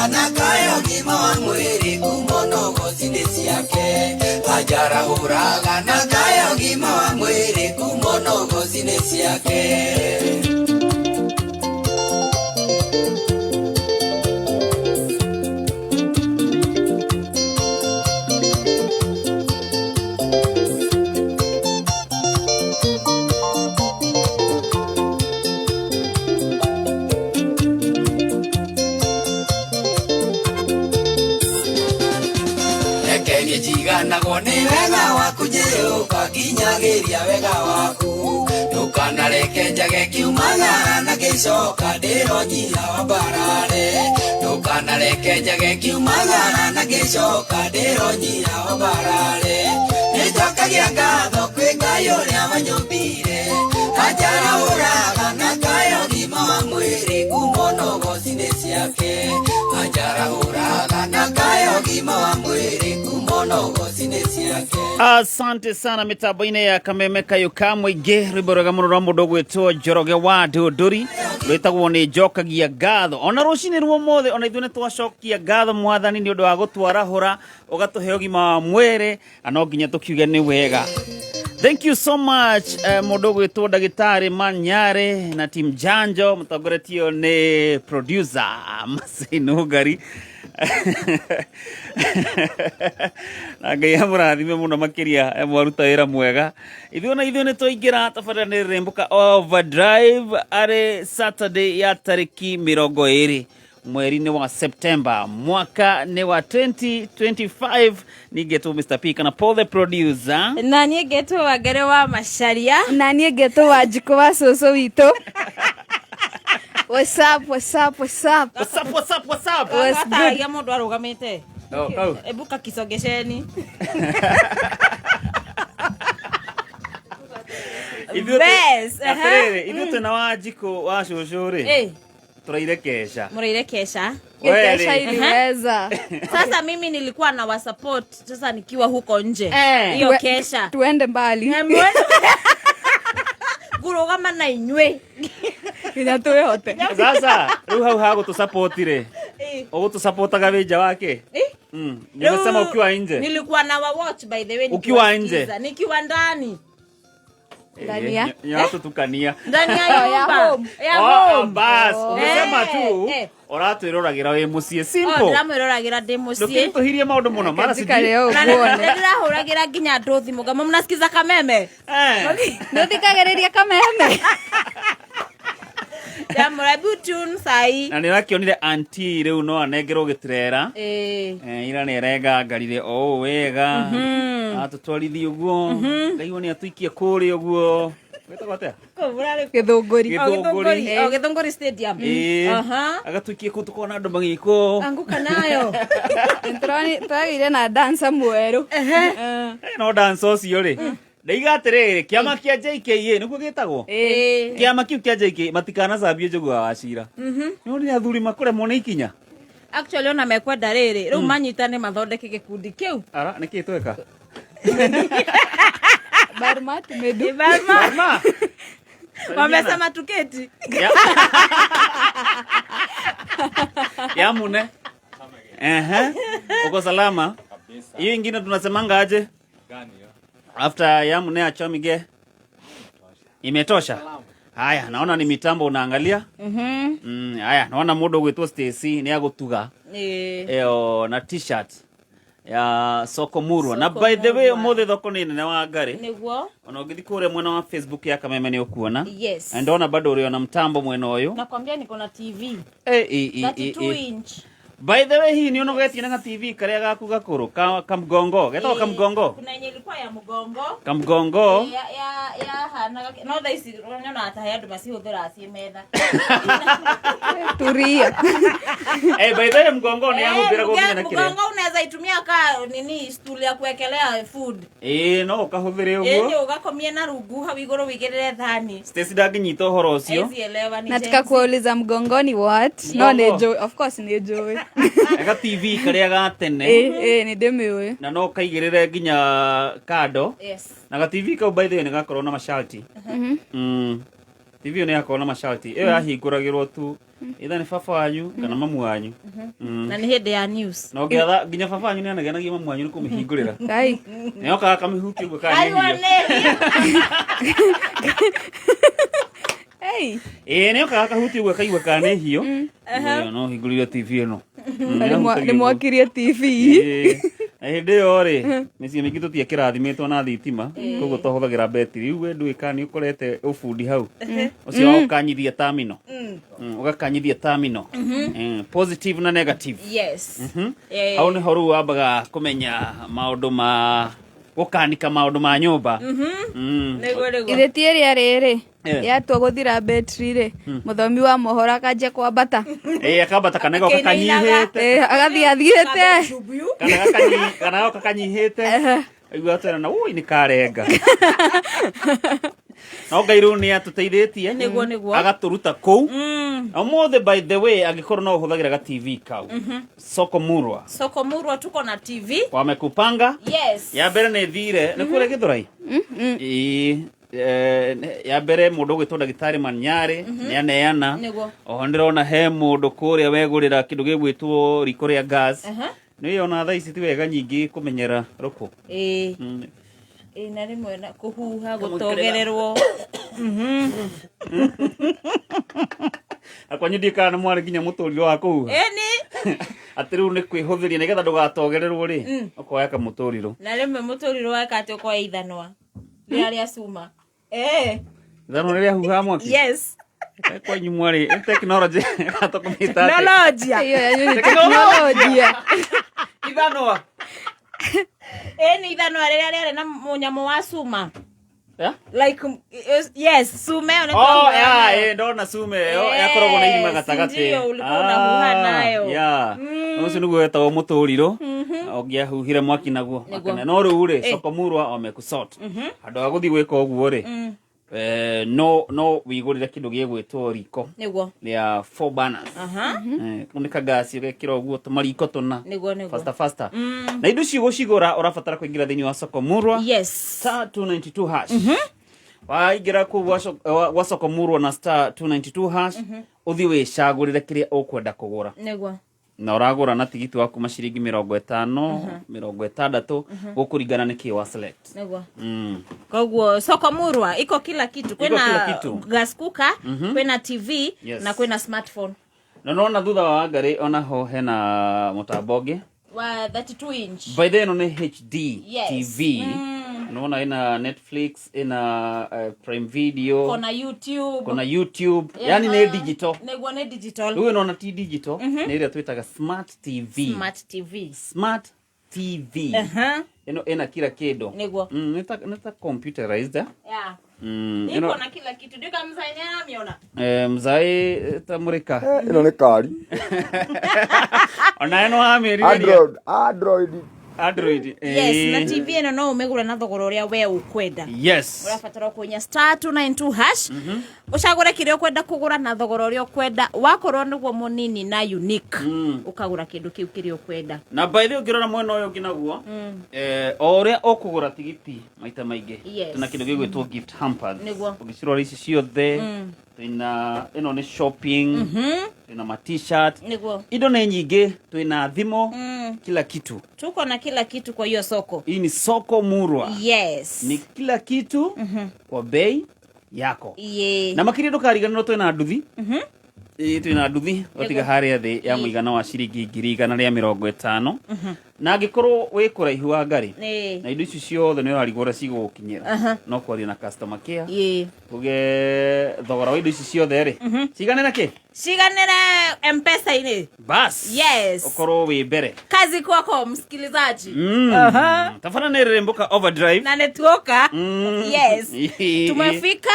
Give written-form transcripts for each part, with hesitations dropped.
Na kayo ũgima wa mwĩrĩ kuuma nogoci-inĩ ciake. Anjarahũraga na kayo ũgima wa mwĩrĩ kuuma nogoci-inĩ ciake. Reke niĩ njiganagwo nĩ wega waku Jehova, nginyagĩria wega waku. Ndũkanareke njage kiumaga na ngĩcoka ndĩronyia wambarare. Ndũkanareke njage kiumaga na ngĩcoka ndĩronyia wambarare. Nĩnjokagia ngatho kwĩ Ngai ũrĩa wanyũmbire, anjarahũraga na kayo ũgima wa mwĩrĩ kuma nogoci-inĩ ciake. Anjarahũraga na kayo ũgima wa mwĩrĩ kuma nogoci-inĩ ciake. Asante sana mitambo-inĩ ya Kameme Kayũ ka Mũingĩ, rwĩmbo rwega mũno rwa mũndũ ũgwĩtwo Njoroge wa Ndũndũri rwĩtagwo nĩ njokagia ngatho. Ona rũcinĩ rwa ũmũthĩ ona ithuĩ nĩ twacokia ngatho Mwathani nĩ ũndũ wa gũtwarahũra ũgatũhe ũgima wa mwĩrĩ, na no nginya tũkiuge nĩ wega. Thank you so much mũndũ ũgwĩtwo ndagĩtarĩ Manyare na team Janjo mũtongoretio nĩ producer Masai Nũngari. Na Ngai amũrathime mũno makĩria, mwaruta wĩra mwega. Ithuĩ ona ithuĩ nĩ twaingĩra tabarĩra nĩ Rĩrĩmbũka Overdrive arĩ Saturday ya tarĩki 20 mweri-inĩ wa September mwaka nĩ wa 2025. Ningetwo Mr. P kana Paul the producer. Na niĩ ngetwo Wangari wa Macharia. Na niĩ ngetwo Wanjikũ wa cũcũ witũ. What's up, what's up, what's up? What's up, what's up, what's up? What's good? Ataragia mũndũ arũgamĩte. Oh, kau. Ebuka kisogesheni. Ithuĩ Best, aha. Atĩrĩrĩ, ithuĩ twĩna Wanjikũ wa cũcũ rĩ, Eh, tũraire kesha. Mũraire kesha. Wewe Kesha rĩ. iliweza. Sasa mimi nilikuwa na wasupport sasa nikiwa huko nje. Eh. Hiyo kesha. Tuende mbali. Eh, mwende- Ngũrũgama na inyuĩ. Nginya twĩhote. Sasa rĩu hau ha gũtũsupport rĩ, Eh. ũgũtũsupportaga wĩ nja wake? Eh. Nimesema Rĩu, ukiwa nje. Nilikuwa na wa watch by the way Ukiwa nikiwasikiza. nje. Nikiwa ndani. Ndani ya? Nyatũtukania. Ndani ya Oh, ya nyumba. home. Ya Oh, home. bas, ũngĩsema Eh, tu eh. ũratwĩroragĩra wĩ mũciĩ. Oh, Simple. ndĩramwĩroragĩra ndĩ mũciĩ. Ndũkĩritũhirie maũndũ mũno mara Njikare sijui. ũguo Na wone. ndĩrahũragĩra nginya andũ thimũ ngama mnasikiza Kameme. Eh. Nĩũthikagĩrĩria Kameme? Ndamũra hebu tune sahi. Na nĩ ũrakĩonire anti rĩu no anengerwo gĩtirera. Eh. Ira nĩ arengangarire o ũũ wega, atũtwarithia ũguo, ndaigua nĩ atũikia kũrĩa ũguo. Wĩtagwo atĩa? Gĩthũngũri. Oh, Gĩthũngũri. Gĩthũngũri. Oh, Gĩthũngũri Stadium. Ĩĩ. Aha. Agatũikia kũu tũkona andũ magĩkwo. Anguka nayo. Nĩtũragĩire na dancer mwerũ. Ehe. Eh. No dance ũcio rĩ, ndaiga atĩrĩrĩ, kĩama kĩa JKA nĩguo gĩtagwo? Eh. Kĩama kĩu kĩa JKA matikanacambie Njũgũa wa Wachira. Nĩ nĩ athuri makũremwo nĩ ikinya. Actually ona mekwenda rĩrĩ rĩu manyitane mathondeke gĩkundi kĩu. Ara, nĩkĩ tweka? Barma tumedu. Barma. Barma. Wamesema tuketi. Ya mune. Ehe. Uko salama? Hiyo ingine tunasemanga aje? After ya mune achomige. Imetosha. Haya, naona ni mitambo unaangalia. Haya, naona mũndũ ũgwĩtwo Stacy nĩ agũtuga Eh. ĩyo na t-shirt ya Soko Murwa. Na Soko by the way, Murwa. ũmũthĩ thoko nĩ nene wa Ngarĩ. Nĩguo. Ona ũngĩthiĩ kũrĩa mwena wa Facebook ya Kameme nĩ ũkuona. Yes. Na ndona bado ũrĩ ona mtambo mwena ũyũ. Nakwambia niko na TV. Eh, eh, eh, eh, 32 eh. inch. By the way, hihi nĩ ũnogetie na ga TV karĩa gaku gakũrũ ka kamgongo getagwo Eh, kamgongo. Kuna yenye ilikuwa ya mgongo. Kamgongo. Ya ya ya hanaga no thaa ici nyonaga ta he andũ macihũthĩraga ciĩ metha. Turia. Eh, by the way, mgongo nĩ yahũthĩragwo nginya na kĩrĩa. Mgongo unaweza itumia ka nini stool ya kuwekelea food. Ĩĩ, no ũkahũthĩre Ĩĩ ũguo. ũgakomie na rungu hau igũrũ wĩigĩrĩre thani. Stacy ndangĩnyita ũhoro ũcio. Haizi elewa ni Nataka Gen Z. kuwauliza mgongoni what? No Mgongo. nĩ njũĩ, of course nĩ njũĩ. Ga TV karĩa ga tene. Ĩĩ, ĩĩ nĩ ndĩmĩũĩ. Na no kaigĩrĩre nginya kando. Yes. Na ga TV kau by the way nĩ gakorwo na masharti. TV ĩyo nĩ yakorwo na masharti. Ĩyo yahingũragĩrwo tu. Itha nĩ baba wanyu kana mamu wanyu. Na nĩ hĩndĩ ya news. Na ũngĩatha nginya baba wanyu nĩ anegenagia mamu wanyu nĩ kũmĩhingũrĩra. Ngai. Nĩ okaga akamĩhutia ũguo kana Aigua nĩ hiyo. nĩ Hey. Ĩĩ nĩ okaga akahutia ũguo akaigua kana nĩ hiyo. Ĩyo no hingũrĩre TV ĩno. Na nĩ mwakirie TV. Ĩĩ. Na hĩndĩ ĩyo rĩ mĩciĩ mĩingĩ tũtiakĩrathimĩtwo na thitima koguo twahũthagĩra betiri rĩu we ndũĩ kana nĩ ũkorete ũbundi hau ũcio wa gũkanyithia terminal ũgakanyithia terminal positive na negative. Yes. Hau nĩho rĩu wambaga kũmenya maũndũ ma gũkanika maũndũ ma nyũmba. Nĩguo nĩguo. Ithe ti ĩrĩa rĩrĩ Eh. yatua gũthira betri rĩ, mũthomi wa mohoro akanjia kwambata. Ĩĩ akambata kana goka Akĩinainaga. kanyihĩte. Eh, agathiĩ athiĩte. Kana kana goka kanyihĩte aigua atwĩra na ui nĩ karenga no Ngai rĩu nĩ atũteithĩtie. Nĩguo, nĩguo. Agatũruta kũu. Ũmũthĩ by the way angĩkorwo no ũhũthagĩra ga TV kau Soko Murwa, Soko Murwa tuko na TV. Wamekupanga. Yes. Ya mbere nĩ thire nĩ kũrĩa Gĩthũrai. Ĩĩ, ya mbere mũndũ ũgwĩtwo ndagĩtarĩ Manyarĩ nĩ aneana. Nĩguo. Oho ndĩrona he mũndũ kũrĩa wegũrĩra kĩndũ gĩgwĩtwo riko rĩa gas. Nĩ ona thaa ici ti wega nyingĩ kũmenyera rũkũ. Ĩĩ. Ĩĩ na rĩmwe na kũhuha gũtogererwo. Na kwanyu ndiĩ kana nĩ mwarĩ nginya mũtũriro wa kũhuha. Ĩni. Atĩ rĩu nĩ kwĩhũthĩria nĩgetha ndũgatogererwo rĩ ũkoya kamũtũrirũ. Na rĩmwe mũtũrirũ weka atĩ ũkoya ithanwa rĩrĩa rĩa cuma. Eh. Ithanwa rĩrĩa huhaga mwaki. Yes. Kwanyu mwarĩ nĩ tekinoronjĩ atũkũmĩta atĩ Teknolojia. Ĩyo yanyu nĩ teknolojia. Ithanwa. Ĩni ithanwa rĩrĩa rĩarĩ na mũnyamũ wa cuma. Yeah? Like yes, sume ĩyo nĩ Oh, twahuhaga yeah, nayo. ndona sume ĩyo yakoragwo na irima Yes, gatagatĩ. ndio, ulikuwa unahuha nayo. Yeah. Ũcio nĩguo wetagwo mũtũrirũ ũngĩahuhire mwaki naguo. Nĩguo. Akana. No rĩu rĩ Soko Murwa wamekusort handũ ha gũthiĩ gwĩka ũguo rĩ no wĩgũrĩre kĩndũ gĩgwĩtwo riko Nĩguo. rĩa four burners. Aha. Kau nĩ kagasi ũgekĩra ũguo tũmariko tũna. Nĩguo nĩguo. Faster faster. Na indo icio gũcigũra ũrabatara kũingĩra thĩinĩ wa Soko Murwa Yes. star 292 hash. Waingĩra kũu gwa Soko Murwa na star 292 hash ũthiĩ wĩcagũrĩre kĩrĩa ũkwenda kũgũra. Nĩguo. Na ũragũra na tigiti wa kuma ciringi 50, 60 gũkũringana nĩ kĩ wa select. Nĩguo. Koguo Soko Murwa iko kila kitu. Iko kila Kwĩna kitu. gas cooker, kwĩna TV Yes. na kwĩna smartphone Na nona thutha wa Wangarĩ onaho hena mũtambo ũngĩ. Wa 32 inch. By the way, ĩno nĩ HD Yes. TV. Nona ina Netflix, ina Prime Video, Kona YouTube. kuna YouTube, yani nĩ digital. Nĩguo nĩ digital. Rĩu ĩno ona ti digital, nĩ ĩrĩa twĩtaga smart TV. Smart TV. Smart TV. Aha. Ĩno ĩna kila kĩndũ. Nĩguo. Nĩ ta computerized. Eh? Yeah. Ĩno Iko na kila kitu. Ndio kama mzae amiona. mzae ta mũrĩka. Ĩno nĩ kari. Ona ĩno wamĩrirĩria. Android, Android. Android. Yes, na TV ĩno no ũmĩgũre na thogora ũrĩa we ũkwenda. Yes. Ũrabatara kũinya star 292 hash ũcagũre kĩrĩa ũkwenda kũgũra na thogora ũrĩa ũkwenda wakorwo nĩguo mũnini na unique ũkagũra kĩndũ kĩu kĩrĩa ũkwenda. Na by the way ũngĩrora mwena ũyũ ũngĩ naguo o ũrĩa ũkũgũra tigiti maita maingĩ Yes. tuna kĩndũ gĩgwĩtwo gift hampers. Nĩguo. Ũngĩcirora ici ciothe twĩna ĩno nĩ shopping, twĩna ma t-shirt, Nĩguo. indo nĩ nyingĩ, twĩna thimũ, kila kitu. Tuko na kila kitu kwa hiyo soko. Hii ni Soko Murwa. Yes. Ni kila kitu kwa bei yako. Ye. Na makĩria ndũkariganĩrwo twĩna nduthi. Ĩĩ twĩna nduthi watiga harĩa thĩ ya mũigana wa ciringi 150,000. Na angĩkorwo wĩ kũraihu wa Ngarĩ Ĩĩ. na indo ici ciothe nĩ ũrarigwo ũrĩa cigũgũkinyĩra no kwaria na customer care Ĩĩ. uge thogora wa indo ici ciothe rĩ ciganĩra kĩ Ciganĩre M-Pesa-inĩ. bas. Yes. Ũkorwo wĩ mbere. Kazi kwako msikilizaji. Tabana nĩ rĩrĩmbũka overdrive. Na nĩtuoka. Yes. Tumefika.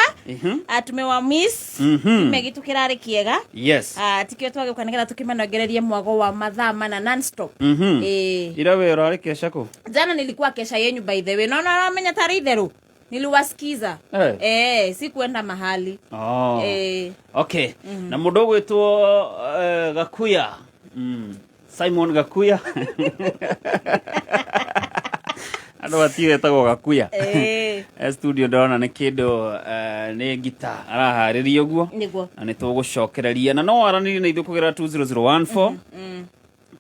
Tumewamiss. Kiumia gitũ kĩrarĩ kĩega. Yes. Tikio twagĩũka nĩgetha tũkĩmenongererie mwago wa mathaa mana non-stop. Ĩĩ. Ira we ũrarĩ kesha kũ? Jana nilikuwa kesha yenyu by the way. No no no menya tarĩ itherũ. Niliwasikiza. Sikuenda mahali. Oh. Okay. Na mũndũ ũgwĩtwo Gakuya. Simon Gakuya. Andå matiwetagwo gakuya. Ĩĩ. Studio ndona nä kä ndå nä ngita araharä ria å guo. Nĩguo. Na nä tå gå cokereria na no waranä na ithuä kå gerera 20014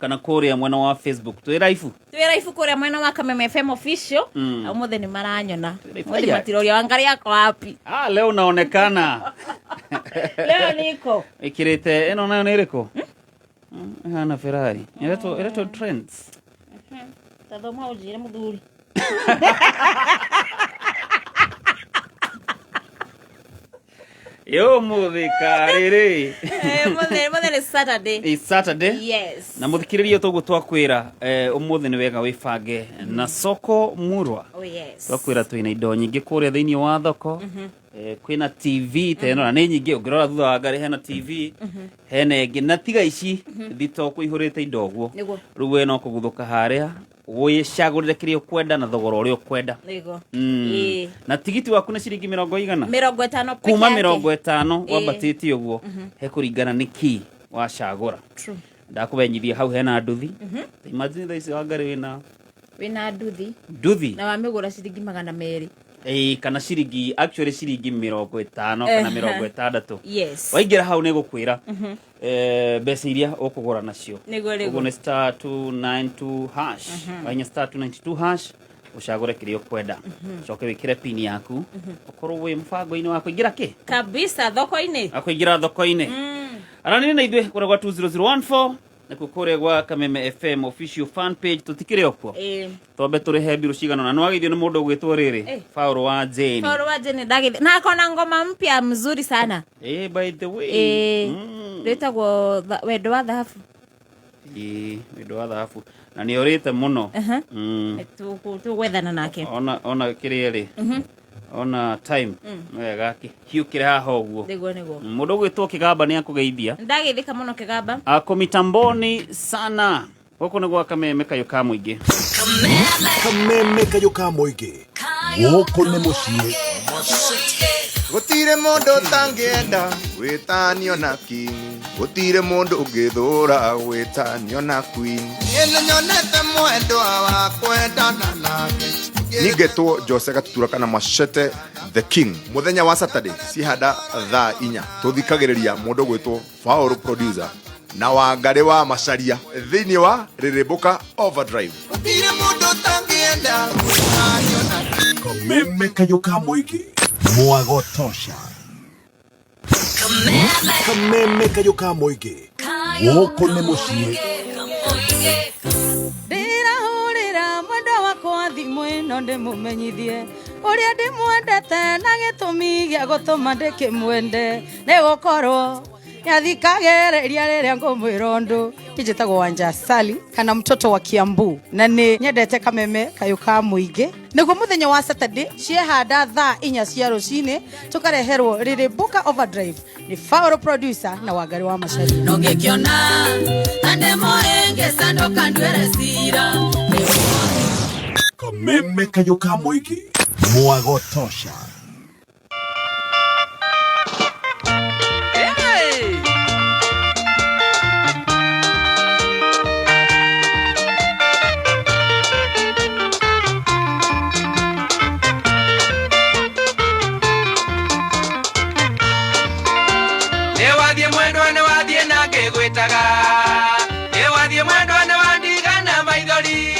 kana kå rä a mwena wa Facebook twä raibu. Twä ibu kå rä a mwena wa Kameme FM official. Ũmũthĩ nĩ maranyona. Raibu. Ũmũthĩ matiroria Wangari ako wapi. Ah, leo unaonekana. Leo niko Ä te ä no nayo nä ä rä kå ihana Ferrari ĩretwo Trends. Tathoma ũnjĩre mũthuri. Yo må karä rä. Mũthĩ nĩ Saturday. It's Saturday. Yes. Na muthikiriria toguo twakwira umuthi ni wega wibange na soko murwa. Oh yes. Twakwira twina indo nyingĩ kũrĩa thĩinĩ wa thoko. Kwĩna TV ta ĩno na nĩ nyingĩ ũngĩrora thutha wa ngari hena TV hena ĩngĩ na tiga ici thito kũihũrĩte indo ũguo. Nĩguo. Rĩu we no kũguthũka harĩa wĩcagũrĩre kĩrĩa ũkwenda na thogora ũrĩa ũkwenda. Nĩguo. Ĩĩ. Na tigiti waku nĩ ciringi mĩrongo igana 50 peke kuma yake. 50 Ĩĩ. wambatĩtie ũguo hekũringana nĩ kĩ wacagũra. True. Ndakũmenyithia hau hena nduthi. Imagine thaa ici Wangari wĩna Wĩna nduthi nduthi na wamĩgũra ciringi 200. Ĩĩ, kana ciringi actually ciringi 50 kana 60. Yes. Waingĩra hau nĩ gũkwĩra mbeca iria ũkũgũra nacio. Nĩguo, nĩguo. Ũguo nĩ star 292 hash. Wahinya star 292 hash ũcagũre kĩrĩa ũkwenda ũcoke wĩkĩre pin yaku ũkorwo wĩ mũbango-inĩ wa kũingĩra kĩ Kabisa thoko-inĩ. akũingĩra thoko-inĩ aranĩria na ithuĩ kũrĩa gwa 20014 nakuo kũrĩa gwa Kameme FM official fan page tũtikĩrĩ o kuo. Ĩĩ. Twambe tũrĩhe mbirũ cigana na nĩwageithio nĩ mũndũ ũgwĩtwo rĩrĩ Eh. Paul wa Jane. Paul wa Jane ndagĩthi na akona ngoma mpya mzuri sana. Eh, by the way. Ĩĩ. Rĩtagwo wendo wa thahabu. Ĩĩ, wendo wa thahabu na nĩ orĩte mũno. Aha. Tũgwethana nake. Ona kĩrĩa rĩ ona time nĩ wega hiũkĩre haha ũguo. Nĩguo nĩguo. Mũndũ ũgwĩtwo Kĩgamba nĩ akũgeithia. Ndagĩthĩka mũno Kĩgamba. Ako mitamboni sana gũkũ nĩ gwa Kameme kayũ ka mũingĩ. Kameme kayũ ka mũingĩ gũkũ nĩ mũciĩ. Gũtirĩ mũndũ ũtangĩenda gwĩtanio na king, gũtirĩ mũndũ ũngĩthũra gwĩtanio na queen. Niĩ nĩnyonete mwendwa wa kwendana nake. Ningetwo Jose Gatutura kana Machete the King. Muthenya wa Saturday cihanda thaa 4 tuthikagĩrĩria mũndũ gwĩtwo Paul producer na Wangari wa Macharia thĩinĩ wa Rĩrĩmbũka Overdrive. Gũtirĩ mũndũ ũtangĩenda gwĩtanio na king. Kameme kayũ ka mũingĩ mwago tosha. Kameme kayũ ka mũingĩ gũkũ nĩ mũciĩ. Ndĩrahũrĩra mwendwa wakwa thimũ ĩno ndĩmũmenyithie ũrĩa ndĩmwendete na gĩtũmi gĩa gũtũma ndĩkĩmwende nĩ gũkorwo nĩathikagĩrĩria rĩrĩa ngũmwĩra ũndũ. Njĩtagwo Wanja Sali kana mtoto wa Kiambu na nĩ nyendete Kameme kayũ ka mũingĩ. Nĩguo mũthenya wa Saturday ciehanda thaa 4 cia rũcinĩ tũkareherwo Rĩrĩmbũka Overdrive nĩ Fauro producer na Wangari wa Macharia. Nongĩkĩona na ndĩmũhĩngĩca ndũkanduĩre cira. Kameme kayũ ka mũingĩ mwago tosha. Nĩ wathiĩ mwendwa nĩ wathiĩ na ngĩgwĩtaga. Nĩ wathiĩ mwendwa nĩ wandigana maithori.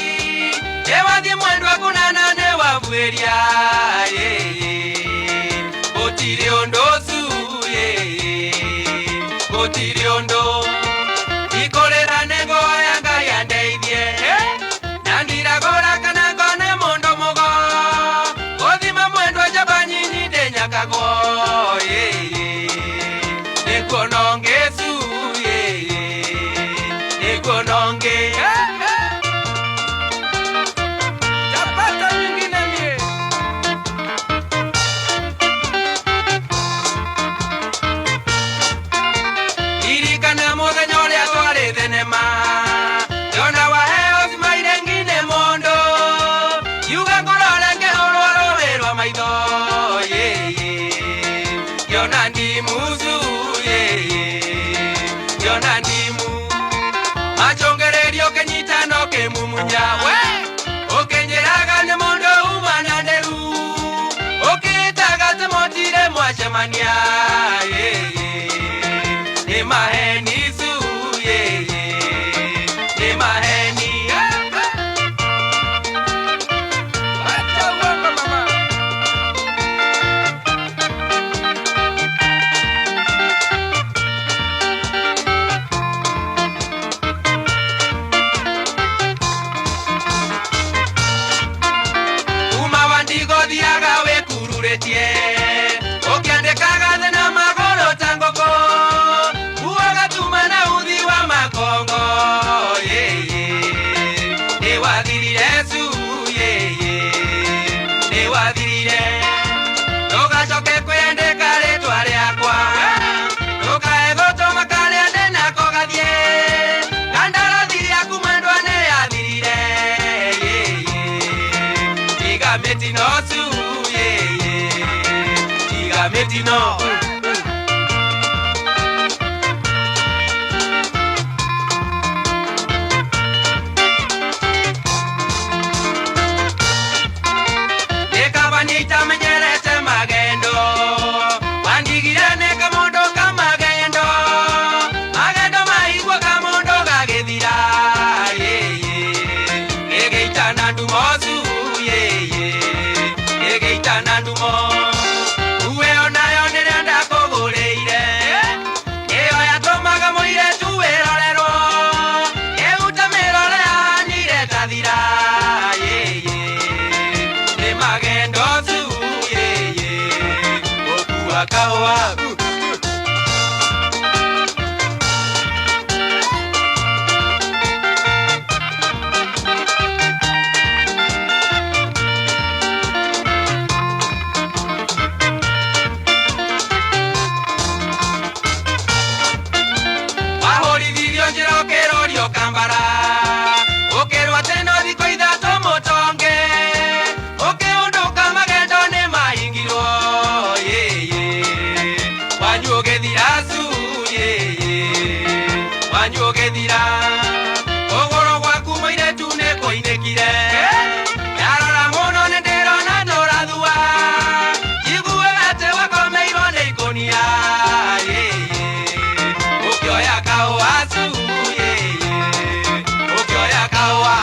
Nĩ wathiĩ mwendwa kũnana nĩ wabuĩria. Gũtirĩ ũndũ ũcu, gũtirĩ ũndũ. Ndikũrĩra nĩ ngũhoya Ngai andeithie. Na ndiragũra kana ngone mũndũ mũgo. Gũthima mwendwa njamba nyinyi ndĩnyakagwo. Nĩkuona ũngĩ cu, nĩkuona ũngĩ. Chapata nyingine mie. Ririkana mũthenya ũrĩa twarĩ thenema. Ndona waheo cimaire ngine mũndũ. Ngiuga ngũrore ngĩhũrwo rũĩ rwa maitho. Ngĩona ndimu cu, ngĩona ndimu. Machongererio ũkĩnyita na ũkĩmumunya. We, ũkĩnjĩraga nĩ mũndũ Twacemania yeye nĩ maheni su yeye nĩ maheni. Wacha uongo mama. Uma wandigothiaga wĩkururĩtie ũkĩandĩkaga thĩ na magũrũ ta ngũkũ uagatuma na uthi wa makongo yeye nĩ wathirire cu yeye nĩ wathirire ndũgacoke kwĩandĩka rĩtwa rĩakwa ndũkae gũtũma karĩa ndĩnako gathiĩ kandarathi yaku mwendwa nĩ yathirire yeye tiga mĩtino cu yeye tiga mĩtino. Nĩkaba nĩitamenyerete magendo wandigire nĩ kamũndũ ka magendo magendo maigua kamũndũ gagĩthira yeye gĩgĩitana ndumo cu yeye gĩgĩitana ndumo uwe onayo nĩrĩa ndakũgũrĩire ĩyo yatũmaga mũirĩtu wĩrorerwo ĩuta mĩrore yahanire tathira yeye nĩ magendo cu yeye gũkua kahũa. Wahũrithirio njĩra ũkĩrorio kambara ũkĩrwo atĩ no thikũ ithatũ mũtonge ũkĩũndũka magendo nĩ mahingirwo yeye wanyu ũgĩthira cu yeye wanyu ũgĩthira kũgũrũ gwaku mũirĩtu nĩ kũinĩkire ndarora mũno nĩ ndĩrona nũrathua njigue atĩ wakomeirwo nĩ ikũnia yeye ũkĩoya kahũa cu yeye ũkĩoya kahũa.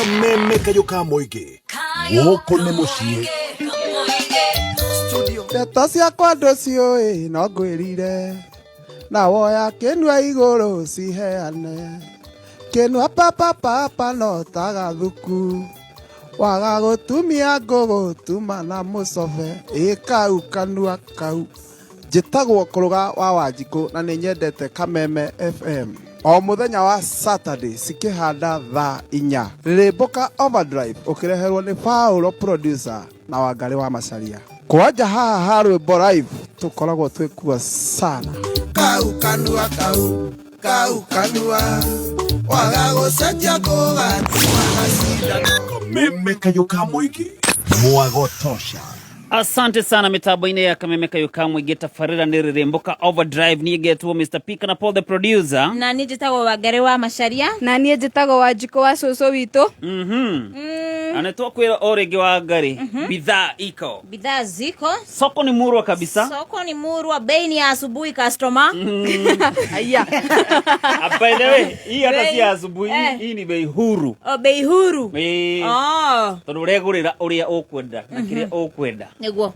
Kameme kayũ ka mũingĩ gũkũ nĩ mũciĩ. Ndeto ciakwa ndũciũĩ no ngwĩrire na woya kĩnua igũrũ ciheane kĩnua papapapa no tagathuku waga gũtumia ngũgũtuma na mũcobe ĩ kau kanua kau. Njĩtagwo Kũrũga wa Wanjikũ na nĩ nyendete Kameme FM o mũthenya wa Saturday cikĩhanda thaa 4 Rĩrĩmbũka Overdrive ũkĩreherwo nĩ Paulo producer na Wangarĩ wa Macaria kwanja haha ha rwĩmbo live tũkoragwo twĩkua sana kau kanua kau kau kanua waga gũcenjia ngũgatuma na cindano. Kameme kayũ ka mũingĩ mwago tosha. Asante sana mitambo-inĩ ya Kameme kayũ ka mũingĩ tabarĩra nĩ Rĩrĩmbũka Overdrive niĩ ngetwo Mr Pika na Paul the producer. Na niĩ njĩtagwo Wangarĩ wa Macaria. Na niĩ njĩtagwo Wanjikũ wa cũcũ witũ. Na nĩ twakwĩra o rĩngĩ Wangarĩ bidhaa iko Bidhaa ziko soko ni murwa kabisa. Soko ni murwa, bei ni ya asubuhi customer. Aya. Ah, by the way hii hata si ya Bei- asubuhi, hii ni bei huru. Oh, bei huru. Eh. Oh. Nĩguo. Tondũ ũregũrĩra ũrĩa ũkwenda na kĩrĩa ũkwenda. Nĩguo.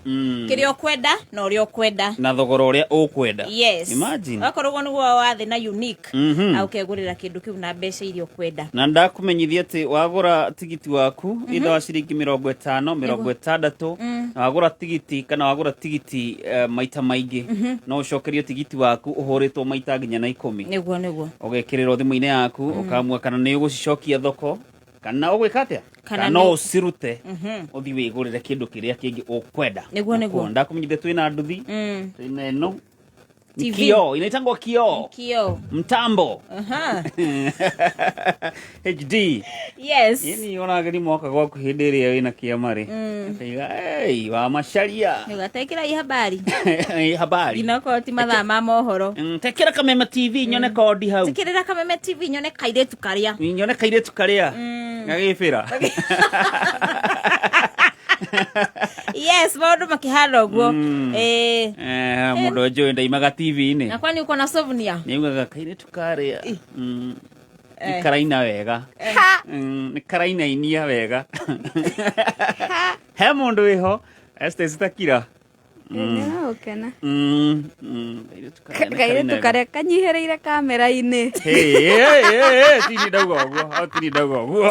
Kĩrĩa ũkwenda na ũrĩa ũkwenda. Na thogora ũrĩa ũkwenda. Yes. Imagine. Wakorwo ũguo nĩguo wathĩ na unique. Na ũkegũrĩra kĩndũ kĩu na mbeca iria ũkwenda. Na ndakumenyithia atĩ wagũra tigiti waku itha wa ciringi 50, 60, na wagũra tigiti kana wagũra tigiti maita maingĩ, no ũcokerio tigiti waku ũhũrĩtwo maita nginya na 10. Nĩguo. Ũgekĩrĩrwo thimũ-inĩ yaku, ũkamua kana nĩ ũgũcicokia thoko kana ũgwĩka atĩa, Kana no ũcirute ũthiĩ wĩgũrĩre kĩndũ kĩrĩa kĩngĩ ũkwenda. Nĩguo. Ndakumenyithia twĩna nduthi, twĩna ĩno TV. Kioo, inaitangwa kioo. Kio. Mtambo. Aha. HD. Yes. Ini ona ageni moka gwaku hĩndĩ ĩrĩa wĩna kĩama rĩ, akaiga, "Ei, wa macaria." Nĩgatekĩra i habari. Ĩ, habari. Ginakorwo ti mathaa ma mohoro. Tekĩra Kameme TV nyone kondi hau. Tikĩrĩra Kameme TV nyone kairĩtu karĩa. Nyone kairĩtu karĩa gagĩbĩra. Yes, maũndũ makĩhana ũguo. Mũndũ njũĩ ndaimaga TV-inĩ. Na kwani uko na souvenir? Nĩaugaga kairĩtu karĩa nĩ karaina wega. Nĩ karainainia wega. He mũndũ wĩho Estes Takira. Nĩragũkena. Kairĩtu karĩa nĩ Kairĩtu karaina wega. Karĩa kanyihĩrĩire kamera-inĩ. Hey, hey, hey, hey, tini ndauga ũguo, tini ndauga ũguo.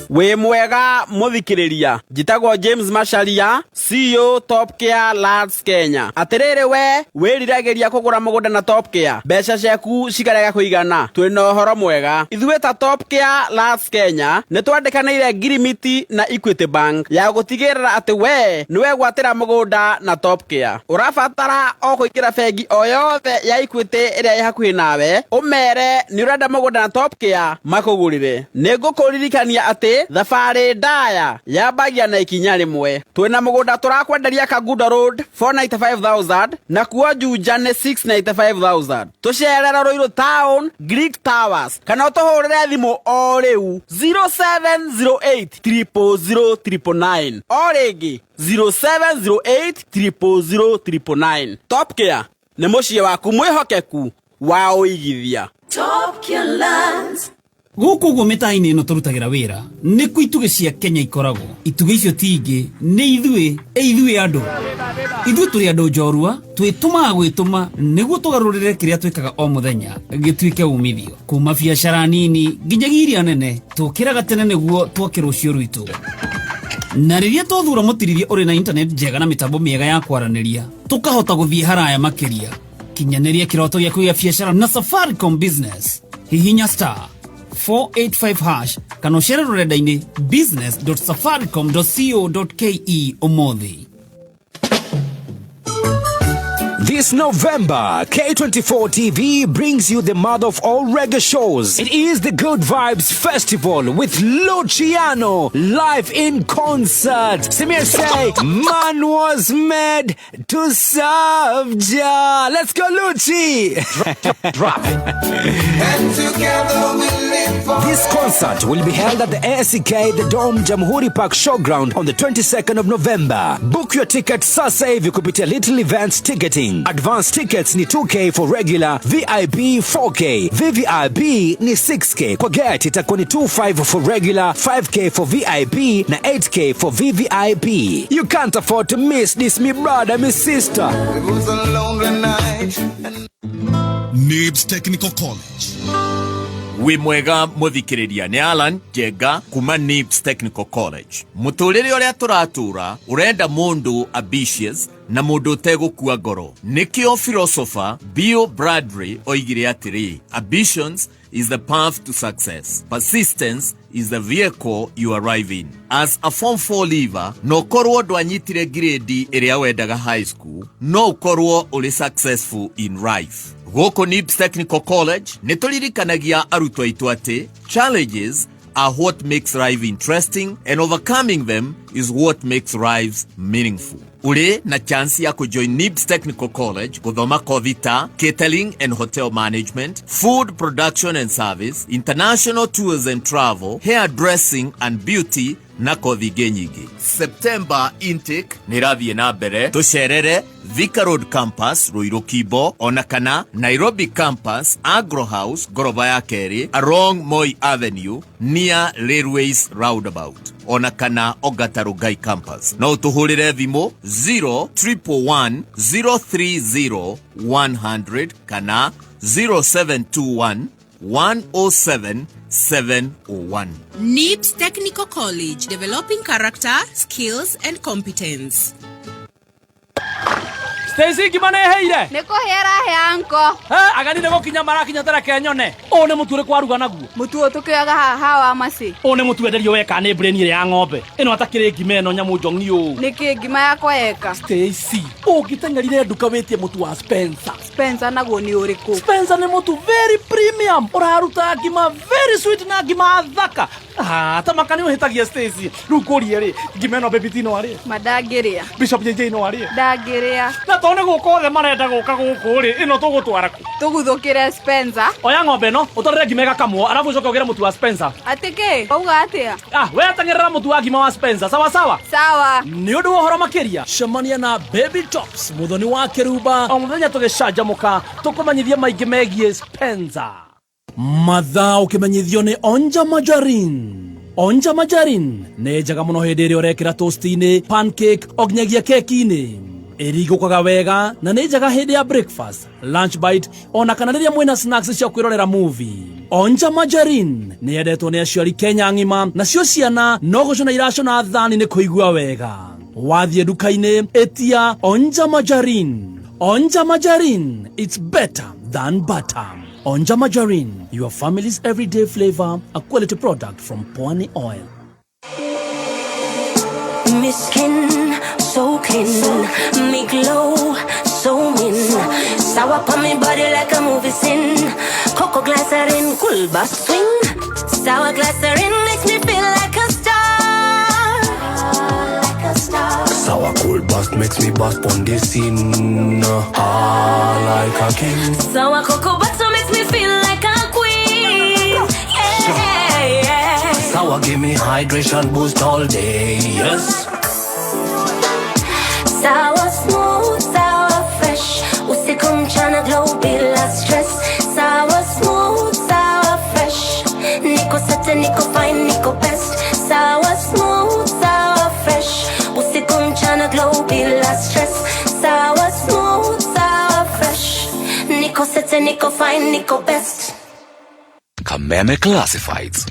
Wĩ mwega mũthikĩrĩria, njĩtagwo James Macharia, CEO Top Care Lands Kenya. Atĩrĩrĩ, we wĩriragĩria kũgũra mũgũnda na Top Care, mbeca ciaku cikarega kũigana, twĩna ũhoro mwega. Ithuĩ ta Top Care Lands Kenya nĩ twandĩkanĩire ngirimiti na Equity Bank ya gũtigĩrĩra atĩ we nĩwegwatĩra mũgũnda na Top Care. Ũrabatara o kũingĩra bengi o yothe ya Equity ĩrĩa ĩ hakuhĩ nawe, ũmere nĩ ũrenda mũgũnda na Top Care, makũgũrĩre. Nĩ ngũkũririkania atĩ thabarĩ ndaya yambagia na ikinya rĩmwe. Twĩna mũgũnda tũrakwenderia Kangundo Road 495,000, na kuo Juja nĩ 695,000. Tũcerere Ruiru Town Greek Towers kana ũtũhũrĩre thimũ o rĩu 0708 000 999, o rĩngĩ 0708 000 999. Top Care nĩ mũciĩ waku mwĩhokeku wa ũigithia. Gũkũ ũguo mĩtaa-inĩ ĩno tũrutagĩra wĩra nĩ kuo itugĩ cia Kenya ikoragwo. Itugĩ icio ti ingĩ, nĩ ithuĩ, ĩ ithuĩ andũ. Ithuĩ tũrĩ andũ njorua, twĩtũmaga gwĩtũma nĩguo tũgarũrĩre kĩrĩa twĩkaga o mũthenya gĩtuĩke umithio. Kuma biacara nini nginyagia iria nene, tũkĩraga tene nĩguo twake rũciũ rwitũ. Na rĩrĩa twathura mũtirithia ũrĩ na internet njega na mĩtambo mĩega ya kwaranĩria, tũkahota gũthiĩ haraya makĩria. Kinyanĩria kĩroto gĩaku gĩa biacara na Safaricom Business. Hihinya *485# kana ũcere rũrenda-inĩ business.safaricom.co.ke ũmũthĩ. This November, K24 TV brings you the mother of all reggae shows. It is the Good Vibes Festival with Luciano live in concert. Samir say, man was made to serve Jah. Let's go, Lucci. Drop it. And together we live for This concert will be held at the ACK The Dome Jamhuri Park Showground on the 22nd of November. Book your ticket sasa hivi kupitia Little Events Ticketing. Advance tickets ni 2K for regular, VIP 4K, VVIP ni 6K. Kwa gate itakuwa ni 25 for regular, 5K for VIP na 8K for VVIP. You can't afford to miss this, me brother, me sister. It was a lonely night. Nibs Technical College. Wĩ mwega mũthikĩrĩria, nĩ Alan Njenga kuma Nibs Technical College. Mũtũrĩre ũrĩa tũratũra ũrenda mũndũ ambitious na mũndũ ũtegũkua ngoro. Nĩkĩo philosopher Bill Bradley oigire atĩrĩ, "Ambitions is the path to success, persistence is the vehicle you arrive in." As a form 4 leaver, no korwo ndwanyitire grade ĩrĩa wendaga high school, no ũkorwo ũrĩ successful in life. Gũkũ Nibs Technical College nĩ tũririkanagia arutwo aitũ atĩ challenges are what makes life interesting and overcoming them is what makes lives meaningful. Ũrĩ na chance ya kũjoin Nibs Technical College gũthoma kothi ta catering and hotel management, food production and service, international tours and travel, hairdressing and beauty. Na kothi ingĩ nyingĩ. September intake nĩ ĩrathiĩ na mbere. Tũcerere Thika Road Campus, Ruiru Kimbo, ona kana Nairobi Campus, Agro House, ngoroba ya kerĩ, along Moi Avenue, near Railways Roundabout, ona kana Ongata Rongai Campus. No ũtũhũrĩre thimũ 0111 030 100 kana 0721 107 701. NIBS Technical College, developing character, skills, and competence. Stacy, ngima nĩ ĩhĩire? Nĩ kũhĩa ĩrahĩa, anko. Ageni nĩ gũkinya marakinya, tereke nyone. Ũũ nĩ mũtu ũrĩkũ waruga naguo? Mũtu ũyũ tũkĩoyaga haha wa macĩ. Ũũ nĩ mũtu wenderio weka nĩ brain ĩrĩa ya ng'ombe ĩno, atakĩrĩ ngima ĩno nyamũ njong'i ũũ. Nĩkĩ ngima yakwa yeka? Stacy, ũngĩteng'erire nduka wĩtie mũtu wa Spencer. Spencer naguo nĩ ũrĩkũ? Spencer nĩ mũtu very premium, ũraruta ngima very sweet na ngima thaka. Ah, ta maka nĩ ũhĩtagia, Stacy. Rĩu ngũrie rĩ, ngima ĩno Baby T no arĩe? Ma ndangĩrĩa. Bishop JJ no arĩe? Ndangĩrĩa. Na tondũ nĩ gũka othe marenda gũka gũkũ rĩ, ĩno tũgũtwara kũ? Tũguthũkĩre Spencer. Oya ng'ombe ĩno ũtwarĩre ngima ĩgakamwo, arabu ũcoke ũgĩre mũtu wa Spencer. Atĩ kĩ wauga atĩa? Ah, we teng'erera mũtu wa ngima wa Spencer, sawa sawa. Sawa. Nĩ ũndũ wa ũhoro makĩria, cemania na Baby Tops, mũthoni wa kĩrumba, o mũthenya tũgĩcanjamũka tũkũmenyithia maingĩ megiĩ Spencer. Mathaa ũkĩmenyithio nĩ Onja Margarine. Onja Margarine nĩ njega mũno hĩndĩ ĩrĩa ũrekĩra toast-inĩ, pancake, o nginyagia keki-inĩ. Ĩringũkaga wega na nĩ njega hĩndĩ ya breakfast, lunch bite, ona kana rĩrĩa mwĩna snacks cia kwĩrorera movie. Onja Margarine nĩ yendetwo nĩ aciari Kenya ng'ima, nacio ciana no gũcũna iracũna thani nĩ kũigua wega. Wathiĩ nduka-inĩ, ĩtia Onja Margarine. Onja Margarine, it's better than butter. Onja Margarine, your family's everyday flavor, a quality product from Pwani Oil. Me skin so clean, me glow so mean. Sour on me body like a movie scene. Cocoa glycerin, cool bass swing. Sour glycerin makes me feel like a star. Like a star. Sour cool bust makes me bust on the scene. Ah, like a king. Sour cocoa butter makes me feel like a queen. Yeah. Sour give me hydration boost all day. Yes. Sour smooth, sour fresh. Usiku mchana glow bila stress. Sour smooth, sour fresh. Niko set, niko fine, niko best. Sour smooth, sour fresh. Usiku mchana glow bila stress. Sour smooth, sour fresh. Niko set, niko fine, niko best. Kameme Classifieds.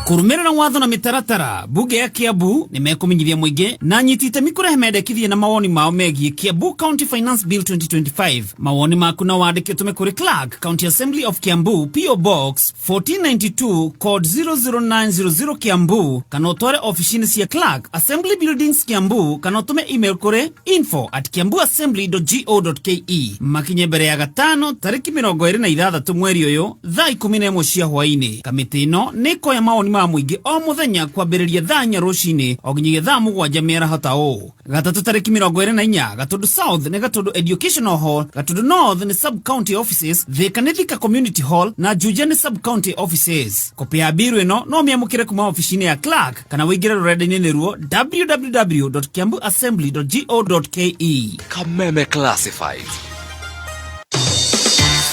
Kũrũmĩrĩra watho na mĩtaratara, bunge ya Kiambu nĩ mekũmenyithia mũingĩ na anyiti itemi kũrehe mendekithia na mawoni mao megiĩ Kiambu County Finance Bill 2025. Mawoni maku na wandĩke ũtũme kũrĩ Clerk, County Assembly of Kiambu, PO Box 1492, code 00900, Kiambu, kana ũtware ofici-inĩ cia Clerk, Assembly Buildings, Kiambu, kana ũtũme email kũrĩ info@kiambuassembly.go.ke. Makinye mbere ya gatano tarĩki 26 mweri ũyũ thaa 11 cia hwaĩ-inĩ. Kamĩtĩ ĩno nĩ ĩkoya mawoni ma mũingĩ o mũthenya kwambĩrĩria thaa 4 rũcinĩ o nginyagia thaa 7 mĩaraho ta ũũ. Gatatũ tarĩki 24, Gatundu South nĩ Gatundu Educational Hall, Gatundu North nĩ sub county offices, Thika nĩ Thika Community Hall na Juja nĩ sub county offices. Kopĩ ya biru ĩno no mĩamũkĩre kuma ofici-inĩ ya clerk kana wĩingĩre rũrenda-inĩ nĩruo www.kiambuassembly.go.ke. Kameme Classifieds.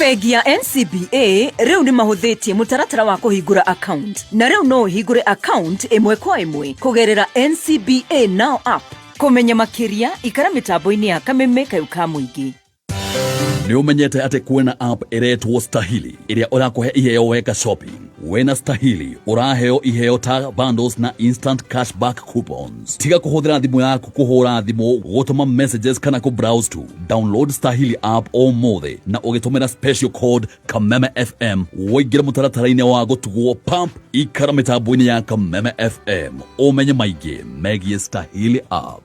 Bengi ya NCBA rĩu nĩ mahũthĩtie mũtaratara wa kũhingũra account, na rĩu no ũhingũre account ĩmwe kwa ĩmwe kũgerera NCBA Now app. Kũmenya makĩria, ikara mĩtambo-inĩ ya Kameme Kayũ ka Mũingĩ. Nĩ ũmenyete atĩ kwĩna app ĩretwo Stahili ĩrĩa ũrakũhe iheo weka shopping? Wena Stahili ũraheo iheo ta bundles na instant cashback coupons. Tiga kũhũthĩra thimũ yaku kũhũra thimũ, gũtũma messages kana kũ browse tu. Download Stahili app ũmũthĩ na ũgĩtũmĩra special code Kameme FM ũingĩre mũtaratara-inĩ wa gũtugwo pump. Ikara mĩtambo-inĩ ya Kameme FM ũmenye maingĩ megiĩ Stahili app.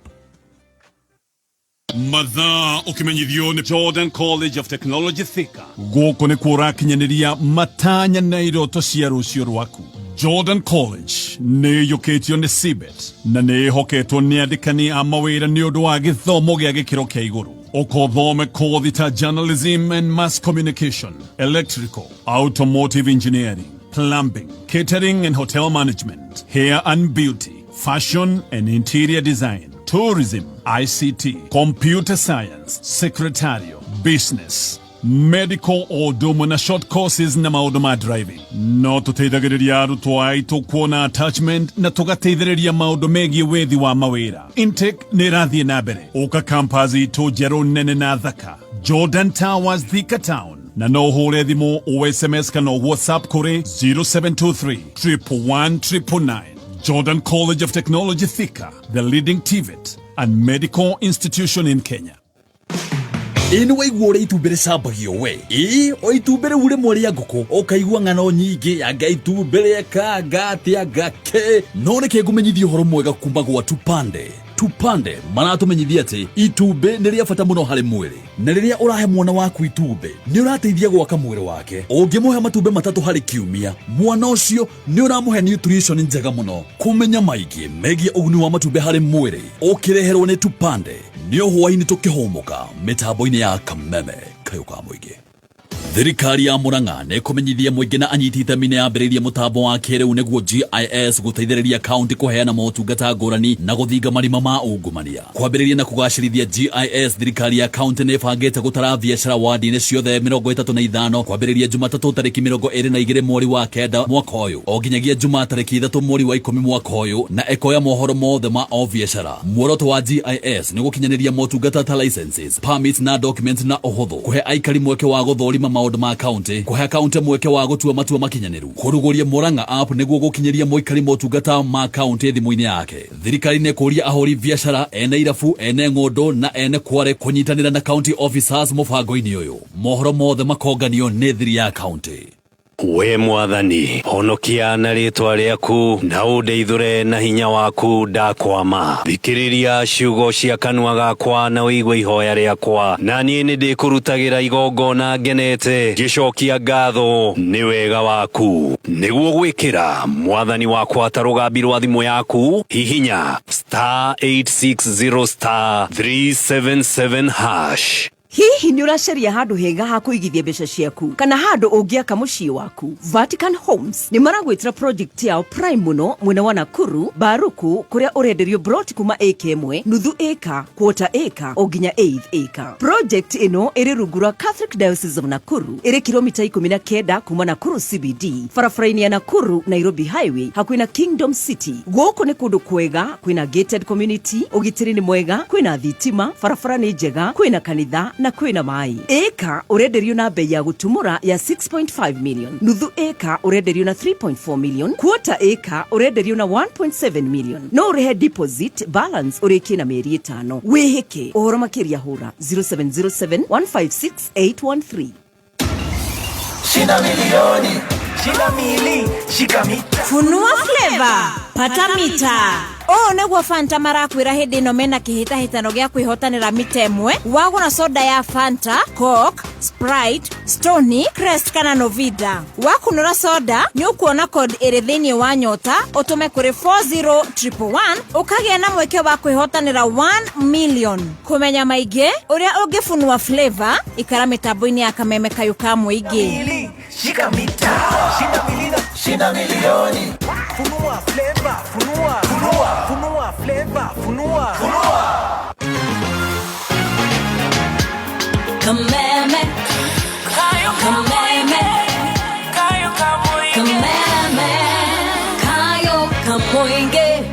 Mathaa ũkĩmenyithio nĩ Jordan College of Technology Thika. Gũkũ nĩkuo ũrakinyanĩria matanya na iroto cia rũciũ rwaku. Jordan College nĩ ĩiyũkĩtio nĩ CBET na nĩ ĩhoketwo nĩ andĩkani a mawĩra nĩ ũndũ wa gĩthomo gĩa gĩkĩro kĩa igũrũ. Ũkothome kothi ta journalism and mass communication, electrical, automotive engineering, plumbing, catering and hotel management, hair and beauty. fashion and interior design, tourism, ICT, computer science, secretarial, business, medical o ũndũ ũmwe na short courses na maũndũ ma driving. No tũteithagĩrĩria arutwo aitũ kuona attachment na tũgateithĩrĩria maũndũ megiĩ wethi wa mawĩra. Intake nĩ ĩrathiĩ na mbere. Ũka campus itũ njerũ nene na thaka, Jordan Towers, Thika Town, na no ũhũre thimũ o SMS kana WhatsApp kũrĩ 0723 111 999. Jordan College of Technology Thika, the leading TVET and medical institution in Kenya. Ĩ nĩ waigua ũrĩa itumbĩ rĩcambagio we? Ĩ o itumbĩ rĩu rĩmwe rĩa ngũkũ ũkaigua ng'ano nyingĩ, anga itumbĩ rĩekanga atĩa, anga kĩ. No reke ngũmenyithie ũhoro mwega kuma gwa Tupande. Tupande maratũmenyithia atĩ itumbĩ nĩ rĩa bata mũno harĩ mwĩrĩ, na rĩrĩa ũrahe mwana waku itumbĩ nĩ ũrateithia gwaka mwĩrĩ wake. Ũngĩmũhe matumbĩ 3 harĩ kiumia, mwana ũcio nĩ ũramũhe nutrition njega mũno. Kũmenya maingĩ megiĩ ũguni wa matumbĩ harĩ mwĩrĩ ũkĩreherwo nĩ Tupande nĩ hwaĩ-inĩ tũkĩhũmũka mĩtambo-inĩ ya Kameme Kayũ ka Mũingĩ. Thirikari ya Murang'a nĩ ĩkũmenyithia mũingĩ na anyiti itemi nĩ yambĩrĩirie mũtambo wa kĩrĩu nĩguo GIS gũteithĩrĩria kaunti kũheana motungata ngũrani na gũthinga marima ma ungumania. Kwambĩrĩria na kũgacĩrithia GIS, thirikari ya kaunti nĩ ĩbangĩte gũtara biacara wadi-inĩ ciothe 35 kwambĩrĩria Jumatatũ tarĩki 22 mweri wa 9 mwaka ũyũ o nginyagia Jumaa tarĩki 3 mweri wa 10 mwaka ũyũ, na ĩkoya mohoro mothe ma o biacara. Muoroto wa GIS nĩ gũkinyanĩria motungata ta licenses, permits na documents na ũhũthũ, kũhe aikari mweke wa gũthũrima maũndũ ma kaunti, kũhe kaunti mweke wa gũtua matua makinyanĩru, kũrugũria Murang'a app nĩguo gũkinyĩria mũikari motungata ma kaunti thimũ-inĩ yake. Thirikari nĩ kũria ahũri biacara, ene irabu, ene ng'ũndũ na ene kware kũnyitanĩra na county officers mũbango-inĩ ũyũ. Mohoro mothe makonganio nĩ thiri ya kaunti. We Mwathani, honokia na rĩtwa rĩaku, na ũndeithũre na hinya waku ndakwama. Thikĩrĩria ciugo cia kanua gakwa na ũigue ihoya rĩakwa, na niĩ nĩndĩkũrutagĩra igongona ngenete, ngĩcokia ngatho nĩ wega waku. Nĩguo gwĩkĩra Mwathani wakwa ta rũgambi rwa thimũ yaku, hihinya star 860 star 377 hash. Hihi nĩ ũracaria handũ hega ha kũigithia mbeca ciaku kana handũ ũngĩaka mũciĩ waku? Vatican Homes nĩ maragwĩtĩra project yao prime mũno mwena wa Nakuru, Baruku, kũrĩa ũrenderio broti kuma ĩka 1, nuthu ĩka, quarter ĩka o nginya eighth ĩka. Project ĩno ĩrĩ rungu rwa Catholic Diocese of Nakuru, ĩrĩ kilomita 19 kuma Nakuru CBD, barabara-inĩ ya Nakuru Nairobi Highway, hakuhĩ na Kingdom City. Gũkũ nĩ kũndũ kwega, kwĩna gated community, ũgitĩri nĩ mwega, kwĩna thitima, barabara nĩ njega, kwĩna kanitha na kwĩna maĩ. Ĩka ũrenderio na bei ya gũtumũra ya 6.5 million, nuthu ĩka ũrenderio na 3.4 million, quarter ĩka ũrenderio na 1.7 million. No ũrĩhe deposit, balance ũrĩkie na mĩeri 5. Wĩhĩke. Ũhoro makĩria hũra 0707 156 813. Shinda milioni, shinda mili, shika mita. Funua flavor, pata mita. Ũũ nĩguo Fanta marakwĩra hĩndĩ ĩno mena kĩhĩtahĩtano gĩa kwĩhotanĩra mita ĩmwe. Wagũra soda ya Fanta, Coke, Sprite, Stony, Crest kana Novida. Wakunũra soda, nĩ ũkuona code ĩrĩ thĩinĩ wa nyota, ũtũme kũrĩ 40111 ũkagĩa na mweke wa kwĩhotanĩra 1 million. Kũmenya maingĩ ũrĩa ũngĩfunua flavor, ikara mĩtambo-inĩ ya Kameme Kayũ ka Mũingĩ. Shika mita, shinda milina, shinda milioni. Funua flavor, funua, funua, funua flavor, funua, funua. Kameme, Kameme, Kameme, Kayo Kamoinge.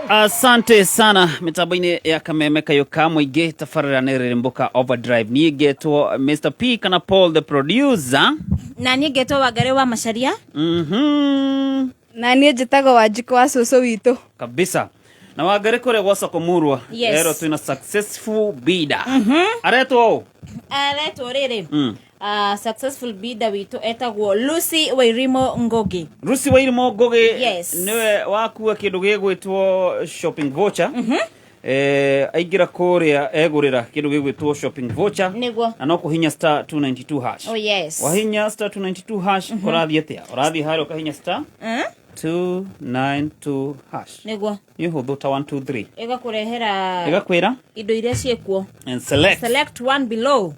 Asante sana mitambo-inĩ ya Kameme Kayũ ka Mũingĩ, tabarĩra nĩ Rĩrĩmbũka Overdrive. Niĩ ngetwo Mr P kana Paul the producer, na niĩ ngetwo Wangarĩ wa Macharia. Na niĩ njĩtagwo Wanjikũ wa cũcũ witũ. Kabisa. Na Wangarĩ kũrĩa gwa Soko Murwa, Yes. ero twĩna successful bidder. Aretwo ũ? Aretwo rĩrĩ, successful bidder witũ etagwo Lucy Wairimo Ngugi. Lucy Wairimo Ngugi. Yes. Niwe wakua kĩndũ gĩgwĩtwo shopping voucher. Aingĩra kũrĩa egũrĩra kĩndũ gĩgwĩtwo shopping voucher. Nĩguo. Na no kũhinya star 292 hash. Oh yes. Wahinya star 292 hash, ũrathiĩ atĩa? Ũrathiĩ harĩa ũkahinya star 292 hash. Nĩguo. Nĩ ũhũthũ ta 1 2 3. Ĩgakũrehera Ĩgakwĩra indo iria ciĩkuo. And select. Select one below.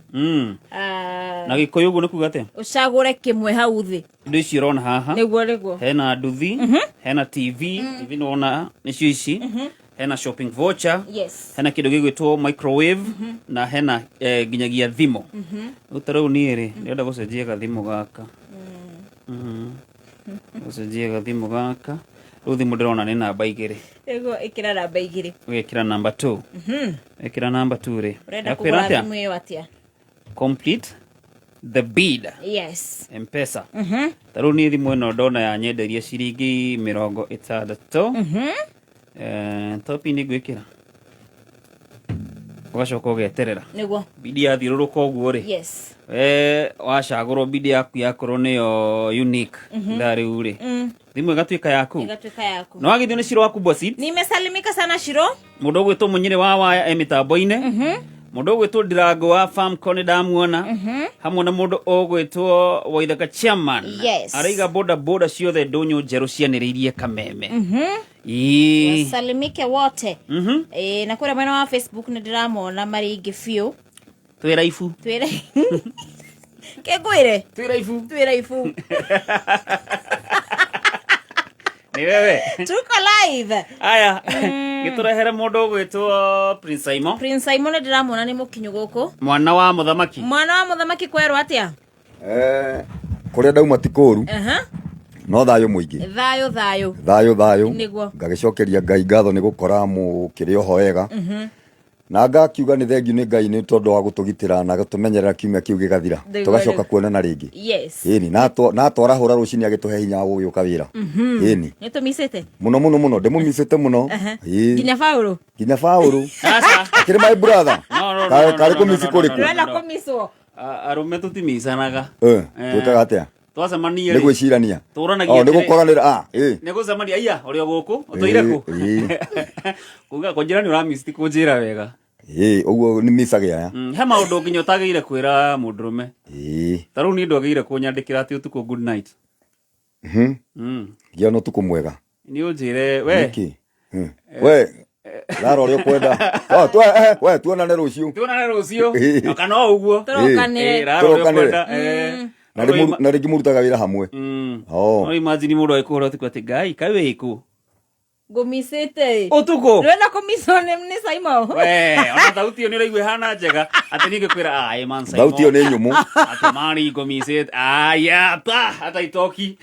Ah, Na gĩkũyũ ũguo nĩ kuga atĩa? Ũcagũre kĩmwe hau thĩ. Indo ici ũrona haha. Nĩguo nĩguo. Hena nduthi, hena TV, TV nĩwona nĩcio ici. Hena shopping voucher. Yes. Hena kĩndũ gĩgwĩtwo microwave na hena nginyagia thimũ. Rĩu ta rĩu niĩ rĩ, ndĩrenda gũcenjia gathimũ gaka. Gũcenjia gathimũ gaka. Rĩu thimũ ndĩrona nĩ namba 2. Nĩguo ĩkĩra namba 2. Ũgekĩra namba 2. Ĩkĩra namba 2 rĩ. Ũrenda Yakwĩra kũgũra atĩa? thimũ ĩyo atĩa? Complete the bid. Yes. Mpesa. Ta rĩu niĩ thimũ ĩno ndona yanyenderia ciringi 60. Topi nĩ ngwĩkĩra. Ũgacoka ũgeterera. Nĩguo. Bidi yathiũrũrũka ũguo rĩ. Yes. Wacagũrwo bidi yaku yakorwo nĩyo unique. Thaa rĩu rĩ. Thimũ ĩgatuĩka yaku. Ĩgatuĩka yaku. Na wagithio nĩ Shiro wa Kubwa Seeds. Nimesalimika sana Shiro. Mũndũ ũgwĩtwo Mũnyĩrĩ wa Waya e mĩtambo-inĩ. Mũndũ ũgwĩtwo Ndirango wa Farmco nĩ ndamuona. Hamwe na mũndũ ũgwĩtwo Waithaka Chairman. Yes. Araiga boda boda ciothe ndũnyũ njerũ cianĩrĩirie Kameme. Ĩĩ. Wasalimike wote. Na kũrĩa mwena wa Facebook nĩ ndĩramona marĩ aingĩ biũ. Twĩ raibu. Twĩra kĩngwĩre? Twĩ raibu. Twĩ raibu. Nĩ wewe. Tuko live. Aya, gĩtũrehere mũndũ ũgwĩtwo Prince Simon. Prince Simon nĩ ndĩramuona nĩ mũkinyu gũkũ. Mwana wa mũthamaki. Mwana wa mũthamaki kwerwo atĩa? Kũrĩa ndauma ti kũũru, no thayũ mũingĩ. Thayũ thayũ. Thayũ thayũ. Nĩguo. Ngagĩcokeria Ngai ngatho nĩ gũkora mũkĩrĩ oho wega. Na ngakiuga nĩ thengiũ nĩ Ngai nĩ tondũ wa gũtũgitĩra na gũtũmenyerera kiumia kĩu gĩgathira. Nĩguo, Tũgacoka nĩguo. kuonana rĩngĩ. Yes. Ĩni, na twarahũra rũcinĩ agĩtũhe hinya wa gũgĩũka wĩra. Ĩni. Nĩ tũmicĩte? Mũno mũno mũno ndĩmũmicĩte mũno. Ĩĩ. Nginya Paũlũ. Nginya Paũlũ. Akĩrĩ my brother. No, no, no, Karĩ no, no, karĩ no, kũmici no, no, kũrĩkũ? no, Ndĩrenda no. kũmicwo. Arũme tũtimicanaga. Twĩkaga atĩa? Twacemania Nĩ rĩ. gwĩcirania. Tũranagia Oh, nĩ atĩrĩ. gũkoranĩra. Ah, ĩĩ. Nĩ gũcemania iya ũrĩ o gũkũ ũtũire kũ? Ĩĩ. Kuga kũnjĩra nĩ ũramiss ti kũnjĩra wega. Ĩĩ, ũguo nĩ micage aya. He maũndũ nginya ũtagĩrĩire kwĩra mũndũrũme. Ĩĩ. Ta rĩu niĩ ndwagĩrĩire kũnyandĩkĩra atĩ ũtukũ good night. Gĩa na ũtukũ mwega. Nĩ ũnjĩre we. Nĩkĩ? We, rara ũrĩa ũkwenda. Oh, we, tuonane rũciũ. Tuonane rũciũ. Ĩĩ. Na kana o ũguo. Tũrokanĩre. Ĩĩ, rara ũrĩa Tũrokanĩre. ũkwenda. Na na rĩngĩ mũrutaga wĩra hamwe. Oh. No imagine mũndũ agĩkũhũra ũtukũ atĩ Ngai kaĩ wĩ kũ? Ngũmicĩte. Ũtukũ. Ndĩrenda kũmicwo nĩ Simon. We, ona thauti ĩyo nĩ ũraigua ĩhana njega. Atĩ niĩ ngĩkwĩra ah, man Simon. Thauti ĩyo nĩ nyũmũ. Atĩ mani ngũmicĩte. Aya, ta, hata itoki.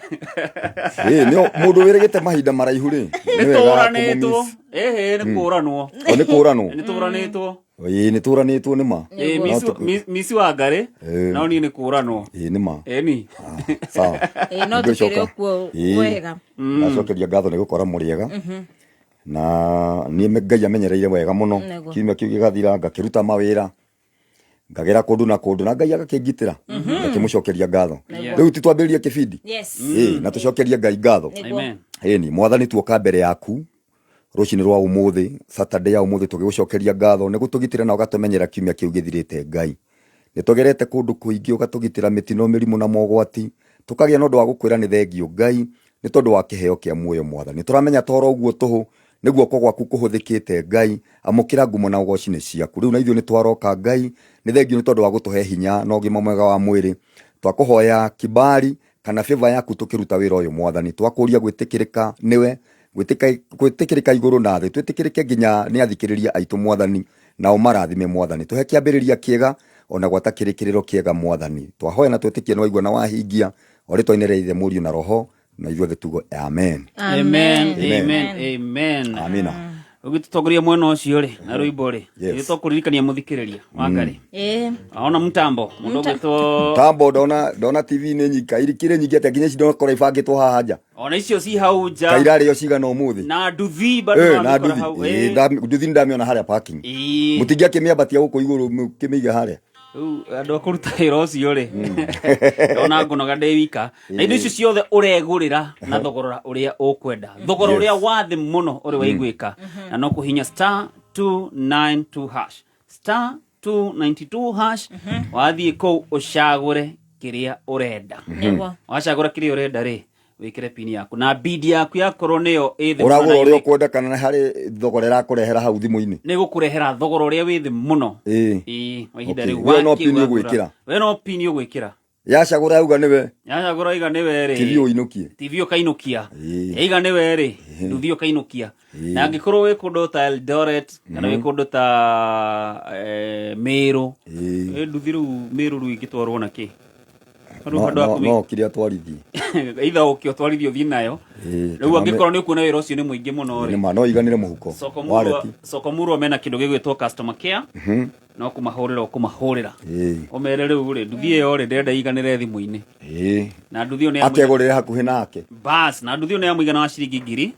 Ĩĩ, nĩ mũndũ wĩrĩgĩte mahinda maraihu rĩ. Nĩ nĩ wega tũranĩtwo. kũmũmiss. Ĩhĩ, nĩ kũranwo. O, nĩ kũranwo. Nĩ tũranĩtwo. Ĩĩ, nĩ tũranĩtwo nĩ ma. Ĩĩ, No mici wa ngarĩ. Ĩĩ. No niĩ nĩ kũranwo. Ĩĩ, nĩ ma. Ĩni. Sawa. Ĩĩ, no tũkĩrĩ o kuo Ĩĩ. wega. Ndacokeria ngatho nĩ gũkora mũrĩega. Na niĩ Ngai amenyereire wega mũno. Nĩguo. Kiumia kĩu gĩgathira ngakĩruta mawĩra. Ngagera kũndũ na kũndũ na Ngai agakĩngitĩra. Ngakĩmũcokeria ngatho. Nĩguo. Rĩu ti twambĩrĩrie kĩbindi. Yes. Ĩĩ, na tũcokerie Ngai ngatho. Nĩguo. Amen. Ĩni, mwathani tuoka mbere yaku rũcinĩ rwa ũmũthĩ, Saturday ya ũmũthĩ tũgĩgũcokeria ngatho nĩ gũtũgitĩra na ũgatũmenyera kiumia kĩu gĩthirĩte Ngai. Nĩ tũgerete kũndũ kũingĩ ũgatũgitĩra mĩtino, mĩrimũ na mogwati, tũkagĩa na ũndũ wa gũkwĩra nĩ thengio Ngai nĩ tondũ wa kĩheo kĩa muoyo mwathani. Tũramenya toro ũguo tũhũ nĩ guoko gwaku kũhũthĩkĩte Ngai, amũkĩra ngumo na ũgoci nĩ ciaku. Rĩu na ithuĩ nĩ twaroka Ngai, nĩ thengio nĩ tondũ wa gũtũhe hinya na ũgima mwega wa mwĩrĩ. Twakũhoya kibali kana favor yaku tũkĩruta wĩra ũyũ mwathani. Twakũria gwĩtĩkĩrĩka nĩwe, gwĩtĩkĩrĩka igũrũ na thĩ, twĩtĩkĩrĩke nginya nĩ athikĩrĩria aitũ mwathani, nao marathime mwathani. Tũhe kĩambĩrĩria kĩega ona gwata kĩrĩkĩrĩro kĩega mwathani. Twahoya na twĩtĩkie nĩ waigua na wahingia, o rĩtwa-inĩ rĩa Ithe, Mũriũ na Roho, na ithuothe tuge amen. Amen. Amen. Amen. Amen. Amina. Ũgĩtũtongoria mwena ũcio rĩ, na rwĩmbo rĩ, Yes. nĩ tũkũririkania mũthikĩrĩria wa Ngarĩ. Ĩĩ. Ona mtambo, mũndũ ũgwĩtwo Tambo ndona TV nĩ nyingĩ, irikire nyingĩ atĩa nginya ici ndokora ibangĩtwo haha nja. ona icio ci hau nja. Kairarĩo cigana ũmũthĩ. Na nduthi bado Eh, no na wamĩkora nduthi. hau. Ĩĩ, Ĩĩ. nduthi nĩndamĩona harĩa parking. Ĩĩ. Mũtingĩakĩmĩambatia gũkũ igũrũ mũkĩmĩige harĩa. Rĩu andũ a kũruta wĩra ũcio rĩ, ndona ngũnoga ndĩ wika. Na indo icio ciothe ũregũrĩra na thogora ũrĩa ũkwenda. Thogora Yes. ũrĩa wa thĩ mũno ũrĩ waiguĩka. Na no kũhinya star 292 hash. Star 292 hash. Wathiĩ kũu ũcagũre kĩrĩa ũrenda. Nĩguo. Wacagũra kĩrĩa ũrenda rĩ, Wĩkĩre pini yaku na bidi yaku yakorwo nĩyo ĩ thĩ mũno Ũragũra na ũrĩa ũkwenda kana nĩ harĩ thogora ĩrakũrehera hau thimũ-inĩ? Nĩ gũkũrehera thogora ũrĩa wĩ thĩ mũno. Ĩĩ. Ĩĩ, wa ihinda Okay. rĩu We no wakĩgũra. pini ũgwĩkĩra. We no pini ũgwĩkĩra. Yacagũra yauga nĩwe. Yacagũra iga nĩwe rĩ. TV ũinũkie. TV ũkainũkia. Ĩĩ. Yaiga nĩwe rĩ, nduthi ũkainũkia. Na angĩkorwo wĩ kũndũ ta Eldoret kana wĩ kũndũ ta Meru. Nduthi rĩu Meru rĩu ingĩtwarwo na kĩ? Rĩu No handũ ha no no kĩrĩa twarithie. Either ũke ũtwarithie ũthiĩ nayo. Ĩĩ. Rĩu angĩkorwo nĩ ũkuona wĩra ũcio nĩ mũingĩ mũno rĩ. Nĩma no iganĩre mũhuko. Soko Murwa, Wallet. Soko Murwa mena kĩndũ gĩgwĩtwo customer care. No kũmahũrĩra ũkũmahũrĩra. Ĩĩ. Ũmere rĩu rĩ, nduthi ĩyo rĩ ndĩrenda iganĩre thimũ-inĩ. Ĩĩ. Na nduthi ĩyo nĩ ya Akegũrĩre hakuhĩ nake. Bas, na nduthi ĩyo nĩ ya mũigana wa ciringi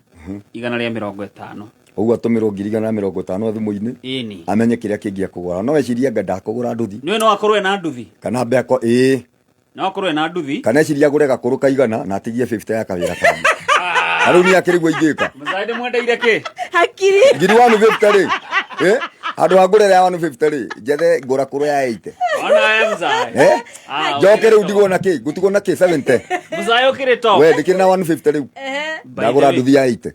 150,000. Ũguo atũmĩrwo 150,000 thimũ-inĩ. Ĩni. Amenye kĩrĩa kĩngĩ akũgũra. No ecirie anga ndakũgũra nduthi. Nĩwe no akorwo ena nduthi. Kana ambe ako ĩĩ. No akorwo ena nduthi. Kana ecirie agũre gakũrũ kaigana na atigie 50 ya kawĩra kanyu. Na rĩu niĩ akĩrĩ guo ingĩka. Mũcai ndĩmwendeire kĩ? Hakiri. 150 rĩ. Handũ ha ngũre ya 150 rĩ, njethe ngũra kũrũ ya 80. Ona we mũcai. Eh? Ah, Njoke rĩu ndigwo na kĩ? Ngũtigwo na kĩ 70? Mũcai ũkĩrĩ top. We ndĩkĩrĩ na 150 rĩu. By Ndagũra the way- nduthi ya 80.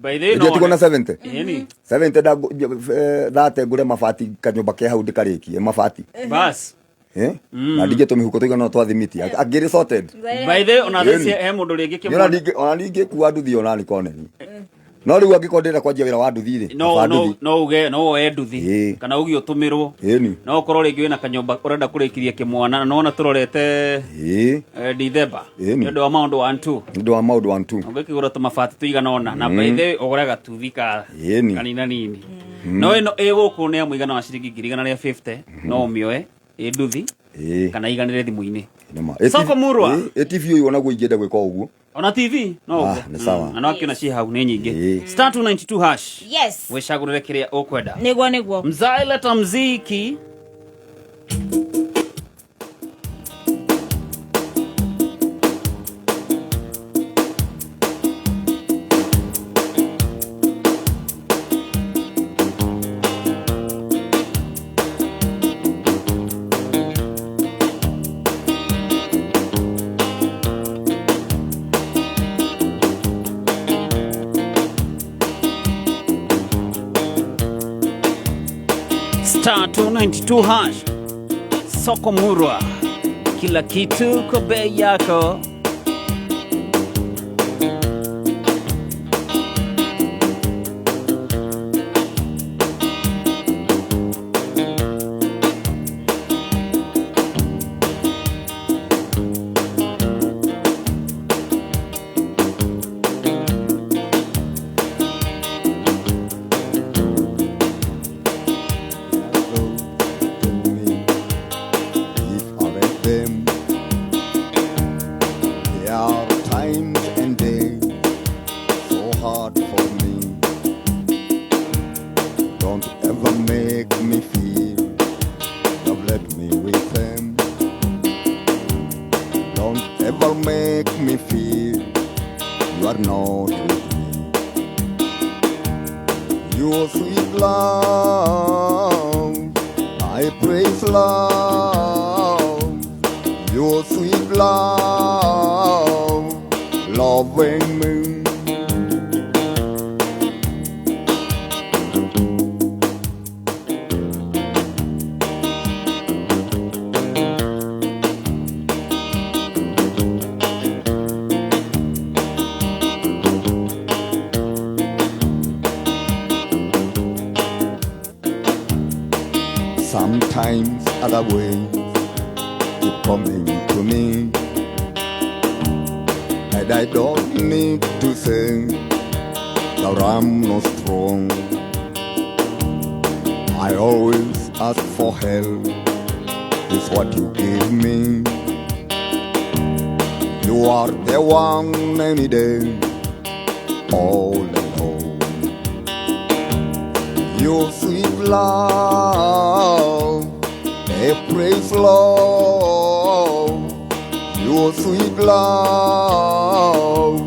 By the way, no Ndiatigwo na 70. Ĩni. 70 thate ngũre mabati kanyũmba ke hau ndĩkarĩkie mabati. Bas. Eh? Na ndige tũmĩhuko tũigana twa thimiti. Angĩrĩ sorted. By the way, ona Ĩni. thaa ici he mũndũ rĩngĩ Nĩ ona kĩmwe. ona ningĩkua nduthi ona nĩ koneni. No rĩu angĩkorwo ndĩrenda kwanjia wĩra wa nduthi rĩ. No kaba no nduthi. no uge no woe nduthi kana uge ũtũmĩrwo. Ĩni. No ũkorwo rĩngĩ wĩna kanyũmba ũrenda kũrĩkithia kĩmwana na nĩwona tũrorete Ĩĩ. Dithemba. Ĩni. Nĩ ũndũ wa maũndũ 1 2. Nĩ ũndũ wa maũndũ 1 2. Ũngĩkĩgũra tũmabati tũigana ũna na by the way ũgũre gatuthi ka Ĩni. kanina nini. No ĩno ĩ gũkũ nĩ ya mũigana wa ciringi 150,000 no ũmĩoe ĩ nduthi Ĩĩ. kana iganĩre thimũ-inĩ. Nĩma. Soko Murwa. Ĩ TV ũyũ onaguo ingĩenda gwĩka ũguo. Ona TV no Ah, ũguo. nĩ sawa. Na no akĩona ciĩ hau nĩ nyingĩ. Star 292 hash. Yes. Wĩcagũrĩre kĩrĩa ũkwenda. Nĩguo nĩguo. Mzai leta mziki. Star 292 hash. Soko Murwa. Kila kitu kwa bei yako. If I read them, there are times and days so hard for me. Don't ever make me feel you've left me with them. Don't ever make me feel you are not with me. Your sweet love, I praise love. Your sweet love, loving me. Sometimes other ways keep coming to me, and I don't need to say that I'm not strong. I always ask for help, it's what you give me. You are the one any day, all alone. Your sweet love, a praise love. Your sweet love,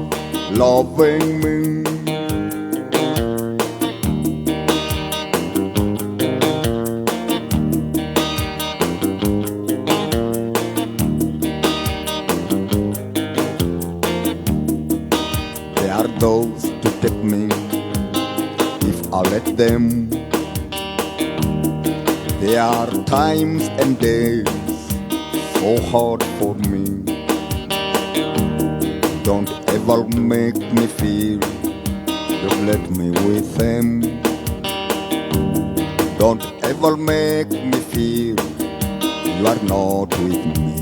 loving me. I let them. There are times and days so hard for me. Don't ever make me feel you've left me with them. Don't ever make me feel you are not with me.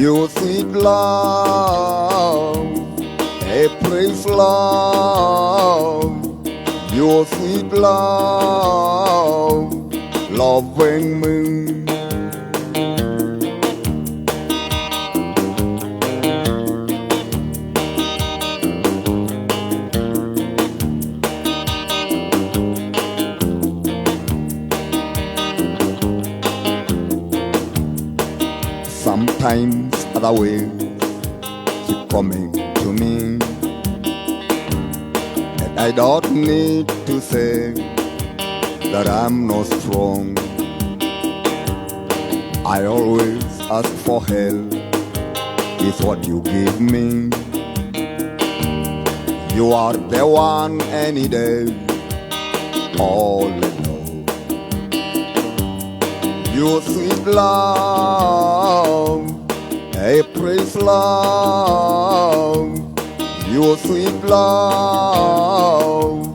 You sweet love, a praise love, your sweet love, loving me. Sometimes other ways keep coming to me, and I don't need to say that I'm not strong. I always ask for help, it's what you give me. You are the one any day, all alone. Your sweet love, a praise love, your sweet love,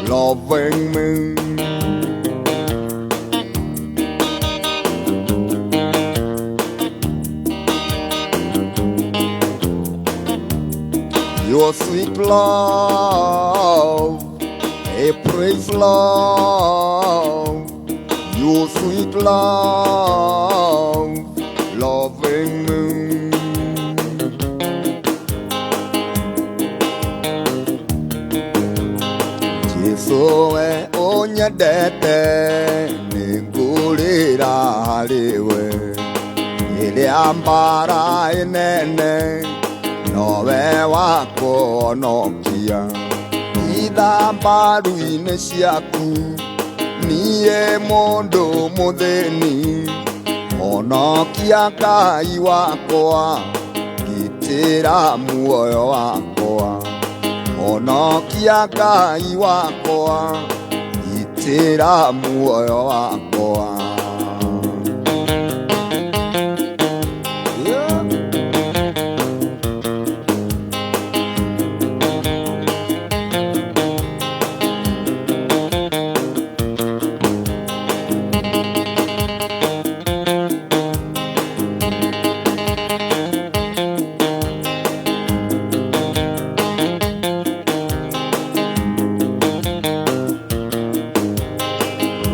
loving me. Your sweet love, a praise love, your sweet love, loving me. Jesu we unyendete nĩngũrĩra harĩ we ĩrĩa mbara ĩnene nowe wakũhonokia itha mbaru-inĩ ciaku niĩ mũndũ mũthĩni honokia Ngai wakwa gitĩra muoyo wakwa honokia Ngai wakwa gitĩra muoyo wakwa.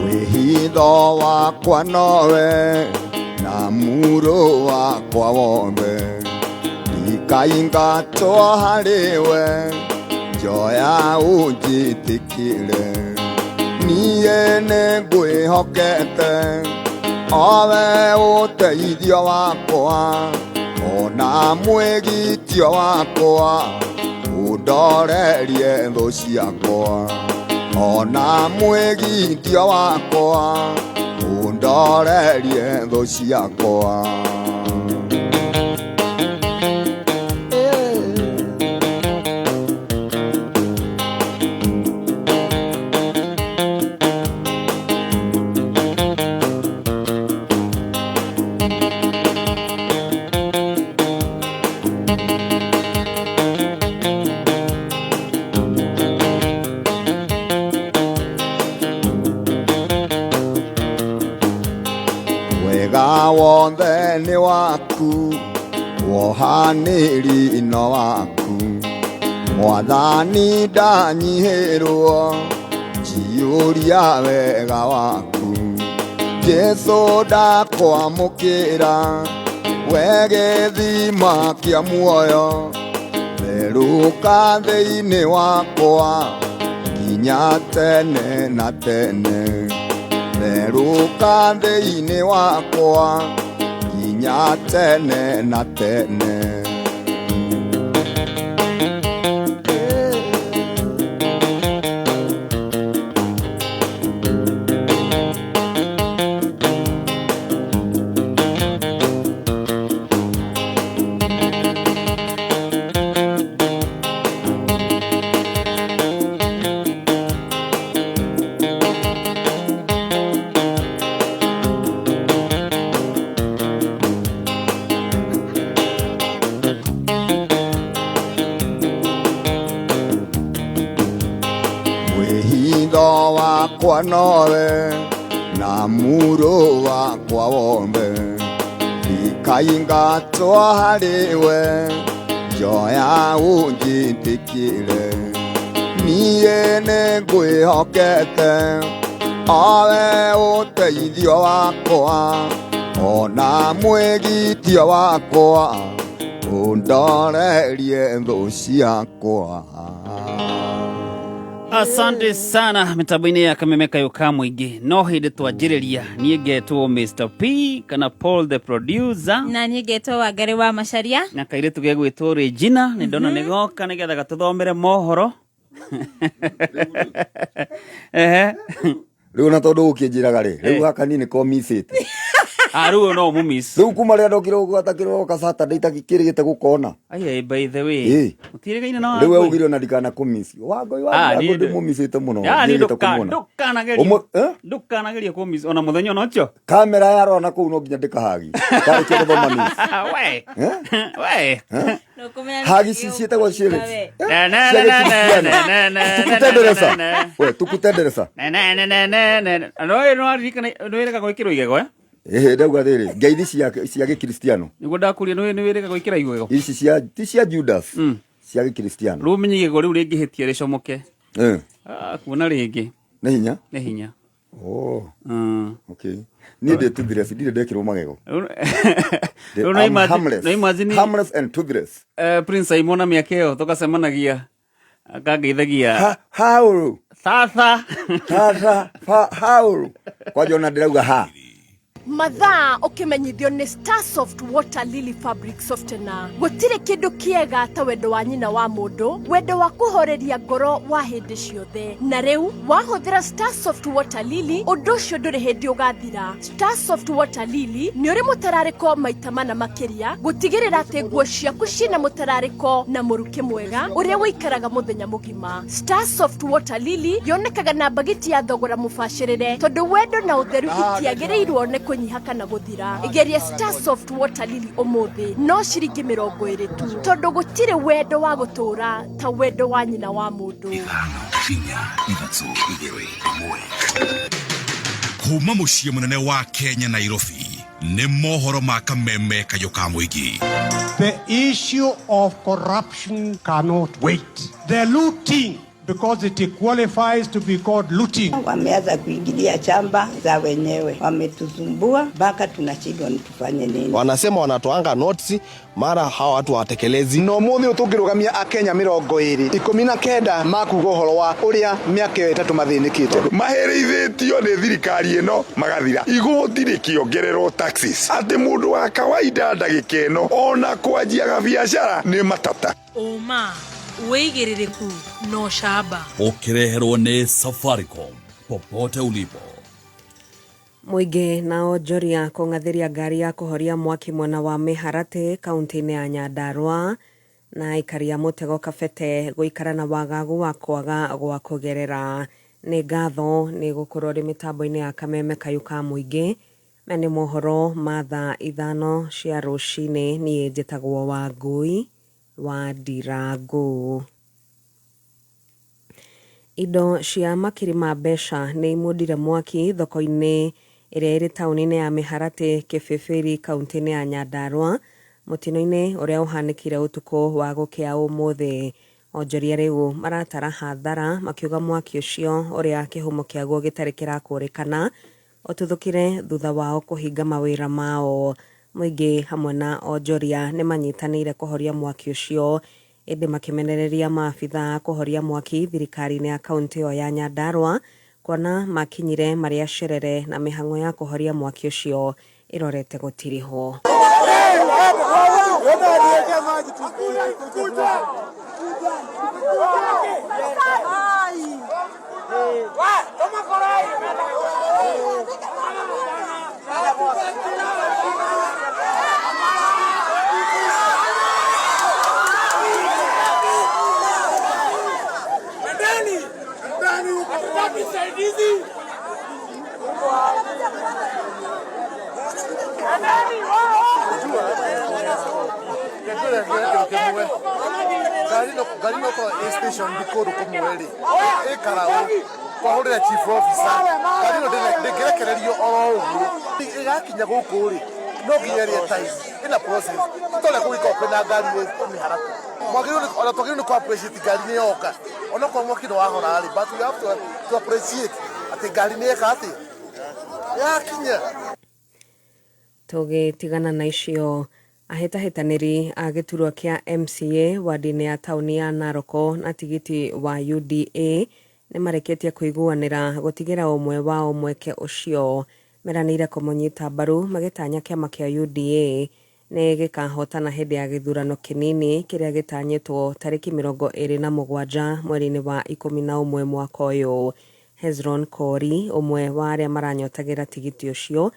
Wĩhitho wakwa nowe na muro wakwa wothe ndikaingatwo harĩ we njoya ũnjĩtĩkĩre niĩ nĩngwĩhokete owe ũteithio wakwa ona mwĩgitio wakwa ũndorerie thũ ciakwa ona mwĩgitio wakwa ũndorerie thũ ciakwa. Wega wothe nĩ waku wohanĩri no waku mwathani ndanyihĩrwo njiyũria wega waku Jesu ndakwamũkĩra we gĩthima kĩa muoyo therũka thĩinĩ wakwa nginya tene na tene therũka thĩinĩ wakwa nginya tene na tene. Wĩhitho wakwa nowe na muro wakwa wothe ndikaingatwo harĩ we njoya ũnjĩtĩkĩre niĩ nĩngwĩhokete owe ũteithio wakwa ona mwĩgitio wakwa ũndorerie thũ ciakwa. Asante sana mitambo-inĩ ya Kameme Kayũ ka Mũingĩ. No hĩndĩ twanjĩrĩria niĩ ngetwo Mr P kana Paul the producer, na niĩ ngetwo Wangari wa Macharia, na kairĩtu gegwĩtwo Regina. Nĩ ndona nĩ goka nĩgetha gatũthomere mohoro. Ehe. Rĩu na tondũ ũkĩnjĩraga rĩ, rĩu gaka niĩ nĩko missĩte. Ah, rĩu no ũmũmiss. Rĩu kuma rĩrĩa ndokire gũgwata kĩroka Saturday itakĩrĩgĩte gũkona. Ai, by the way, Ĩ. mũtiĩrĩgaine na Rĩu we Wangũi? ugire ona ndikana kũmiss. Wangũi Ah, Wangũi niĩ ndĩmũmissĩte mũno. Ah, niĩ Njĩrĩgĩte kũmuona. ndũkanagerie Eh? ndũkanagerie kũmiss ona mũthenya ona ũcio. Kamera yarora na kũu no nginya ndĩkahagi. Ndarĩkia gũthoma news. We. Eh? We. Hagi ciĩtagwo ciĩrĩ. Na, na, na, na, na, na, na, na, Tukutendereza. na, na. We tukutendereza. Na, na, na, na, na, na, na. No, no waririkana nĩ wĩrĩga gwĩkĩrwo igego, eh? Ĩhĩ ndauga rĩrĩ, ngeithi cia gĩkristiano. Nĩguo ndakũria nĩ wĩrĩga gwĩkĩra igego. Ici cia ti cia Judas. Cia gĩkristiano. Rĩu ũmenye igego rĩu rĩngĩhĩtia rĩcomoke. Eh. Ah, kuona rĩngĩ. Nĩ hinya? Nĩ hinya. Oh. Okay. Niĩ ndĩ toothless, ndirĩ ndekĩrwo magego. Rĩu I'm no imagine- harmless. no imagine- Harmless and toothless. Prince Simon na mĩaka ĩyo tũgacemanagia akangeithagia hauru sasa sasa hauru kwanja ona ndĩrauga ha. Mathaa ũkĩmenyithio nĩ Starsoft Water Lily Fabric Softener. Gũtirĩ kĩndũ kĩega ta wendo wa nyina wa mũndũ, wendo wa kũhoreria ngoro wa hĩndĩ ciothe. Na rĩu wahũthĩra Starsoft Water Lily, ũndũ ũcio ndũrĩ hĩndĩ ũgathira. Starsoft Water Lily nĩ ũrĩ mũtararĩko maita mana makĩria gũtigĩrĩra atĩ nguo ciaku ciĩna mũtararĩko na mũrukĩ mwega ũrĩa ũikaraga mũthenya mũgima. Starsoft Water Lily yonekaga na mbagiti ya thogora mũbacĩrĩre tondũ wendo na ũtheru itiagĩrĩirwo nĩ kũnyiha kana gũthira. Geria Starsoft Water Lily ũmũthĩ no ciringi 20 tu tondũ gũtirĩ wendo wa gũtũũra ta wendo wa nyina wa mũndũ. 4 3 2 1. Kuma mũciĩ mũnene wa Kenya Nairobi nĩ mohoro ma Kameme Kayũ ka Mũingĩ. The issue of corruption cannot wait. The looting, because it qualifies to be called looting. Wameanza kuingilia shamba za wenyewe, wametusumbua mpaka tunashindwa ni tufanye nini. Wanasema wanatoanga notes, mara hawa watu hawatekelezi. No mũthĩ ũyũ tũngĩrũgamia akenya 29 makuga ũhoro wa ũrĩa mĩaka ĩyo 3 mathĩnĩkĩte. Maherithĩtio nĩ thirikari ĩno magathira. Igoti rĩkĩongererwo taxes atĩ mũndũ wa kawaida ndagĩka ĩno ona kwanjiaga biacara nĩ matata. Ũma wĩigĩrĩrĩku na ũcamba. Ũkĩreherwo nĩ Safaricom popote ulipo. Mũingĩ na onjoria kũng'athĩria ngari ya kũhoria mwaki mwena wa Mĩharatĩ kaunti-inĩ ya Nyandarua na aikari a Mũtego Kabete gũikara na wagagu wa kwaga gwa kũgerera. Nĩ ngatho nĩ gũkorwo rĩ mĩtambo-inĩ ya Kameme Kayũ ka Mũingĩ. Maya nĩ mohoro ma thaa 5 cia rũcinĩ. Niĩ njĩtagwo Wangũi wa Ndirangu. Indo cia makiri ma mbeca nĩ imundire mwaki thoko-inĩ ĩrĩa ĩrĩ taũni-inĩ ya Mĩharatĩ Kĩbĩbĩri kaunti-inĩ ya Nyandarua mũtino-inĩ ũrĩa ũhanĩkire ũtukũ wa gũkĩa ũmũthĩ. Onjoria rĩu maratara hathara makiuga mwaki ũcio ũrĩa kĩhumo kĩaguo gĩtarĩ kĩrakũrĩkana ũtuthũkire thutha wao kũhinga mawĩra mao. Mũingĩ hamwe na onjoria nĩ manyitanĩire kũhoria mwaki ũcio ĩndĩ makĩmenereria maabitha kũhoria mwaki thirikari-inĩ ya kaunti ĩyo ya Nyandarua kuona makinyire marĩ acerere na mĩhang'o ya kũhoria mwaki ũcio ĩrorete gũtirihwo. Ngari no ngari no korwo ĩ station kũndũ kũmwe rĩ ĩ karaũ kwahũrĩra chief officer ngari ĩno ndĩngĩrekererio oro ũguo ĩgakinya gũkũ rĩ no nginya ĩrĩe time ĩna process tũrĩa kũgĩkorwo kwĩna ngari mĩharatĩ mwagĩrĩirwo ona twagĩrĩirwo nĩ kũ appreciate ngari nĩ yoka onokorwo mwaki nĩ wahora rĩ, but we have to appreciate atĩ ngari nĩ yeka atĩ yakinya. Tũgĩtigana na icio, ahĩtahĩtanĩri a gĩturwa kĩa MCA wadi-inĩ ya taũni ya Narok na tigiti wa UDA nĩ marĩkĩtie kũiguanĩra gũtigĩra ũmwe wao mweke ũcio. Meranĩire kũmũnyita mbaru magĩtanya kĩama kĩa UDA nĩ gĩkahotana hĩndĩ ya gĩthurano kĩnini kĩrĩa gĩtanyĩtwo tarĩki 27 mweri-inĩ wa 11 mwaka ũyũ. Hezron Kori, ũmwe wa arĩa maranyotagĩra tigiti ũcio,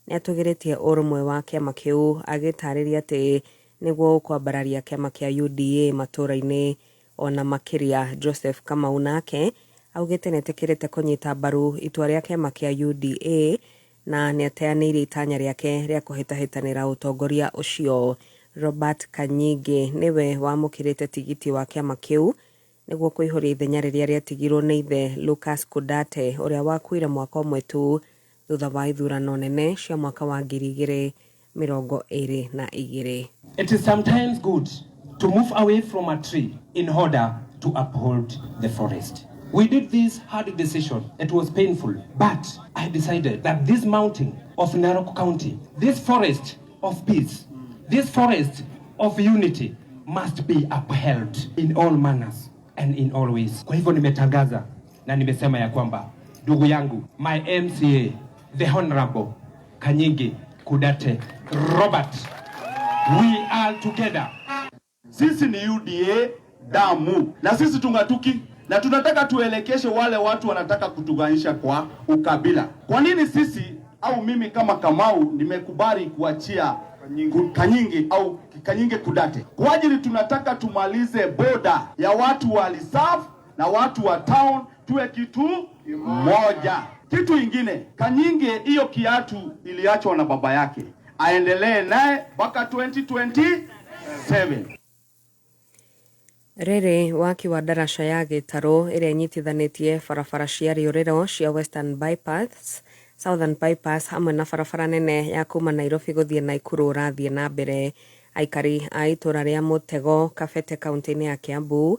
nĩ atũgĩrĩtie ũrũmwe wa kĩama kĩu agĩtarĩria atĩ nĩguo ũkwambararia kĩama kĩa UDA matũũra-inĩ ona makĩria. Joseph Kamau nake augĩte nĩetĩkĩrĩte kũnyita mbaru itua rĩa kĩama kĩa UDA na nĩateanĩirie itanya rĩake rĩa kũhĩtahĩtanĩra ũtongoria ũcio. Robert Kanyingi nĩwe wamũkĩrĩte tigiti wa kĩama kĩu nĩguo kũihũria ithenya rĩrĩa rĩatigirwo nĩ ithe Lucas Kudate, ũrĩa wakuire mwaka ũmwe tu thutha wa ithurano nene cia mwaka wa 2022. It is sometimes good to move away from a tree in order to uphold the forest. We did this hard decision. It was painful, but I decided that this mountain of Narok County, this forest of peace, this forest of unity must be upheld in all manners and in all ways. Kwa hivyo nimetangaza na nimesema ya kwamba ndugu yangu, my MCA, the Honorable Kanyingi Kudate Robert, we are together. Sisi ni UDA damu na sisi tungatuki na tunataka tuelekeshe wale watu wanataka kutuganisha kwa ukabila. Kwa nini sisi au mimi kama Kamau nimekubali kuachia Kanyingi au Kanyingi Kudate? Kwa ajili tunataka tumalize boda ya watu wa Reserve na watu wa town, tuwe kitu moja. Kitu ingine, Kanyingi hiyo kiatu iliachwa na baba yake, aendelee naye mpaka 2027. Rĩrĩ waki wa ndaraca ya gĩtarũ ĩrĩa ĩnyitithanĩtie barabara cia rĩũrĩro cia Western Bypass, Southern Bypass hamwe na barabara nene ya kuma Nairobi gũthiĩ Naikuru ũrathiĩ na mbere. Aikari a itũra rĩa Mũtego, Kabete, kaunti-inĩ ya Kiambu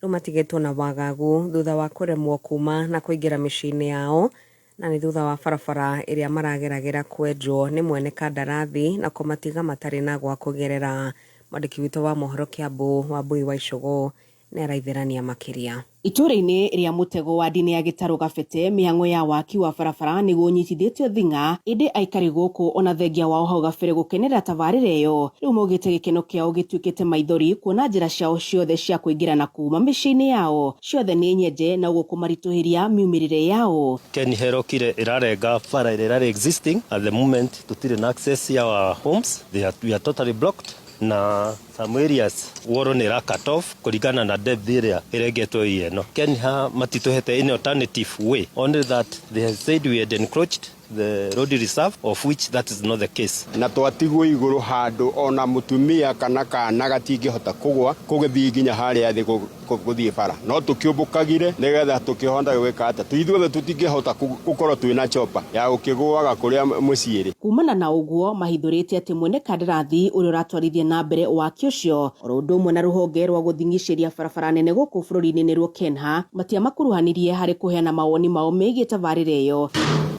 rĩu matigĩtwo na wagagu thutha wa kũremwo kuma na kũingĩra mĩciĩ-inĩ yao, na nĩ thutha wa barabara ĩrĩa marageragĩra kwenjwo nĩ mwene kandarathi na kũmatiga matarĩ na gwa kũgerera. Mwandĩki witũ wa mohoro Kiambu, Wambui wa Icũgũ, nĩ araithĩrania makĩria. Itũũra-inĩ rĩa Mũtego wa ndini ya Gĩtarũ Gabete, mĩhang'o ya waki wa barabara nĩguo ũnyitithĩtio thing'a, ĩndĩ aikari gũkũ ona thengia wao hau gabere gũkenera tabarĩra ĩyo, rĩu maugĩte gĩkeno kĩao gĩtuĩkĩte maithori kuona njĩra ciao ciothe cia kũingĩra na kuma mĩciĩ-inĩ yao ciothe nĩ nyenje na ũguo kũmaritũhĩria miumĩrĩre yao. Ken Herokire ĩrarenga bara ĩrĩa ĩrarĩ existing at the moment, tũtirĩ na access ya our homes, we are totally blocked na some areas woro nĩ ĩra cut off kũringana na depth ĩrĩa ĩrengetwo ĩno. Kenha matitũhete any alternative way, only that they have said we had encroached the road reserve, of which that is not the case. Na twatigwo igũrũ handũ ona mũtumia kana kana gatingĩhota kũgwa kũgĩthiĩ nginya harĩa thĩ gũthiĩ bara, no tũkĩũmbũkagire nĩgetha tũkĩhota gwĩka atĩa, ithuothe tũtingĩhota gũkorwo twĩna chopa ya gũkĩgũaga kũrĩa mũciĩ rĩ. Kumana na ũguo mahithũrĩte atĩ mwene kandarathi ũrĩa ũratwarithia na mbere waki ũcio oro ũndũ ũmwe na rũhonge rwa gũthing'icĩria barabara nene gũkũ bũrũri-inĩ nĩruo Kenha matiamakuruhanirie harĩ kũheana mawoni mao megiĩ tabarĩra ĩyo.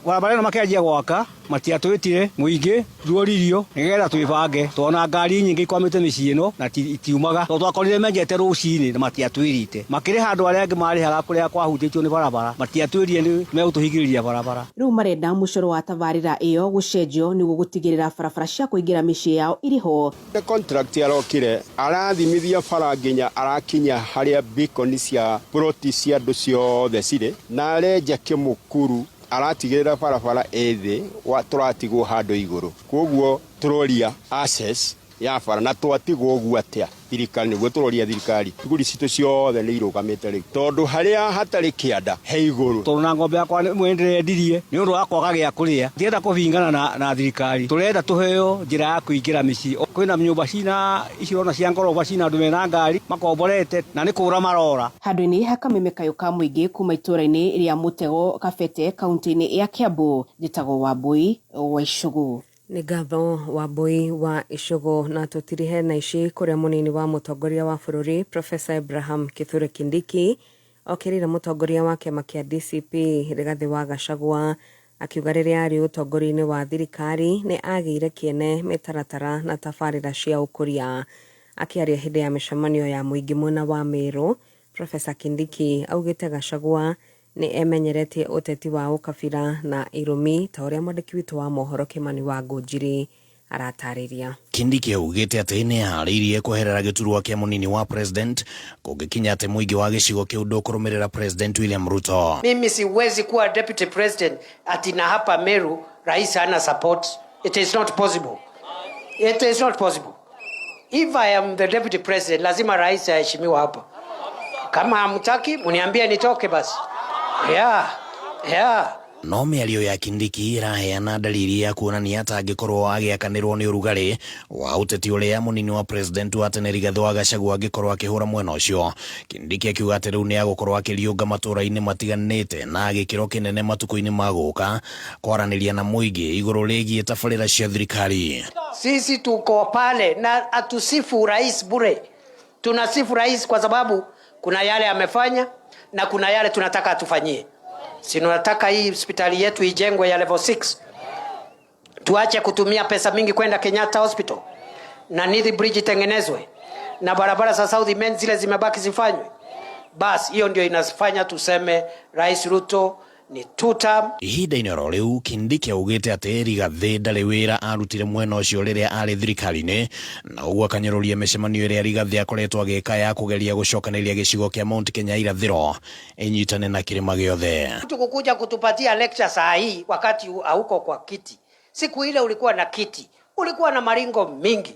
Barabara ĩno makĩanjia gwaka matiatwĩtire mũingĩ ruoririo nĩgetha twĩbange, twana ngari nyingĩ ikwamĩte mĩciĩ ĩno na itiumaga, tondũ twakorire menjete rũcinĩ na matiatwĩrite, makĩrĩha andũ arĩa angĩ marĩhaga kũrĩa kwahutĩtio nĩ barabara, matiatwĩrire nĩ megũtũhingĩrĩria barabara. Rĩu marenda mũcoro wa tabarĩra ĩyo gũcenjio nĩguo gũtigĩrĩra barabara cia kũingĩra mĩciĩ yao irĩ ho. The contract arokire arathimithia bara nginya arakinya harĩa beacon cia ploti cia andũ ciothe cirĩ, na arenja kĩmũkuru aratigĩrĩra barabara ĩ thĩ tũratigwo handũ igũrũ, koguo tũroria access ya bara na twatigwo ũguo atĩa. Thirikari nĩguo tũroria thirikari thuguri citũ ciothe nĩ irũgamĩte rĩu tondũ harĩa hatarĩ kĩanda he igũrũ. Tondũ na ng'ombe yakwa ĩmwe nĩndĩrendirie nĩ ũndũ wa kwaga gĩa kũrĩa. Ndirenda kũbingana na thirikari, tũrenda tũheo njĩra ya kũingĩra mĩciĩ. Kwĩna nyũmba cina ici ũrona cia ngoroba cina andũ mena ngari makomborete na nĩ kũra marora. Handũ-inĩ ha kameme kayũ ka mũingĩ kuma itũũra-inĩ rĩa Mũtego Kabete kaunti-inĩ ya Kiambu, njĩtagwo Wambũi wa Icũgũ. Nĩ ngatho Wambũi wa Icũgũ. Na tũtirihe na ici kũrĩa mũnini wa mũtongoria wa bũrũri Professor Abraham Kithure Kindiki okĩrĩire mũtongoria wa kĩama kĩa DCP Rigathĩ wa Gachagua akiuga rĩrĩa arĩ ũtongoria-inĩ wa thirikari nĩ agĩire kĩene mĩtaratara na tabarĩra cia ũkũria. Akĩaria hĩndĩ ya mĩcemanio ya mũingĩ mwena wa Meru, Professor Kindiki augĩte Gachagua nĩ emenyeretie ũteti wa ũkabira na irũmi ta ũrĩa mwandĩki witũ wa mohoro Kĩmani wa Ngũnjiri aratarĩria. Kindiki augĩte atĩ nĩ eharĩirie kweherera gĩturwa kĩa mũnini wa president kũngĩkinya atĩ mũingĩ wa gĩcigo kĩu ndũkũrũmĩrĩra President William Ruto. Mimi siwezi kuwa deputy president ati na hapa Meru rais hana support. It is not possible. It is not possible. If I am the deputy president, lazima rais aheshimiwa hapa. Kama hamtaki, mniambie nitoke basi. Yeah. Yeah. No mĩario ya Kindiki ĩraheana dalili ya kuonania ta angĩkorwo agĩakanĩrwo nĩ ũrugarĩ wa ũteti ũrĩa mũnini wa president wa tene Rigathĩ wa Gachagua angĩkorwo akĩhũra mwena ũcio. Kindiki akiuga atĩ rĩu nĩ agũkorwo akĩriũnga matũũra-inĩ matiganĩte na gĩkĩro kĩnene matukũ-inĩ ma gũka kwaranĩria na mũingĩ igũrũ rĩgiĩ tabarĩra cia thirikari. Sisi tuko pale na atusifu rais bure. Tunasifu rais kwa sababu kuna yale amefanya na kuna yale tunataka atufanyie. Si tunataka hii hospitali yetu ijengwe ya level 6. Tuache kutumia pesa mingi kwenda Kenyatta Hospital. Na Nithi Bridge itengenezwe. Na barabara za South Main zile zimebaki zifanywe. Bas, hiyo ndio inafanya tuseme Rais Ruto ni two term. Ihinda-inĩ oro rĩu Kindiki augĩte atĩ Rigathĩ ndarĩ wĩra arutire mwena ũcio rĩrĩa arĩ thirikari-inĩ na ũguo akanyũrũria mĩcemanio ĩrĩa Rigathĩ akoretwo agĩka ya kũgeria gũcokanĩrĩria gĩcigo kĩa Mount Kenya irathĩro ĩnyitane na kĩrĩma gĩothe. Mtu kukuja kutupatia lecture saa hii wakati hauko kwa kiti. Siku ile ulikuwa na kiti, ulikuwa na maringo mingi.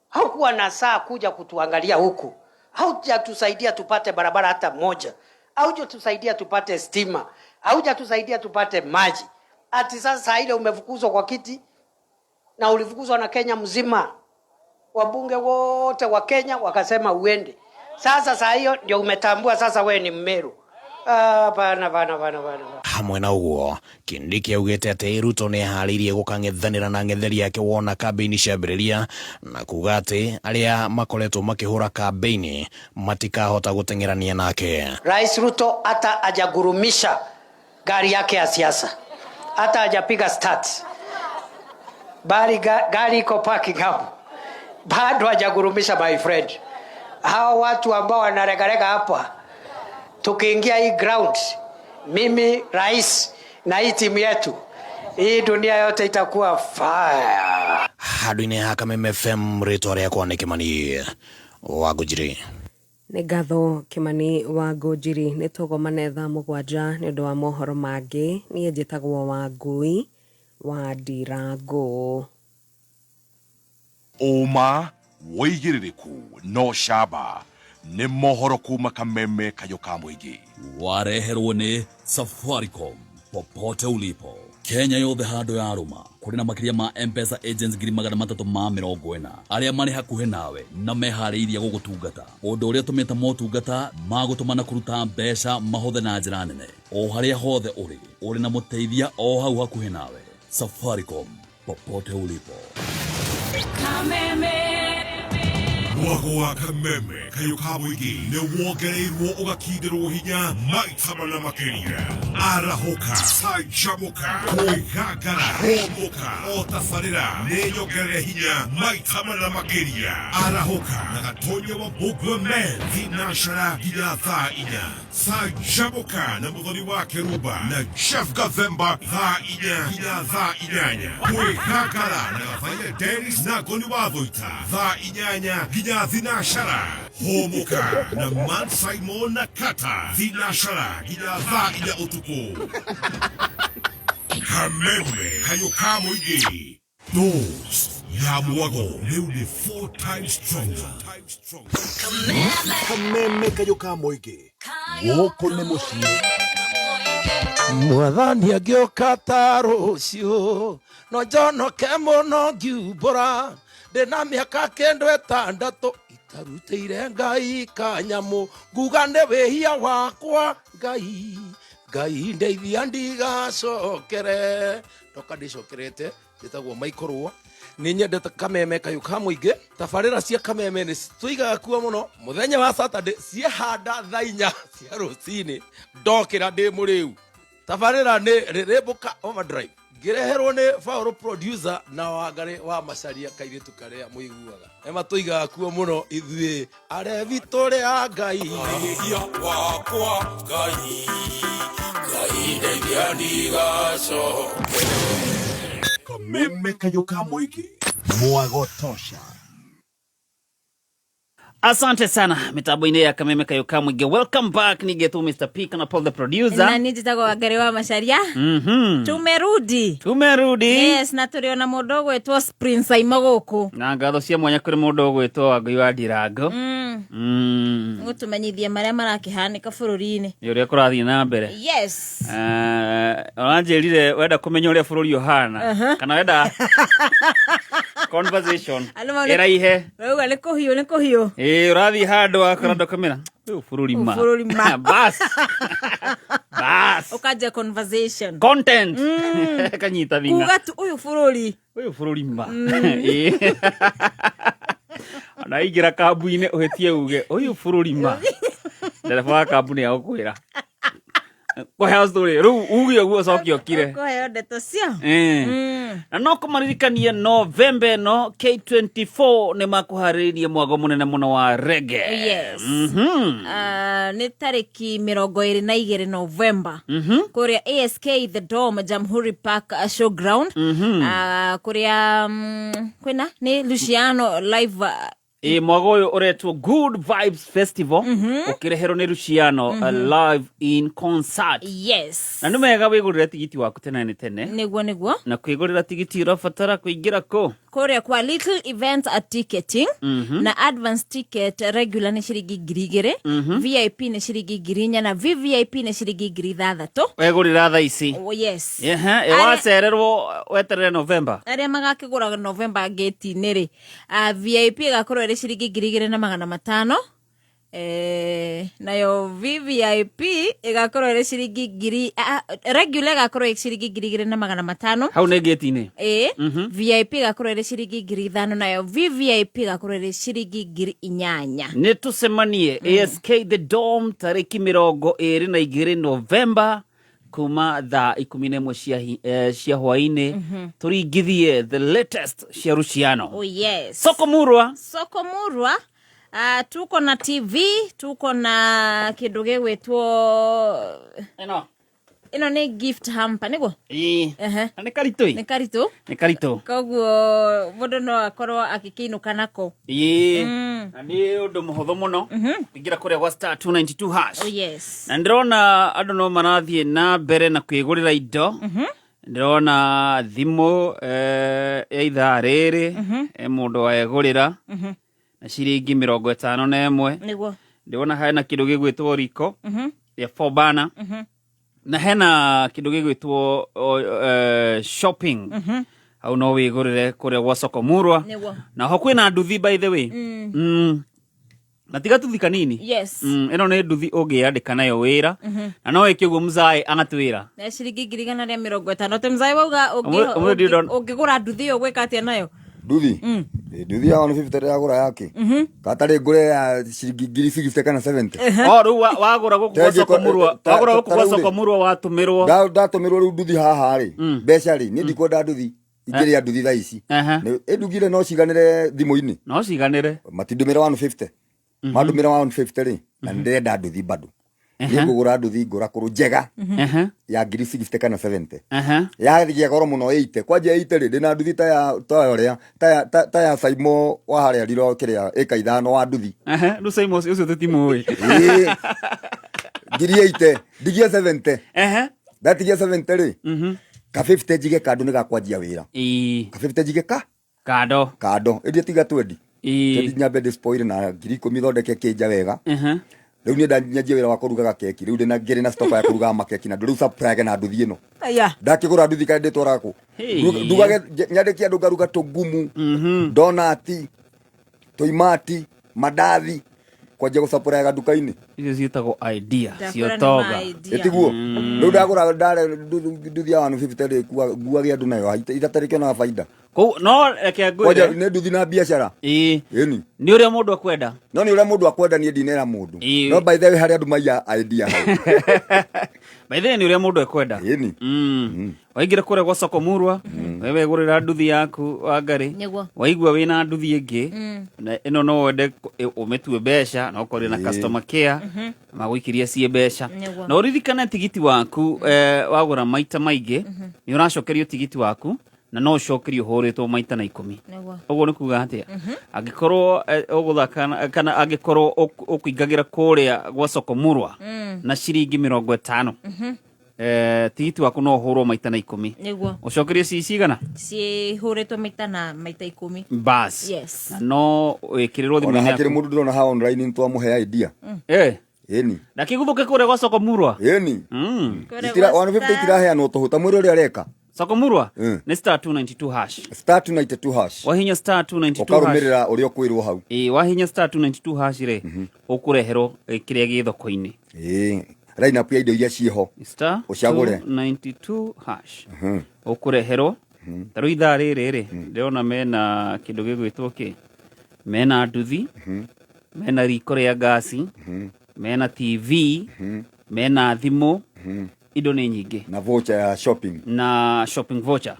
Haukuwa na saa kuja kutuangalia huku. Haujatusaidia tupate barabara hata moja. Haujatusaidia tupate stima. Haujatusaidia tupate maji. Ati sasa ile umefukuzwa kwa kiti na ulifukuzwa na Kenya mzima. Wabunge wote wa Kenya wakasema uende. Sasa saa hiyo ndio umetambua sasa wewe ni Mmeru. Bana, bana, bana, bana. Hamwe na ũguo Kindiki augĩte atĩ Ruto nĩ eharĩirie gũkang'ethanĩra na ang'etheri ake wona kambĩini ciambĩrĩria na kuga atĩ arĩa makoretwo makĩhũra kambĩini matikahota gũteng'erania nake. Rais Ruto hata hajagurumisha gari yake ya siasa, hata hajapiga start, bali gari iko parking hapo, bado hajagurumisha my friend. Hao watu ambao wanaregarega hapa, tukiingia hii ground, mimi rais na hii timu yetu, hii dunia yote itakuwa fire. Handũ-inĩ ha Kameme FM, rĩtwa rĩakwa nĩ Kĩmani wa Ngũnjiri. Nĩ ngatho Kĩmani wa Ngũnjiri. Nĩ tũgomane thaa 7 nĩ ũndũ wa mohoro mangĩ. Niĩ njĩtagwo Wangũi wa Ndirangũ. Ũma wĩigĩrĩrĩku no camba nĩ mohoro kuma Kameme kayũ ka mũingĩ. Wareherwo nĩ Safaricom popote ulipo. Kenya yothe handũ ya rũma kũrĩ na makĩria ma M-Pesa agents 340 arĩa marĩ hakuhĩ nawe na meharĩirie gũgũtungata. Ũndũ ũrĩa ũtũmĩte motungata ma gũtũma na kũruta mbeca mahũthe na njĩra nene o harĩa hothe ũrĩ, ũrĩ na mũteithia o hau hakuhĩ nawe. Safaricom popote ulipo. Kameme. Mwago wa Kameme kayũ ka mũingĩ nĩ wongereirwo ũgakindĩrwo hinya maita mana makĩria. Arahũka, canjamũka, kwĩgangara, hũmũka, o tabarĩra nĩ nyongerere hinya maita mana makĩria. Arahũka na Gatonya wa Mbũngua Men thinacara nginya thaa 4. Canjamũka na Mũthoni wa Kĩrumba na Jeff Gathemba thaa 4 nginya thaa 8. Kwĩgangara na Gathaiya Dennis na Ngoni wa Thũita thaa 8 nginya thinashara. Hũmũka na Man Simon na Kata thinashara nginya thaa 4 ũtukũ. Kameme kayũ ka mũingĩ. Dose Ya mwago rĩu nĩ four times stronger. Kameme kayũ ka mũingĩ gũkũ nĩ mũciĩ. Mwathani angĩũka ta rũciũ no njonoke mũno ngiumbũra ndĩna mĩaka kĩndũ ĩtandatũ itarutĩire Ngai kanyamũ nguga nĩ wĩhia wakwa Ngai Ngai ndeithia ndigacokere ndoka ndĩcokerete njĩtagwo Michael Rũa. Nĩ nyendete kameme kayũ ka mũingĩ. Tabarĩra cia kameme nĩ citũigaga kuo mũno. Mũthenya wa Saturday ciehanda thaa inya cia rũcinĩ ndokĩra ndĩ mũrĩu. Tabarĩra nĩ Rĩrĩmbũka Overdrive ngĩreherwo nĩ Paul producer na Wangarĩ wa Macharia kairĩtu karĩa mũiguaga. Nĩ matũigaga kuo mũno ithuĩ arebi tũrĩ a Ngai. Wĩhia wakwa Ngai, Ngai ndeithia ndigacoke. Kameme kayũ ka mũingĩ mwago tosha. Asante sana mitambo-inĩ ya Kameme Kayo ka Mũingĩ. Welcome back nĩgetwo Mr. P kana Paul the producer. Na niĩ njĩtagwo Wangari wa Macharia. Tumerudi. Tumerudi. Yes, na tũrĩ ona mũndũ ũgwĩtwo Prince Aimo gũkũ. Na ngatho cia mwanya kũrĩ mũndũ ũgwĩtwo Wangũi wa Ndirango. Gũtũmenyithia marĩa marakĩhanĩka bũrũri-inĩ. Nĩ ũrĩa kũrathiĩ na mbere. Yes. Ũranjĩrire wenda kũmenya ũrĩa bũrũri ũhana kana wenda conversation Andũ mau nĩ- ĩraihe. Rauga nĩ kũhiũ nĩ kũhiũ. Ĩĩ ũrathiĩ handũ wakora ndũkamĩra ũyũ bũrũri ma. Bũrũri ma. Bas. Bas. Ũkanjia conversation. Content. Kanyita thing'a. Kuga tu ũyũ bũrũri. Ũyũ bũrũri ma. Ĩĩ. Ona ingĩra kambu-inĩ ũhĩtie uge ũyũ bũrũri ma. Ndereba wa kambuni agũkwĩra. Kũheo story rĩu uge ũguo ũcoke ũkire. Ũkũheo ndeto cio. Na no kũmaririkanie Novemba ĩno K24 nĩ makũharĩrĩirie mwago mũnene mũno wa rege. Yes. Nĩ tarĩki 22 Novemba kũrĩa ASK The Dome Jamhuri Park Showground. Kũrĩa kwĩna nĩ Luciano live Ĩ mwago ũyũ ũretwo Good Vibes Festival ũkĩreherwo nĩ Luciano live in concert. Yes. Na nĩ wega wĩgũrĩre tigiti waku tene nĩ tene. Nĩguo nĩguo. Na kwĩgũrĩra tigiti ũrabatara kũingĩra kũ? Kũrĩa kwa Little Events at Ticketing na advance ticket regular nĩ ciringi 2,000, VIP nĩ ciringi 4,000 na VVIP nĩ ciringi 6,000. Wegũrĩra thaa ici. Oh, yes. Ehe, wacererwo weterere November. Arĩa magakĩgũra November ngĩti-inĩ rĩ, VIP ĩgakorwo ĩrĩ ciringi 2,500, nayo VVIP ĩgakorwo ĩrĩ ciringi ngiri, regular ĩgakorwo ĩ ciringi 2,500. Hau nĩ ngĩti-inĩ. Ĩĩ, VIP ĩgakorwo ĩrĩ ciringi 5,000 nayo VVIP ĩgakorwo ĩrĩ ciringi 8,000. Nĩ tũcemanie ASK The Dome tarĩki 22 November kuma thaa 11 cia hwainĩ tũringithie the latest cia Luciano. Oh yes. Soko Murwa. Soko Murwa. Tuko na TV, tuko na kĩndũ gĩgwĩtwo ĩno. Ĩno nĩ gift hamper, nĩguo? Ĩĩ. Ehe. Na nĩ karitũ ĩ? Nĩ karitũ. Nĩ karitũ. Koguo mũndũ no akorwo agĩkĩinũka nako. Ĩĩ. Na nĩ ũndũ mũhũthũ mũno kũingĩra kũrĩa gwa star 292 hash. Oh yes. Na ndĩrona andũ no marathiĩ na mbere na kwĩgũrĩra indo. Ndĩrona thimũ ya ithaa rĩrĩ mũndũ wegũrĩra na ciringi 51. Nĩguo. Ndĩrona hena kĩndũ gĩgwĩtwo riko ya four burner. Na hena kĩndũ gĩgwĩtwo shopping. Hau no wĩgũrĩre kũrĩa gwa Soko Murwa. Nĩguo. Na ho kwĩna nduthi by the way. Na tiga tuthi kanini. Yes. Ĩno nĩ nduthi ũngĩyandĩka nayo wĩra. Na no ĩke ũguo mzae agatwĩra. Na ciringi 150,000. Te mzae wauga Ũmũthĩ ndiũ ndona- ũngĩgũra nduthi ĩyo ũgwĩka atĩa nayo? Nduthi? Nduthi ya 150 ndĩragũra yake. Katarĩ ngũre ya ciringi ngiri 60 kana 70. O rĩu wagũra gũkũ gwa Tengĩ Soko Murwa, wagũra gũkũ ta gwa rĩu rĩ. Soko Murwa watũmĩrwo. Ndatũmĩrwo rĩu nduthi haha rĩ. Mbeca rĩ, niĩ ndikwenda nduthi. Ingĩrĩa nduthi thaa ici. Ĩndugire no ciganĩre thimũ-inĩ. No ciganĩre. Matindũmĩra 150. Mandũmĩra 150 rĩ, na nĩndĩrenda nduthi bado. Niĩ ngũgũra nduthi ngũra kũrũ njega ya ngiri 60 kana 70. Yathiĩ goro mũno 80. Kwanja 80 rĩ, ndĩna nduthi ta ya, ta ya ũrĩa, ta ya, ta, ta ya Saimo wa harĩa Riro kĩrĩa ĩka ithano wa nduthi. Rĩu Saimo ũcio tũtimũĩ. Ĩĩ. Ngiri 80, ndigie 70. Ndatigia 70 rĩ, ka 50 njige kando nĩ gakwanjia wĩra. Ka 50 njige ka? Kando. Kando ĩndĩ tiga twendi. Ĩĩ. Twendi nyambe ndĩ spoil na 10,000 thondeke kĩnja wega. Mhm. Rĩu niĩ ndanyanjia wĩra wa kũrugaga keki, rĩu ndĩna ngĩrĩ na stock ya kũrugaga makeki na rĩu supply na nduthi ĩno. Aya. Ndakĩgũra nduthi kana ndĩtwaraga kũ? Hey. Ndugage nyandĩkie andũ ngaruga tũngumu, donati, tũimati, mandathi, kwanjia gũcapũraga nduka-inĩ. Icio ciĩtagwo idea Ndakwĩra cio nĩ toga. ma idea. Ĩtiguo rĩu ndagũra ndare nduthi ya 150 rĩ nguage andũ nayo itatarĩkĩonaga baida. Kũu no reke Kwanja ngwĩre. nĩ nduthi na biacara. Ĩĩ. Ĩni. Nĩ ũrĩa mũndũ akwenda. No nĩ ũrĩa mũndũ akwenda niĩ ndinera mũndũ. Ĩĩ. No by the way harĩ andũ maiya idea hau. By the way nĩ ũrĩa mũndũ ekwenda. Ĩni. Waingĩra kũrĩa gwa soko murwa, we wegũrĩra nduthi yaku Wangari. Nĩguo. Waigua wĩna nduthi ĩngĩ, Mm. na ĩno no wende ũmĩtue mbeca na ũkorwo na Ĩĩ. customer care magũikĩria ciĩ mbeca. Nĩguo. Na ũririkane tigiti waku wagũra maita maingĩ nĩ ũracokerio tigiti waku na no ũcokerio ũhũrĩtwo maita na 10. Nĩguo. Ũguo nĩ kuga atĩa? Angĩkorwo ũgũthaka kana angĩkorwo ũkũingagĩra kũrĩa gwa soko murwa na ciringi 50, tigiti waku no ũhũrwo maita na 10. Nĩguo. Ũcokerio ci cigana? Cihũrĩtwo maita na maita 10. Bas. Yes. Na no wĩkĩrĩrwo Ona thimũ-inĩ hakĩrĩ yaku. mũndũ ndĩrona haha online nĩ twamũhe idea. Eh. Ĩni. Na kĩguthũke kũrĩa gwa soko murwa. Ĩni. Kũrĩa Itira gwa 150 Star- itiraheanwo tũhũ ta mwĩrĩ ũrĩa areka. Soko murwa Mm. nĩ star 292 hash. Star 292 hash. Wahinya star 292 hash. Ũkarũmĩrĩra ũrĩa ũkwĩrwo hau. Ĩĩ wahinya star 292 hash rĩ ũkũreherwo kĩrĩa gĩ thoko-inĩ. Ĩĩ. Line up ya indo iria ciĩho. Star Ũcagũre. 292 hash. Ũkũreherwo ta rĩu ithaa rĩrĩ rĩ ndĩrona mena kĩndũ gĩgwĩtwo kĩ mena nduthi, mena riko rĩa ngasi, mena TV, mena thimũ, indo nĩ nyingĩ Na voucher ya shopping. Na shopping voucher.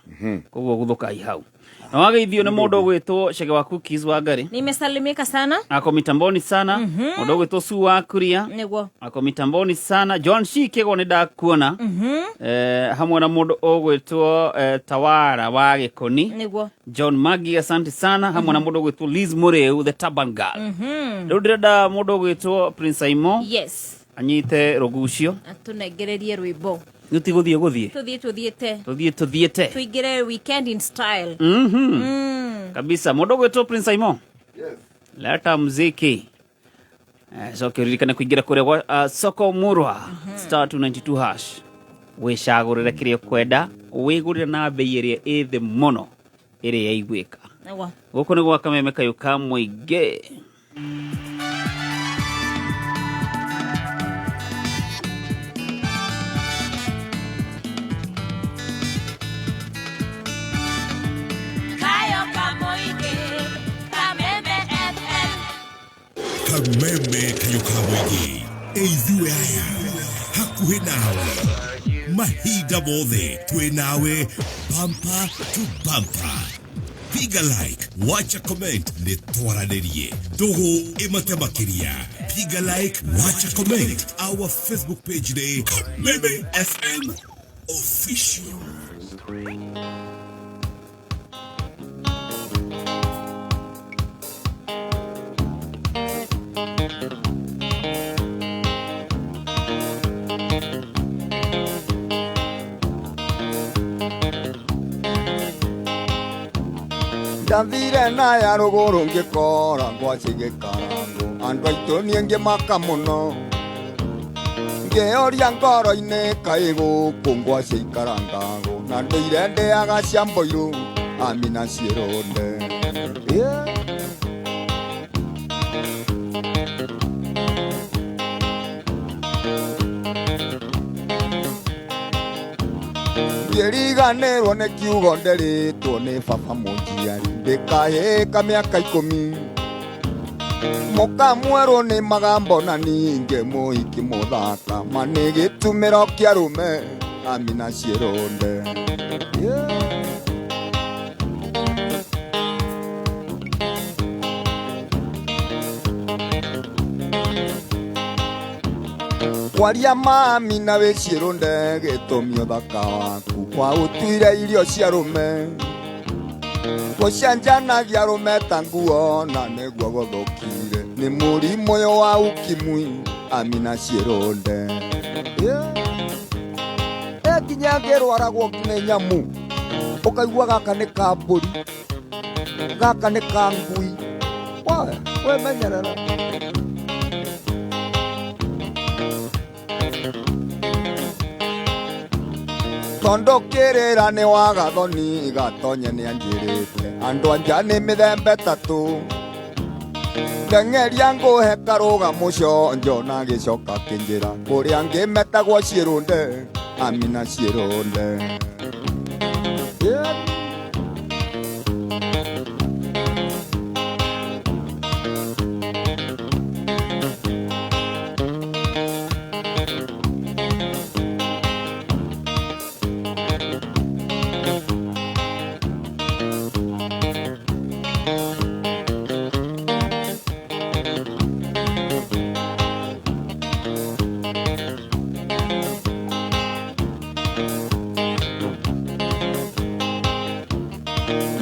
Koguo guthũkai hau na wageithio nĩ mũndũ ũgwĩtwo Chege wa Cookies wa Ngarĩ. Nimesalimika sana. Ako mitamboni sana. Mũndũ ũgwĩtwo Su wa Kuria Nĩguo. ako mitamboni sana. John Shi Kĩgo nĩ ndakuona, hamwe na mũndũ ũgwĩtwo Tawara wa Gĩkoni. Nĩguo. John Magi, asante sana, hamwe na mũndũ ũgwĩtwo Liz Mũrĩu the Turban Girl. Rĩu ndĩrenda mũndũ ũgwĩtwo Prince Aimo Yes. anyite rũgucio. Atũnengererie rwĩmbo. Nĩ ti gũthiĩ gũthiĩ. Tũthiĩ tũthiĩte. Tũthiĩ tũthiĩte. Tũingĩre weekend in style. Kabisa mũndũ ũgwĩtwo Prince Aimo. Leta mziki. Coke ũririkane kũingĩra kũrĩa gwa soko murwa star 292 hash wĩcagũrĩre kĩrĩa ũkwenda wĩgũrĩre na mbei ĩrĩa ĩ thĩ mũno ĩrĩa yaiguĩka. Nĩguo. Gũkũ nĩ gwa kameme kayũ ka mũingĩ. Kayo Kamoige, Kameme FM. Kameme kayo ka mũingĩ, ithuĩ aya hakuhĩ nawe mahinda mothe twĩ nawe bumper to bumper. Piga like, wacha comment, nĩ twaranĩrie ndũgũ ĩmate makĩria. Piga like, wacha comment, our Facebook page nĩ Kameme FM Official. Ndathire na ya rũgũrũ ngĩkora ngwacĩ gĩkarango andũ aitũ niĩ ngĩmaka mũno ngĩoria ngoro-inĩ kaĩ gũkũ ngwacĩ ikarangagwo na ndũire ndĩaga cia mboirũ amina ciĩrũnde. Yeah. Ngĩriganĩrwo nĩ kiugo nderĩtwo nĩ baba mũnjiari ndĩkahĩka mĩaka 10 mũkamwerwo nĩ magambo na ningĩ mũhiki mũthaka ma nĩ gĩtumĩro kĩa arũme amina ciĩrũnde. Yeah. Kwaria mami na wĩ ciĩrũnde gĩtũmi ũthaka waku waũtuire irio cia arũme gũcenjanagia arũme ta nguo na nĩguo gũthũkire nĩ mũrimũ ũyũ wa ukimwi amina ciĩrũnde. Yeah. Nginya ngĩrwaragwo nĩ nyamũ ũkaigua gaka nĩ ka mbũri. Gaka nĩ ka ngui. We, wĩmenyerere. Tondũ kĩrĩra nĩ wagathoni gatonye nĩ anjĩrĩte andũ anja nĩ mĩthemba ĩtatũ ndeng'eria ngũhe karũga mũconjo na gĩcoka kĩnjĩra kũrĩa angĩ metagwo ciĩrũnde amina ciĩrũnde. Yeah.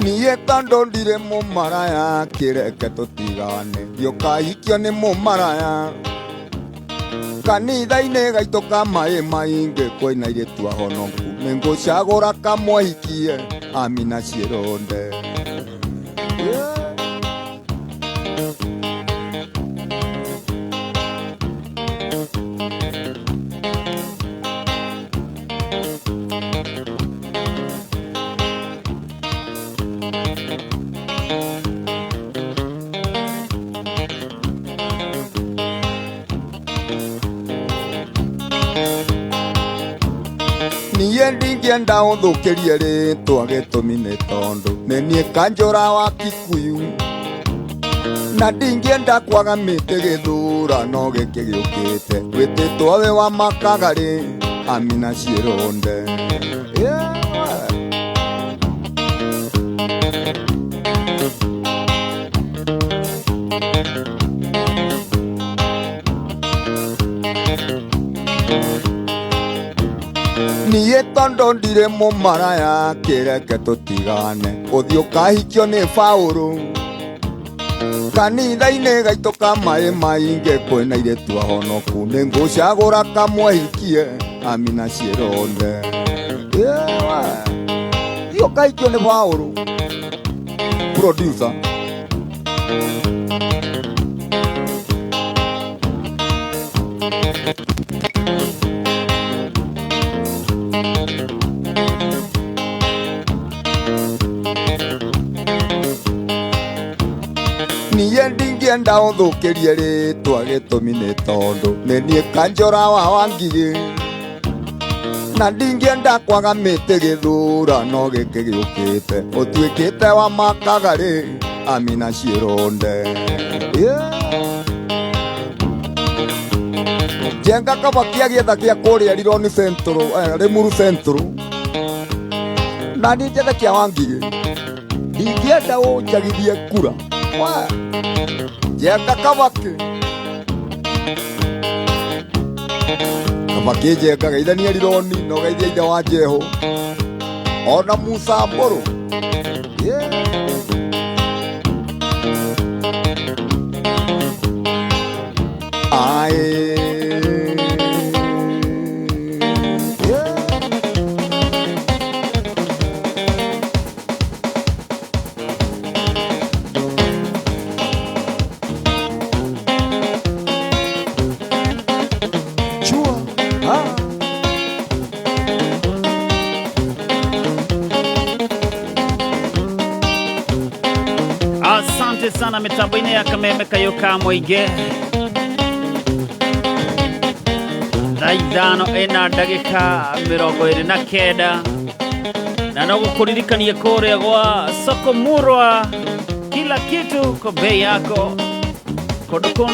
Niĩ tondũ ndirĩ mũmaraya kĩreke tũtigane ndiũkahikio nĩ mũmaraya kanitha-inĩ gaitũ ka maĩ maingĩ kwĩna airĩtu ahonoku nĩngũcagũra kamwehikie amina ciĩrũnde. Yeah. Niĩ ndingĩenda ũthũkĩrie rĩtwa gĩtũmi nĩ tondũ nĩ niĩ kanjũra wa Kikuyu na ndingĩenda kwaga mĩtĩ gĩthurano gĩkĩ gĩũkĩte wĩtĩtwo wĩ wa makagarĩ amina ciĩrũnde. Yeah. Niĩ tondũ ndirĩ mũmaraya kĩreke tũtigane ũthiĩ ũkahikio nĩ Baũrũ kanitha-inĩ gaitũ ka maĩ maingĩ kwĩna airĩtu ahonoku nĩngũcagũra kamwehikie amina ciĩrũnde. Yeah. Thiĩ ũkahikio nĩ Baũrũ producer. Niĩ ndingĩenda ũthũkĩrie rĩtwa gĩtũmi nĩ tondũ nĩ niĩ kanjũra wa Wangigĩ na ndingĩenda kwaga mĩtĩ gĩthurano gĩkĩ gĩũkĩte ũtuĩkĩte wa makagarĩ amina ciĩrũnde. Yeah. Njenga Kabaki agĩetha kĩa kũrĩa Rironi Central, Limuru Central na niĩ njethe kĩa Wangigĩ ndingĩenda ũnjagithie kura. Njenga Kabaki Kabaki njenga geithania Rironi na ũgeithie ithe wa Jehu ona Musa Mbũrũ. Yeah. Aye. Yeah. Chua. Ah. Asante sana mitambo-inĩ ya kameme kayũ ka mũingĩ thaa ithano ĩna ndagĩka 29 na no gũkũririkania kũrĩa gwa soko murwa kila kitu kwa bei yako kũndũ kũ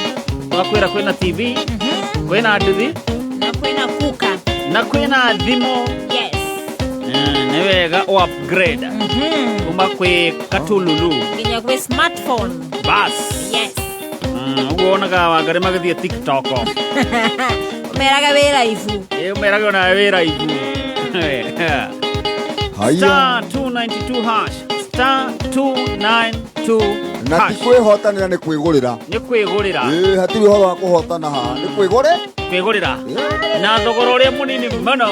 twakwĩra kwĩna TV kwĩna nduthi na kwĩna kuka na kwĩna thimũ. Yes. Nĩ wega ũ upgrade kuma kwĩ katululu nginya gwĩ smartphone. Bas. Yes. Ũguo wonaga Wangari magĩthiĩ TikTok. Ũmeraga wĩ live. Ĩ ũmerage onawe wĩ live. Haya. Star 292 hash star 292 Na ti hash kwĩhotanĩra nĩ kwĩgũrĩra. Nĩ kwĩgũrĩra. Ĩ hatirĩ ũhoro wa kũhotana haha nĩ kwĩgũrĩ kwĩgũrĩra na thogora ũrĩa mũnini mũno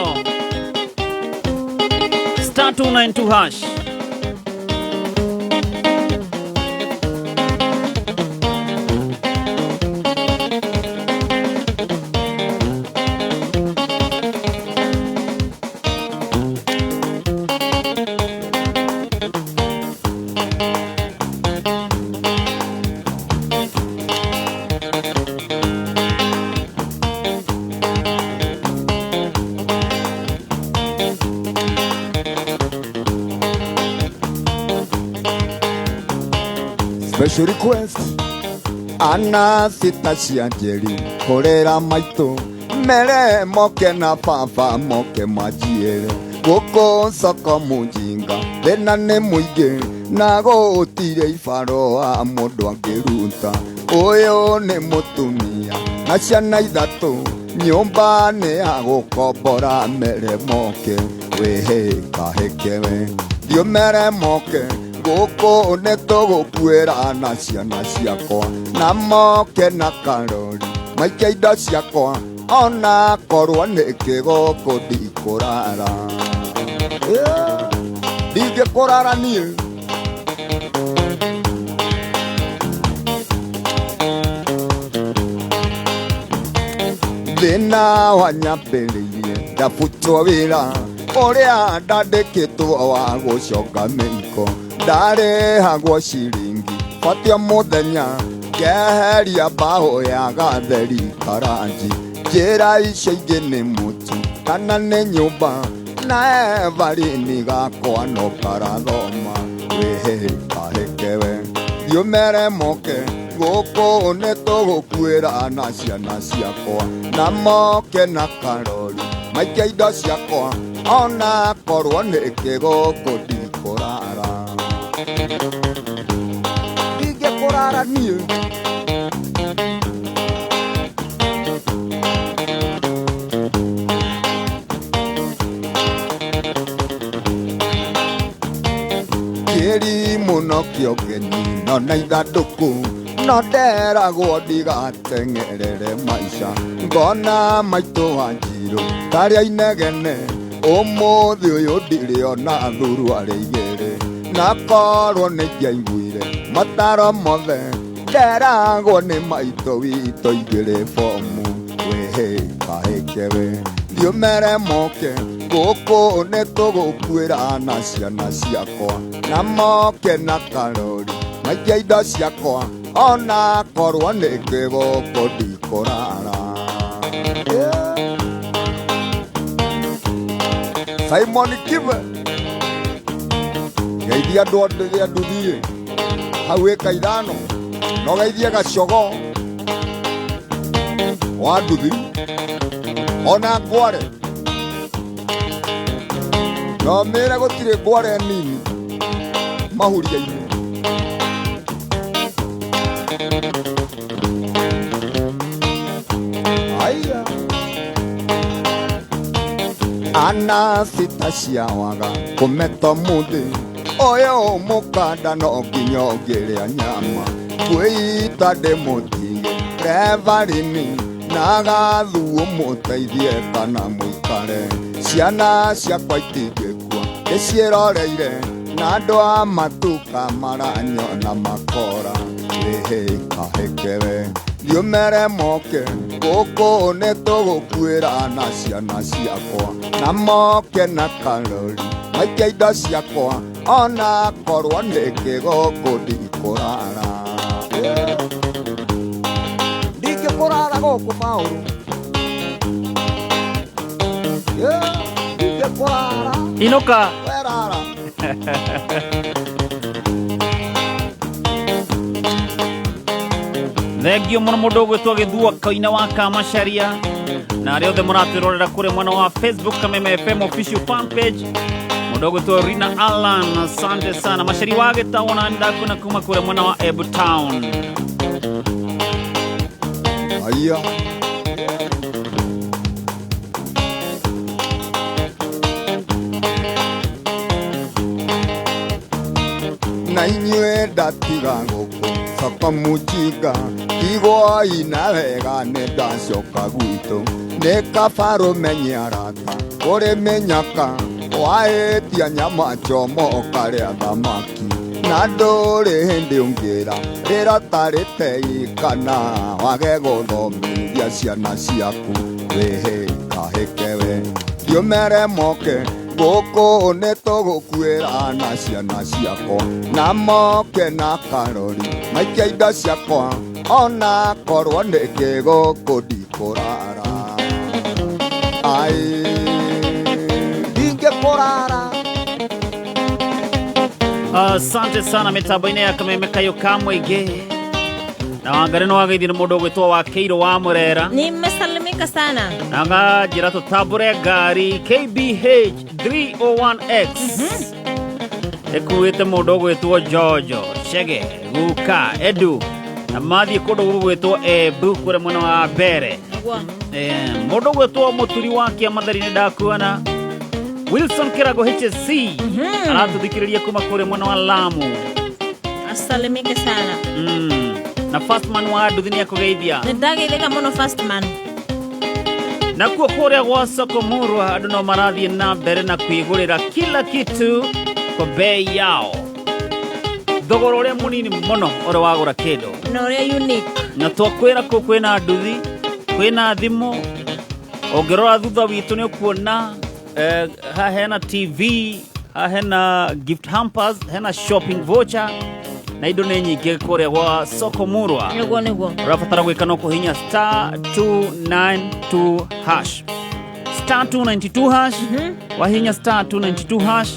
star 292 hash. Special request ana sita cia njeri kũrĩra maitũ mere moke na baba moke manjiĩre gũkũ soko mũjinga thĩna nĩ mũingĩ na gũtirĩ ibarũa mũndũ angĩruta ũyũ nĩ mũtumia na ciana ithatũ nyũmba nĩ ya gũkombora mere moke wĩhĩ kahĩkewe thiĩ mere moke gũkũ nĩ tũgũkuĩra na ciana ciakwa na moke na karori maikia indo ciakwa ona korwo nĩ kĩgũkũ ndikũrara ndingĩkũrara niĩ. Thĩna wanyambĩrĩirie ndabutwo wĩra ũrĩa ndandĩkĩtwo wa gũcoka mĩiko ndarĩhagwo ciringi batia mũthenya ngeheria mbaũ ya gatheri karanji njĩra icio ingĩ nĩ mũtu kana nĩ nyũmba na evarini gakwa no karathoma wĩhĩ kahĩkewe thiĩ ũmere moke gũkũ nĩ tũgũkuĩra na ciana ciakwa na moke na karori maikia indo ciakwa ona korwo nĩ kĩgũkũ ndikũrara ndingĩkũrara niĩ. Kĩri mũno kĩongeni no na ithandũkũ no nderagwo ndigateng'erere maica ngona maitũ wa njirũ tarĩa inegene ũmũthĩ ũyũ ndirĩ ona thuruarĩ igĩrĩ na korwo nĩ ingĩaiguire mataro mothe nderagwo nĩ maitũ witũ igĩrĩ bomu wĩhĩ kahĩkewe thiĩ ũmere moke gũkũ nĩ tũgũkuĩra na ciana ciakwa na moke na karori maikia indo ciakwa ona korwo nĩ kĩgũkũ ndikũrara. Simon Kibe geithia andũ othe nduthie hau ĩka ithano no geithie gacogo wa nduthi ona ngware no mĩre gũtirĩ ngware nini mahuria-inĩ. Aya ana sita cia waga kũmeta mũthĩ ũyũ mũkanda no nginya ũngĩrĩa nyama kwĩita ndĩmũtige revarini na gathuo mũteithie kana mũikare ciana ciakwa itingĩkua ndĩciĩroreire na andũ a matuka maranyona makora wĩhĩ kahĩkewe thiĩ ũmere moke gũkũ nĩ tũgũkuĩra na ciana ciakwa na moke na karori maikia indo ciakwa ona korwo nĩ kĩgũkũ ndikũrara ndingĩkũrara gũkũ Paũlũ ndingĩkũrara Inũka werara. Thengio mũno mũndũ ũgwĩtwo Gĩthua Koina wa Kamacharia na arĩa othe mũratwĩrorera kũrĩa mwena wa Facebook Kameme FM official fan page mũndũ ũgwĩtwo Rina Allan, asante sana. Macari wa Gĩtaũ na ndakuona kuma kũrĩa mwena wa Embu Town. Aya na inyuĩ ndatiga gũkũ soko mũjinga igwai na wega nĩ ndacoka gwitũ nĩ kaba rũmenye arata kũrĩ mĩnyaka waĩtia nyama choma ũkarĩa thamaki na ndũrĩ hĩndĩ ũngĩra rĩra tarĩ kana wage gũthomithia ciana ciaku wĩhĩ kahĩkewe thiĩ ũmere moke gũkũ nĩ tũgũkuĩra na ciana ciakwa na moke na karori maikia indo ciakwa ona korwo nĩ kĩgũkũ ndikũrara ai ndingĩkũrara. Asante sana mitambo-inĩ ya kameme kayũ ka mũingĩ na wangari nĩ wageithio nĩ mũndũ ũgwĩtwo wa kĩirũ wa mũrera. Nimesalimika sana. Na nganjĩra tũtambũre ngari KBH 301X ĩkuĩte mũndũ ũgwĩtwo Jojo Chege Guka Edu na mathiĩ kũndũ gũgwĩtwo Embu kũrĩa mwena wa mbere. Nĩguo. Mũndũ ũgwĩtwo mũturi wa kĩamathari nĩ ndakuona Wilson Kĩrago HSC aratũthikĩrĩria kuma kũrĩa mwena wa Lamu. Asalimike sana. Na first man wa nduthi nĩ akũgeithia. Nĩ ndageithĩka mũno first man. Nakuo kũrĩa gwa soko murwa andũ no marathiĩ na mbere na kwĩgũrĩra kila kitu kwa bei yao, thogora ũrĩa mũnini mũno ũrĩa wagũra kĩndũ na ũrĩa unique. Na twakwĩra kũu kwĩna nduthi, kwĩna thimũ, ũngĩrora thutha witũ nĩ ũkuona haha hena TV, haha hena gift hampers, hena shopping voucher na indo nĩ nyingĩ kũrĩa gwa soko murwa. Nĩguo, nĩguo. Ũrabatara gwĩka no kũhinya star 292 hash, star 292 hash. Wahinya star 292 hash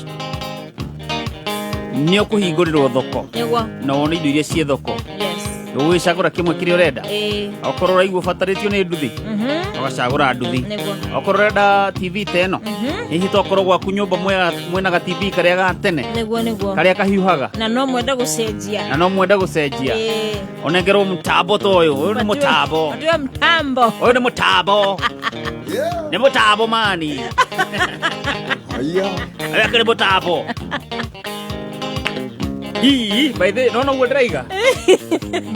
nĩ ũkũhingũrĩrwo thoko na wone indo iria ciĩ thoko. Ũgũgĩcagũra kĩmwe kĩrĩa ũrenda. Okorwo ũraigua ũbatarĩtio nĩ nduthi, ũgacagũra nduthi. Okorwo ũrenda TV ta ĩno, hihi tokorwo gwaku nyũmba mwena ga TV karĩa ga tene, Nĩguo, nĩguo. karĩa kahiũhaga, na no mwende gũcenjia, na no mwende gũcenjia, ũnengerwo mũtambo ta ũyũ. Ũyũ nĩ mũtambo. Ndio mtambo. Ũyũ nĩ mũtambo, nĩ mũtambo mani. Haya. Ũyũ akĩrĩ mũtambo. Ii, by the no ũguo ndĩraiga.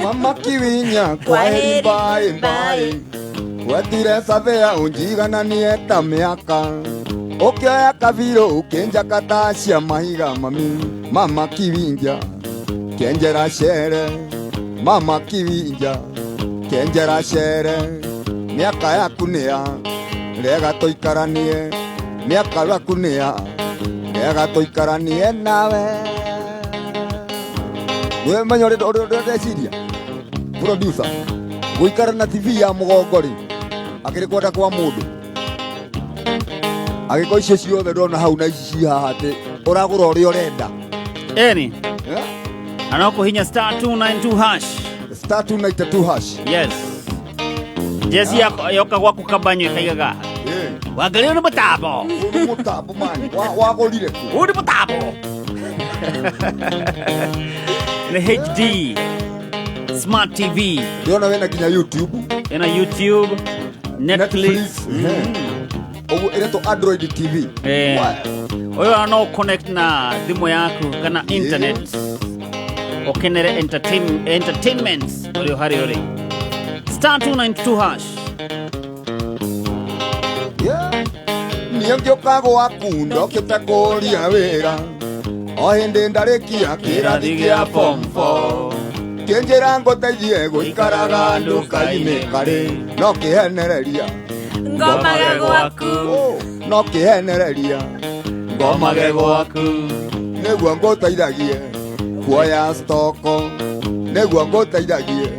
Mama Kiwinya, kwaheri, bye bye. Wetire sabea unjigananie ta mĩaka, ũkĩoya kabirũ ũkĩnjaka ta cia mahiga mami. Mama Kiwinja kenjera cere, mama Kiwinja kenjera cere, mĩaka yaku nĩ ya rega tũikaranie, mĩaka yaku nĩ ya rega tũikaranie nawe. Nĩmenya ũrĩa ũrĩa ndeciria producer gũikara na TV ya mũgongo rĩ, akĩrĩ kwenda kwa mũndũ agĩkorwo icio ciothe ndona hau na ici ci haha atĩ ũragũra ũrĩa ũrenda. Eni na no kũhinya star 292 hash. Star 292 hash. Yes, jesi yoka gwaku kabanyo ĩkaigaga wangarĩ, ũyũ nĩ mũtambo. Ũyũ nĩ mũtambo mani. Wagũrire kũ? Ũyũ nĩ mũtambo, nĩ HD smart TV. Ndĩrona wĩna nginya YouTube. Ĩna YouTube, Netflix. Ũguo ĩretwo Android TV. Ũyũ no connect na thimũ yaku kana internet ũkenere entertainment ũrĩ o harĩa ũrĩ. Star 292 hash. Niĩ ngĩũka gwaku ndokĩte kũria wĩra o hĩndĩ ndarĩkia kĩrathi kĩa form 4, kĩnjĩra ngũteithie gũikaraga nduka-inĩ karĩ no kĩhenereria ngomage gwaku. No kĩhenereria ngomage gwaku. Nĩguo ngũteithagie kuoya stoko, nĩguo ngũteithagie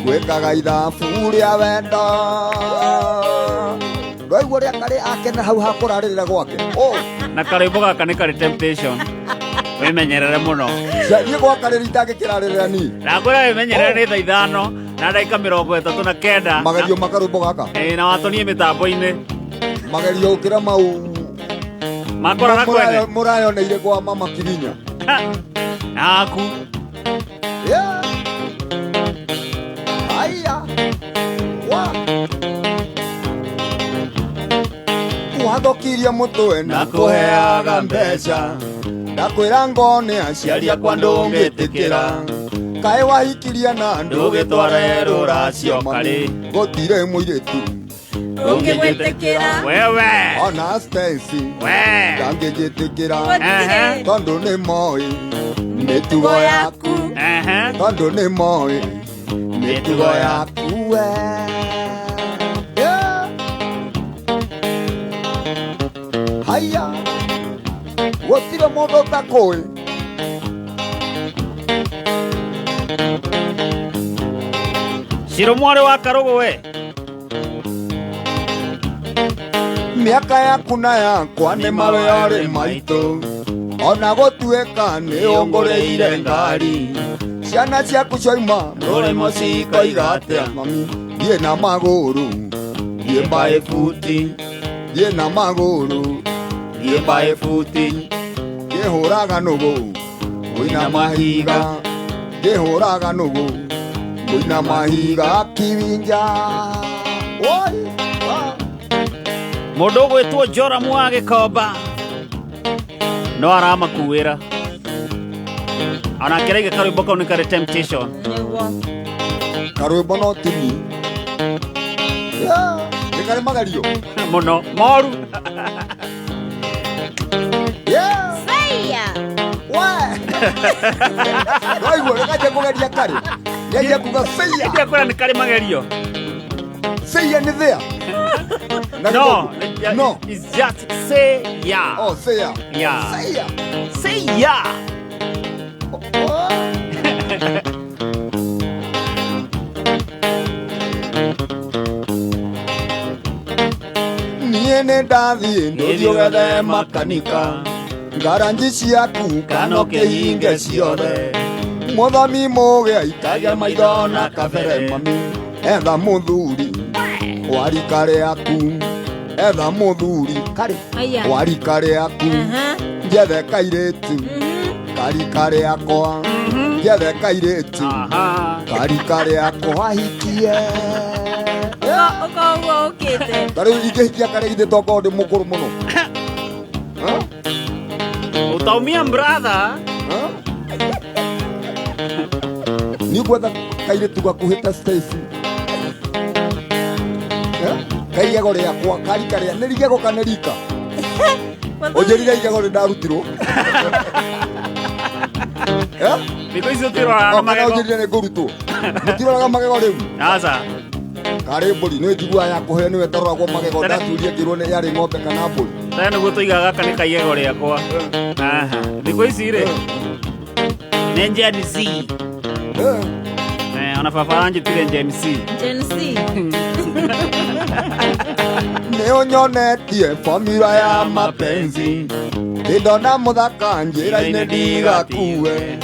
gwĩkaga ithabu rĩa wendo. Ndwaigua ũrĩa karĩ akena hau hakũrarĩrĩra gwake. Oh. Na karwĩmbo gaka nĩ karĩ temptation, wĩmenyerere mũno. Niĩ gwaka rĩrĩ itangĩkĩrarĩrĩra niĩ. Ndakwĩra wĩmenyerere, nĩ thaa 5:39. Magerio makarwĩmbo gaka. Ĩ, na watonie mĩtambo-inĩ. Magerio gũkĩra mau. Makorara kwene. Mũrayoneire kwa mama Kibinya. Naku. Yeah. Aya. Wa. Wathokirie mũtwe na kũheaga mbeca, ndakwĩra ngone aciari akwa ndũngĩtĩkĩra, kaĩ wahikirie na ndũgĩtware rũracio karĩ. Gũtirĩ mũirĩtu ũngĩgwĩtĩkĩra. Wewe. Ona Stacy we ndangĩnjĩtĩkĩra. Ehe. Tondũ nĩ moĩ mĩtugo yaku, tondũ nĩ moĩ mĩtugo yaku we. Yeah. Haya, gũtirĩ mũndũ ũtakũĩ. Ciro mwarĩ wa Karũgũ we. Mĩaka yaku na yakwa nĩ marĩa rĩ maitũ. Ona gũtuĩka nĩ ũngũrĩire ngari, ciana ciaku cioima mũrĩmo cikoiga atĩa mami. Thiĩ na magũrũ, thiĩ by futi, thiĩ na magũrũ, thiĩ by futi. Ngĩhũraga nũgũ, ngũina mahiga, ngĩhũraga nũgũ, ngũina mahiga kiwinja. Oi, ah. Mũndũ ũgwĩtwo Joramu wa Gĩkomba no aramakuĩra onake raiga karwĩmbo kau nĩ karĩ temptation. Nĩguo. Karwĩmbo no tini. Yeah, nĩ karĩ magerio mũno moru. Yeah. Saya. Waigua gĩkanjia kũgeria karĩ nĩanjia kuga seia. Ndiakwĩra nĩ karĩ magerio. Seia nĩ thĩa. Na No, gĩthũngũ. No. It's just say yeah. Oh, say yeah. Yeah. Say yeah. Say yeah. Niĩ nĩ ndathiĩ ndũthiĩ ũgethe makanika, ngaranji ciaku kana ũkĩhinge ciothe. Mũthomi mũgĩ aikagia maitho na kabere mami. Etha mũthuri wa rika rĩaku, etha mũthuri karĩ Aya. wa rika rĩaku. Njethe kairĩtu karika rĩakwa, njethe kairĩtu karika rĩakwa hikie. Ũkorwo ũkĩte. Ta rĩu ingĩhikia karĩ githĩ tokorwo ndĩ mũkũrũ mũno. Utaumia brother. Nĩ ngwetha kairĩtu gakuhĩ ta Stacy. Eh? Kaigego rĩakwa karika rĩa nĩ rigego kana rika ũnjĩrire igego rĩ ndarutirwo. Eh? Thikũ ici tũtiroraga O, kana magego. ũnjĩrire nĩ ngũrutwo mũtiroraga magego rĩu. Aca. Karĩ mbũri nĩ njiguaga ya kũhe nĩwe ĩtaroragwo magego. Ndaturie ngĩrwo nĩ yarĩ ng'ombe kana mbũri. Tene nĩguo tũigaga gaka nĩ kaigego rĩakwa. Aha. Thikũ ici rĩ nĩ Gen Z. Eh, ona baba anjĩtire Gen Z. Gen Z. Nĩ ũnyonetie formula ya mapenzi, ndĩndona mũthaka njĩra-inĩ ndigakue.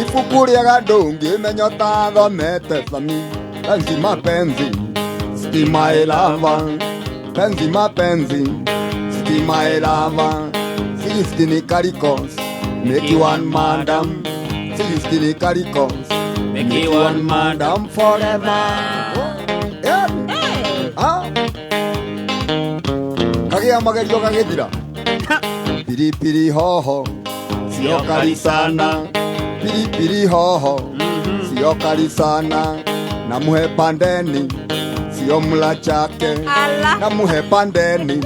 Ibuku rĩega ndũngĩmenya ũtathomete thami. Penzi mapenzi stima ĩlava, penzi mapenzi stima ĩlava. 16 karikos make you one madam, 16 karikos make you one madam forever. Yeah. Ah. Kagĩa magerio gagĩthira. Pilipili hoho sio kali sana, pilipili hoho sio kali sana. Na muhe pandeni sio mla chake. Ala. Na muhe pandeni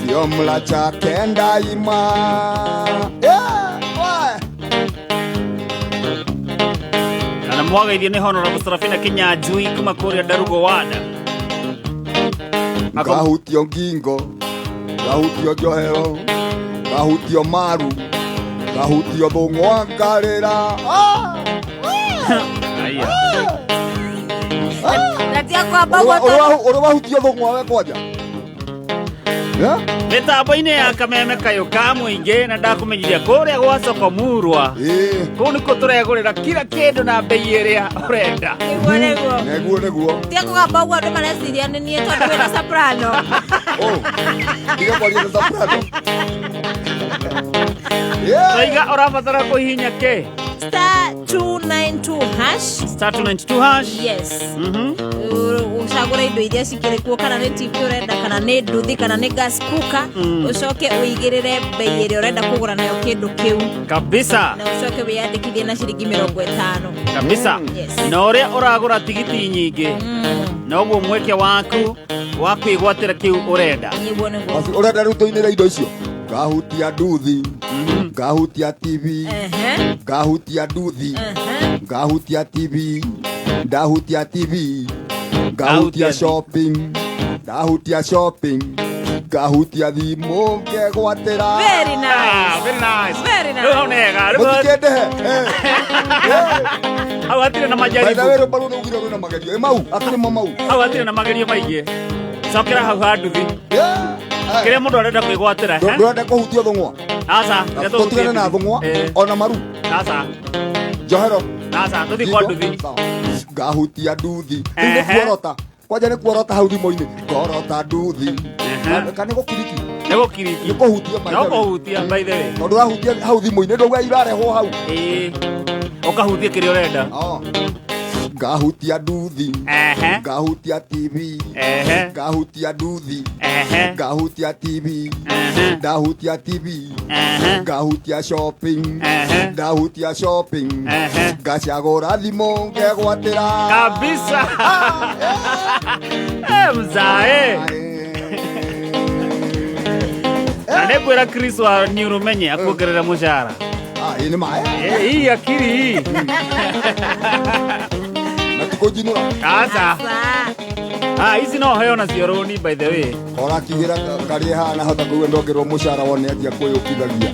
sio mla chake ndaima. Yeah. Why? Na namwageithio nĩ Honorable Serafina Kinyanjui kuma kũrĩa Ndarugo Wada. Ngahutio ngingo, ngahutio njohero, ngahutio maru, ngahutio thũng'wa ngarĩra. Ah! Aya. Na tia kwamba ũguo. Ũrĩ wahutio thũng'wa we kwanja? Mĩtambo-inĩ ya kameme kayũ ka mũingĩ na ndakũmenyithia kũrĩa gwa soko murwa kũu nĩkuo tũregũrĩra kila kĩndũ na mbei ĩrĩa ũrenda. Nĩguo nĩguo. Nĩguo nĩguo. Tia kũgamba ũguo andũ mareciria nĩ niĩ tondũ wĩna soprano. Tiga kwaria na soprano. Taiga ũrabatara kũhihinya kĩ? Star 292 hash. Star 292 hash. Yes. Ũcagũre indo iria cikĩrĩ kuo, kana nĩ TV ũrenda, kana nĩ nduthi, kana nĩ gas cooker. Ũcoke ũigĩrĩre mbei ĩrĩa ũrenda kũgũra nayo kĩndũ kĩu. Kabisa. Na ũcoke wĩyandĩkithie na ciringi 50. Kabisa. Yes. Na ũrĩa ũragũra tigiti nyingĩ noguo mweke waku wa kwĩgwatĩra kĩu ũrenda. Nĩguo nĩguo. Basi ũrenda rĩu tũinĩre indo icio. Ngahutia nduthi, ngahutia TV, ngahutia nduthi, ngahutia TV, ndahutia TV, ngahutia shopping, ndahutia shopping, ngahutia thimũ ngegwatĩra. Very nice. Ah, very nice. Very nice. Rĩu hau nĩ hega. Rĩu Mũtikĩndehe. Hau hatirĩ na By the majaribu. way, rwĩmbo rũu nĩugire rwĩna magerio. Ĩ mau, akĩrĩ mo mau. Hau hatirĩ na magerio maingĩ. Cokera hau ha nduthi. Kĩrĩa mũndũ arenda kwĩgwatĩra. Ndũrenda kũhutio thũng'wa. Aca, reke tũhutie Tũtigane na nduthi. thũng'wa Eh. ona maru. Aca. Njohero. Aca, tũthiĩ kwa nduthi. Sawa. Ngahutia nduthi. Rĩu nĩ Ehe. kuorota. Kwanja nĩ kuorota hau thimũ-inĩ. Ngorota nduthi. Kana nĩ gũkiriki. Nĩ gũkiriki. Nĩ kũhutia by No the way. kũhutia by the way. Tondũ ũrahutia hau thimũ-inĩ ndauga irarehwo hau. Ĩĩ. Ũkahutia kĩrĩa ũrenda. Ngahutia nduthi. Ehe. Ngahutia TV. Ehe. Ngahutia nduthi. Ehe. Ngahutia TV. Ndahutia TV. Ngahutia shopping. Ndahutia shopping. Ngacagũra thimũ ngegwatĩra. Kabisa. Eh, mzae. Na nĩ ngwĩra Chris wa nĩ ũrũmenye akuongerera mũcara. Ah, ĩ nĩ maĩ. Eh, hii akili hii. Na tikũnjinũra. Aca. Ah, ici no heo nacio rũni by the way. Ora akiugĩra karĩa hana hota kũigua ndongererwo mũcara wone anjia kwĩyũkithagia.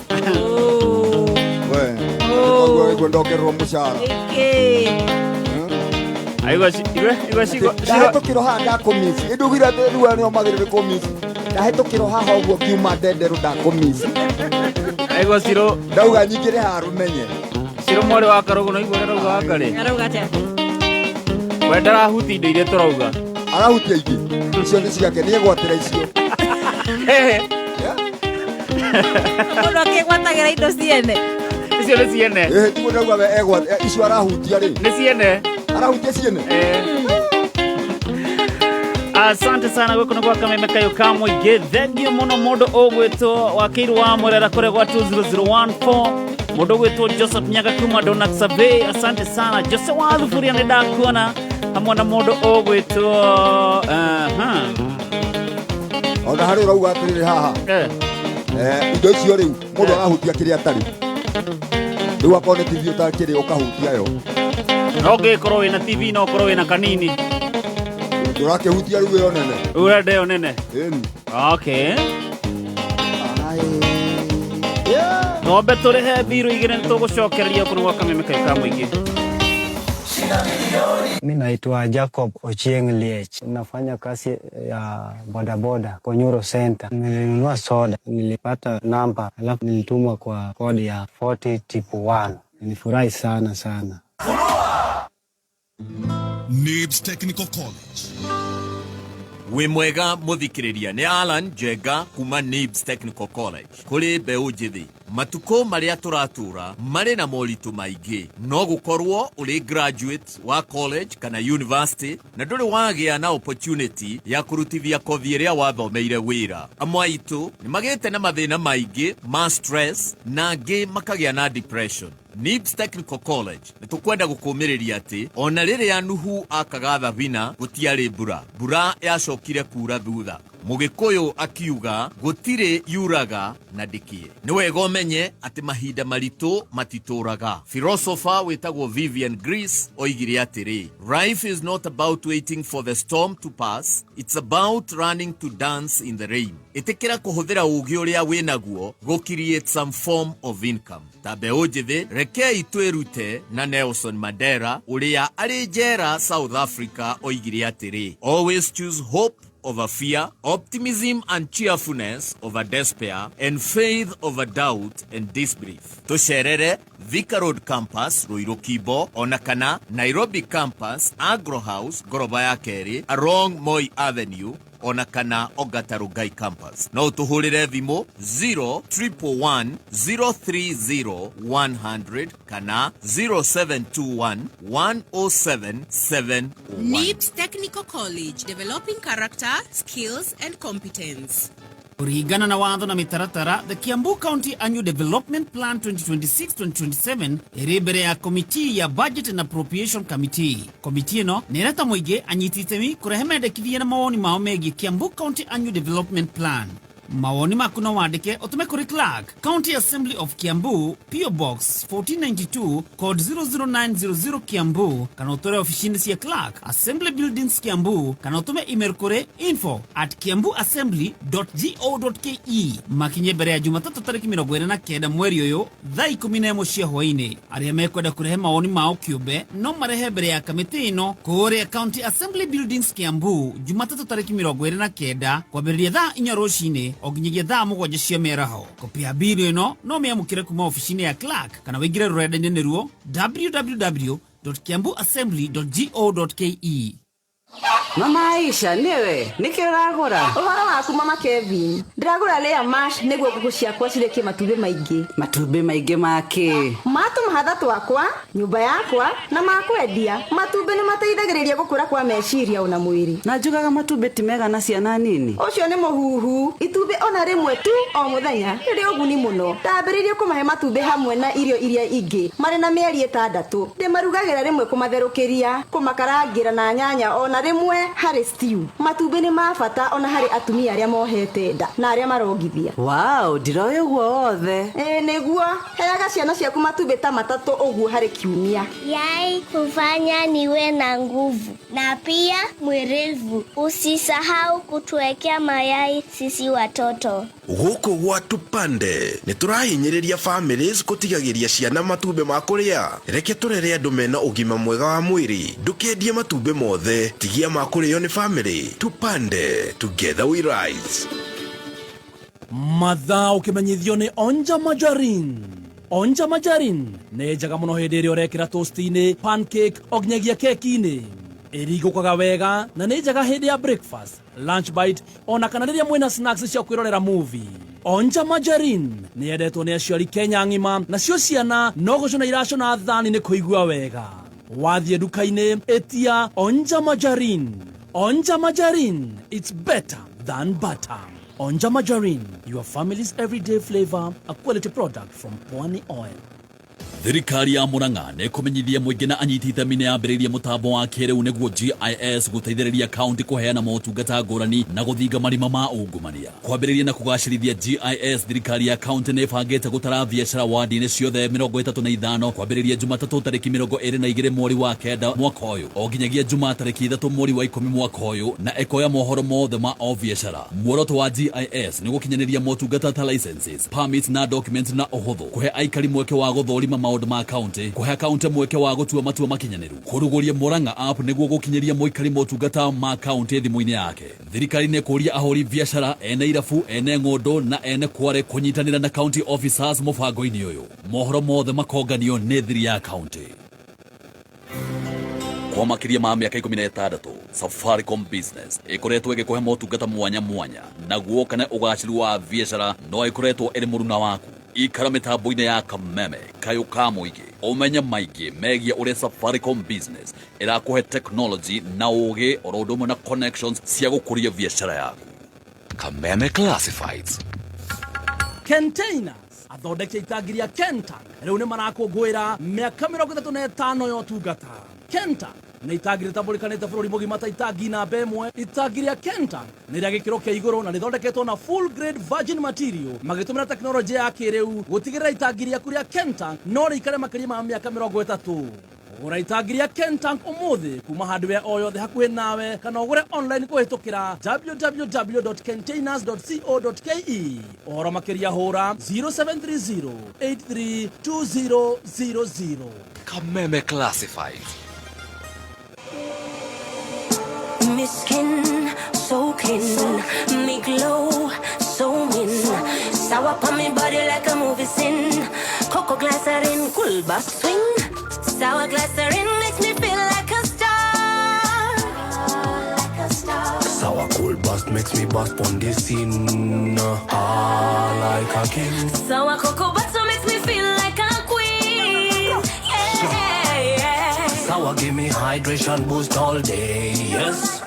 We. Koguo igua ndongererwo mũcara. Aigua igua igua cigo Ndahĩtũkĩrwo haha ndakũmici. Ĩndugire atĩ rĩu aya nĩo magĩrĩire kũmici. Ndahĩtũkĩrwo haha ũguo ngiuma ndenderũ ndakũmici. Aigua ciro. Ndauga nyingĩre haha rũmenye. Ciro mwarĩ wa karũgũ no igua ũrĩa arauga wa karĩ. Arauga atĩa? We ndarahutia indo iria tũrauga. Arahutia ingĩ. Icio nĩ ciake nĩegwatĩra icio. Mũndũ akĩgwatagĩra indo ciene. Icio nĩ ciene. Ĩĩ tiguo ndauga we egwatĩra icio arahutia rĩ. Nĩ ciene. Arahutia ciene. Asante sana gwĩkũ nĩ gwa kameme kayũ ka mũingĩ thengio mũno mũndũ ũgwĩtwo wakĩirwo wa mũrera kũrĩa gwa 20014 mũndũ ũgwĩtwo Joseph Nyaga kuma Donat Survey asante sana Jose wa thuburia nĩ ndakuona hamwe na mũndũ ũgwĩtwo aha Ona harĩ ũrauga atĩrĩrĩ haha. Eh. Eh, indo icio rĩu mũndũ arahutia kĩrĩa atarĩ. Rĩu akorwo nĩ TV ũtakĩrĩ ũkahutia yo. No ũngĩkorwo wĩna TV no ũkorwo wĩna kanini Ndũrakĩhutia rĩu ĩyo nene. Rĩu ũrenda ĩyo nene. Ĩni. Okay. Ng'ombe tũrĩhe mbirũ igĩrĩ nĩ tũgũcokereria kũnĩ gwa kameme kayũ ka mũingĩ Mi naitwa Jacob Ochieng Liech, nafanya kazi ya bodaboda Konyuro Center. Nilinunua soda, nilipata namba, alafu nilitumwa kwa kodi ya 40 tipu 1. Nilifurahi sana sana. Nibs Technical College. Wĩ mwega mũthikĩrĩria nĩ Alan Njenga kuma Nibs Technical College kũrĩ mbeũ njĩthĩ matukũ marĩa tũratũra marĩ na moritũ maingĩ no gũkorwo ũrĩ graduate wa college kana university na ndũrĩ wagĩa na opportunity ya kũrutithia kothi ĩrĩa wathomeire wĩra amwe aitũ nĩ magĩte na mathĩna maingĩ ma stress na angĩ makagĩa na depression Nibs Technical College nĩ tũkwenda gũkũmĩrĩria atĩ ona rĩrĩa Nuhu akaga thabina gũtiarĩ mbura mbura yacokire kura thutha mũgĩkũyũ akiuga gũtirĩ yuraga na ndĩkĩe nĩ wega ũmenye atĩ mahinda maritũ matitũraga philosopher wĩtagwo Vivian Greece oigire atĩrĩ life is not about waiting for the storm to pass it's about learning to dance in the rain ĩtĩkĩra kũhũthĩra ũũgĩ ũrĩa wĩnaguo gũ create some form of income ta mbeũ njĩthĩ rekei twĩrute na Nelson Mandela ũrĩa arĩ njera South Africa oigire atĩrĩ always choose hope over fear, optimism and cheerfulness over despair, and faith over doubt and disbelief. Tũcerere Thika Road Campus, Ruiru Kibo, ona kana Nairobi Campus, Agro House, ngoroba ya kerĩ, along Moi Avenue, ona kana Ongata Rongai Campus. No ũtũhũrĩre thimũ 0111 030 100 kana 0721 107 701. NIBS Technical College, developing character, skills, and competence. Kũringana na watho na mĩtaratara, the Kiambu County Annual Development Plan 2026-2027 ĩrĩ mbere ya komiti ya Budget and Appropriation Committee. Komiti ĩno nĩ ĩreta mũingĩ anyiti itemi kũrehe mendekithia na mawoni mao megiĩ Kiambu County Annual Development Plan. Mawoni maku no wandĩke ũtũme kũrĩ Clerk, County Assembly of Kiambu, PO Box 1492, code 00900 Kiambu, kana ũtware ofici-inĩ cia Clerk, Assembly Buildings Kiambu, kana ũtũme email kũrĩ info at kiambuassembly.go.ke makinye mbere ya Jumatatũ tarĩki 29 mweri ũyũ thaa 11 cia hwaĩ-inĩ. Arĩa mekwenda kũrehe mawoni mao kĩũmbe no marehe mbere ya kamĩtĩ ĩno kũrĩa County Assembly Buildings Kiambu Jumatatũ tarĩki 29 kwambĩrĩria thaa 4 rũcinĩ O nginyagia thaa 7 cia mĩaraho. Kopi ya bill ĩno no mĩamũkĩre kuma ofici-inĩ ya clerk kana wĩingĩre rũrenda-inĩ nĩruo www.kiambuassembly.go.ke. Mama Aisha, nĩwe nĩkĩ ũragũra? Ũhoro waku Mama Kevin, ndĩragũra layer mash nĩguo ngũkũ ciakwa cirekie matumbĩ maingĩ. Matumbĩ maingĩ ma kĩ? Ma tũmahatha twakwa, nyũmba yakwa na ma kwendia. Matumbĩ nĩ mateithagĩrĩria gũkũra kwa meciria ona mwĩrĩ. Na njugaga matumbĩ ti mega na ciana nini. Ũcio nĩ mũhuhu. Itumbĩ ona rĩmwe tu o mũthenya rĩrĩ ũguni mũno. Ndambĩrĩirie kũmahe matumbĩ hamwe na irio iria ingĩ marĩ na mĩeri 6. Ndĩmarugagĩra rĩmwe kũmatherũkĩria, kũmakarangĩra na nyanya ona rĩmwe harĩ stew. Matumbĩ nĩ ma bata ona harĩ atumia arĩa mohete nda na arĩa marongithia. Wow, ndiroĩ ũguo wothe. Ĩĩ nĩguo, heaga ciana ciaku matumbĩ ta 3 ũguo harĩ kiumia. Yai kufanya niwe na nguvu na pia mwerevu. Usisahau kutuwekea mayai sisi watoto. Gũkũ gwa Tupande nĩ tũrahinyĩrĩria families gũtigagĩria ciana matumbĩ ma kũrĩa. Reke tũrere andũ mena ũgima mwega wa mwĩrĩ. Ndũkendie matumbĩ mothe, tigia ma kũrĩo nĩ family. Tupande, together we rise. Mathaa ũkĩmenyithio nĩ Onja Margarine. Onja Margarine nĩ njega mũno hĩndĩ ĩrĩa ũrekĩra toast-inĩ, pancake o nginyagia keki-inĩ. Ĩringũkaga wega na nĩ njega hĩndĩ ya breakfast, lunch bite ona kana rĩrĩa mwĩna snacks cia kwĩrorera movie. Onja Margarine nĩ yendetwo nĩ aciari Kenya ng'ima, nacio ciana no gũcũna iracũna thani nĩ kũigua wega. Wathiĩ nduka-inĩ ĩtia Onja Margarine. Onja Margarine, it's better than butter. Onja Margarine, your family's everyday flavor, a quality product from Pwani Oil. Thirikari ya Murang'a nĩ ĩkũmenyithia mũingĩ na anyiti itemi nĩ yambĩrĩirie mũtambo wa kĩrĩu nĩguo GIS gũteithĩrĩria kaunti kũheana motungata ngũrani na gũthinga marima ma ungumania. Kwambĩrĩria na kũgacĩrithia GIS, thirikari ya kaunti nĩ ĩbangĩte gũtara biacara wadi-inĩ ciothe 35 kwambĩrĩria Jumatatũ tarĩki 22 mweri wa 9 mwaka ũyũ o nginyagia Jumaa tarĩki 3 mweri wa 10 mwaka ũyũ, na ĩkoya mohoro mothe ma o biacara. Muoroto wa GIS nĩ gũkinyanĩria motungata ta licenses, permits na documents na ũhũthũ, kũhe aikari mweke wa gũthũrima maũndũ ma kaunti, kũhe kaunti mweke wa gũtua matua makinyanĩru, kũrugũria Murang'a app nĩguo gũkinyĩria mũikari motungata ma kaunti thimũ-inĩ yake. Thirikari nĩ ĩkũria ahũri biacara, ene irabu, ene ng'ũndũ na ene kware kũnyitanĩra na county officers mũbango-inĩ ũyũ. Mohoro mothe makonganio nĩ thiri ya kaunti. Kwa makĩria ma mĩaka 16, Safaricom Business ĩkoretwo ĩgĩkũhe motungata mwanya mwanya, naguo kana ũgacĩru wa biacara no ĩkoretwo ĩrĩ mũruna waku. Ikara mĩtambo-inĩ ya Kameme kayũ ka mũingĩ ũmenye maingĩ megiĩ ũrĩa Safaricom Business ĩrakũhe technology na ũgĩ oro ũndũ ũmwe na connections cia gũkũria biacara yaku. Kameme Classifieds. Containers athondeki itangi rĩa Kentank rĩu nĩ marakũngũĩra mĩaka 35 ya ũtungata. Kentank nĩ itangi rĩtambũrĩkanĩte bũrũri mũgima ta itangi namba 1. Itangi rĩa Kentank nĩ rĩa gĩkĩro kĩa igũrũ na rĩthondeketwo na full grade virgin material magĩtũmĩra tekinoronjĩ ya kĩrĩu gũtigĩrĩra itangi rĩaku rĩa Kentank no rĩikare makĩria ma mĩaka 30. Gũra itangi rĩa Kentank ũmũthĩ kuma hardware o yothe hakuhĩ nawe kana ũgũre online kũhĩtũkĩra www.containers.co.ke. Ũhoro makĩria hũra 0730 832000. Kameme Classifieds. Me skin so clean, me glow so mean. Sour on me body like a movie scene. Cocoa glycerin, cool back swing. Sour glycerin makes me feel like a star. Like a star. Sour cool bust makes me bust on the scene. Ah, like a king. Sour cocoa butter makes me feel like a queen. Yeah, yeah. Sour give me hydration boost all day. Yes.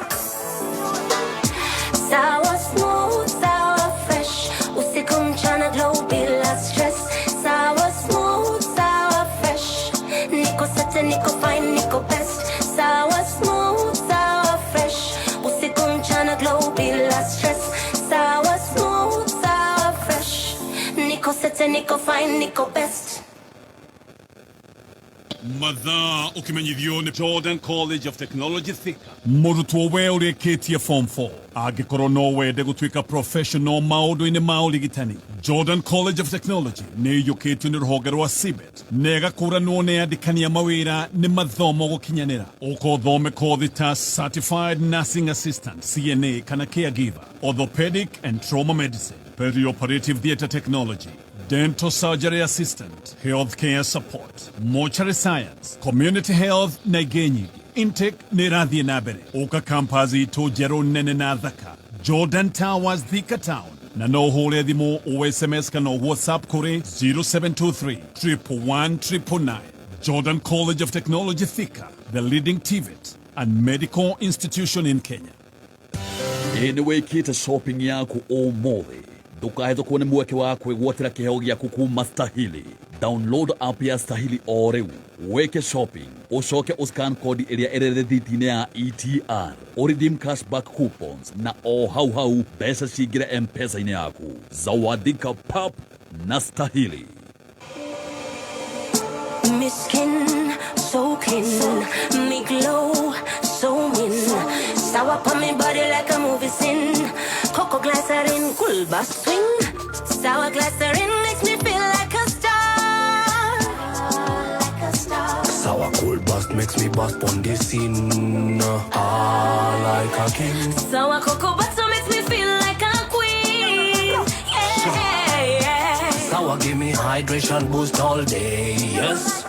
Sour smooth, sour fresh. Usiku mchana glow bila stress. Sour smooth, sour fresh. Niko set, niko fine, niko best. Sour smooth, sour fresh. Usiku mchana glow bila stress. Sour smooth, sour fresh. Niko set, niko fine, niko best. Mathaa ũkĩmenyithio nĩ Jordan College of Technology Thika. Mũrutwo we ũrĩkĩtie form 4 angĩkorwo no wende gũtuĩka professional maũndũ-inĩ ma ũrigitani, Jordan College of Technology nĩ ĩiyũkĩtio nĩ rũhonge rwa CBET na ĩgakũranwo nĩ andĩkani a mawĩra nĩ mathomo gũkinyanĩra. Ũka ũthome kothi ta Certified Nursing Assistant CNA kana Caregiver, Orthopedic and Trauma Medicine, Perioperative Theatre Technology, Dental Surgery Assistant, Healthcare Support, Mortuary Science, Community Health na ingĩ nyingĩ. Intake nĩ ĩrathiĩ na mbere. Ũka campus itũ njerũ nene na thaka, Jordan Towers, Thika Town, na no ũhũre thimũ o SMS kana o WhatsApp kũrĩ 0723 111 999. Jordan College of Technology Thika, the leading TVET and medical institution in Kenya. Ĩ nĩ wĩkĩte shopping yaku ũmũthĩ? Ndũkahĩtũkwo nĩ mweke wa kwĩgwatĩra kĩheo gĩaku kuma Stahili. Download app ya Stahili o rĩu, wĩke shopping, ũcoke ũscan kodi ĩrĩa ĩrĩ rĩthiti-inĩ ya ETR, ũredeem cashback coupons na o hau hau mbeca cingĩre M-Pesa-inĩ yaku. Zawadika pap na Stahili. Me skin so clean, me glow so mean. Sour on me body like a movie scene. Cocoa glycerin, cool bass swing. Sour glycerin makes me feel like a star. Like a star. Sour cool bust makes me bust on the scene. Ah, like a king. Sour cocoa butter makes me feel like a queen. Yeah, yeah. Sour give me hydration boost all day. Yes.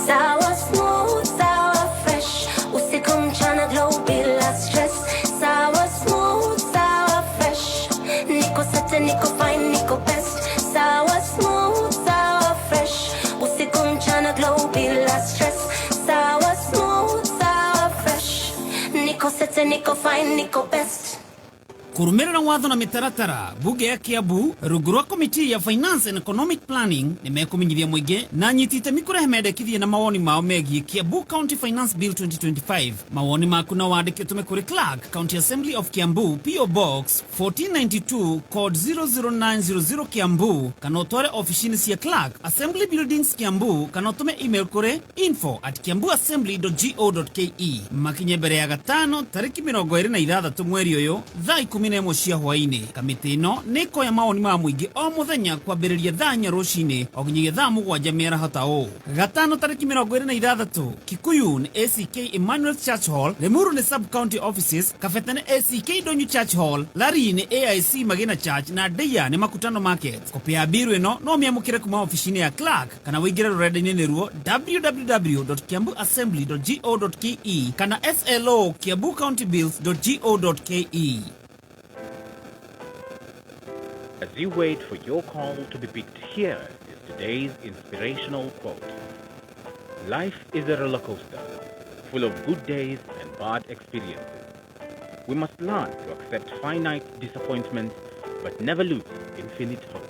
Sour smooth, sour fresh. Usiku mchana glow bila stress. Sour smooth, sour fresh. Niko sete, niko fine, niko best. Sour smooth, sour fresh. Usiku mchana glow bila stress. Sour smooth, sour fresh. Niko sete, niko fine, niko best. Kũrũmĩrĩra watho na mĩtaratara, bunge ya Kiambu rungu rwa komiti ya Finance and Economic Planning nĩ mekũmenyithia mũingĩ na anyiti itemi kũrehe mendekithia na mawoni mao megiĩ Kiambu County Finance Bill 2025. Mawoni maku no wandĩke ũtũme kũrĩ Clerk, County Assembly of Kiambu, PO Box 1492, code 00900, Kiambu, kana ũtware ofici-inĩ cia Clerk, Assembly Buildings, Kiambu, kana ũtũme email kũrĩ info@kiambuassembly.go.ke. Makinye mbere ya gatano tarĩki 26 mweri ũyũ thaa 11 cia hwaĩ-inĩ. Kamĩtĩ ĩno nĩ ĩkoya mawoni ma mũingĩ o mũthenya kwambĩrĩria thaa 4 rũcinĩ o nginyagia thaa 7 mĩaraho ta ũũ. Gatano tarĩki 26, Kikuyu nĩ ACK Emmanuel Church Hall, Limuru nĩ Sub County Offices, Kabete nĩ ACK Donyu Church Hall, Lari nĩ AIC Magina Church na Ndeia nĩ Makutano Market. Kopĩ ya biru ĩno no mĩamũkĩre kuma ofici-inĩ ya Clerk kana wĩingĩre rũrenda-inĩ nĩruo www.kiambuassembly.go.ke kana slo kiambucountybills.go.ke. As you wait for your call to be picked, here is today's inspirational quote. Life is a roller coaster, full of good days and bad experiences. We must learn to accept finite disappointments, but never lose infinite hope.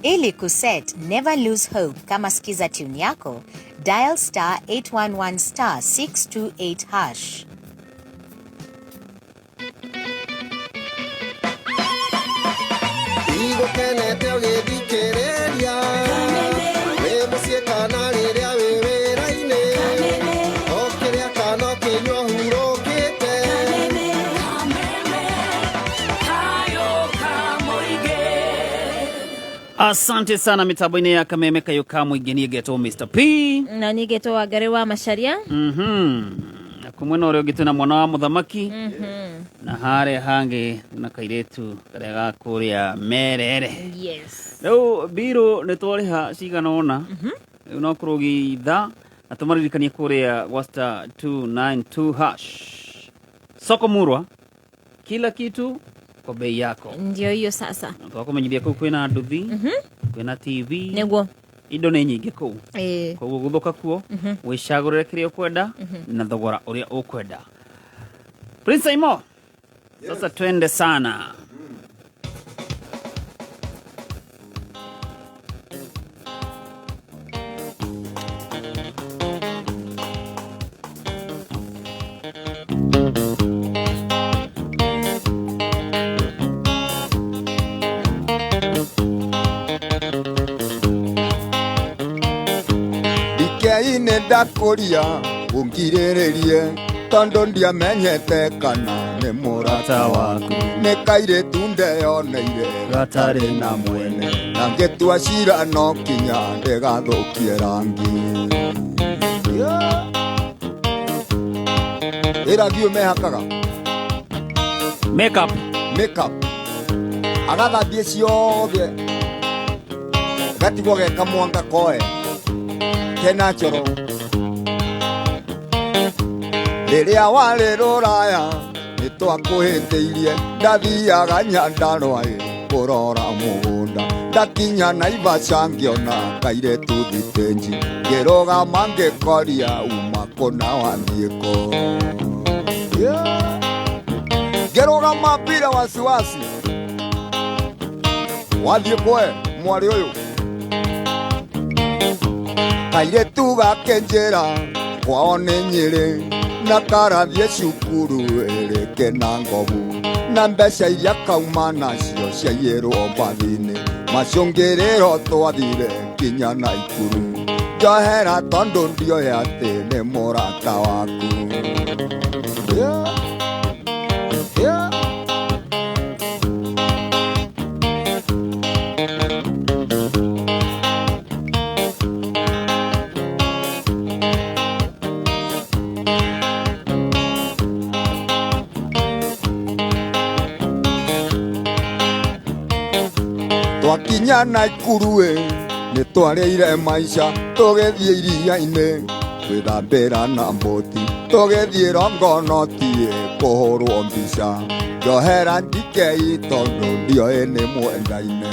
Ili kuset Never Lose Hope kama skiza tune yako, dial star 811 star 628 hash. Igũkenete ũgĩthikĩrĩria wĩ mũciĩ kana rĩrĩa wĩ wĩra-inĩ, ũkĩrĩa kana ũkĩnyua hurũkĩte. Asante sana mitambo-inĩ ya Kameme Kayo ka mũingĩ. Niĩ ngetwo Mr P. Na niĩ ngetwo Wangari wa Macharia. Na kumwena ũrĩa ũngĩ twĩna mwana wa mũthamaki, na harĩa hangĩ na kairĩtu karĩa ga kũrĩa Merere. Yes. Rĩu mbirũ nĩ twarĩha cigana ũna, rĩu no kũrũgitha na tũmaririkanie kũrĩa gwa star 292 hash, soko murwa, kila kitu kwa bei yako. Ndio hiyo sasa. Twakumenyithia kũu kwĩna nduthi, kwĩna TV. Nĩguo. Indo nĩ nyingĩ kũu. Koguo gũthũka kuo, wĩcagũrĩre kĩrĩa ũkwenda na thogora ũrĩa ũkwenda. Prince Aimo, sasa twende sana. Nĩ ndakũria ũngirĩrĩrie tondũ ndiamenyete kana nĩ mũrata waku. Nĩ kairĩtu ndeyoneire gatarĩ na mwene, na ngĩtua cira no kinya ndĩgathũkie rangi. Ĩ rangi ũyũ mehakaga makeup, makeup agathambie ciothe gatigwo ge kamwanga koe ke natural. Rĩrĩa warĩ rũraya nĩ twakũhĩtĩirie, ndathiaga Nyandarũa kũrora mũgũnda, ndakinya Naivasha ngĩona kairĩtu thitĩnji, ngĩrũgama ngĩkoria uma kũna wathiĩ kũ. Ngĩrũgama bila wasiwasi, wathiĩ kwe mwarĩ ũyũ. Kairĩtu gakĩnjĩra kwao nĩ Nyĩrĩ, na karathiĩ cukuru ĩrĩ Kĩnangobu, na mbeca iria kauma nacio ciaiyĩrwo mbathi-inĩ, macũngĩrĩro twathire nginya Naikuru. Njohera tondũ ndioĩ atĩ nĩ mũrata waku. Yeah. Yeah. Twakinya Naikuru ĩ nĩ twarĩire maica, tũgĩthiĩ iria-inĩ gwĩthambĩra na mbũti, tũgĩthiĩ Rongonoti ĩ kũhũrwo mbica. Njohera ndikei tondũ ndioĩ nĩ mwendaine.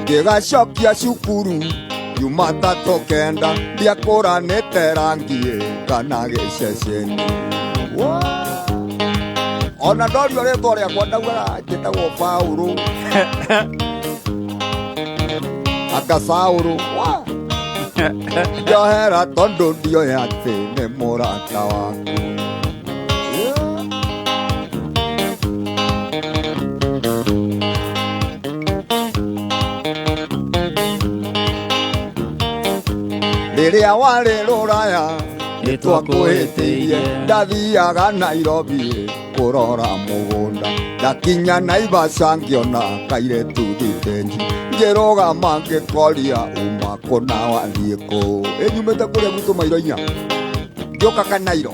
Ngĩgacokia cukuru Jumatatũ kenda, ndiakũranĩte rangi ĩ kana gĩceceni. Ona ndorio rĩtwa rĩakwa ndaugaga njĩtagwo Paũlũ anga Saũlũ. Njohera tondũ ndioĩ atĩ nĩ mũrata waku. Rĩrĩa warĩ rũraya nĩ twakũhĩtĩirie, ndathiaga Nairobi kũrora mũgũnda, ndakinya Naivasha ngĩona kairĩtu thitĩnji, ngĩrũgama ngĩkoria uma kũna wathiĩ kũ. Ĩ nyumĩte kũrĩa gwitũ mairo inya ngĩũka Kanairo.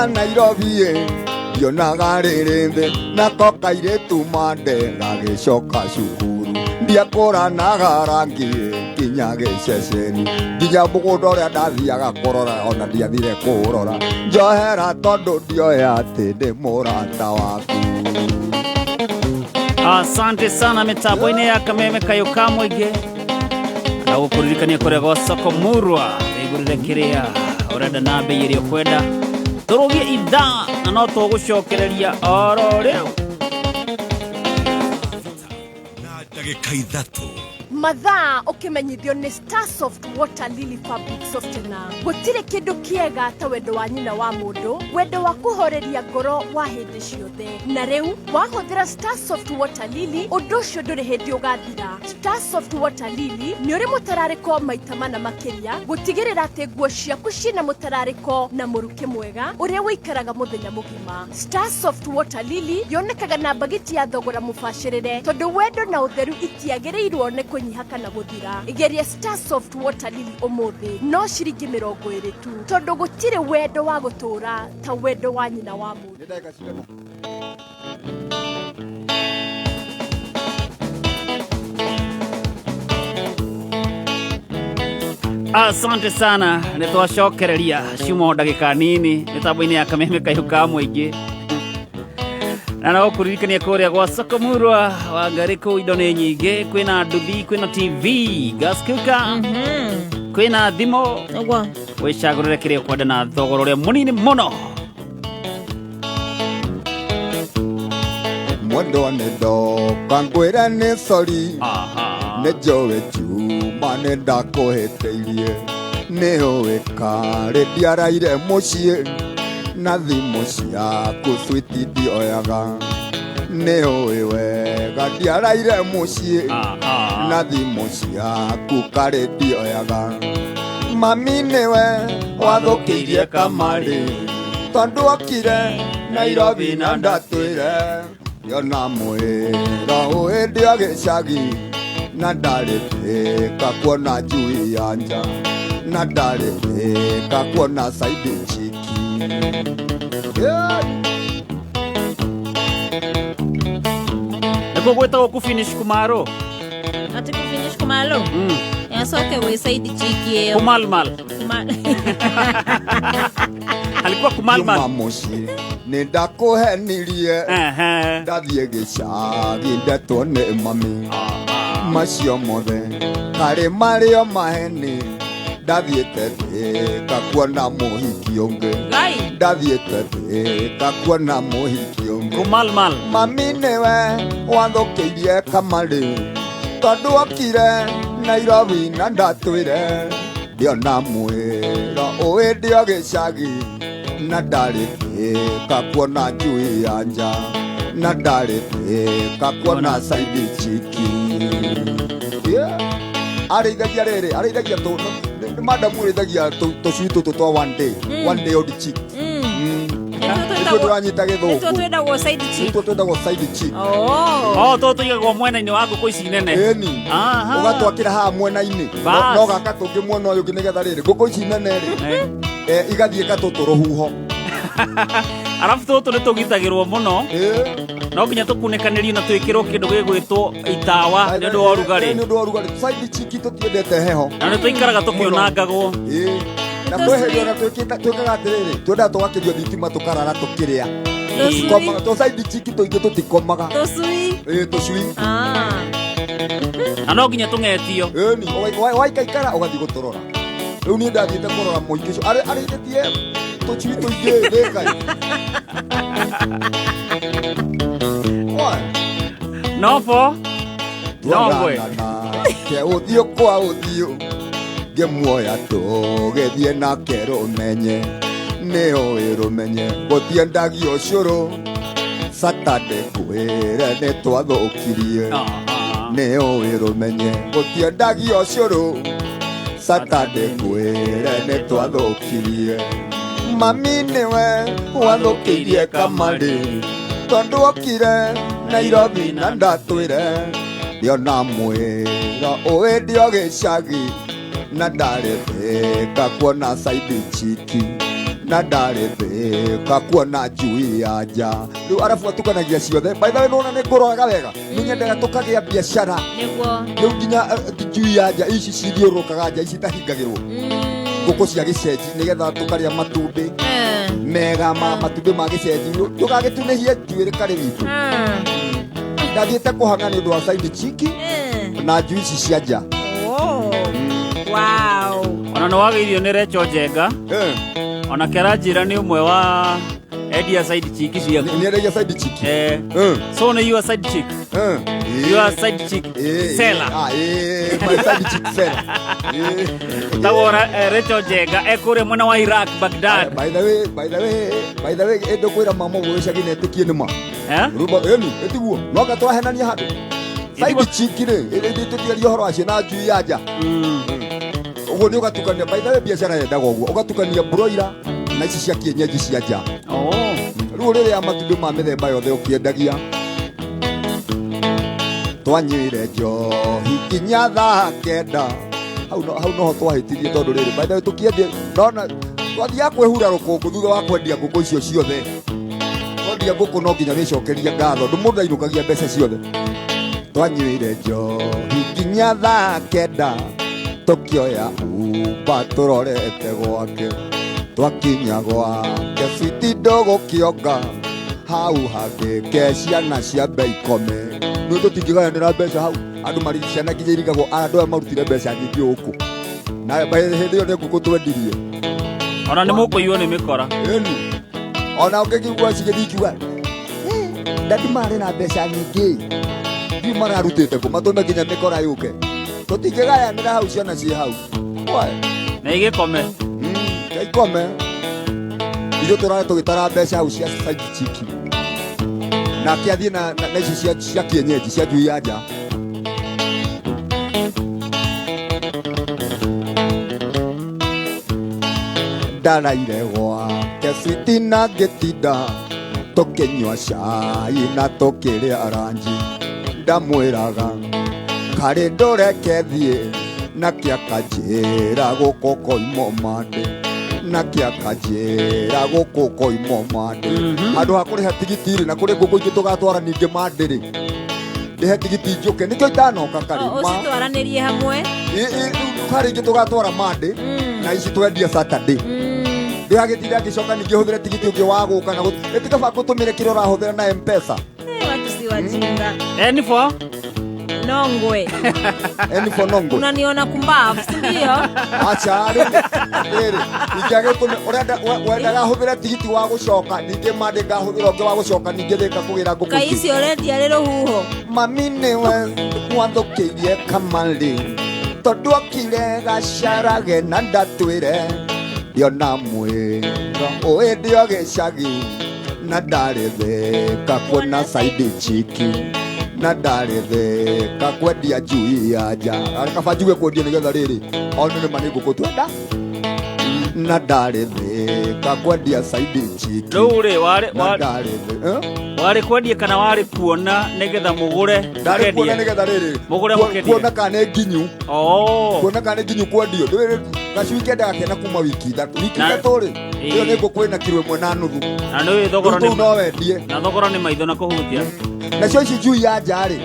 Nairobi ĩ ndionaga rĩrĩ thĩ, nako kairĩtu mande gagĩcoka cukuru, ndiakũranaga rangi ĩ nginya gĩceceni, nginya mũgũnda ũrĩa ndathiaga kũrora ona ndiathire kũũrora. Njohera tondũ ndioĩ atĩ nĩ mũrata waku. Asante sana mitambo-inĩ ya Kameme Kayũ ka Mũingĩ, na gũkũririkania kũrĩa gwa Soko Murwa wĩgũrĩre kĩrĩa ũrenda na mbei ĩrĩa ũkwenda. Tũrũgie ithaa na no tũgũcokereria oro rĩu. Na ndagĩka ithatũ. Mathaa ũkĩmenyithio nĩ Starsoft Water Lily Fabric Softener. Gũtirĩ kĩndũ kĩega ta wendo wa nyina wa mũndũ, wendo wa kũhoreria ngoro wa hĩndĩ ciothe. Na rĩu wahũthĩra Starsoft Water Lily, ũndũ ũcio ndũrĩ hĩndĩ ũgathira. Starsoft Water Lily nĩ ũrĩ mũtararĩko maita mana makĩria, gũtigĩrĩra atĩ nguo ciaku ciĩna mũtararĩko na mũrukĩ mwega ũrĩa ũikaraga mũthenya mũgima. Starsoft Water Lily yonekaga na mbagiti ya thogora mũbacĩrĩre, tondũ wendo na ũtheru itiagĩrĩirwo nĩ kũnyiha kana gũthira. Geria Starsoft Water Lily ũmũthĩ no ciringi 20 tu, tondũ gũtirĩ wendo wa gũtũũra ta wendo wa nyina wa mũndũ. Asante sana, nĩ twacokereria ciumo ndagĩka nini mĩtambo-inĩ ya Kameme Kayũ ka Mũingĩ. Na no kũririkania kũrĩa gwa Soko Murwa wa Ngari kũu indo nĩ nyingĩ, kwĩna nduthi, kwĩna TV, gas cooker, Kwĩna thimũ. Ũguo. Wĩcagũrĩre kĩrĩa ũkwenda na thogora ũrĩa mũnini mũno. Mwendwa nĩ ndoka ngwĩre nĩ sori nĩ njũĩ Juma nĩ ndakũhĩtĩirie nĩ ũĩ karĩ ndiaraire mũciĩ na thimũ ciaku switi ndioyaga nĩ ũĩ wega ndiaraire mũciĩ na thimũ ciaku karĩ ndioyaga mami nĩwe wathũkĩirie kamarĩ tondũ okire Nairobi na ndatwĩre yona mwĩra ũhĩndĩ o gĩcagi na ndarĩtĩka kuona njui ya nja na ndarĩtĩka kuona side chiki. Yeah. Nĩkuo gwĩtagwo kũfinish kumaro. Ati kufinish kumalo. Yacoke gwĩ side chick ĩyo. Kumalmal. Alikuwa kumalmal. Jumamosi nĩ ndakũhenirie ndathiĩ gĩcagi ndetwo nĩ mami macio mothe karĩ marĩo maheni ndathiĩte Thĩka kuona mũhiki ũngĩ Ngai. ndathiĩte Thĩka kuona mũhiki ũngĩ Kumalmal. Mami nĩwe wathũkĩirie kamarĩ tondũ okire Nairobi na ndatwĩre ndiona mwĩra ũĩ ndĩ o gĩcagi na ndarĩtĩka kuona njui ya nja na ndarĩtĩka kuona side chiki. Yeah. Arĩithagia rĩrĩ arĩithagia tũ nĩ madamu ũrĩithagia tũcui tũtũ twa one day one day old chick. Nĩtuo tũranyita gĩthũngũ. Nĩtuo twĩtagwo side chick. Nĩtuo twĩtagwo side chick. Oh. Oh, tũtũ tũigagwo mwena-inĩ wa ngũkũ ici nene. Ĩni. Ũgatwakĩra haha mwena-inĩ. Bas. No gaka tũngĩ mwena ũyũ ũngĩ nĩgetha rĩrĩ ngũkũ ici nene rĩ igathiĩ gatũtũ rũhuho. Arabu tũtũ nĩ tũgitagĩrwo mũno. No nginya tũkunĩkanĩrio na twĩkĩrwo kĩndũ gĩgwĩtwo itawa nĩ ũndũ wa ũrugarĩ. Nĩ ũndũ wa ũrugarĩ. Side chick tũtiendete heho. Na nĩ tũikaraga tũkĩonangagwo. Na kwĩherio na twĩkaga atĩrĩrĩ twendaga tũgakĩrio thitima tũkarara tũkĩrĩa. Tũcui. Tũ side chick tũingĩ tũtikomaga. Tũcui. Tũcui. Na no nginya tũng'etio. Ĩni waikaikara ũgathiĩ gũtũrora. Rĩu niĩ ndathiĩte kũrora mũingĩ ũcio arĩithĩtie tũcui tũingĩ Thĩka. Nobo. Nongwe. Ke ũthiũ kwa ũthiũ ngĩmuoya tũgĩthiĩ nake rũmenye nĩ ũĩ rũmenye gũtiendagio cũrũ Saturday kwĩre nĩ twathũkirie nĩ ũĩ rũmenye gũtiendagio cũrũ Saturday kwĩre nĩ twathũkirie mami nĩwe wathũkĩirie kamarĩ tondũ okire Nairobi na ndatwĩre ndiona mwĩra ũĩ ndĩ o gĩcagi na ndarĩthĩka kuona side chiki na ndarĩthĩka kuona njui ya nja rĩu arabu atukanagia ciothe. By the way nĩwona nĩ ngũroraga wega nĩ nyendaga tũkagĩa biacara Nĩguo. rĩu nginya njui ya nja ici cithiũrũrũkaga nja ici itahingagĩrwo ngũkũ cia gĩcenji nĩgetha tũkarĩa matumbĩ mega ma matumbĩ ma gĩcenji ndũgagĩtunĩhie njuĩrĩ karĩ witũ. Ndathiĩte kũhang'a nĩ ũndũ wa side chiki na njui ici cia nja. Oh. Wow. Ona nĩ wagĩirio nĩ Recho Njenga. Ona kĩaranjĩra nĩ ũmwe wa endia side chick ciaku. Nĩ endagia side chick. So nĩ you are side chick. You are side chick seller. My side chick seller. Tagwo Recho Njenga ekũrĩa mwena wa Iraq Baghdad. By the way, by the way, by the way, ĩndũ kwĩra mama ũguo gĩcagi na ĩtĩkie nĩ ma. Rũmba ĩni ĩtiguo no anga twahenania handũ. Side chick rĩ tũtiaria ũhoro wacio na njui ya nja. Ũguo nĩ ũgatukania by the way biacara yendaga ũguo ũgatukania broiler na ici cia kienyeji cia nja. Rĩu rĩrĩa matumbĩ ma mĩthemba yothe ũkĩendagia twanyuire njohi nginya thaa kenda hau noho twahĩtirie tondũ rĩrĩ by the way tũkĩendia nona twathiaga kwĩhura rũkũngũ thutha wa kwendia ngũkũ icio ciothe. Twendia ngũkũ no nginya wĩcokerie ngatho ndũ mũndũ ainũkagia mbeca ciothe. Twanyuire njohi nginya thaa kenda tũkĩoya Uber tũrorete gwake twakinya gwake switi ndũgũkĩonga hau hangĩ ke ciana cia mbei ikome nĩ tũtingĩgayanĩra mbeca hau andũ marĩ ciana nginya irigagwo andũ aya marutire mbeca nyingĩ gũkũ Na hĩndĩ ĩyo nĩ ngũkũ twendirie. Ona nĩ mũkũiywo nĩ mĩkora. Ĩni. Ona ũngĩkigua cigĩthiĩ ikiuga, "Eh, dadi marĩ na mbeca nyingĩ. Ndiũ mararutĩte kũ matũme nginya mĩkora yũke. Tũtingĩgayanĩra hau ciana ciĩ hau. Oe. Na igĩkome. Ikome. Ithuĩ tũrarĩ tũgĩtara mbeca hau cia side chick. Nake athiĩ na ici cia kienyeji cia njui ya nja. Ndaraire gwake switi na ngĩtinda tũkĩnyua cai na tũkĩrĩa ranji ndamwĩraga karĩ ndũreke thiĩ na kĩakanjĩra gũkũ koimo mandĩ na kĩakanjĩra gũkũ koimo mandĩ handũ ha kũrĩha tigiti rĩ na kũrĩ ngũkũ ingĩ tũgatwara ningĩ mandĩ rĩ ndĩhe tigiti njũke nĩkĩo itanoka karĩ ma Ũcitwaranĩrie hamwe. Harĩ ingĩ tũgatwara mandĩ na ici twendie Saturday ndĩragĩtinda ngĩcoka ningĩ hũthĩre tigiti ũngĩ wa gũka na ĩtikaba ngũtũmĩre kĩrĩa ũrahũthĩra na M-Pesa. Eh, watu si wajinga. N4 Nongwe. N4 Nongwe. Unaniona kumbavu, si ndio? Acha rĩu rĩrĩ ingĩagĩtũme ũrenda wendaga hũthĩre tigiti wa gũcoka ningĩ mandĩ ngahũthĩra ũngĩ wa gũcoka ningĩ thĩka kũgĩra ngũkũ Kai ingĩ. icio ũrendia rĩ rũhuho. Mami nĩwe wathũkĩirie kamarĩ tondũ okire gacarage na ndatwĩre ndiona mwĩra ũĩ ndio gĩcagi na ndarĩ thĩka kuona side chiki na ndarĩ thĩka kwendia njui ya nja kaba njuge kwendia nĩgetha rĩrĩ one nĩma nĩ ngũkũ twenda na ndarĩ thĩka kwendia side chiki Rĩu rĩ warĩ na warĩ ndarĩ thĩ warĩ kwendia kana warĩ kuona nĩgetha mũgũre ndarĩ kuona mũkendie? nĩgetha rĩrĩ Mũgũre mũkendie. Kuona kana nĩ nginyu. Oh. Kuona kana nĩ nginyu kwendio. Ndũĩ gacui kendaga kena kuma wiki ithatũ. Wiki Na- ithatũ rĩ, ĩyo Ĩĩ. nĩ ngũkũ ĩna kiro 1.5. Na nĩ thogora Rĩu tũu no wendie. Na thogora nĩ maitho na kũhutia. Nacio ici njui ya nja rĩ,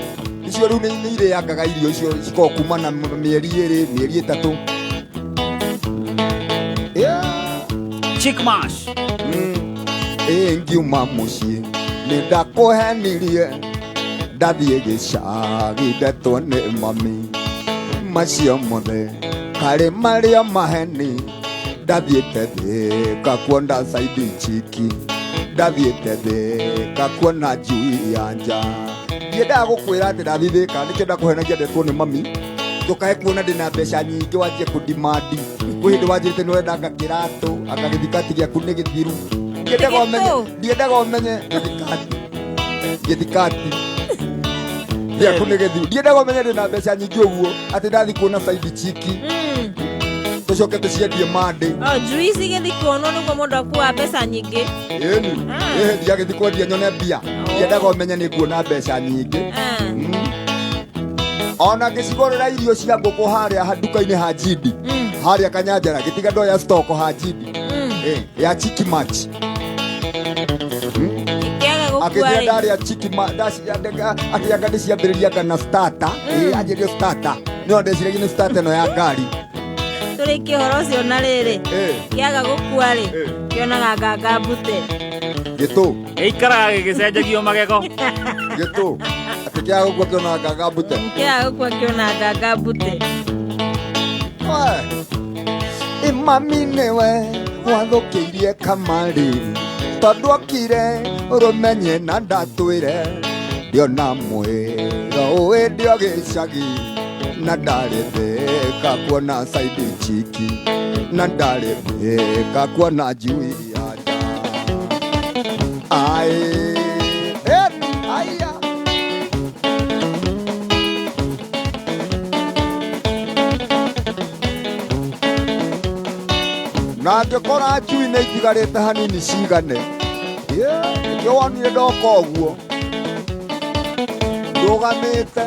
icio rĩu nĩ irĩangaga irio icio cikoragwo kuma na mĩeri 2, mĩeri 3. Yeah. Chick mash. Ĩ ngiuma mũciĩ nĩ ndakũhenirie ndathiĩ gĩcagi ndetwo nĩ mami macio mothe karĩ marĩa maheni ndathiĩte thĩka kuona side chiki ndathiĩte thĩka kuona njui ya nja ndiendaga gũkwĩra atĩ ndathiĩ thĩka nĩkĩo ndakũhenagia ndetwo nĩ mami ndũkae kuona ndĩna mbeca nyingĩ wanjie kũndimandi kwĩ hĩndĩ wanjĩrĩte nĩ ũrenda anga kĩratũ anga gĩthikati gĩaku nĩ gĩthiru ndiendaga ũmenye ndiendaga ũmenye gĩthikati gĩthikati gĩaku nĩ gĩthiru ndiendaga ũmenye ndĩna mbeca nyingĩ ũguo atĩ ndathiĩ kuona side chiki tũcoke tũciendie mandĩ. Oh, njui ici igĩthiĩ kuonwo nĩguo mũndũ akuaga mbeca nyingĩ. Ĩni ĩhĩ ndiagĩthiĩ kwendia nyone mbia ndiendaga ũmenye nĩ nguona mbeca nyingĩ. Ona ngĩcigũrĩra irio cia ngũkũ harĩa nduka-inĩ ha Jidi harĩa Kanyanjara gĩtiga ndoya stock ha Jidi ya chiki match. Kĩaga gũkua Akĩnjĩra rĩ. ndarĩa chiki akĩanga ndĩciambĩrĩria anga na starter. Ĩ anjĩrire starter nĩyo ndeciragia nĩ starter ĩno ya ngari. Tũrĩkie ũhoro ũcio na rĩrĩ kĩaga gũkua rĩ kĩonaga nganga mbute. Gĩtũ Gĩikaraga gĩgĩcenjagio magego. Gĩtũ atĩ kĩaga gũkua kĩonaga nganga mbute. Kĩaga gũkua kĩonaga nganga mbute. Ĩ mami nĩwe wathũkĩirie kamarĩ tondũ okire ũrũmenye na ndatwĩre ndiona mwĩra ũĩ ndio gĩcagi na ndarĩ thĩka kuona side chiki na ndarĩ thĩka kuona njui ya nja. Ai, aya. Na ngĩkora njui nĩ itigarĩte hanini cigane. Nĩkĩo wonire ndoka ũguo ndũgamĩte.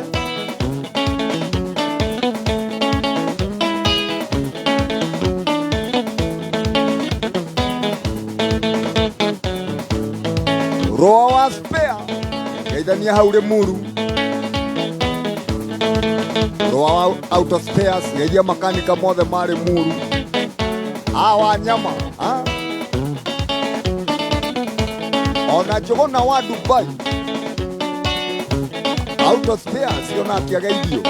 Rũa wa spare geithania hau Rĩmuru. Rũa wa auto spares geithia makanika mothe ma Rĩmuru. Awa nyama ona Njũgũna wa Dubai auto spares ona akĩageithio.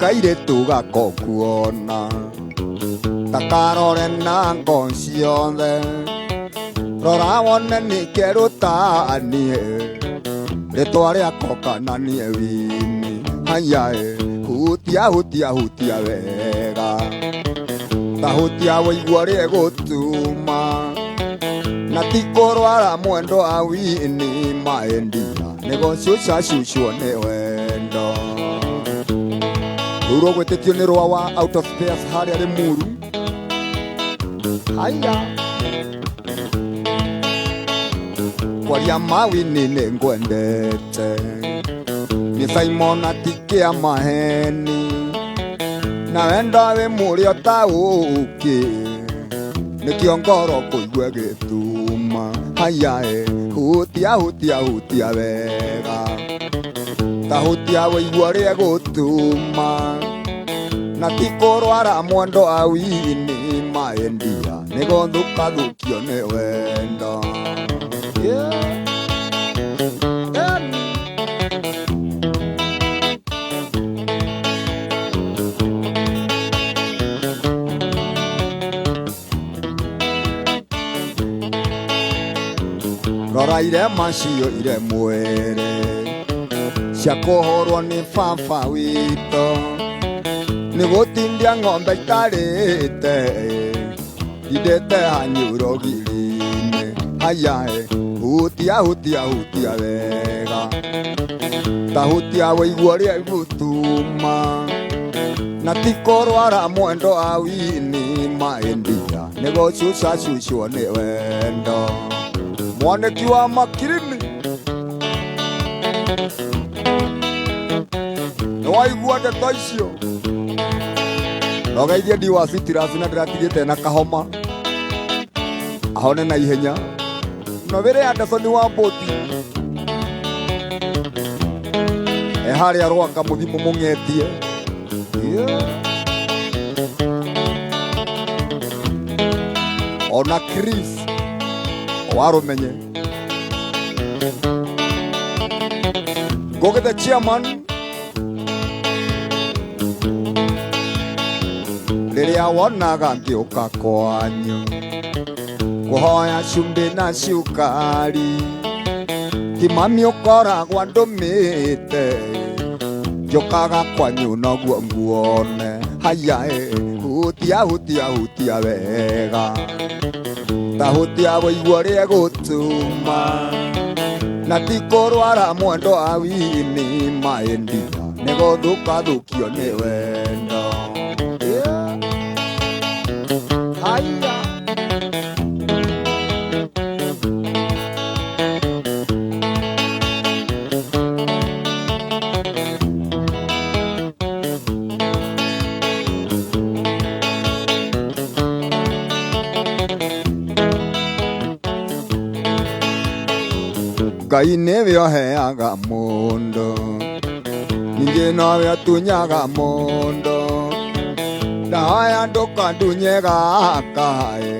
Kairĩtu gakokuona takarore na ngo ciothe rora wone nĩ kerũ ta niĩ rĩtwa rĩako kana niĩ wini hayae hutia hutia hutia wega ta hutia wĩigua rĩgũtuma na ti kũrwara mwendo a wini maendia nĩgũcuca cucwo nĩ wendo rũu rũgwĩtĩtio nĩ rwa wa out of space harĩa Rĩmuru haya kwaria mawini nĩ ngwendete nĩ Simon atikia maheni na wendo wĩ mũrĩo ta ũkĩ nĩkĩo ngoro kũigua gĩtuma hayae hutia hutia hutia wega ta hutia wĩigua rĩgũtuma na ti kũrwara mwendo a wini maendia nĩgũthũkathũkio nĩ wendo. Yeah. Rora irema cio ire mwĩrĩ cia kũhũrwo nĩ baba witũ nĩ gũtindia ng'ombe itarĩte ndindĩte hanyũro giri-inĩ hayae hutia hutia hutia wega ta hutia wĩigua rĩgũtuma na ti kũrwara mwendo a wini maendia nĩgũcuca cucwo nĩ wendo mwanĩki wa makirini nĩwaigua ndeto icio nogeithie ndi wa citirasi na ndĩratigĩte na kahoma ahone na ihenya no wĩre Anderson wa mbũti e harĩa Rwaka mũthimo mũng'etie. Yeah. Ona Chris warũmenye Ngũgĩ the chairman rĩrĩa wonaga ngĩũka kwanyu kũhoya cumbĩ na cukari ti mami ũkoragwo andũmĩte njũkaga kwanyu noguo nguone hayae hutia hutia hutia wega ta hutia wĩigua rĩgũtuma na ti kũrwara mwendo a wini maendia nĩgũthũkathũkio nĩ wendo. Yeah. Haya. Ngai nĩwe ũheaga mũndũ ningĩ nowe ũtunyaga mũndũ ndahoya ndũkandunye gakae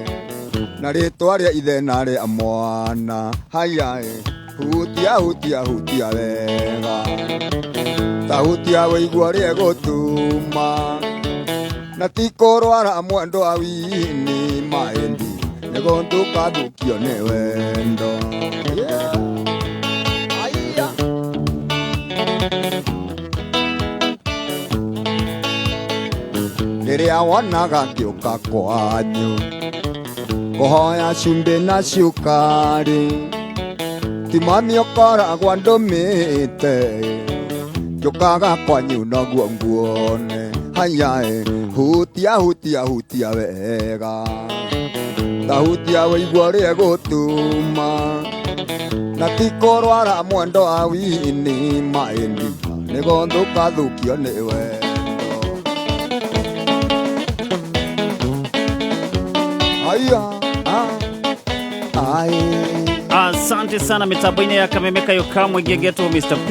na rĩtwa rĩa ithe na rĩa mwana hayae hutia hutia hutia wega ta hutia wĩigua rĩgũtuma na ti kũrwara mwendo a wini maendi nĩgũthũkathũkio nĩ wendo. Yeah. Rĩrĩa wonaga ngĩũka kwanyu kũhoya cumbĩ na cukari ti mami ũkoragwo andũmĩte njũkaga kwanyu noguo nguone hayae hutia hutia hutia wega ta hutia wĩigua rĩgũtuma na ti kũrwara mwendo a wini maendi nĩgũthũkathũkio nĩ wendo. Asante sana mitambo-inĩ ya Kameme Kayo Kamwe gĩgetwo Mr. P.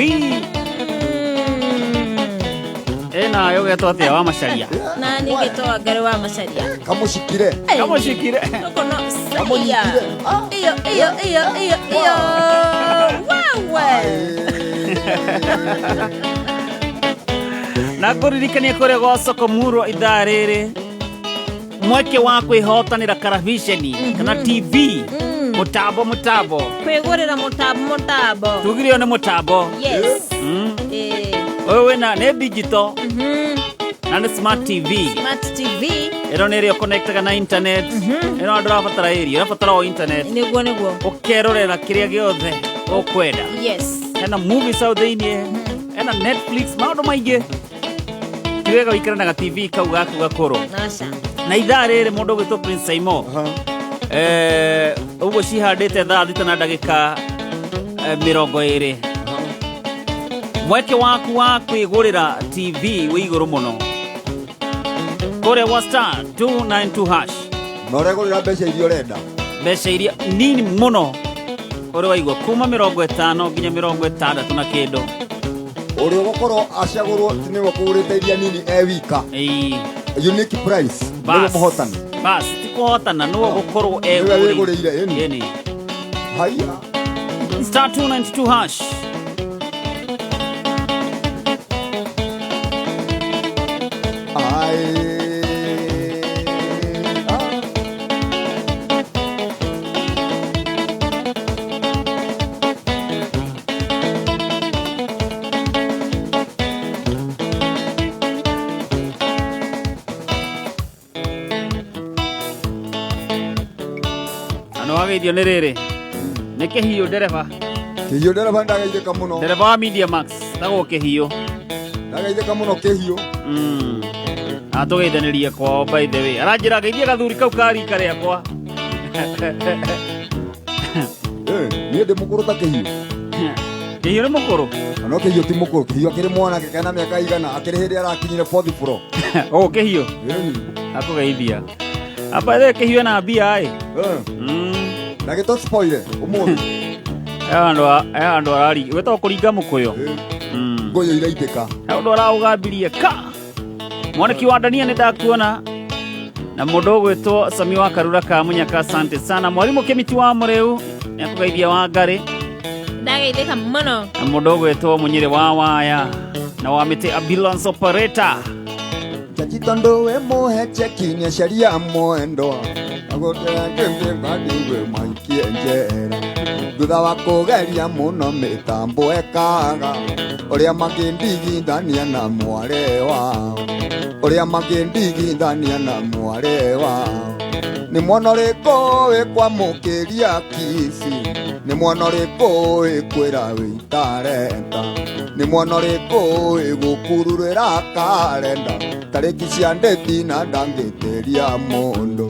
Ena yo getwo atia wa Macharia. Na ni getwo Ngari wa Macharia. Kamushikire. Kamushikire. Kono saia. Iyo iyo iyo iyo iyo. Wewe. Na ngũririkanie kũrĩa gwa soko murwa ithaa rĩrĩ mweke wa kwĩhotanĩra karabiceni kana TV mũtambo mũtambo Kwĩgũrĩra mũtambo mũtambo. tugire ũyũ nĩ mũtambo. Yes. Eh. Ũyũ wĩna nĩ digital na nĩ smart TV. Smart TV. Ĩno nĩ ĩrĩa ũconnectaga na internet. Ĩno ndũrabatara ĩria, ũrabatara o internet. Nĩguo nĩguo. Ũkerorera kĩrĩa gĩothe ũkwenda. Yes. Hena movies hau thĩiniĩ, hena Netflix, maũndũ maingĩ. Ti wega ũikare na ga TV kau gaku gakũrũ. Aca. Na ithaa rĩrĩ mũndũ ũgwĩtwo Prince Saimo ũguo cihandĩte thaa 6 na ndagĩka 20. Mweke waku wa kwĩgũrĩra TV wĩ igũrũ mũno kũrĩa gwa star 292 hash. Na ũregũrĩra mbeca iria ũrenda. Mbeca iria nini mũno ũrĩ waigua kuma 50 nginya 60 na kĩndũ. Ũrĩa ũgũkorwo acagũrwo ti nĩwe ũkũgũrĩte iria nini e wika. Unique price nĩwe Bas. mũhotani. Bas, ti kũhotana nĩwe ũgũkorwo Nĩwe wĩgũrĩire, ĩni. Ĩni. Haya. Star 292 hash. Na nĩ wageithio nĩ rĩrĩ nĩ kĩhiũ ndereba. Kĩhiũ ndereba ndageithĩka mũno. Ndereba wa Media Max tagwo kĩhiũ. Ndageithĩka mũno kĩhiũ. Atũgeithanĩrie kwao by the way. Aranjĩra ngeithie gathuri kau ka rika rĩakwa. Niĩ ndĩ mũkũrũ ta kĩhiũ. Kĩhiũ nĩ mũkũrũ? No kĩhiũ ti mũkũrũ, kĩhiũ akĩrĩ mwanake kena mĩaka igana, akĩrĩ hĩndĩ arakinyire fourth floor. Ũũ kĩhiũ? Akũgeithia. Aba the kĩhiũ ena mbia ĩ. Na gĩtũ spoile ũmũthĩ. He handũ arari wĩtagwo kũringa mũkũyũ. Ngũyũ iraitĩka. He ũndũ araũgambirie ka. Mwaniki wa Dania nĩ ndakuona na mũndũ ũgwĩtwo Sami wa Karura ka Munyaka, asante sana. Mwarimũ Kĩmiti wa Mũrĩu nĩ akũgeithia wa Ngarĩ Ndageithĩka mũno. na mũndũ ũgwĩtwo Mũnyĩrĩ wa Waya na wa Mĩtĩ ambulance operator. Jaji tondu we muhe cheki nĩ sheria mwendwa agũtengĩngadiwe maikie njera thutha wa kũgeria mũno mĩtambo ekaga ũrĩa makĩndigithania na mwarĩ wao ũrĩa makĩndigithania na mwarĩ wao nĩ mwana ũrĩkũ wĩkwamũkĩria kici nĩ mwana ũrĩkũ wĩkwĩra wĩtareta nĩ mwana ũrĩkũ wĩgũkururĩra karenda tarĩki cia ndĩti na ndangĩtĩria mũndũ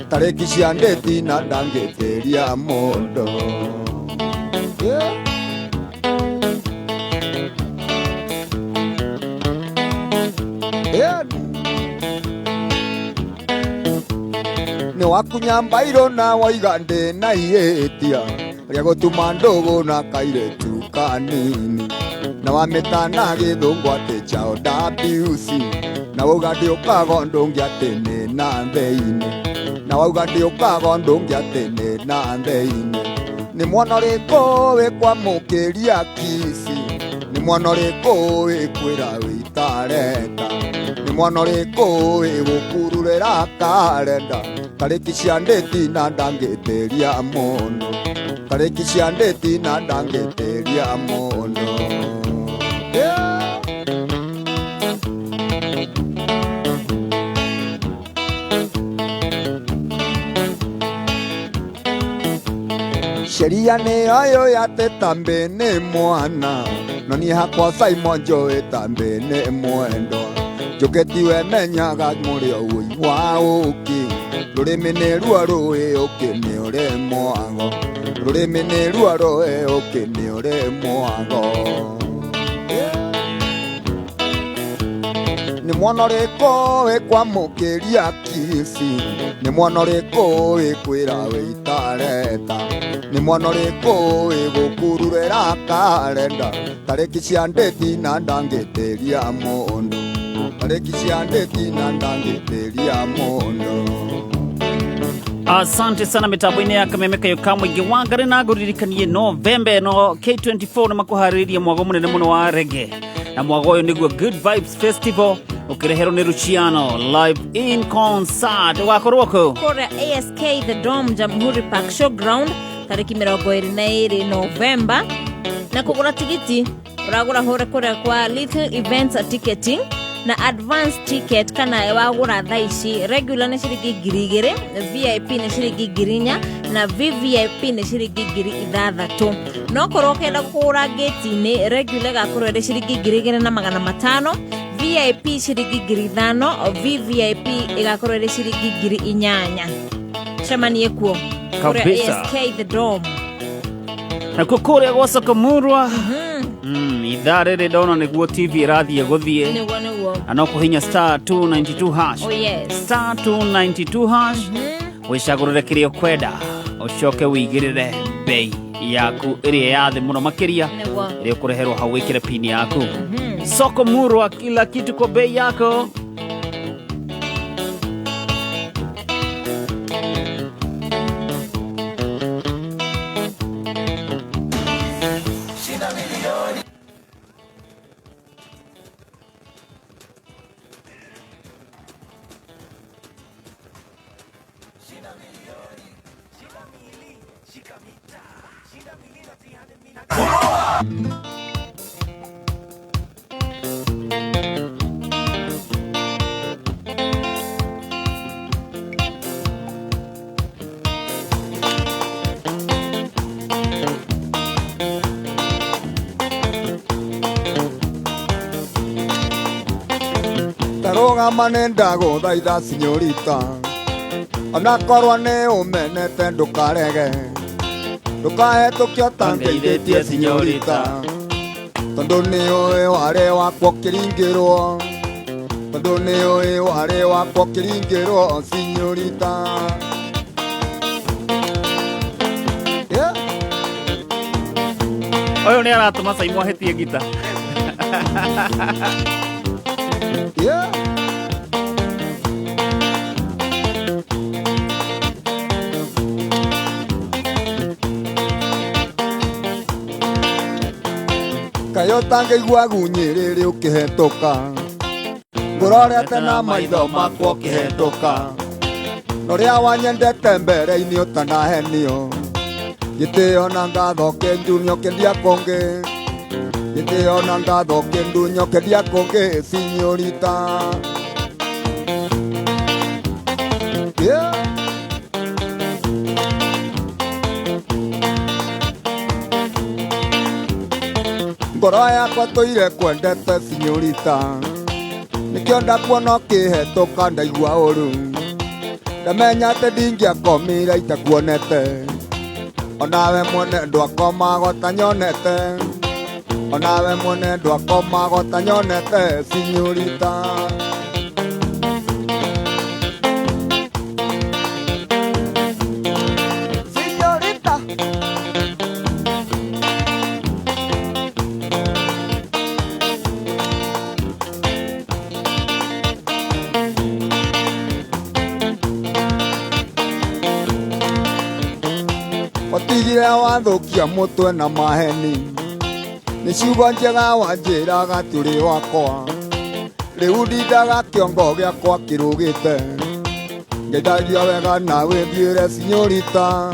tarĩki cia ndĩti na ndangĩtĩria mũndũ. Yeah. Yeah. Nĩ wakunya mbairũ na waiga ndĩ na ihĩtia rĩa gũtuma ndũgũ na kairĩtu kanini na wamĩtana gĩthũngũ atĩ chao WC na wauga ndĩũkaga ũndũ ũngĩ atĩ nĩ na thĩinĩ na wauga ndĩũkaga ũndũ ũngĩ atĩ nĩ na thĩinĩ nĩ mwana ũrĩkũ wĩkwamũkĩria kici nĩ mwana ũrĩkũ wĩkwĩra wĩtareta nĩ mwana ũrĩkũ wĩgũkururĩra karenda tarĩki cia ndĩti na ndangĩtĩria mũndũ tarĩki cia ndĩti na ndangĩtĩria mũndũ. Yeah. Sheria nĩ oyo yatĩ tambĩ nĩ mwana no niĩ hakwa Simon njũĩ tambĩ nĩ mwendwa njũkĩtiwe menyaga mũrĩo ũi wa ũkĩ rũrĩmĩ nĩ ruo rũĩ ũkĩ nĩ ũrĩ mwago rũrĩmĩ nĩ ruo rũĩ ũkĩ nĩ ũrĩ mwago. Nĩ mwana ũrĩkũ wĩkwamũkĩria kici nĩ mwana ũrĩkũ wĩkwĩra wĩtareta nĩ mwana ũrĩkũ wĩgũkururĩra karenda tarĩki cia ndĩti na ndangĩtĩria mũndũ tarĩki cia ndĩti na ndangĩtĩria mũndũ. Asante sana mitambo-inĩ ya kameme kayo ka mũingĩ wa Ngarĩ na ngũririkanie Novemba ĩno K24 nĩ makũharĩrĩria mwago mũnene mũno wa rege. Na mwago ũyũ nĩguo Good Vibes Festival ũkĩreherwo nĩ Luciano live in concert. Ũgakorwo kũ? Kũrĩa ASK The Dome, Jamhuri Park Showground, tarĩki 22 Novemba. Na kũgũra tigiti ũragũra hũre kũrĩa kwa Little Events Ticketing, na advance ticket kana wagũra thaa ici regular nĩ ciringi 2,000, VIP nĩ ciringi 4,000 na VVIP nĩ ciringi 6,000. No korwo ũkĩenda kũgũra ngĩti-inĩ, regular ĩgakorwo ĩrĩ ciringi 2,500, VIP ciringi 5,000, VVIP ĩgakorwo ĩrĩ ciringi 8,000. Cemanie kuo kũrĩa Kabisa. ASK The Dome. Nakuo kũrĩa gwa Sokomurwa, ithaa rĩrĩ ndona nĩguo TV ĩrathiĩ gũthiĩ. Nĩguo, nĩguo. Na no kũhinya star 292 hash. Oh yes. Star 292 hash, wĩcagũrĩre kĩrĩa ũkwenda, ũcoke wĩigĩrĩre bei yaku ĩrĩa ya thĩ mũno makĩria, Nĩguo. ĩrĩa ũkũreherwo hau, wĩkĩre pini yaku. Soko Murwa, kila kitu kwa bei yako. Tarũgama nĩ ndagũthaitha sinyorita, onakorwo nĩ ũmenete ndũkarege, ndũkahetũkio tangeithĩtie sinyorita, tondũ nĩ ũĩ warĩ wakwa ũkĩringĩrwo, tondũ nĩ ũĩ warĩ wakwa ũkĩringĩrwo sinyorita. Yeah. Ũyũ nĩ aratũma Saimu ahĩtie ngita. Yeah. Kayo tangĩigua gunyĩrĩrĩ ũkĩhetũka, ngũrorete na maitho makwa ũkĩhetũka, na ũrĩa wanyendete mbere-inĩ ũtanahenio, gĩtĩo na ngatho kĩndunyio kĩndia kũngĩ, gĩtĩo na ngatho kĩndunyio kĩndia kũngĩ sinyorita. Yeah. Ngoro yakwa tũire kwendete sinyorita, nĩkĩo ndakuona ũkĩhetũka ndaigua ũru, ndamenya atĩ ndingĩakomire itakuonete, onawe mwene ndwakomaga ũtanyonete, onawe mwene ndwakomaga ũtanyonete sinyorita. Sinyorita. Watigire wathũkia mũtwe na maheni, nĩ ciugo njega wanjĩraga atĩ ũrĩ wakwa, rĩu ndindaga kĩongo gĩakwa kĩrũgĩte, ngeithagia wega nawe thiĩre sinyorita,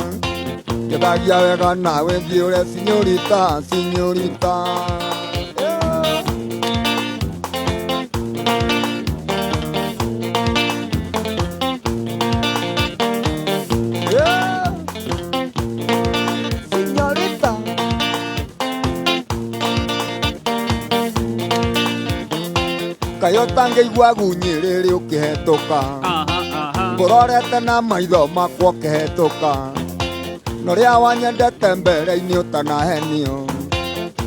ngeithagia wega nawe thiĩre sinyorita, sinyorita. Yeah. Señorita. Kayo tangĩigua gunyĩrĩrĩ ũkĩhetũka, ngũrorete na maitho makwa ũkĩhetũka, na ũrĩa wanyendete mbere-inĩ ũtanahenio,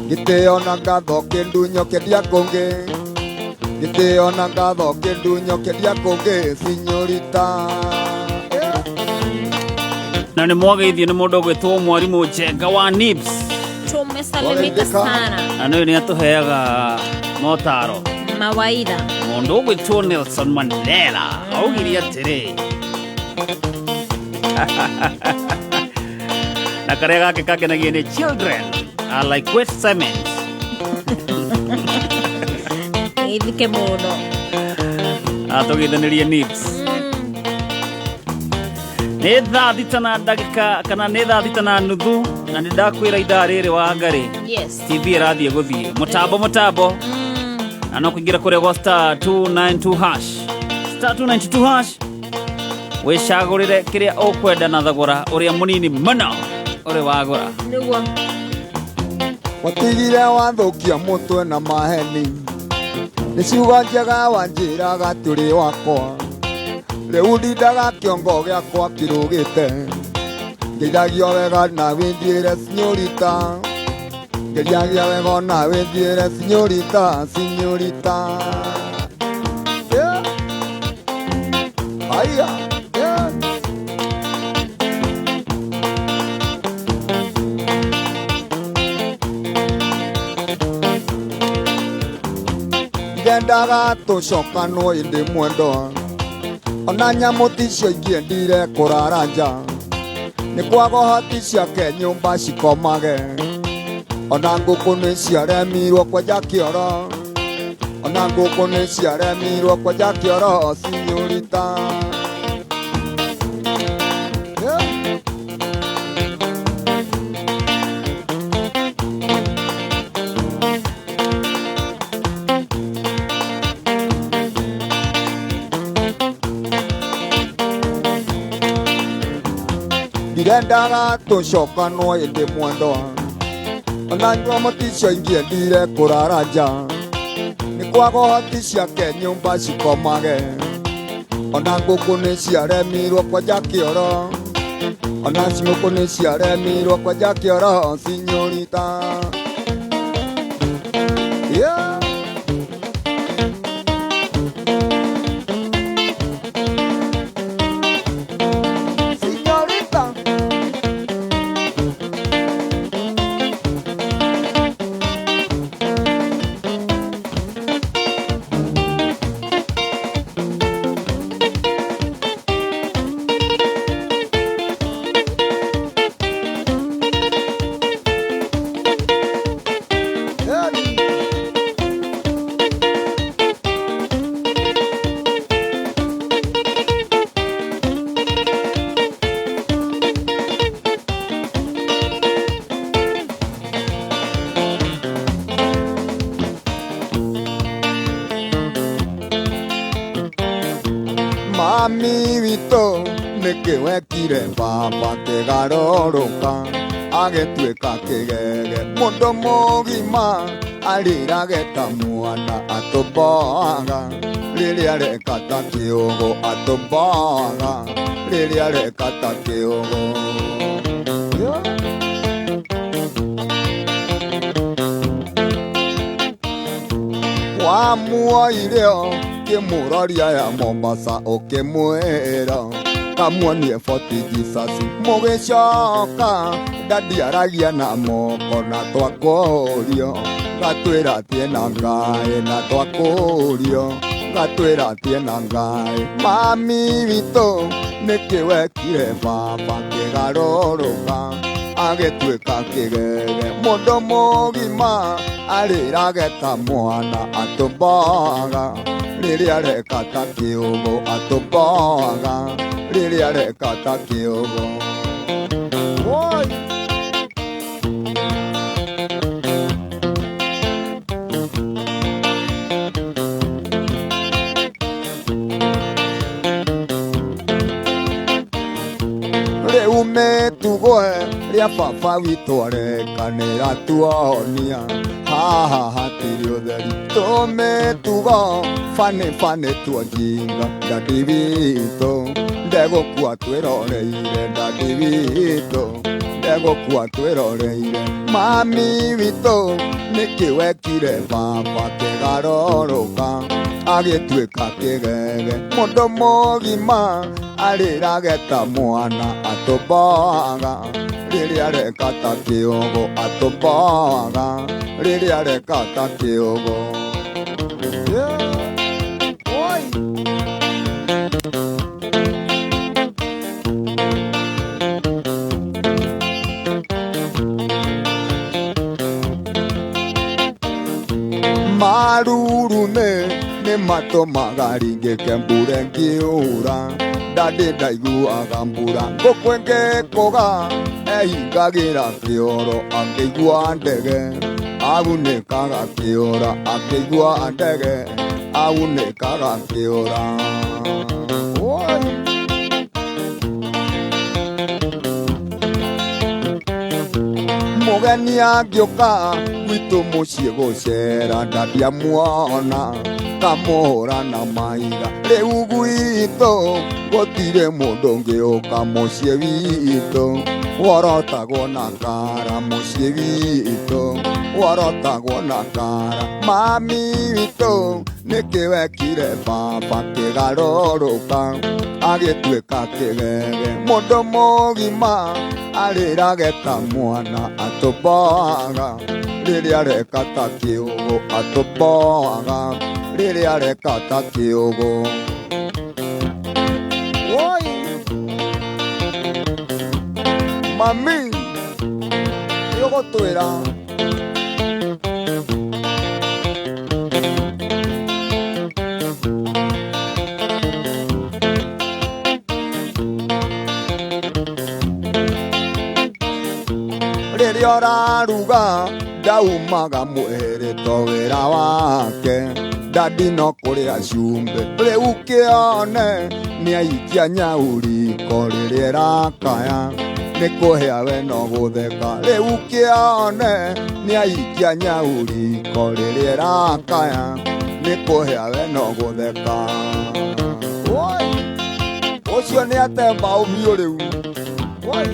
gĩtĩo na ngatho kĩndunyo kĩndia kũngĩ, gĩtĩo na ngatho kĩndunyo kĩndia kũngĩ sinyorita. Na nĩ mwageithio nĩ mũndũ ũgwĩtwo mwarimũ Njenga wa Nibs. Tumesalimika sana. Na nĩ nĩ atũheaga motaro. Mawaidha. Mũndũ ũgwĩtwo Nelson Mandela augire atĩrĩ, na karĩa gake kakenagia nĩ children are like wet cement. Ithike mũno. Atũgeithanirie Nibs. Nĩ thaa thita na ndagĩka kana nĩ thaa thita na nuthu, na nĩ ndakwĩra ithaa rĩrĩ wa ngarĩ. Yes. TV ĩrathiĩ gũthiĩ mũtambo mũtambo, na no kũingĩra kũrĩa gwa star 292 hash, star 292 hash, wĩcagũrĩre kĩrĩa ũkwenda na thogora ũrĩa mũnini mũno ũrĩ wagũra. Nĩguo. Watigire wathũkia mũtwe na maheni, nĩ ciugo njega wanjĩraga tũrĩ wakwa. Rĩu ndindaga kĩongo gĩakwa kĩrũgĩte, ngeithagio wega na wĩthiĩre sinyorita, ngeriagia wega na wĩthiĩre sinyorita, sinyorita. Yeah. Haya. Yeah. Ndendaga tũcokanwo ĩndĩ mwendwa, ona nyamũ ticio ingĩendire kũrara nja, nĩ kwaga ũhoti ciake nyũmba cikomage, ona ngũkũ nĩ ciaremirwo kwenja kĩoro, ona ngũkũ nĩ ciaremirwo kwenja kĩoro, sinyorita. Yeah. Ndirendaga tũcokanwo ĩndĩ mwendwa, ona nyamũ ticio ingĩendire kũrara nja, nĩ kwaga ũhoti ciake nyũmba cikomage, ona ngũkũ nĩ ciaremirwo kwenja kĩoro, ona ngũkũ nĩ ciaremirwo kwenja kĩoro, sinyorita. Yeah. Señorita. Mami witũ nĩkĩ wekire baba kĩgarũrũka agĩtuĩka kĩgege, mũndũ mũgima arĩrage ta mwana atũmboaga, rĩrĩa areka ta kĩũgũ atũmboaga, rĩrĩa areka ta kĩũgũ. Yeah. Wamuoire ũkĩmũroria ya Mombasa ũkĩmwĩra kamuonie Fort Jesus, mũgĩcoka ndandiaragia na moko na twakũrio, gatwĩra tie na Ngai na twakũrio, gatwĩra tie na Ngai. Mami witũ nĩkĩ wekire baba kĩgarũrũka agĩtuĩka kĩgege, mũndũ mũgima arĩrage ta mwana atũmboaga, rĩrĩa areka ta kĩũgũ atũmboaga, rĩrĩa areka ta kĩũgũ. Woi! Rĩu mĩtugo rĩa baba witũ areka nĩratuonia, haha hatirĩ ũtheri, tũmĩtugo bani bani tuojinga, dadi witũ ndegũkua twĩroreire, dadi witũ ndegũkua twĩroreire. Mami witũ nĩkĩ wekire baba kĩgarũrũka agĩtuĩka kĩgege, mũndũ mũgima arĩrage ta mwana atũmboaga, rĩrĩa areka ta kĩũgũ atũmboaga, rĩrĩa areka ta kĩũgũ. Yeah. Oi. Marurume Atũmaga ringĩke mbura ĩngiura ndandĩ ndaiguaga mbura ngũkũ ĩngĩkũga ehingagĩra kĩoro akĩigua ndege agunĩkaga kĩora akĩigua ndege agunĩkaga kĩora. Oi. Mũgeni angĩũka gwitũ mũciĩ gũcera ndandiamuona kamũhũra na maiga rĩu gwitũ gũtirĩ mũndũ ũngĩũka mũciĩ witũ worotagwo na kara mũciĩ witũ worotagwo na kara mami witũ nĩkĩ wekire baba kĩgarũrũka agĩtuĩka kĩgege mũndũ mũgima arĩrage ta mwana atũmboaga rĩrĩa areka ta kĩũgũ atũmboaga rĩrĩa areka ta kĩũgũ. Woi mami nĩũgũtwĩra. Rĩrĩa ũraruga ndaumaga mwĩrĩ to wĩra wake ndandi no kũrĩa cumbĩ rĩu kĩone nĩaikia nyau riko rĩrĩa ĩrakaya nĩ kũhĩa we no gũtheka rĩu kĩone nĩaikia nyau riko rĩrĩa ĩrakaya nĩ kũhĩa we no gũtheka. Woi ũcio nĩ ate mbaũ biũ rĩu. Woi.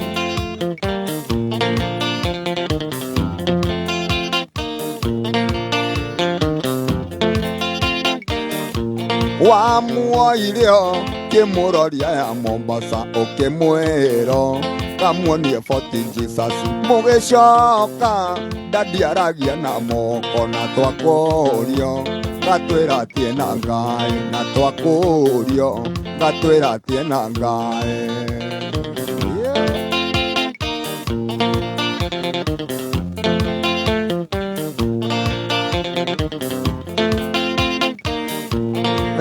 Wamuoirio kĩmũroria ya Mombasa ũkĩmwĩro kamuonie Fort Jesus mũgĩcoka ndandiaragia na moko na twakũrio gatwĩra tie na Ngai na twakũrio gatwĩra tie na Ngai.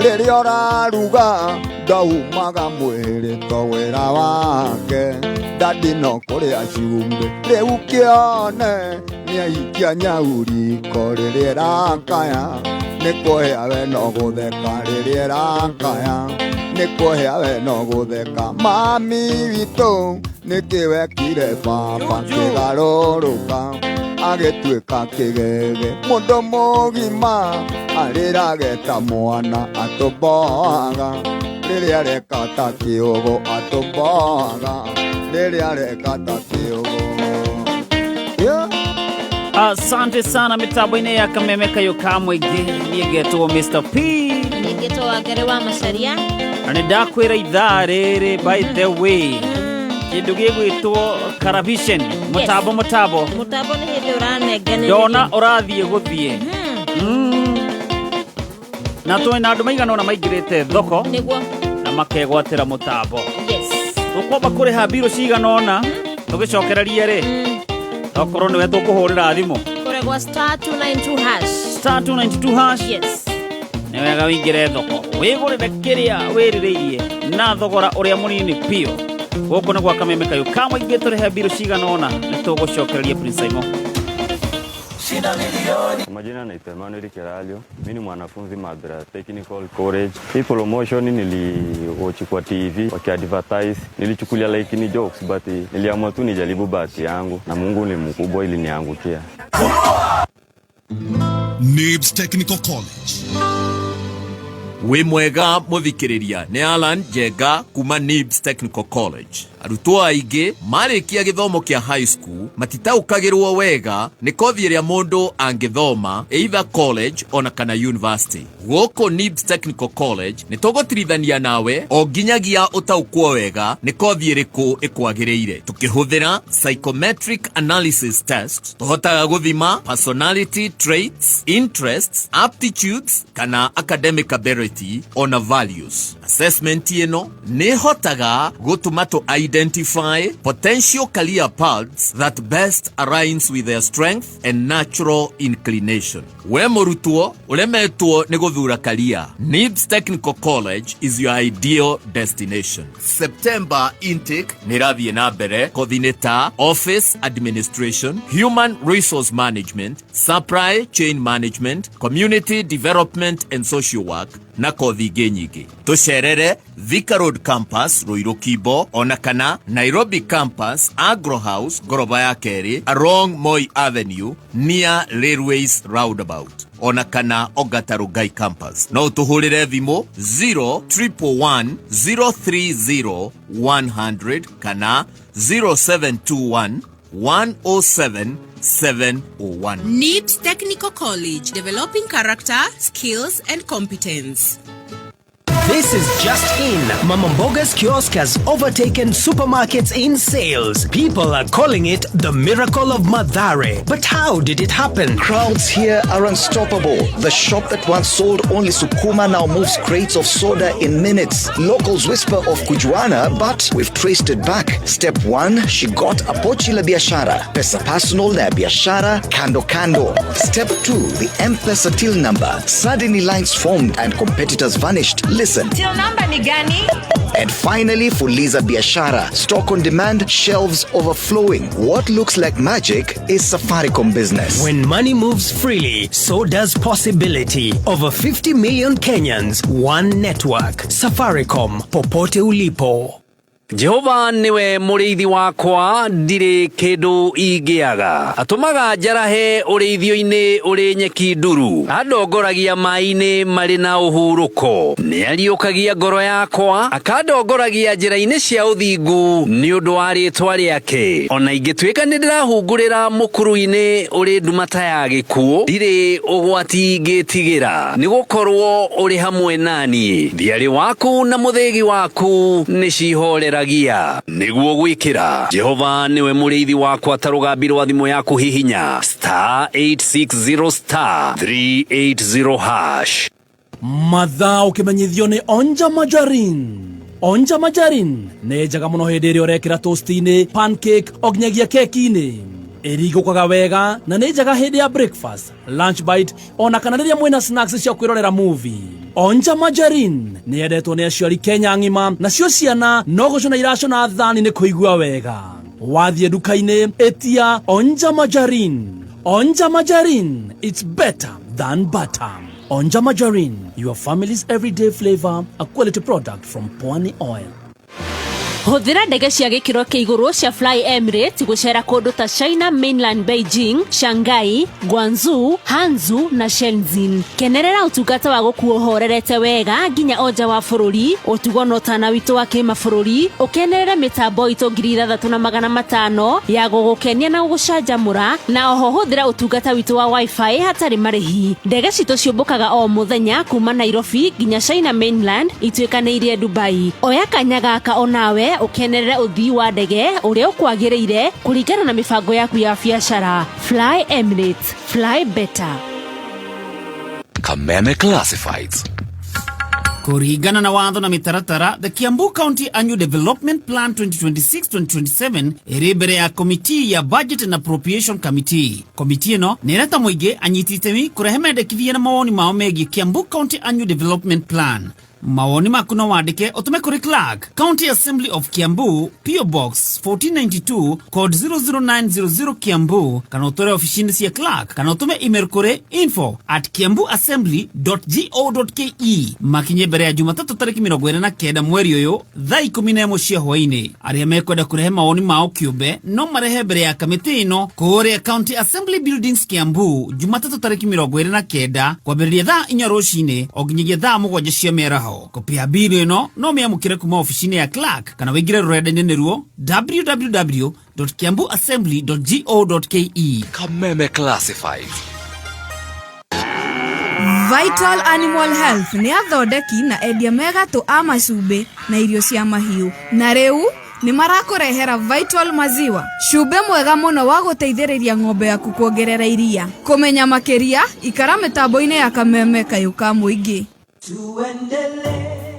Rĩrĩa ũraruga ndaumaga mwĩrĩ to wĩra wake ndandi no kũrĩa cumbĩ rĩu kĩone nĩaikia nyau riko rĩrĩa ĩrakaya nĩ kũhĩa we no gũtheka rĩrĩa ĩrakaya nĩ kũhĩa we no gũtheka mami witũ nĩkĩ wekire baba kĩgarũrũka agĩtuĩka kĩgege mũndũ mũgima arĩrage ta mwana atũmboaga rĩrĩa areka ta kĩũgũ atũmboaga rĩrĩa areka ta kĩũgũ. Yeah. Asante sana mitambo-inĩ ya kameme kayo ka mũingĩ niĩ ngetwo Mr. P Nĩngĩtwo Wangari wa Macharia na nĩ ndakwĩra ithaa rĩrĩ by the way kĩndũ gĩgwĩtwo Caravision mũtambo mũtambo mũtambo nĩ hĩndĩ ũranenganĩrĩria ndona ũrathiĩ gũthiĩ na twĩ na andũ maigana ũna maingĩrĩte thoko nĩguo na makegwatĩra mũtambo. Yes. Tũkwamba kũrĩha mbirũ cigana ũna tũgĩcokererie rĩ okorwo nĩwe tũkũhũrĩra thimũ kũrĩa gwa star 292 hash star 292 hash. Yes. Nĩ wega wĩingĩre thoko wĩgũrĩre kĩrĩa wĩrirĩirie na thogora ũrĩa mũnini biũ. Gũkũ nĩ gwa kameme kayũ ka mũingĩ tũrĩhe mbirũ cigana ũna nĩ tũgũcokereria Prince Simon. Kwa majina naitwa Emmanuel Keralio. Mimi ni mwanafunzi Mathira Technical College. Hii promotion niliwatch kwa TV wakiadvertise. Nilichukulia like ni jokes but niliamua tu nijaribu bahati yangu na Mungu ni mkubwa iliniangukia. Nibs Technical College. Wĩ mwega mũthikĩrĩria nĩ Alan Njenga kuma Nibs Technical College. Arutwo aingĩ marĩkia gĩthomo kĩa high school matitaũkagĩrwo wega nĩ kothi ĩrĩa mũndũ angĩthoma either college ona kana university. Gũkũ Nibs Technical College nĩ tũgũtirithania nawe o nginyagia ũtaũkwo wega nĩ kothi ĩrĩkũ ĩkwagĩrĩire. Tũkĩhũthĩra psychometric analysis test tũhotaga gũthima personality traits, interests, aptitudes kana academic abilities. personality ona values. Assessment ĩno nĩ ĩhotaga gũtũma tũ identify potential career paths that best aligns with their strength and natural inclination. We mũrutwo ũremetwo nĩ gũthura career, NIBS Technical College is your ideal destination. September intake nĩ ĩrathiĩ na mbere kothi-inĩ ta office administration, human resource management, supply chain management, community development and social work na kothi ingĩ nyingĩ. Tũcerere Thika Road Campus, Ruiru Kimbo, ona kana Nairobi Campus, Agro House, ngoroba ya kerĩ, along Moi Avenue, near Railways Roundabout, ona kana Ongata Rongai Campus. No ũtũhũrĩre thimũ 0111 030 100 kana 0721 107 701. NIBS Technical College, developing character, skills, and competence. This is just in. Mama Mboga's kiosk has overtaken supermarkets in sales. People are calling it the miracle of Mathare. But how did it happen? Crowds here are unstoppable. The shop that once sold only sukuma now moves crates of soda in minutes. Locals whisper of kujuana, but we've traced it back. Step one, she got a pochi la biashara. Pesa personal na ya biashara, kando kando. Step two, the M-Pesa till number. Suddenly lines formed and competitors vanished. Listen. Till number ni gani? And finally, Fuliza Biashara. Stock on demand, shelves overflowing. What looks like magic is Safaricom business. When money moves freely, so does possibility. Over 50 million Kenyans, one network. Safaricom, popote ulipo. Jehova niwe mũrĩithi wakwa, ndirĩ kĩndũ ingĩaga. Atũmaga njarahe ũrĩithio-inĩ ũrĩ nyeki nduru, andongoragia maĩ-inĩ marĩ na ũhurũko. Nĩariũkagia ngoro yakwa, akandongoragia njĩra-inĩ cia ũthingu nĩ ũndũ wa rĩĩtwa rĩake. Ona ingĩtuĩka nĩndĩrahungurĩra mũkuru-inĩ ũrĩ nduma ta ya gĩkuũ, ndirĩ ũgwati ingĩtigĩra, nĩgũkorwo ũrĩ hamwe naniĩ. Thiarĩ waku na mũthĩgi waku nĩcihoreragia. Nĩguo gwĩkĩra Jehova nĩwe mũrĩithi wakwa ta rũgambi rwa thimũ yaku hihinya star 860 star 380 hash. Mathaa ũkĩmenyithio nĩ Onja Margarine. Onja Margarine nĩ njega mũno hĩndĩ ĩrĩa ũrekĩra toast-inĩ, pancake o nginyagia keki-inĩ. Ĩringũkaga wega na nĩ njega hĩndĩ ya breakfast, lunch bite ona kana rĩrĩa mwĩna snacks cia kwĩrorera movie. Onja Margarine nĩ yendetwo nĩ aciari Kenya ng'ima, nacio ciana no gũcũna iracũna thani nĩ kũigua wega. Wathiĩ nduka-inĩ ĩtia Onja Margarine. Onja Margarine, it's better than butter. Onja Margarine, your family's everyday flavor, a quality product from Pwani Oil. Hũthĩra ndege cia gĩkĩro kĩa igũrũ cia Fly Emirates gũcera kũndũ ta China Mainland, Beijing, Shanghai, Guangzhou, Hangzhou na Shenzhen. Kenerera ũtungata wa gũkuo ũhorerete wega nginya o nja wa bũrũri, ũtugo na ũtana witũ wa kĩmabũrũri, ũkenerere mĩtambo itũ 6500 ya gũgũkenia na gũgũcanjamũra, na oho hũthĩra ũtungata witũ wa wifi hatarĩ marĩhi. Ndege citũ ciũmbũkaga o mũthenya kuma Nairobi nginya China Mainland ituĩkanĩirie Dubai. Oya kanya gaka onawe ũkenerere ũthii wa ndege ũrĩa ũkwagĩrĩire kũringana na mĩbango yaku ya biacara. Fly Emirates, fly better. Kameme Classifieds. Kũringana na watho na mĩtaratara, the Kiambu County Annual Development Plan 2026-2027 ĩrĩ mbere ya komiti ya Budget and Appropriation Committee. Komiti ĩno nĩ ĩreta mũingĩ, anyiti itemi, kũrehe mendekithia na mawoni mao megiĩ Kiambu County Annual Development Plan. Mawoni maku no wandĩke ũtũme kũrĩ Clerk, County Assembly of Kiambu, PO Box 1492, code 00900, Kiambu, kana ũtware ofici-inĩ cia Clerk, kana ũtũme email kũrĩ info@kiambuassembly.go.ke. Makinye mbere ya Jumatatũ tarĩki 29 mweri ũyũ thaa 11 cia hwaĩ-inĩ. Arĩa mekwenda kũrehe mawoni mao kĩũmbe no marehe mbere ya kamĩtĩ ĩno kũrĩa County Assembly Buildings, Kiambu, Jumatatũ tarĩki 29 kwambĩrĩria thaa 4 rũcinĩ o nginyagia thaa 7 cia mĩaraho. Kopi ya bili ĩno no mĩamũkĩre kuma ofici-inĩ ya Clerk kana wĩingĩre rũrenda-inĩ nĩruo www.kiambuassembly.go.ke. Kameme Classifieds. Vital Animal Health nĩ athondeki na endia megatũ a macumbĩ na irio cia mahiũ, na rĩu nĩ marakũrehera Vital Maziwa, cumbĩ mwega mũno wa gũteithĩrĩria ng'ombe yaku kuongerera iria. Kũmenya makĩria, ikara mĩtambo-inĩ ya Kameme kayũ ka mũingĩ.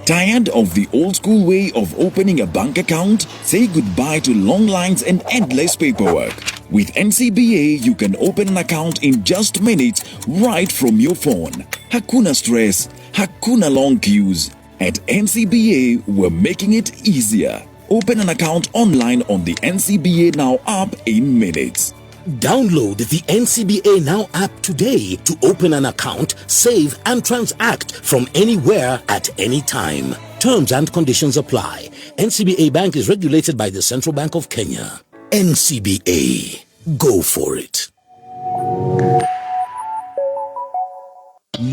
Tired of the old school way of opening a bank account? Say goodbye to long lines and endless paperwork. With NCBA, you can open an account in just minutes right from your phone. Hakuna stress, hakuna long queues. At NCBA, we're making it easier. Open an account online on the NCBA Now app in minutes. Download the NCBA Now app today to open an account, save, and transact from anywhere at any time. Terms and conditions apply. NCBA Bank is regulated by the Central Bank of Kenya. NCBA. Go for it.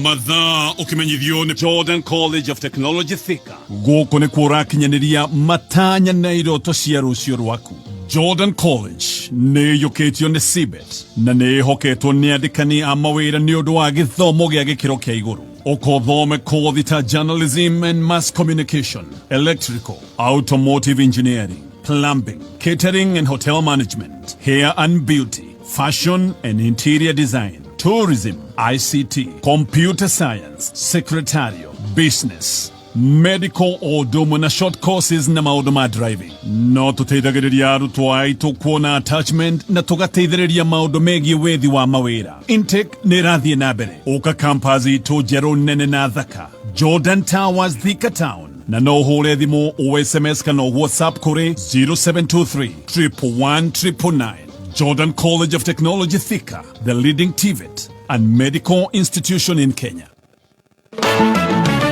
Mathaa ũkĩmenyithio nĩ Jordan College of Technology Thika. Gũkũ nĩ kuo ũrakinyanĩria matanya na iroto cia rũciũ rwaku. Jordan College nĩ ĩiyũkĩtio nĩ CBET na nĩ ĩhoketwo nĩ andĩkani a mawĩra nĩ ũndũ wa gĩthomo gĩa gĩkĩro kĩa igũrũ. Ũkothome kothi ta journalism and mass communication, electrical, automotive engineering, plumbing, catering and hotel management, hair and beauty, fashion and interior design, tourism, ICT, computer science, secretarial, business, medical o na short courses na maũndũ ma driving. No tũteithagĩrĩria arutwo aitũ kuona attachment na tũgateithĩrĩria maũndũ megiĩ wethi wa mawĩra. Intake nĩ ĩrathiĩ na mbere. Ũka campus itũ njerũ nene na thaka, Jordan Towers, Thika Town, na no ũhũre thimũ, o SMS kana WhatsApp kũrĩ 0723 111 999. Jordan College of Technology Thika, the leading TVET and medical institution in Kenya.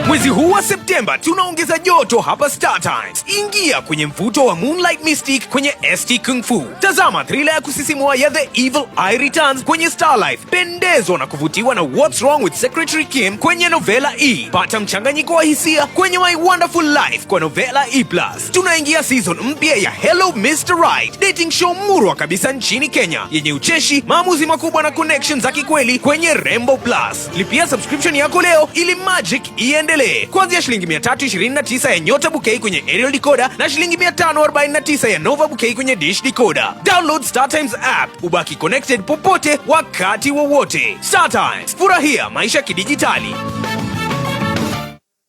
Mwezi huu wa Septemba tunaongeza joto hapa Star Times. Ingia kwenye mvuto wa Moonlight Mystic kwenye ST Kung Fu. Tazama thriller ya kusisimua ya The Evil Eye Returns kwenye Star Life. Pendezwa na kuvutiwa na What's Wrong with Secretary Kim kwenye Novela E. Pata mchanganyiko wa hisia kwenye My Wonderful Life kwa Novela E+. Tunaingia season mpya ya Hello Mr. Right, dating show murwa kabisa nchini Kenya yenye ucheshi, maamuzi makubwa na connections za kikweli kwenye Rembo Plus. Lipia subscription yako leo ili magic iendelee. Kuanzia shilingi 329 ya Nyota Bouquet kwenye aerial decoder na shilingi 549 ya Nova Bouquet kwenye dish decoder. Download Star Times app ubaki connected popote wakati wowote. Star Times, furahia maisha kidijitali.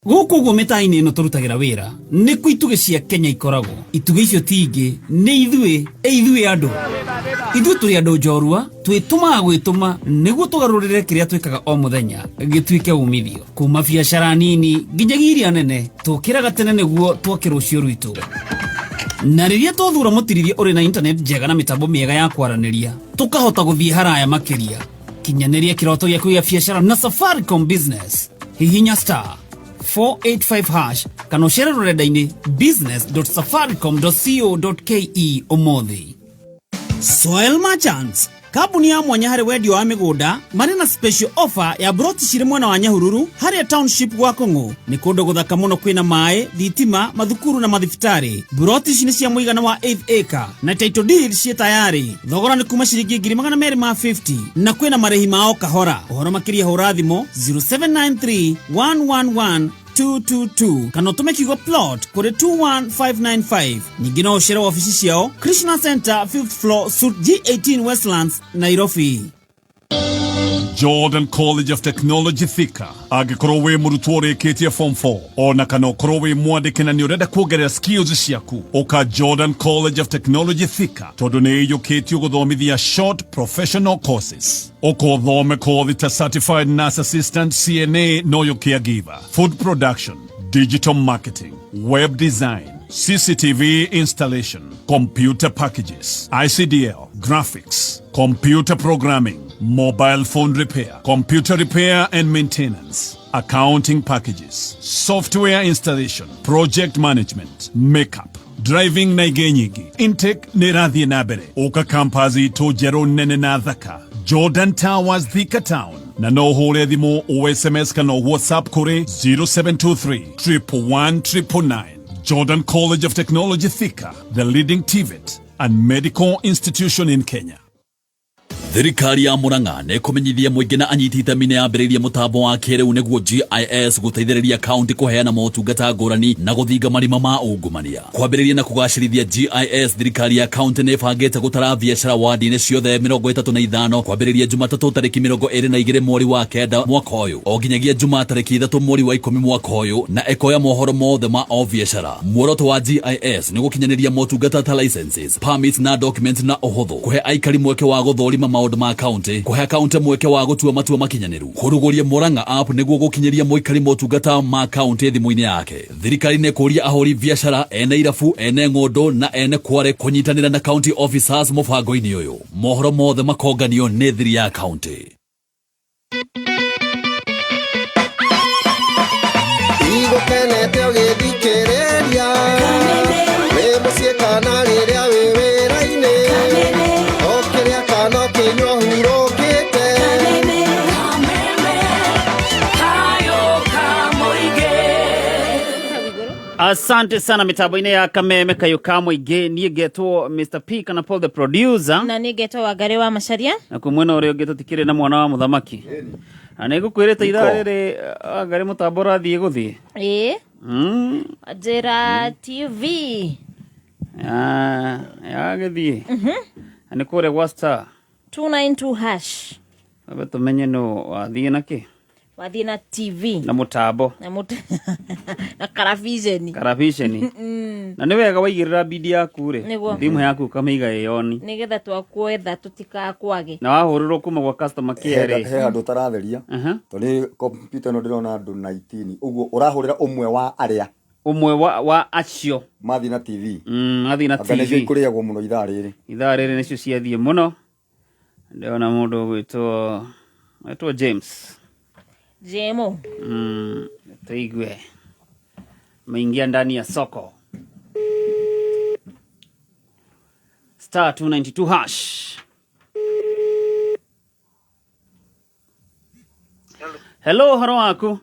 Gũkũ ũguo mĩta-inĩ ĩno tũrutagĩra wĩra nĩkuo itugĩ cia Kenya ikoragwo. Itugĩ icio ti ingĩ, nĩ ithuĩ, ĩ ithuĩ andũ. Ithuĩ tũrĩ andũ njorua, twĩtũmaga gwĩtũma nĩguo tũgarũrĩre kĩrĩa twĩkaga o mũthenya gĩtuĩke umithio. Kuma biacara nini nginyagia iria nene, tũkĩraga tene nĩguo twake rũciũ rwitũ. Na rĩrĩa twathura mũtirithia ũrĩ na internet njega na mĩtambo mĩega ya kwaranĩria, tũkahota gũthiĩ haraya makĩria. Kinyanĩria kĩroto gĩaku gĩa biacara na Safaricom Business. Hihinya star 485 hash kana ũcere rũrenda-inĩ business.safaricom.co.ke ũmũthĩ. Soil Merchants, kambuni ya mwanya harĩ wendia wa mĩgũnda, marĩ na special offer ya broti cirĩ mwena wa Nyahururu harĩa township gwa Kong'ũ. Nĩ kũndũ gũthaka mũno, kwĩna maĩ, thitima, mathukuru na mathibitarĩ. Broti ici nĩ cia mũigana wa 8 acre na title deed ciĩ tayarĩ. Thogora nĩ kuma ciringi 250,000 na kwĩna marĩhi mao kahora. Ũhoro makĩria hũra thimũ 0793 111 222 kana ũtũme kiugo plot kũrĩ 21595. Ningĩ no ũcere wabici ciao Krishna Center, 5th floor, suite G18, Westlands, Nairobi. Jordan College of Technology Thika. Angĩkorwo wĩ mũrutwo ũrĩkĩtie form 4 ona kana ũkorwo wĩ mwandĩke na nĩ ũrenda kuongerera skills ciaku, ũka Jordan College of Technology Thika tondũ nĩ ĩiyũkĩtio gũthomithia short professional courses. Ũka ũthome kothi ta certified nurse assistant, CNA, noyo caregiver, food production, digital marketing, web design, CCTV installation, computer packages, ICDL, graphics, computer programming, mobile phone repair, computer repair and maintenance, accounting packages, software installation, project management, makeup, driving na ingĩ nyingĩ. Intake nĩ ĩrathiĩ na mbere. Ũka campus itũ njerũ nene na thaka, Jordan Towers, Thika Town, na no ũhũre thimũ, o SMS kana WhatsApp kũrĩ 0723 111 999. Jordan College of Technology Thika, the leading TVET and medical institution in Kenya. Thirikari ya Murang'a nĩ ĩkũmenyithia mũingĩ na anyiti itemi nĩ yambĩrĩirie mũtambo wa kĩrĩu nĩguo GIS gũteithĩrĩria kaunti kũheana motungata ngũrani na gũthinga marima ma ungumania. Kwambĩrĩria na kũgacĩrithia GIS, thirikari ya kaunti nĩ ĩbangĩte gũtara biacara wadi-inĩ ciothe 35 kwambĩrĩria Jumatatũ tarĩki 22 mweri wa kenda mwaka ũyũ o nginyagia Jumaa tarĩki 3 mweri wa 10 mwaka ũyũ na ĩkoya mohoro mothe ma o biacara. Muoroto wa GIS nĩ gũkinyanĩria motungata ta licenses, permits na documents na ũhũthũ, kũhe aikari mweke wa gũthũrima maũndũ ma kaunti, kũhe kaunti mweke wa gũtua matua makinyanĩru, kũrugũria Murang'a app nĩguo gũkinyĩria mũikari motungata ma kaunti thimũ-inĩ yake. Thirikari nĩ ĩkũria ahũri biacara, ene irabu, ene ng'ũndũ na ene kware kũnyitanĩra na county officers mũbango-inĩ ũyũ. Mohoro mothe makonganio nĩ thiri ya kaunti. Igũkenete ũgĩthikĩrĩria wĩ mũciĩ kana rĩrĩa wĩ wĩra-inĩ ũkĩrĩa kana ũkĩnyua hurũkĩte. Asante sana mitambo-inĩ ya Kameme Kayũ ka Mũingĩ. Niĩ ngetwo Mr P kana Paul the producer, na niĩ ngetwo Wangarĩ wa Macharia. Na kwĩ mwena ũrĩa ũngĩ tũtikĩrĩ na mwana wa mũthamaki, na nĩ ngũkwĩrĩte ithaa rĩrĩ Wangarĩ mũtambo ũrathiĩ gũthiĩ. Ĩĩ. Njĩra TV. Ah, yagĩthiĩ na nĩ kũrĩa gwa star 292 hash. Ambe tũmenye nũ wathiĩ na kĩ. Wathiĩ na TV. Na mũtambo. Na na karabiceni. Karabiceni. Na nĩ wega waigĩrĩra bidi yaku rĩ, Nĩguo. thimũ yaku ũkamĩiga ĩyoni, nĩgetha twakwetha tũtikakwage. Na wahũrĩrwo kuma gwa customer care rĩ. He handũ ũtaratheria tondũ nĩ kompyuta ĩno ndĩrona andũ 19 ũguo ũrahũrĩra ũmwe wa arĩa ũmwe wa acio mathiĩ na TV. Mathiĩ na Anga nĩcio TV. ikũrĩagwo mũno ithaa rĩrĩ. Ithaa rĩrĩ nĩcio ciathiĩ mũno. Ndĩrona mũndũ ũgwĩtwo James. Jemo. Tuigue meingia ndani ya soko star 292 hash. Hello, horo waku?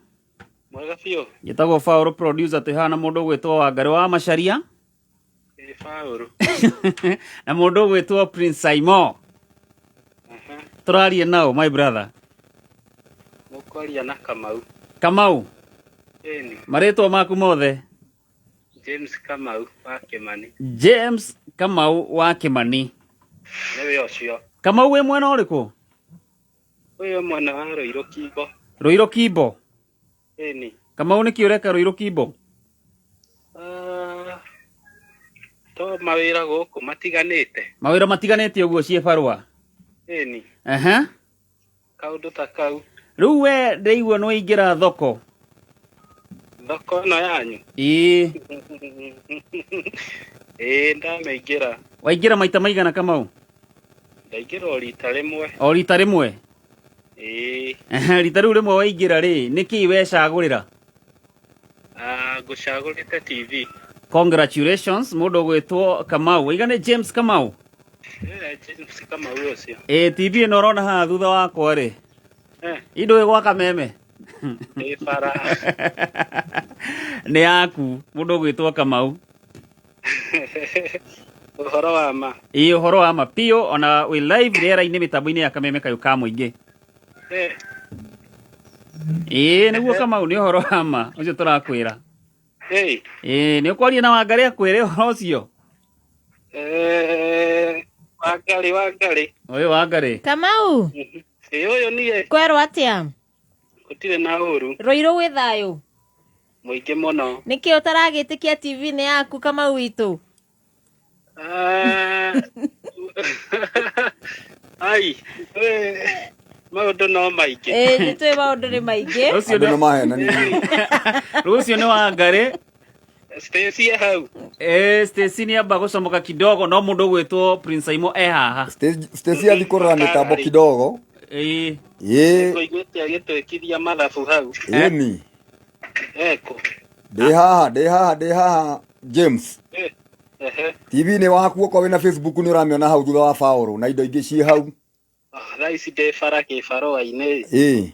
Mwega biũ. Njĩtagwo Paul producer, twĩ haha na mũndũ ũgwĩtwo Wangarĩ wa Macharia. Ĩ Paul. Na mũndũ ũgwĩtwo Prince Saimo. Tũraria nao, my brother? Mũkwaria na Kamau. Kamau? Ĩni. Marĩtwa maku mothe? James Kamau wa Kĩmani. James Kamau wa Kĩmani. Nĩwe ũcio. Kamau, wĩ mwena ũrĩkũ? Ũyũ mwena wa Rũirũ Kimbo. Rũirũ Kimbo? Ĩni. Kamau, nĩkĩ ũreka Rũirũ Kimbo? Ah, to mawĩra gũkũ matiganĩte. Mawĩra matiganĩte ũguo ciĩ barũa? Ĩni. Ehe. Kaũndũ ta kau. Rĩu we ndĩigua nĩ waingĩra thoko. Thoko ĩno yanyu. Ĩĩ. Ĩĩ, ndamĩingĩra. Waingĩra maita maigana, Kamau? Ndaingĩra o rita rĩmwe. O rita rĩmwe? Ĩĩ. Ehe, rita rĩu rĩmwe waingĩra rĩ, nĩkĩĩ wecagũrĩra? Ah, ngũcagũrĩte TV. Congratulations mũndũ ũgwĩtwo Kamau. Waiga nĩ James Kamau? Eh, James Kamau ũcio. Ĩĩ, TV ĩno ũrona haha thutha wakwa rĩ, Eh, indo gwa Kameme. Ĩ bara. Nĩ yaku mũndũ ũgwĩtwo Kamau. Ũhoro wa ma. Ĩĩ, ũhoro wa ma piũ, ona wĩ live rĩera-inĩ mĩtambo-inĩ ya Kameme Kayũ ka Mũingĩ. Eh, Ĩĩ nĩguo Kamau, nĩ ũhoro wa ma ũcio tũrakwĩra. Hey. Ĩĩ, nĩ ũkwaria na Wangarĩ akwĩre ũhoro ũcio. Eh, Wangarĩ, Wangarĩ. Ũyũ Wangarĩ. Kamau. Ĩ ũyũ niĩ. Kwerwo atĩa? Gũtirĩ na ũru. Rũirũ gwĩ thayũ? Mũingĩ mũno. Nĩkĩ ũtaragĩtĩkia TV nĩ yaku, Kamau witũ? Ah, ai, maũndũ no maingĩ. Ĩĩ, nĩ tũĩ maũndũ nĩ maingĩ. Rũciũ rũciũ nĩ Wangarĩ. Stacy e hau. Eh, Stacy nĩ amba gũcomoka kidogo, no mũndũ ũgwĩtwo Prince Saimo e haha. Stacy athi kũrora mĩtambo kidogo. Ĩĩ. Ĩĩ. Ngũiguĩte agĩtwĩkithia mathabu hau. Ĩni. Eko. Ndĩ haha, ndĩ haha, ndĩ haha James. Eh, ehe. TV nĩ waku, okorwo wĩna Facebook nĩ ũramĩona hau thutha wa Paul na indo ingĩ ciĩ hau. Ah, thaa ici ndĩ bara kĩbarũa-inĩ. Ĩĩ.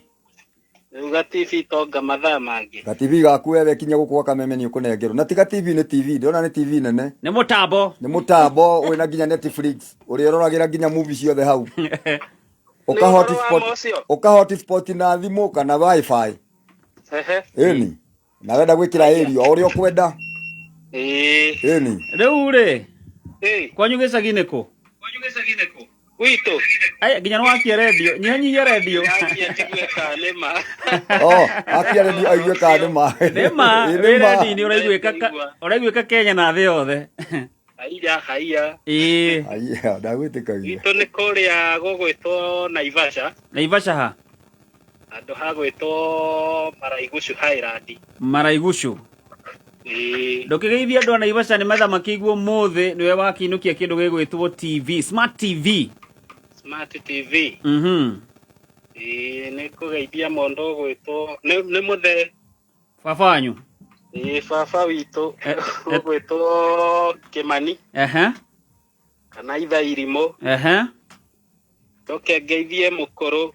Rĩu ga TV tonga mathaa mangĩ. Ga TV gaku wewe kinya gũkũ gwa Kameme nĩ ũkũnengerwo. Na tiga TV nĩ TV, ndĩrona nĩ TV nene. Nĩ mũtambo. Nĩ mũtambo wĩna nginya Netflix, ũrĩa ũroragĩra nginya movie ciothe hau. Ũka Nĩ ũhoro wa hotspot ma ũcio? ũka hotspot na thimũ kana wifi. Ehe. Ĩni. Na wenda gwĩkĩra area o ũrĩa ũkwenda. Ĩĩ. Ĩni. Rĩu rĩ, Ĩĩ. kwanyu gĩcagi-inĩ kũ? Gwitũ. Aya, nginya nĩwakia redio, nyihanyihia redio. Akia njigue kana nĩ ma. Oh, akia redio aigue kana nĩ ma. Nĩ ma, Ĩ, wĩ nĩ ma. redio-inĩ ũraiguĩka Kenya na thĩ yothe. Haiya haiya. Ĩĩ. Haiya, ndagwĩtĩkagia. Gwitũ nĩ kũrĩa gũgwĩtwo Naivasha. Naivasha ha? Handũ hagwĩtwo Maraigucu Highland. Maraigucu. Ĩĩ. Ndũkĩgeithia andũ a Naivasha nĩ metha makĩigua ũmũthĩ nĩwe wakiinũkia kĩndũ gĩgwĩtwo TV, Smart TV. Smart TV. Mhm. Ĩĩ nĩ kũgeithia mũndũ ũgwĩtwo nĩ mũthee. Baba wanyu. Ĩĩ baba witũ ũgwĩtwo Kĩmani Ehe. kana Itha Irimũ. Ehe. Njoke ngeithie mũkũrũ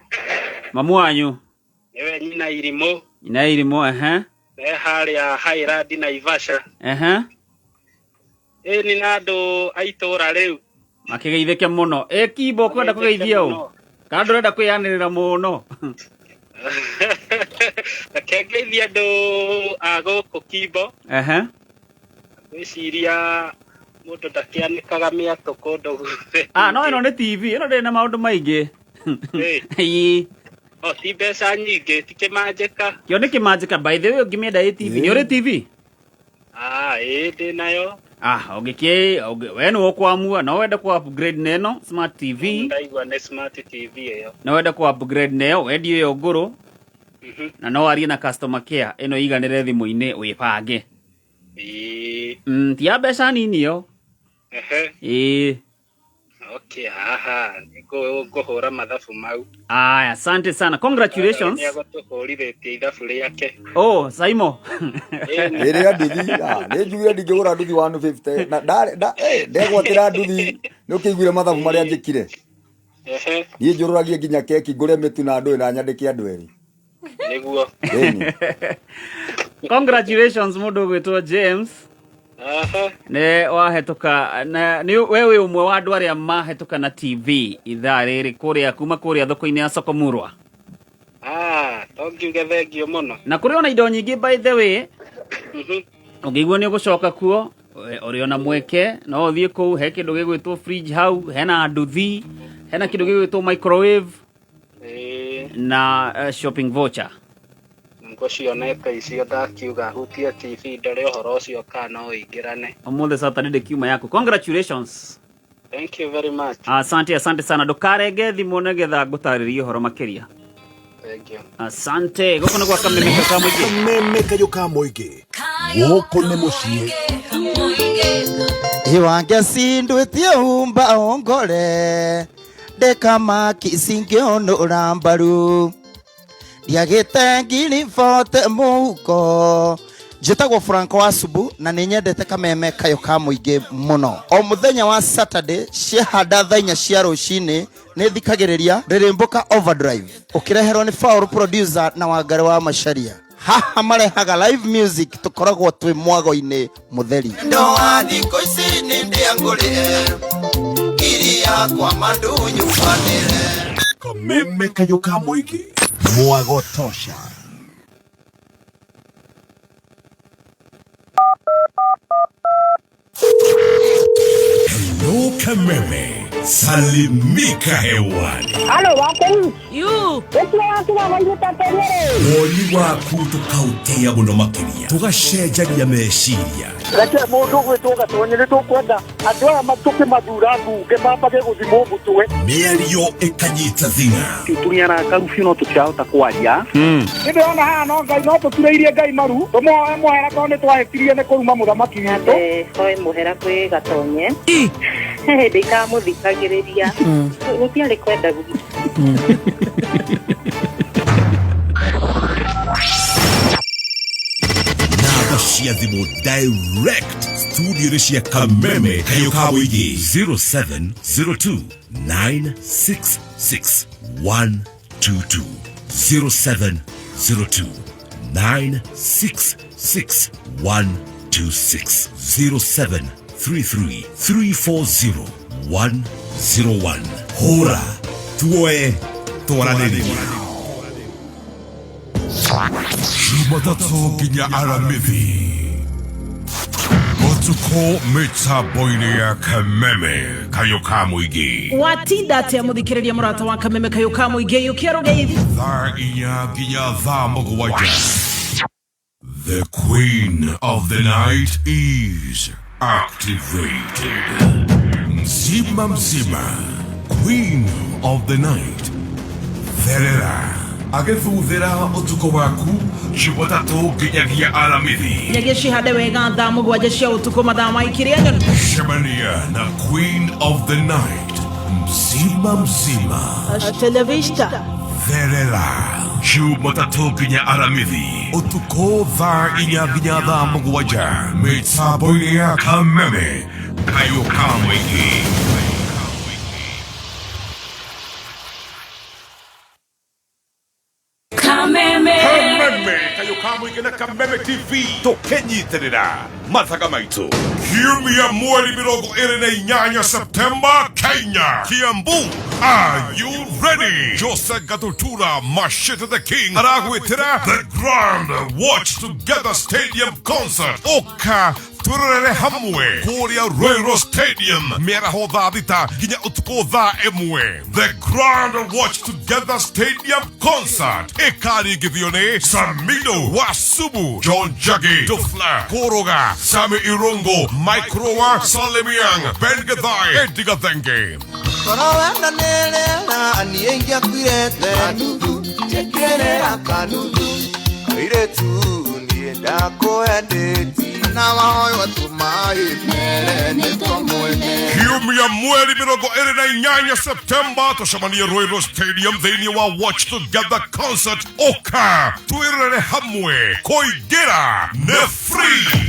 Mamu wanyu. nĩwe nyina Irimũ. Nyina Irimũ, ehe. Me harĩa Highland Naivasha. Ehe. Ĩni na andũ a itũũra rĩu. Makĩgeithĩke mũno. Ĩ Kimbo ũkwenda kũgeithia ũ? Kana ndũrenda kwĩyanĩrĩra mũno? Reke ngeithie andũ a gũkũ Kimbo. Ehe. Ngwĩciria mũndũ ndakĩanĩkaga mĩatũ kũndũ guothe. Ah, no ĩno nĩ TV, ĩno ndĩrĩ na maũndũ maingĩ. Ĩ. Ĩĩ. O ti mbeca nyingĩ, ti kĩmanjĩka. Kĩo nĩ kĩmanjĩka. By the way, ũngĩmĩenda ĩ TV, nĩ ũrĩ TV? Ah, ĩĩ ndĩ nayo. Ah, ũngĩkĩ, we nĩwe ũkwamua, no wende kũ upgrade na ĩno Smart TV, Ndaigua nĩ Smart TV ĩyo. no wende kũ upgrade na ĩyo, wendie ĩyo ngũrũ, Mhm. na no warie na customer care ĩno ĩiganĩre thimũ-inĩ wĩbange. Ĩĩ. Ti ya mbeca nini ĩyo. Ehe. Ĩĩ. Okay, haha ngũhũra mathabu mau. Aya, asante sana. Congratulations. Nĩ agũtũhũrithĩtie ithabu rĩake. Oh, Saimo. Ĩrĩa nduthi, ah, nĩ njugire ndingĩgũra nduthi 150 na ndegwatĩra nduthi nĩ ũkĩiguire mathabu marĩa njĩkire. Ehe. Niĩ njũrũragie nginya keki ngũre mĩtu na ndũĩ na nyandĩke andũ erĩ. Nĩguo. Ĩni. Congratulations mũndũ ũgwĩtwo James. Aha. Nĩ wahetũka na nĩ we wĩ ũmwe wa andũ arĩa mahetũka na TV ithaa rĩrĩ kũrĩa kuma kũrĩa thoko-inĩ ya Sokomurwa. Ah, to ngiuge thengio mũno. Na kũrĩ ona indo nyingĩ by the way. Mhm. Ũngĩigua nĩ ũgũcoka kuo ũrĩ ona mweke no ũthiĩ kũu he kĩndũ gĩgwĩtwo fridge hau hena nduthi hena kĩndũ gĩgwĩtwo microwave Ĩĩ. na shopping voucher. Ngũcionete icio ndakiuga hutie TV ndore ũhoro ũcio kana no ũingĩrane. Ũmũthĩ Saturday ndĩkiuma yaku. Congratulations. Thank you very much. Asante, asante sana. Ndũkarenge thimũ nĩgetha ngũtarĩrie ũhoro makĩria. Thank you. Asante. Gũkũ nĩ gwa Kameme ka Mũingĩ. Kameme kayũ ka mũingĩ. Gũkũ nĩ mũciĩ. Iwange sindwitie umba ongore ndekamaki singĩonũra mbaru ndiagĩte ngiri bote mũhuko. Njĩtagwo Franco wa Subu na nĩ nyendete kameme kayũ ka mũingĩ mũno. O mũthenya wa Saturday ciahanda thaa inya cia rũcinĩ nĩ thikagĩrĩria Rĩrĩmbũka Overdrive ũkĩreherwo nĩ Faul producer na Wangari wa Macharia. Haha marehaga live music tũkoragwo twĩ mwago-inĩ mũtheri. Ndoa thikũ ici nĩ ndĩangũrĩre ngiri yakwa mandunyubanĩre. Kameme kayũ ka mũingĩ. Mwago tosha. Hello Kameme, salimika hewani. Halo, wako yu Woni waku tukautia muno makiria tugacenjania meciria. Reke mũndũ ũgwĩtwo Gatonye nĩ tũkwenda andũ aya tũkĩmathura mbunge mambage gũthimwo mũtwe. Mĩario ĩkanyita thing'a. Tũniara karubiũ no tũtirahota kwaria. Nĩ ndĩrona haha no Ngai no tũturĩirie Ngai maru tũmũhoe mũhera tondũ nĩ twahĩtirie nĩ kũruma mũthamaki witũ. Hoe mũhera kwĩ Gatonye he hĩndĩ ikamũthikagĩrĩria gũtiarĩ kwenda gwitũ. Namba cia thimũ direct studio-inĩ cia Kameme kayũ ka mũingĩ 0702 966 122 0702 966 126 0733 340 101. Hũra tuoe Twaranĩria Jumatatũ nginya Aramithi ũtukũ mĩtambo-inĩ ya Kameme kayũ ka mũingĩ Watinda atia muthikiriria murata wa Kameme kayo ka muingi yukia rugeithi. Thaa 4 nginya thaa 7. The Queen of the Night is activated. Mzima mzima, Queen of the Night. Therera agĩthuthĩra ũtukũ waku Jumatatũ nginyagia Aramithi. Nyagia cihande wega thaa 7 cia utuku mathaa ma ikiria nyoni. Cemania na Queen of the Night mzima mzima. Hasta la vista. Therera Jumatatũ nginya Aramithi ũtukũ thaa 4 nginya thaa 7 mĩtambo-inĩ ya Kameme kayũ ka mũingĩ. Kameme. Kameme kayũ ka mũingĩ na Kameme TV tũkĩnyitĩrĩra mathaga maitũ kiumia mweri 28 Septemba, Kenya, Kiambu. Are you ready? Jose Gatutura Mashita the King aragwĩtĩra The Grand Watch Together Stadium Concert. Ũka twĩrorere hamwe kũrĩa Ruiru Stadium mĩaraho thaa 6 nginya ũtukũ thaa 1. The Grand Watch Together Stadium Concert ĩkaringithio nĩ Samido Wasubu, John Jagi, Dufla Kũrũga, Sami Irungu, Mike Rowa, Salimiang, Ben Githai, Eddie Gathenge. Korwo wendo nĩ rĩera niĩ ingĩakuire the nuthu njĩkĩrĩra kanuthu kairĩtu niĩ ndakwendete na wahoywo tũmaĩ mere nĩ tũmwene. Kiumia mweri 28 Septemba tũcemanie Ruiru Stadium thĩinĩ wa Watch Together Concert. Ũka twĩrorere hamwe, kũingĩra nĩ free.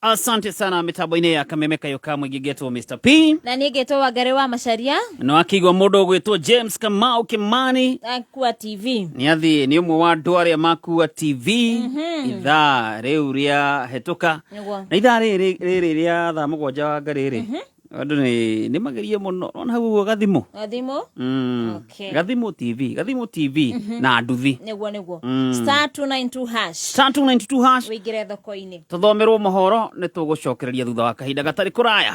Asante sana mitambo-inĩ ya Kameme kayo ka mũingĩ ngetwo Mr P. Na niĩ ngetwo Wangari wa Macharia. Na wakĩigua mũndũ ũgwĩtwo James Kamau Kimani Akua TV. Nĩ athiĩ nĩ ũmwe wa andũ arĩa makua TV ithaa rĩu rĩa hetũka. Nĩguo. Na ithaa rĩrĩ rĩrĩ rĩa thaa 7 wa ngarĩ andũ nĩ magerie mũno ona hau ũguo gathimũ. Gathimũ. Okay. Gathimũ TV, Gathimũ TV na nduthi. Nĩguo nĩguo. Star 292 hash. Star 292 hash. Wĩingĩre thoko-inĩ. Tũthomerwo mohoro nĩ tũgũcokereria thutha wa kahinda gatarĩ kũraya.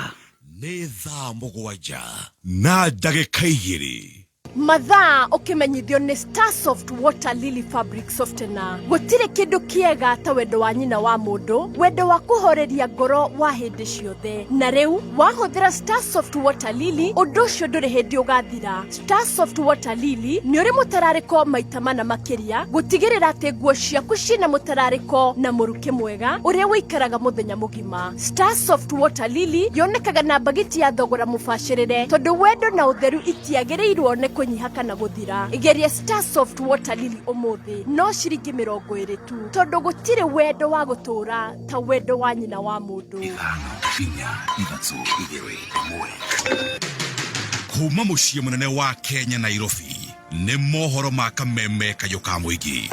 Nĩ thaa 7 na ndagĩka 2. Mathaa ũkĩmenyithio nĩ Starsoft Water Lily Fabric Softener. Gũtirĩ kĩndũ kĩega ta wendo wa nyina wa mũndũ, wendo wa kũhoreria ngoro wa hĩndĩ ciothe. Na rĩu wahũthĩra Starsoft Water Lily, ũndũ ũcio ndũrĩ hĩndĩ ũgathira. Starsoft Water Lily nĩ ũrĩ mũtararĩko maita mana makĩria, gũtigĩrĩra atĩ nguo ciaku ciĩna mũtararĩko na mũrukĩ mwega ũrĩa ũikaraga mũthenya mũgima. Starsoft Water Lily yonekaga na mbagiti ya thogora mũbacĩrĩre, tondũ wendo na ũtheru itiagĩrĩirwo nĩ kũnyiha kana gũthira. Geria Starsoft Water Lily ũmũthĩ no ciringi 20 tu, tondũ gũtirĩ wendo wa gũtũũra ta wendo wa nyina wa mũndũ. 5 4 3 2 1. Kuma mũciĩ mũnene wa Kenya Nairobi nĩ mohoro ma Kameme kayũ ka mũingĩ.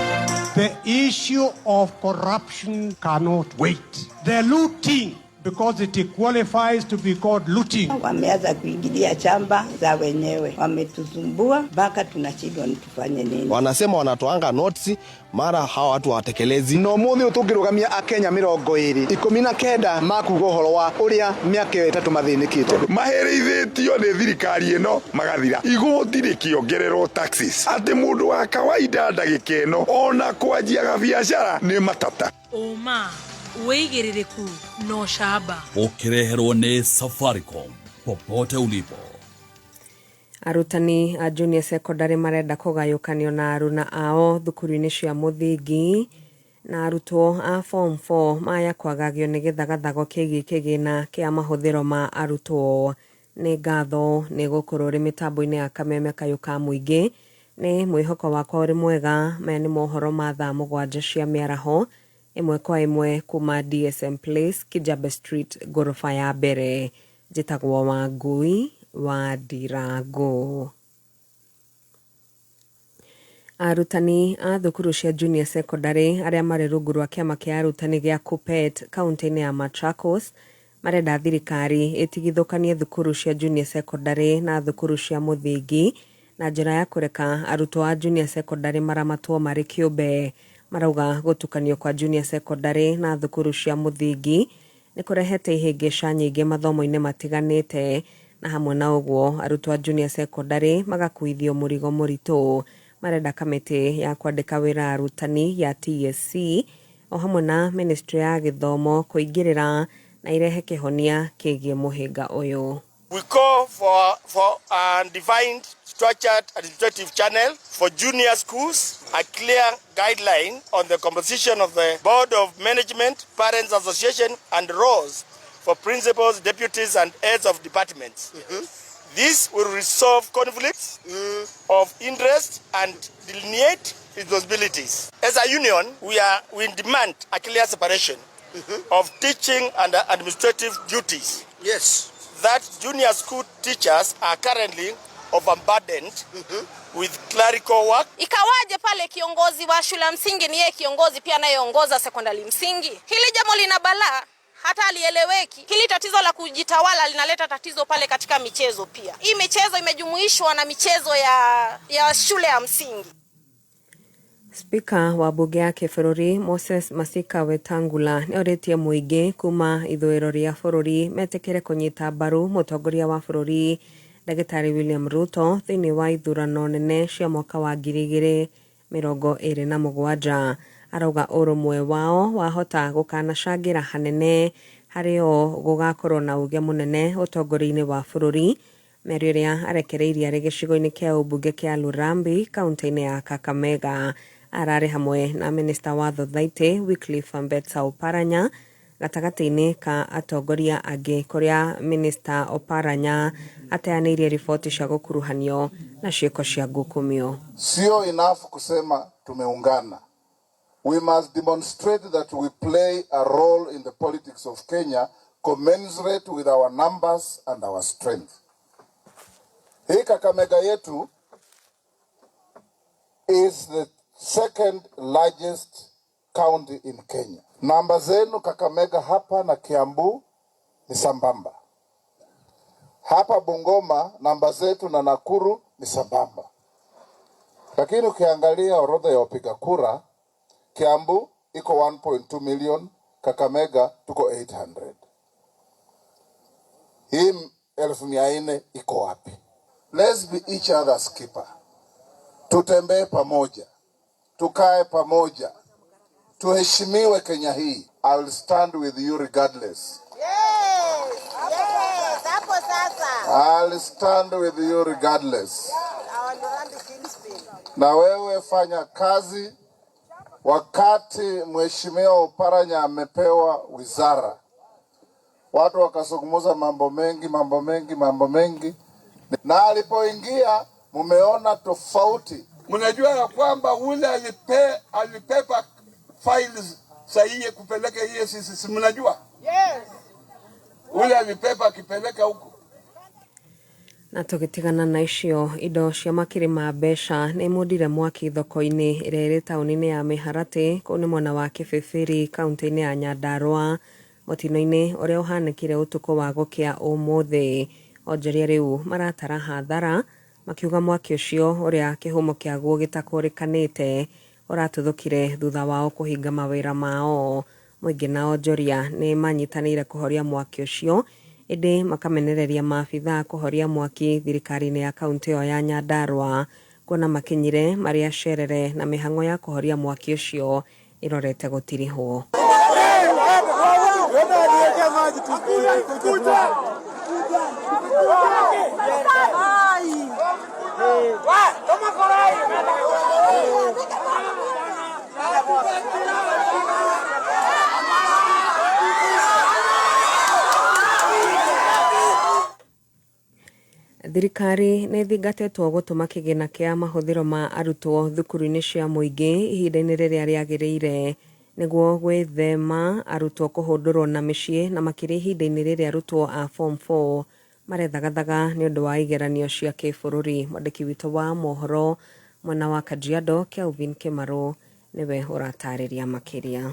The issue of corruption cannot wait. The looting, because it qualifies to be called looting. Wameanza kuingilia chamba za wenyewe, wametusumbua mpaka tunashindwa ni tufanye nini. Wanasema wanatoanga notes, mara hawa watu hawatekelezi. No muthi ũyũ tũngĩrũgamia akenya 29 makuga ũhoro wa ũrĩa mĩaka ĩyo 3 mathĩnĩkĩte. Maherithĩtio nĩ thirikari ĩno magathira igoti rĩkĩongererwo taxes atĩ mũndũ wa kawaida ndagĩka ĩno ona kwanjiaga biacara nĩ matata. Ũma, wĩigĩrĩrĩku na ũcamba. Ũkĩreherwo nĩ Safaricom popote ulipo. Arutani a junior secondary marenda kũgayũkanio na aruna ao thukuru-inĩ cia mũthingi, na arutwo a form 4 maya kwagagio nĩ gĩthagathago kĩgiĩ kĩgĩna kĩa mahũthĩro ma arutwo. Nĩ ngatho nĩ gũkorwo ũrĩ mĩtambo-inĩ ya Kameme kayũ ka mũingĩ. Nĩ mwĩhoko wakwa ũrĩ mwega. Maya nĩ mohoro ma thaa 7 cia mĩaraho ĩmwe kwa ĩmwe kuma DSM Place, Kijabe Street, ngoroba ya mbere. Njĩtagwo Wangui wa Ndirango. Arutani a thukuru cia junior secondary arĩa marĩ rungu rwa kĩama kĩa arutani gĩa KUPPET kaunti-inĩ ya Machakos Marenda thirikari ĩtigithũkanie thukuru cia junior secondary na thukuru cia mũthingi na njĩra ya kũreka arutwo a junior secondary maramatwo marĩ kĩũmbe. Marauga gũtukanio kwa junior secondary na thukuru cia mũthingi nĩ kũrehete ihĩngĩca nyingĩ mathomo-inĩ matiganĩte na hamwe na ũguo arutwo a junior secondary magakuithio mũrigo mũritũ. Marenda kamĩtĩ ya kwandĩka wĩra arutani ya TSC o hamwe na ministry ya gĩthomo kũingĩrĩra na irehe kĩhonia kĩgiĩ mũhĩnga ũyũ. We call for a defined, structured administrative channel for junior schools, a clear guideline on the composition of the Board of Management, Parents Association, and roles for principals, deputies, and heads of departments. This will resolve conflicts of interest and delineate responsibilities. As a union, we demand a clear separation of teaching and administrative duties. Yes. That junior school teachers are currently overburdened with clerical work. Ikawaje pale kiongozi wa shule ya msingi ni yeye kiongozi pia anayeongoza sekondari msingi? Hili jambo lina balaa, hata alieleweki. Hili tatizo la kujitawala linaleta tatizo pale katika michezo pia. Hii michezo imejumuishwa na michezo ya shule ya msingi. Spika wa mbunge ya kĩbũrũri Moses Masika Wetangula nĩorĩtie mũingĩ kuma ithũĩro rĩa bũrũri metĩkĩre kũnyita mbaru mũtongoria wa bũrũri Ndagĩtarĩ William Ruto thĩinĩ wa ithurano nene cia mwaka wa 2027. Arauga ũrũmwe wao wahota gũkanacangĩra hanene harĩ o gũgakorwo na uge mũnene ũtongoria-inĩ wa bũrũri. Mĩario ĩrĩa arekereirie arĩ gĩcigo-inĩ kĩa ũmbunge kĩa Lurambi kaunti-inĩ ya Kakamega. Ararĩ hamwe na minista wa thothaitĩ Wycliffe Ambetsa Oparanya gatagatĩ-inĩ ka atongoria angĩ kũrĩa minista Oparanya ateanĩirie riboti cia gũkuruhanio na ciĩko cia ngukumio. Sio enough kusema tumeungana. We must demonstrate that we play a role in the politics of Kenya commensurate with our numbers and our strength. Hii Kakamega yetu is the second largest county in Kenya. Namba zenu Kakamega hapa na Kiambu ni sambamba. Hapa Bungoma namba zetu na Nakuru ni sambamba. Lakini ukiangalia orodha ya wapiga kura, Kiambu iko 1.2 million, Kakamega tuko 800. Hii 4,000 iko wapi? Let's be each other's keeper. Tutembee pamoja, tukae pamoja, tuheshimiwe Kenya hii. I will stand with you regardless. Yes, hapo sasa. I'll stand with you regardless. Na wewe fanya kazi. Wakati Mheshimiwa Oparanya amepewa wizara, watu wakazungumza mambo mengi, mambo mengi, mambo mengi, na alipoingia mumeona tofauti. Mnajua ya kwamba ule alipepa files sahihi kupeleka EACC, si mnajua? Yes. Ule alipepa akipeleka huko. Na tũgĩtigana na icio, indo cia makiri ma mbeca nĩ imundire mwaki thoko-inĩ ĩrĩa ĩrĩ taũni-inĩ ya Mĩharatĩ kũu nĩ mwena wa Kĩbĩbĩri kaunti-inĩ ya Nyandarua mũtino-inĩ ũrĩa ũhanĩkire ũtukũ wa gũkĩa ũmũthĩ. Onjoria rĩu maratara hathara makiuga mwaki ũcio ũrĩa kĩhumo kĩaguo gĩtakũrĩkanĩte ũratuthũkire thutha wao kũhinga mawĩra mao. Mũingĩ na onjoria nĩ manyitanĩire kũhoria mwaki ũcio ĩndĩ makamenereria maabithaa kũhoria mwaki thirikari-inĩ ya kaunti ĩyo ya Nyandarua kuona makinyire marĩ acerere na mĩhang'o ya kũhoria mwaki ũcio ĩrorete gũtirihwo. Thirikari nĩ ĩthingatĩtwo gũtũma kĩgĩna kĩa mahũthĩro ma arutwo thukuru-inĩ cia mũingĩ ihinda-inĩ rĩrĩa rĩagĩrĩire nĩguo gwĩthema arutwo kũhũndũrwo na mĩciĩ na makĩria ihinda-inĩ rĩrĩa arutwo a form 4 marethagathaga nĩ ũndũ wa igeranio cia kĩbũrũri. Mwandĩki witũ wa mohoro mwena wa Kajiado Kelvin Kĩmarũ nĩwe ũratarĩria makĩria.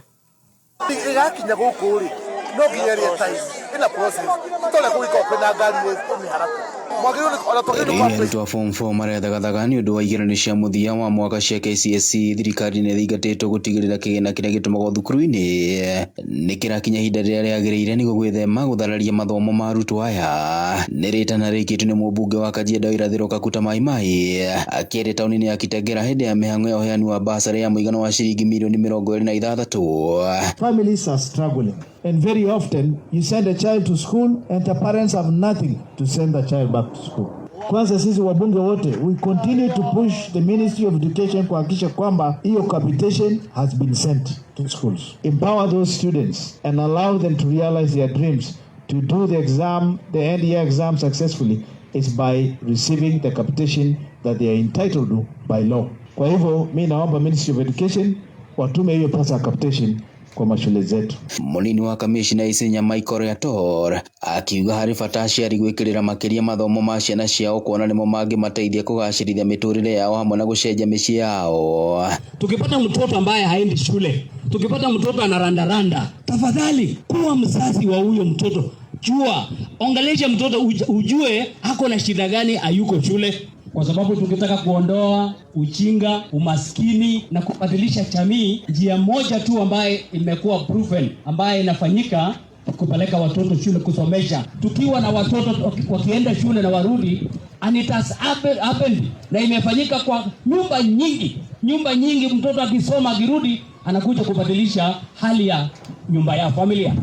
Ĩgakinya gũkũ rĩ, No nginya ĩrĩe time, ĩna process. Ti ta ũrĩa kũngĩkorwo kwĩna ngari ĩ mĩharatĩ. Mwagĩrĩirwo nĩ ona twagĩrĩirwo nĩ Rĩrĩa arutwo a form 4 marethagathaga nĩ ũndũ wa igeranio cia mũthia wa mwaka cia KCSE, thirikari nĩ ĩthingatĩtwo gũtigĩrĩra kĩgĩna kĩrĩa gĩtũmagwo thukuru-inĩ nĩ kĩrakinya ihinda rĩrĩa rĩagĩrĩire nĩguo gwĩthema gũthararia mathomo ma arutwo aya. Nĩ rĩtana rĩikĩtio nĩ mũmbunge wa Kajiado Irathĩro Kakuta Maimai akĩaria taũni-inĩ ya Kitengela hĩndĩ ya mĩhang'o ya ũheani wa basarĩ ya mũigana wa ciringi mirioni 26. Families are struggling. And very often, you send a child to school and the parents have nothing to send the child back to school. Kwanza sisi wabunge wote, we continue to push the Ministry of Education kuhakikisha kwamba hiyo capitation has been sent to schools. Empower those students and allow them to realize their dreams, to do the exam, the end year exam successfully is by receiving the capitation that they are entitled to by law. Kwa hivyo mi naomba Ministry of Education watume hiyo pesa ya capitation kwa mashule zetu. Mũnini wa kamishna Isinya Michael Yator akiuga harĩ bata aciari gwĩkĩrĩra makĩria mathomo ma ciana ciao kuona nĩmo mangĩmateithia kũgacĩrithia mĩtũrĩre yao hamwe na gũcenjia mĩciĩ yao. Tukipata mtoto ambaye haendi shule, tukipata mtoto anarandaranda, tafadhali kuwa mzazi wa huyo mtoto, jua, ongelesha mtoto, ujue ako na shida gani, hayuko shule, kwa sababu tukitaka kuondoa ujinga, umaskini na kubadilisha jamii, njia moja tu ambaye imekuwa proven, ambaye inafanyika kupeleka watoto shule kusomesha. Tukiwa na watoto wakienda shule na warudi, and it has happened, na imefanyika kwa nyumba nyingi, nyumba nyingi, mtoto akisoma akirudi anakuja kubadilisha hali ya nyumba ya familia.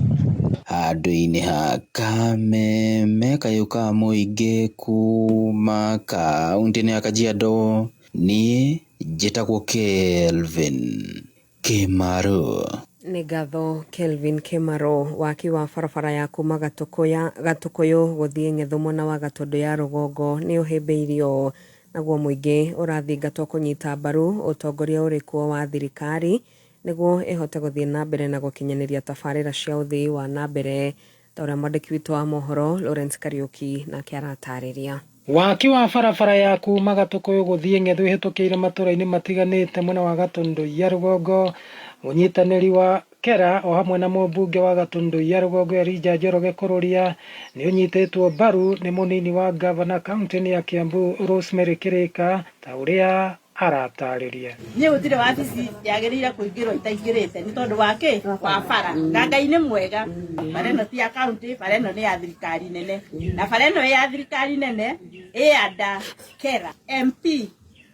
Handũ-inĩ ha kameme kayũ ka mũingĩ kuma kaunti-inĩ ya Kajiado, niĩ njĩtagwo Kelvin Kĩmaru. Nĩ ngatho Kelvin Kimaro. Waki wa barabara ya kuma Gatũkũyũ gũthiĩ Ng'etho mwena wa Gatũndũ ya rũgongo nĩ ũhĩmbĩirio, naguo mũingĩ ũrathingatwo kũnyita mbaru ũtongoria ũrĩ kuo wa thirikari nĩguo ĩhote gũthiĩ na mbere na gũkinyanĩria tabarĩra cia ũthii wa na mbere, ta ũrĩa mwandĩki witũ wa mohoro Lawrence Kariuki nake aratarĩria. Waki wa barabara ya kuma Gatũkũyũ gũthiĩ Ng'etho ĩhĩtũkĩire matũra-inĩ matiganĩte mwena wa Gatũndũ ya rũgongo, ũnyitanĩri wa Kera o hamwe na mũmbunge wa Gatũndũ ya rũgongo Elijah Njoroge Kũrũria nĩ ũnyitĩtwo mbaru nĩ mũnini wa ngavana kaunti-inĩ ya Kiambu Rosemary Kĩrĩka, ta ũrĩa aratarĩria. Niĩ gũtirĩ wabici yagĩrĩire kũingĩrwo itaingĩrĩte nĩ tondũ wa kĩ wa bara, na Ngai nĩ mwega. Bara ĩno ti ya kaunti, bara ĩno nĩ ya thirikari nene, na bara ĩno ya thirikari nene ĩ under Kera. MP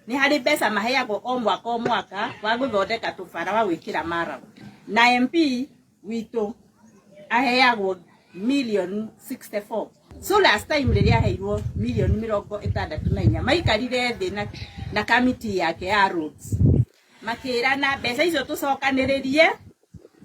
nĩ harĩ mbeca maheagwo o mwaka o mwaka wa gũthondeka tũbara wa gwĩkĩra murram, na MP witũ aheagwo milioni 64. So last time rĩrĩa aheirwo milioni 64, maikarire thĩ na kamiti yake ya roads, makĩrana mbeca icio tũcokanĩrĩrie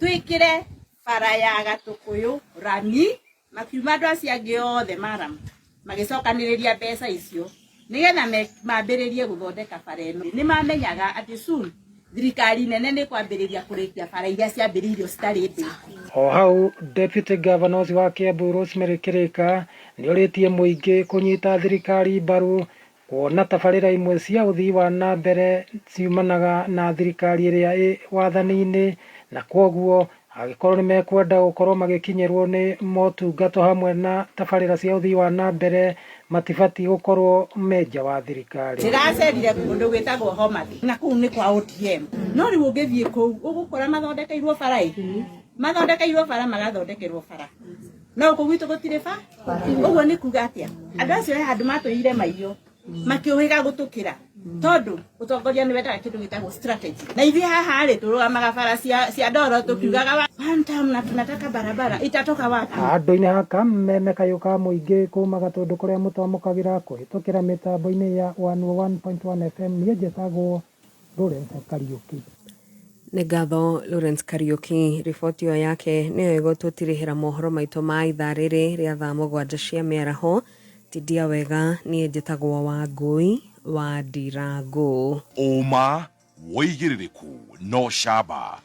twĩkĩre bara ya Gatũkũyũ rami. Makiuma andũ acio angĩ othe murram, magĩcokanĩrĩria mbeca icio nĩgetha mambĩrĩrie gũthondeka bara ĩno. Nĩ mamenyaga atĩ soon thirikari nene nĩ kwambĩrĩria kũrĩkia bara iria ciambĩrĩirio citarĩ ndĩku. O hau, Deputy Governor ũcio wa Kiambu Rosemary Kĩrĩka nĩ orĩtie mũingĩ kũnyita thirikari mbaru kuona tabarĩra imwe cia ũthii wa na mbere ciumanaga na thirikari ĩrĩa ĩ wathani-inĩ, na kwoguo angĩkorwo nĩ mekwenda gũkorwo magĩkinyĩrwo nĩ motungata hamwe na tabarĩra cia ũthii wa na mbere, matibatiĩ gũkorwo me nja wa thirikari. Ndĩracerire kũndũ gwĩtagwo Homa Bay, na kũu nĩ kwa ODM, no rĩu ũngĩthiĩ kũu ũgũkora mathondekeirwo bara, ĩ mathondekeirwo bara, magathondekerwo bara, no gũkũ gwitũ gũtirĩ ba. Ũguo nĩ kuga atĩa? Andũ acio he handũ matũire maiyo makĩũhĩga gũtũkĩra, tondũ ũtongoria nĩ wendaga kĩndũ gĩtagwo strategy, na ithuĩ haha rĩ tũrũgamaga bara cia ndoro tũkiugaga one time na tunataka barabara itatoka wapi? Handũ-inĩ ha kameme kayũ ka mũingĩ kuma Gatũndũ kũrĩa mũtwamũkagĩra kũhĩtũkĩra mĩtambo-inĩ ya 101.1 FM, niĩ njĩtagwo Lawrence Kariũki. Nĩ ngatho Lawrence Kariuki. Riboti ĩyo yake nĩyo ĩgũtũtirihĩra mohoro maitũ ma ithaa rĩrĩ rĩa thaa 7 cia mĩaraho. Tindia wega, niĩ njĩtagwo Wangũi wa Ndirangu. Ũma, wĩigĩrĩrĩku no camba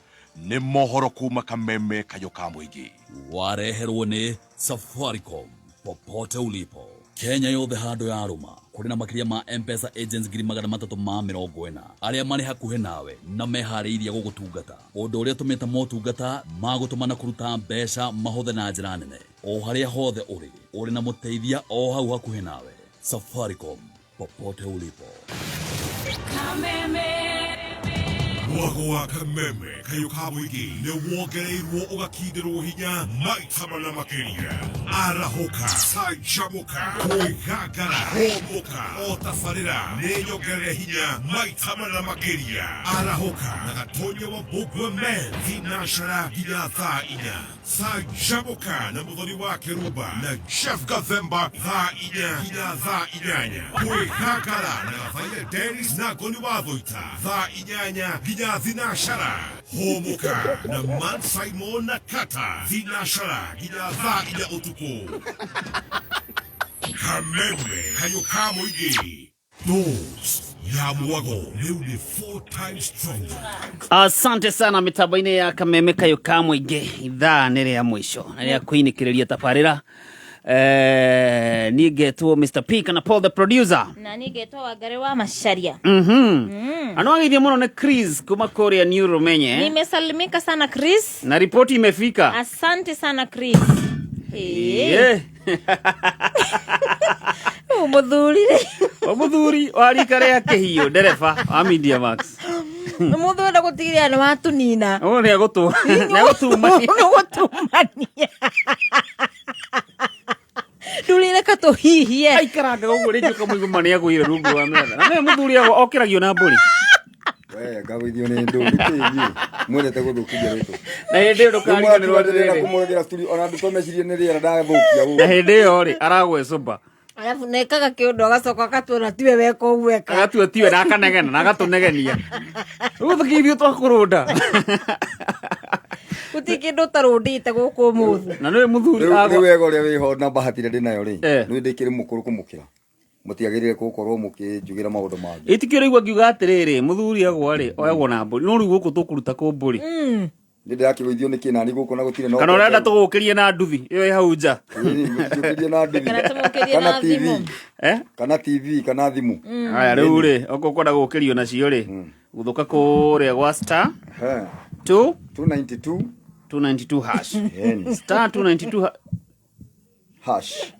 nĩ mohoro kuma kameme kayũ ka mũingĩ. Wareherwo nĩ Safaricom, popote ulipo Kenya yothe handũ yarũma. Kũrĩ na makĩria ma M-Pesa agents 340,000 arĩa marĩ hakuhĩ nawe na meharĩirie gũgũtungata, ũndũ ũrĩa ũtũmĩte motungata ma gũtũma na kũruta mbeca mahũthe na njĩra nene. O harĩa hothe ũrĩ, ũrĩ na mũteithia o hau hakuhĩ nawe. Safaricom, popote ulipo. Mwago wa kameme kayũ ka mũingĩ nĩ wongereirwo ũgakindĩrwo hinya maita mana makĩria. Arahũka, canjamũka, kwĩgangara, hũmũka, o tabarĩra nĩ nyongerere hinya maita mana makĩria. Arahũka na gatonya wa Mbũngwe Men thinacara nginya thaa 4. Canjamũka na mũthoni wa Kĩrumba na Jeff Gathemba thaa 4 nginya thaa 8. Kwĩgangara na Gathaia Dennis na Ngoni wa Thũita thaa 8 nginya thinacara. Hũmũka na Man Simon na Kata thinacara nginya thaa 4 ũtukũ. Kameme kayũ ka mũingĩ. Dose ya mwago rĩu nĩ 4 times stronger. Asante sana mitambo-inĩ ya kameme kayũ ka mũingĩ. Ithaa nĩ rĩa mũico na rĩa kũinĩkĩrĩria tabarĩra. Niĩ ngetwo Mr P kana Paul the producer. Na niĩ ngetwo Wangari wa Macharia. Anwageithio mũno nĩ Chris kuma kũrĩa New Rumenye. Nimesalimika sana Chris. Na ripoti imefika. Asante sana Chris. Hey. Yeah. Mũthuri. O mũthuri wa rika rĩa kĩhiũ, ndereba wa Media Max. Mũthuri wenda gũtigĩrĩra nĩ watũnina. Ũyũ nĩ egũtumania. Nĩ gũtumania. Ndũrĩreka tũhihie. Aikaranga ũguo rĩngĩ ũkamũigua nĩ agũire rungu rwa metha. Na nĩwe mũthuri okĩragio na mbũri. We ngagũithio nĩ ndũ nĩkĩ inyuĩ mwendete gũthũkithia rĩtwa. Na hĩndĩ ĩyo ndũkariganĩrwo atĩrĩrĩ. Kũmũregera studio ona andũ twamecirie nĩ rĩera ndathũkia gũkũ. Na hĩndĩ ĩyo rĩ aragwecũmba. Alafu nekaga kĩũndũ agacoka akatuona tiwe weka ũguo eka. Agatua tiwe na akanegena na agatũnegenia. Rĩu thikĩirio twakũrũnda. Gũtirĩ kĩndũ ũtarũndĩte gũkũ ũmũthĩ. Na nĩwe mũthuri Rĩu wega ũrĩa wĩho na bahati ĩrĩa ndĩnayo rĩ, nĩ ndĩkĩrĩ mũkũrũ kũmũkĩra. Mũtiagĩrĩire gũkorwo mũkĩnjugĩra maũndũ mangĩ. Ĩtikĩo rĩu angiuga atĩrĩrĩ, mũthuri agwa rĩ, oyagwo na mbũri. No rĩu gũkũ tũkũruta kũ mbũri? Nĩ ndĩrakĩgũithio nĩ kĩnani gũkũ na gũtirĩ na Kana ũrenda tũgũkĩrie na nduthi ĩyo ĩ hau nja? Tũgũkĩrie na nduthi. Kana tũmũkĩrie Kana na TV. thimũ. Kana TV kana thimũ. Haya rĩu rĩ, okorwo ũkwenda gũkĩrio nacio rĩ, gũthũka kũrĩa gwa star 2 292 292 hash. Star 292 hash.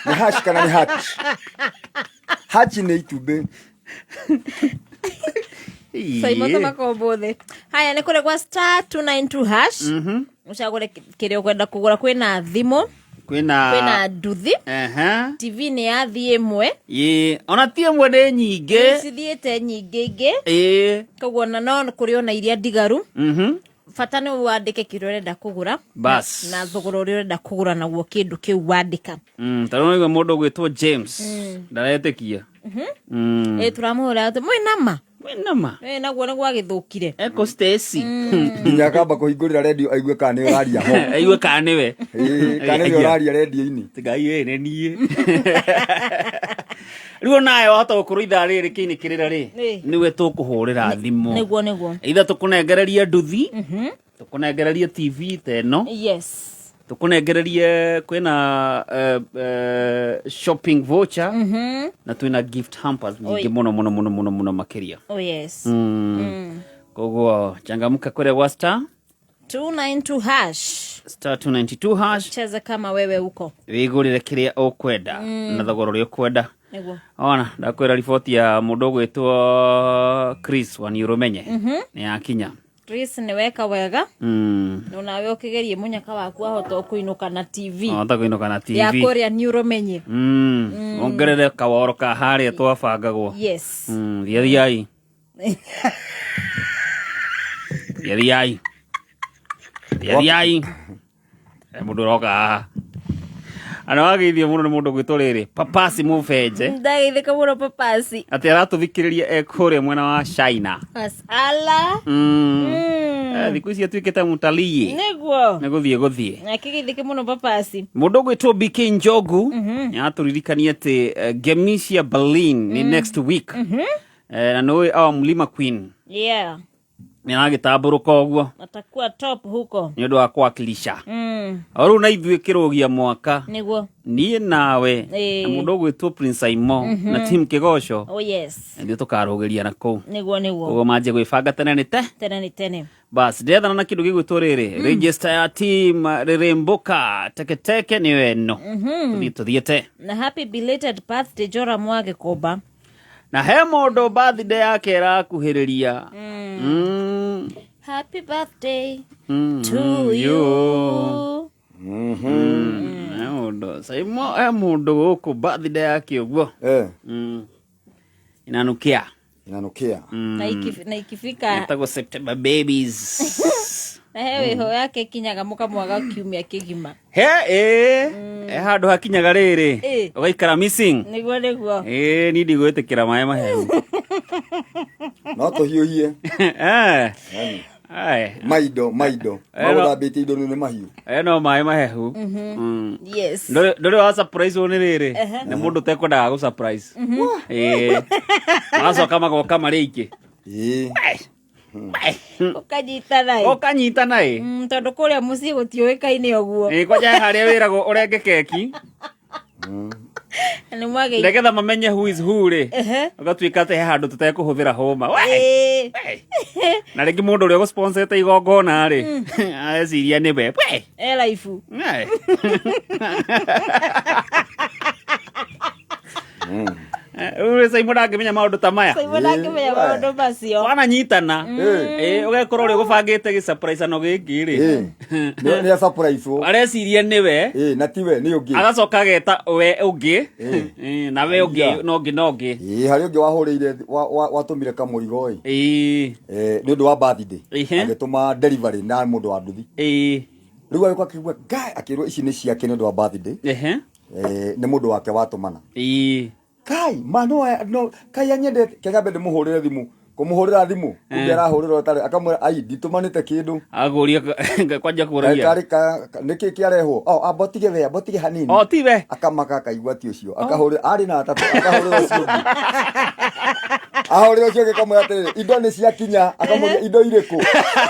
Nĩ hash kana nĩ hatch? Hatch nĩ itumbĩ. Saimo tũmakombothĩ. Haya nĩ kũrĩa gwa star 292 hash. Ũcagũre kĩrĩa ũkwenda kũgũra. Kwĩna thimũ, Kwĩna kwĩna nduthi, TV nĩ ya thiĩ ĩmwe. Ĩĩ, ona ti ĩmwe nĩ nyingĩ. Cithiĩte nyingĩ ingĩ. Ĩĩ. Koguo ona no kũrĩ ona iria ndigaru. Bata nĩ wandĩke kĩrĩa ũrenda kũgũra. Bas. Na thogora ũrĩa ũrenda kũgũra naguo kĩndũ kĩu wandĩka. Ta rĩu nĩguo mũndũ ũgwĩtwo James ndaretĩkia. Ĩ tũramũhũra atĩ mwĩna ma? Mwĩna ma? Ĩ naguo nĩguo agĩthũkire. Eko Stacy. Nginya akamba kũhingũrĩra redio aigue kana nĩ ũraria ho. Aigue kana nĩwe. Ĩĩ, kana nĩwe ũraria redio-inĩ. Ngai ĩ nĩ niĩ. Rĩu onawe wahota gũkorwo ithaa rĩrĩ kĩinĩ kĩrĩra rĩ, nĩwe tũkũhũrĩra thimũ. Nĩguo nĩguo. Either tũkũnengererie nduthi, tũkũnengererie TV ta ĩno, Yes. tũkũnengererie kwĩna shopping voucher na twĩna gift hampers nyingĩ Oi. mũno mũno mũno mũno mũno makĩria. Oh yes. Koguo changamka kũrĩa gwa star 292 hash. Star 292 hash. Cheza kama wewe uko. Wĩgũrĩre kĩrĩa ũkwenda na thogora ũrĩa ũkwenda. Nĩguo. Ona ndakwĩra riboti ya mũndũ ũgwĩtwo Chris wa Niũrũmenye nĩ yakinya. Chris nĩ weka wega. Na nawe ũkĩgerie mũnyaka waku ahota kũinũka na TV. Ahota kũinũka na TV. Ya kũrĩa Niũrũmenye. Ongerere kaworo ka harĩa twabangagwo. Yes. Thiathiai. Thiathiai. Thiathiai. Mũndũ ũroka haha. Ana wageithio mũno nĩ mũndũ ũgwĩtwo rĩrĩ Papasi Mũbenje. Ndageithĩka mũno Papasi. Atĩ aratũthikĩrĩria e kũrĩa mwena wa China. Masala. Thikũ ici atuĩkĩte mũtalii. Nĩguo. Nĩ gũthiĩ gũthiĩ. Akĩgeithĩke mũno Papasi. Mũndũ ũgwĩtwo BK Njogu nĩaratũririkania atĩ ngemi cia Berlin nĩ next week. Na nĩũĩ our Mlima Queen. Yeah. Nĩ aragĩtambũrũka ũguo. Atakuwa top huko. Nĩ ũndũ wa kuwakilisha. O rĩu na ithuĩ kĩrũgia mwaka. Nĩguo. Niĩ nawe Ĩĩ. na mũndũ ũgwĩtwo Prince Aimo na team Kĩgoco. Oh yes. Ithuĩ tũkarũgĩria na kũu. Nĩguo nĩguo. Ũguo manjie gwĩbanga tene nĩ te. Tene nĩ tene. Bas ndĩrethana na kĩndũ gĩgwĩtwo rĩrĩ register ya team rĩrĩmbũka teketeke nĩyo ĩno. Tũthiĩ tũthiĩte. Na happy belated birthday Joram wa Gĩkomba. Na he mũndũ birthday yake ĩrakuhĩrĩria. Happy birthday to you. He mũndũ Saimo, he mũndũ gũkũ birthday yake ũguo. Inanukia. Inanukia. Na na ikifika Etagwo September babies. Na he wĩho yake kinyaga mũkamwaga kiumia kĩgima. He ĩ he handũ hakinyaga rĩrĩ ũgaikara missing. Nĩguo nĩguo. Ĩ niĩ ndigwĩtĩkĩra maĩ mahehu. No tũhiũhie. Ai. Maindo maindo. Magũthambĩtie indo nĩ mahiũ. No maĩ mahehu. Yes. Ndũrĩ wa surprise nĩ rĩrĩ nĩ mũndũ ũtekwendaga gũ surprise. Ĩ magacoka magoka marĩ aingĩ. Ũkanyitana ĩ. Ũkanyitana ĩ. Tondũ kũrĩa mũciĩ gũtiũĩkaine ũguo. Ĩ kwanja he harĩa wĩragwo ũrenge keki. Nĩ mwagĩ. Nĩgetha mamenye who is who rĩ. Ũgatuĩka atĩ he handũ tũtekũhũthĩra hũma. We! Na rĩngĩ mũndũ ũrĩa ũgũsponsete igongona rĩ areciria nĩwe. We! E life. Rĩu Simon ndangĩmenya maũndũ ta maya. Simon ndangĩmenya maũndũ macio. Wananyitana. Ĩ ũgekora ũrĩa ũgũbangĩte gĩsurprise-ano gĩkĩ rĩ. Nĩ surprise wo. Areciria nĩwe. Ĩ na tiwe nĩ ũngĩ. Agacoka ageta we ũngĩ. Ĩ, na we ũngĩ na ũngĩ na ũngĩ. Ĩ harĩ ũngĩ wahũrĩire watũmire kamũrigo ĩ. Ĩ. Nĩ ũndũ wa birthday. Agĩtũma delivery na mũndũ wa nduthi. Ĩ. Rĩu agĩũka akĩigua ngai akĩrwo ici nĩ ciake nĩ ũndũ wa birthday. Nĩ mũndũ wake watũmana. Ĩ. Kai ma no no kai anyendete kega mbere ndĩmũhũrĩre thimũ kũmũhũrĩra thimũ kumbe arahũrĩra ũtarĩ akamwĩra ai nditũmanĩte kĩndũ. Agũria kwanja kũragia. Karĩ ka nĩkĩ kĩarehwo? Oh amba ũtige we amba ũtige hanini. Oh tiwe. Akamaka akaigua ti ũcio akahũrĩra arĩ na atatũ akahũrĩra ũcio ũngĩ. Ahũrĩra ũcio ũngĩ akamwĩra atĩrĩrĩ indo nĩ ciakinya akamũria indo irĩkũ.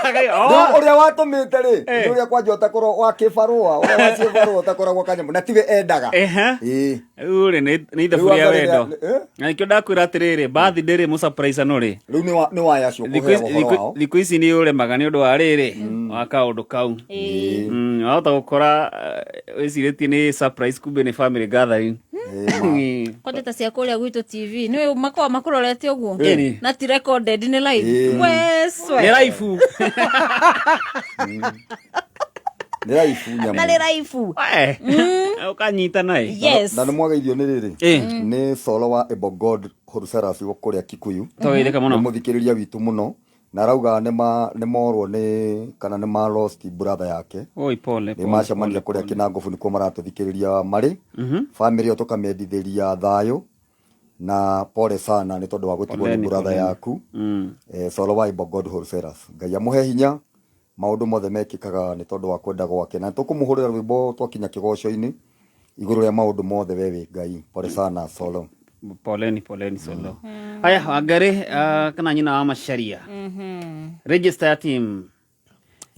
Rĩu ũrĩa watũmĩte rĩ nĩ ũrĩa kwanja ũtakorwo wa kĩbarũa ũrĩa wa kĩbarũa ũtakoragwo kanyamũ na tiwe endaga. Ĩĩ. Rĩu rĩ nĩ ithabu Rĩu rĩa anga wendo. rĩrĩa- Na nĩkĩo ndakwĩra atĩrĩrĩ birthday rĩ mũsurprise-ano rĩ. Rĩu nĩ waya acio kũheagwo ũhoro wao. Thikũ ici nĩ ũremaga nĩ ũndũ wa rĩrĩ wa kaũndũ kau. Wahota gũkora wĩcirĩtie nĩ surprise kumbe nĩ family gathering. Kwanja ta cia kũrĩa gwitũ TV nĩ makoragwo makũrorete ũguo Ĩni. na ti recorded nĩ live. Weswe. Nĩ live. Nĩ live nyamũ. Na nĩ live. Ũkanyitana ĩ. Yes. Na nĩ mwageithio nĩ rĩrĩ nĩ Solo wa Able God Wholesalers kũrĩa Kikuyu. Twageithĩka mũno. Nĩ mũthikĩrĩria witũ mũno na arauga nĩ morwo nĩ kana nĩ ma lost brother yake. Oi pole Nĩ pole. macemania kũrĩa Kĩnangobu nĩkuo maratũthikĩrĩria marĩ. Family ĩyo tũkamĩendithĩria thayũ na pole sana nĩ tondũ wa gũtigwo nĩ Poleni, brother poleni. yaku. Solo wa Able God Wholesalers. Ngai amũhe hinya maũndũ mothe mekĩkaga nĩ tondũ wa kwenda gwake na tũkũmũhũrĩra rwĩmbo twakinya kĩgoco-inĩ igũrũ rĩa maũndũ mothe we wĩ Ngai. Pole sana Solo. Poleni poleni Solo. Haya Wangari kana nyina wa Macharia. Register ya team.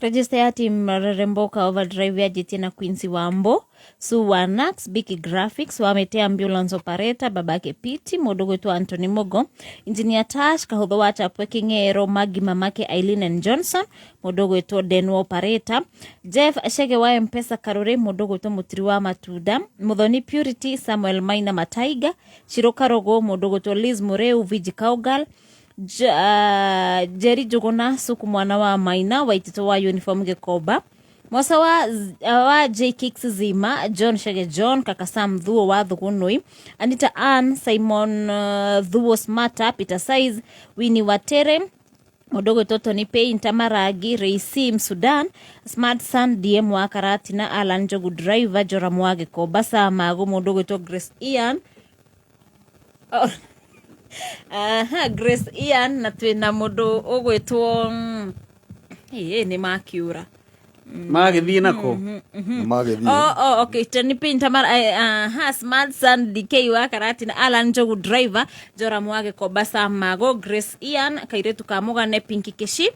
Register ya team Reremboka Overdrive ya JT na Quincy Wambo, Sue wa Nax, Biki Graphics, Wamete Ambulance Operator, babake Piti, mũndũ gwĩtwo Anthony Mogo, Engineer Tash, Kahũthũ wa Chapwe King'ero, Magi mamake Eileen and Johnson, mũndũ gwĩtwo Denwo Operator, Jeff Shege wa Mpesa Karũrĩ, mũndũ gwĩtwo Mũtiri wa Matunda, Mũthoni Purity, Samuel Maina Mataiga, Shiro Karogo, mũndũ gwĩtwo Liz Mureu, Viji Kaugal, Jerry Njuguna Suku mwana wa Maina Waititũ wa uniform Gĩkomba Mosa wa J Kicks Zima John Shege John Kaka Sam Thuo wa Thugunui Anita Ann Simon Thuo Smarter Peter Size Winnie Watere mũndũ gwĩtwo Tony Painter Marangi Reisim Sudan Smart Son DM wa Karatina Alan Njogu Driver Joram wa Gĩkomba Samago mũndũ gwĩtwo Grace Ian. Oh. Aha, Grace Ian na twĩna mũndũ ũgwĩtwo ĩĩ nĩ makiura. Magĩthiĩ nako. Magĩthiĩ. Oh, okay. Tony Pinta mara aha, Smart Son DK wa Karatina, Alan Njogu driver, Joram wa Gĩkomba Samago, Grace Ian, Kairetu ka Mũgane, Pinky Kishi,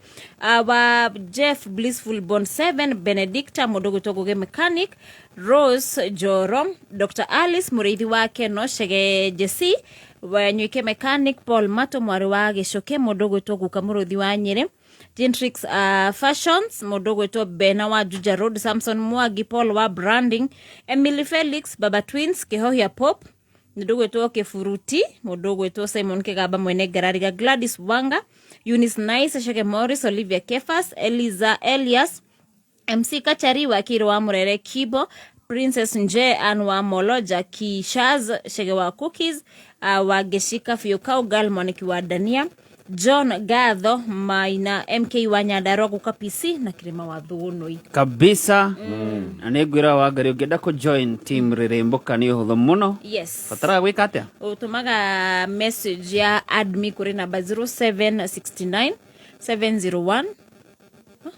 wa Jeff Blissful Bond 7, Benedicta mũndũ gwĩtwo Ngũgĩ Mechanic, Rose Joro, Dr. Alice mũrĩithi wa Keno, Chege Jesse, Wanyuike Mechanic, Paul Mato mwarĩ wa Gĩcũke, mũndũ gwĩtwo Guka Mũrũthi wa Nyĩrĩ, Gentrix Fashions, mũndũ ũgwĩtwo Bena wa Juja Road, Samson Mwangi, Paul wa Branding, Emily Felix, Baba Twins, Kĩhohia Pop, mũndũ ũgwĩtwo Kĩburuti, mũndũ ũgwĩtwo Simon Kĩgamba mwene Ngarariga, Gladys Wanga, Eunice Nice, Sheke Morris, Olivia Kefas, Eliza Elias, MC Kachari Wakiri wa Murere Kibo, Princess Nje Ann wa Molo, Jackie Shaz Shege wa Cookies, wa Geshika Fiukau Gal Mwaniki wa Dania, John Gatho Maina MK wa Nyandarua guka PC na Kirima wa Thugunui. Kabisa. Na nä ngwä ra wangari å ngä enda kå join team rä nä å hå thå må no. Yes. Bataraga gwä ka atä a? Utumaga message ya add me kuri namba 0769 701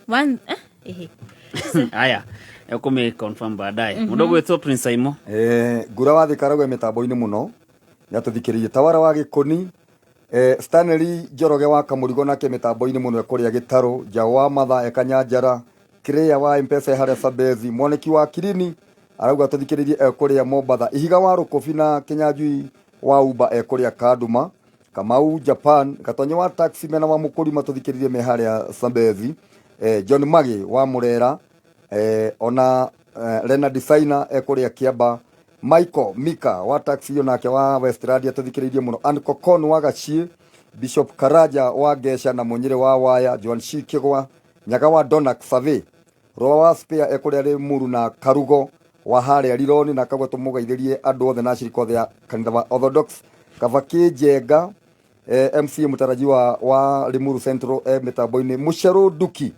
1 ehe. Aya, kå mä confirm baadaye. Må ndå gwä two Prince Aimo. Ngura wa Thika mĩtambo-inĩ mũno nĩ atũthikĩrĩirie tawara wa Gĩkũni, Stanley Njoroge wa Kamũrigo nake mĩtambo-inĩ mũno ekũrĩa Gĩtarũ, Njaũ wa Matha ekanyanjara, Kĩrĩa wa Mpesa harĩa Sabezi, Mwaniki wa Kirini arauga tũthikĩrĩirie ekũrĩa Mombatha, Ihiga wa Rũkũbi na Kĩnyanjui wa Uba ekũrĩa Kanduma, Kamau Japan, Gatonye wa taxi mena wa Mũkũrima tũthikĩrĩirie me harĩa Sabezi, John Magi wa Mũrera, ona Lena Designer ekũrĩa Kĩamba, Michael Mika wa taxi onake wa Westlandia tũthikĩrĩirie mũno, Ann Kokon wa Gaciĩ, Bishop Karaja wa Ngeca na Mũnyĩrĩ wa Waya, Joan Shi Kĩgwa, Nyaga wa Donak Survey, Rũa wa Spare ekũrĩa Rĩmuru na Karugo wa harĩa Rironi, na akauga tũmũgeithĩrie andũ othe na ashirika othe a kanitha wa Orthodox, Kabaki Njenga, MCA mũtarajiwa wa Limuru Central mĩtambo-inĩ, Mũcerũ Nduki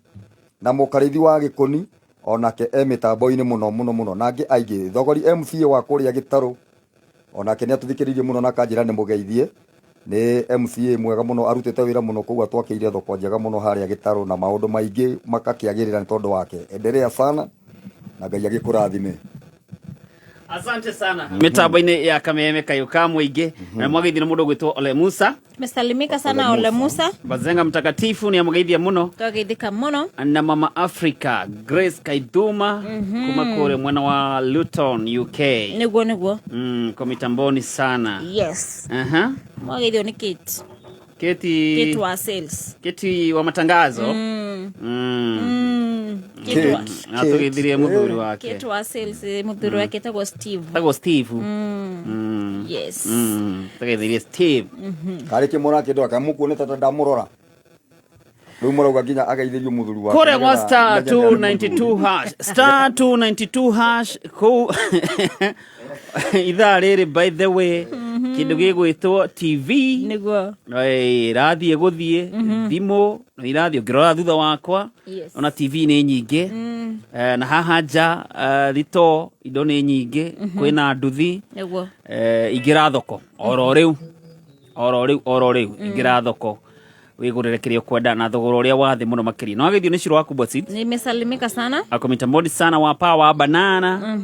na mũkarĩithi wa Gĩkũni onake mĩtambo-inĩ mũno mũno mũno, na angĩ aingĩ. Thogori MCA wa kũrĩa Gĩtarũ onake nĩ atũthikĩrĩirie mũno na akanjĩra nĩ mũgeithie. Nĩ MCA mwega mũno, arutĩte wĩra mũno kũu, atwakĩire thoko njega mũno harĩa Gĩtarũ na maũndũ maingĩ makakĩagĩrĩra nĩ tondũ wake. Endelea sana na Ngai agĩkũrathime. Asante sana. Mĩtambo-inĩ ya Kameme kayũ ka mũingĩ na mwageithio nĩ mũndũ ũgwĩtwo Ole Musa. Mesalimika sana Ole Musa. Bazenga mtakatifu nĩ amũgeithia mũno. Twageithĩka mũno. Na Mama Africa Grace Kaithuma kuma kũrĩa mwena wa Luton UK. Nĩguo nĩguo. Kwa mitamboni sana. Yes. Aha. Mwageithio nĩ Kate. Kate. Kate wa sales. Kate wa matangazo. Kate. Atũgeithirie mũthuri wake. Kate wa sales, mũthuri wake etagwo Steve. Etagwo Steve. Yes. Tũgeithirie Steve. Karĩ kĩmũra kĩndũ akamukuonete ta ndamũrora. Rĩu mũrauga nginya ageithĩrio mũthuri wake. Kũrĩa gwa star Nĩgetha menye nĩ 292 hash. Star 292 hash kũu ithaa rĩrĩ, by the way, kĩndũ gĩgwĩtwo TV nĩguo irathiĩ gũthiĩ thimũ no irathiĩ ũngĩrora thutha wakwa. Yes. Ona TV nĩ nyingĩ. Na haha nja, thito indo nĩ nyingĩ, kwĩna nduthi. Nĩguo. Ingĩra thoko oro rĩu oro rĩu oro rĩu, ingĩra thoko wĩgũrĩre kĩrĩa ũkwenda na thogora ũrĩa wa thĩ mũno makĩria. No agĩthio nĩ Shiro wa Kubwa Seeds. Nimesalimika sana. Ako mitamboni sana wa power banana.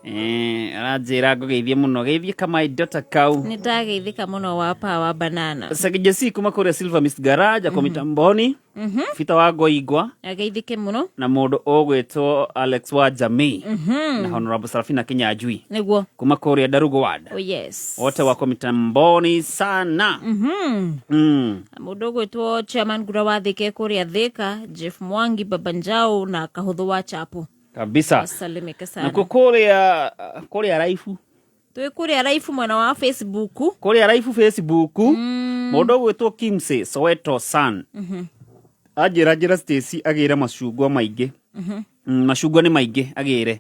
Aranjĩra ngũgeithie mũno, geithie kama daughter kau. Nĩndageithĩka mũno wa power banana. Sagijesi kuma kũrĩa Silver Mist Garage ako mitamboni. Fita wa Ngoingwa ageithĩke mũno na mũndũ ũgwĩtwo Alex wa Jamii na Honorable Sarafina Kinyanjui nĩguo kuma kũrĩa Darugo Ward. Oh yes. Wote wako mitamboni sana. Mũndũ ũgwĩtwo chairman Ngura wa Thika kũrĩa Thika, Jeff Mwangi, Baba Njau na Kahũthũ wa Chapo. Kabisa. Asalimike sana. Nakuo kũrĩa Raifu. Twĩ kũrĩa Raifu mwena wa Facebook. Kũrĩa Raifu Facebook. Mũndũ ũgwĩtwo Kimsey Soweto Sun. Anjĩra njĩra Stacy agĩre macungwa maingĩ. Macungwa nĩ maingĩ agĩre.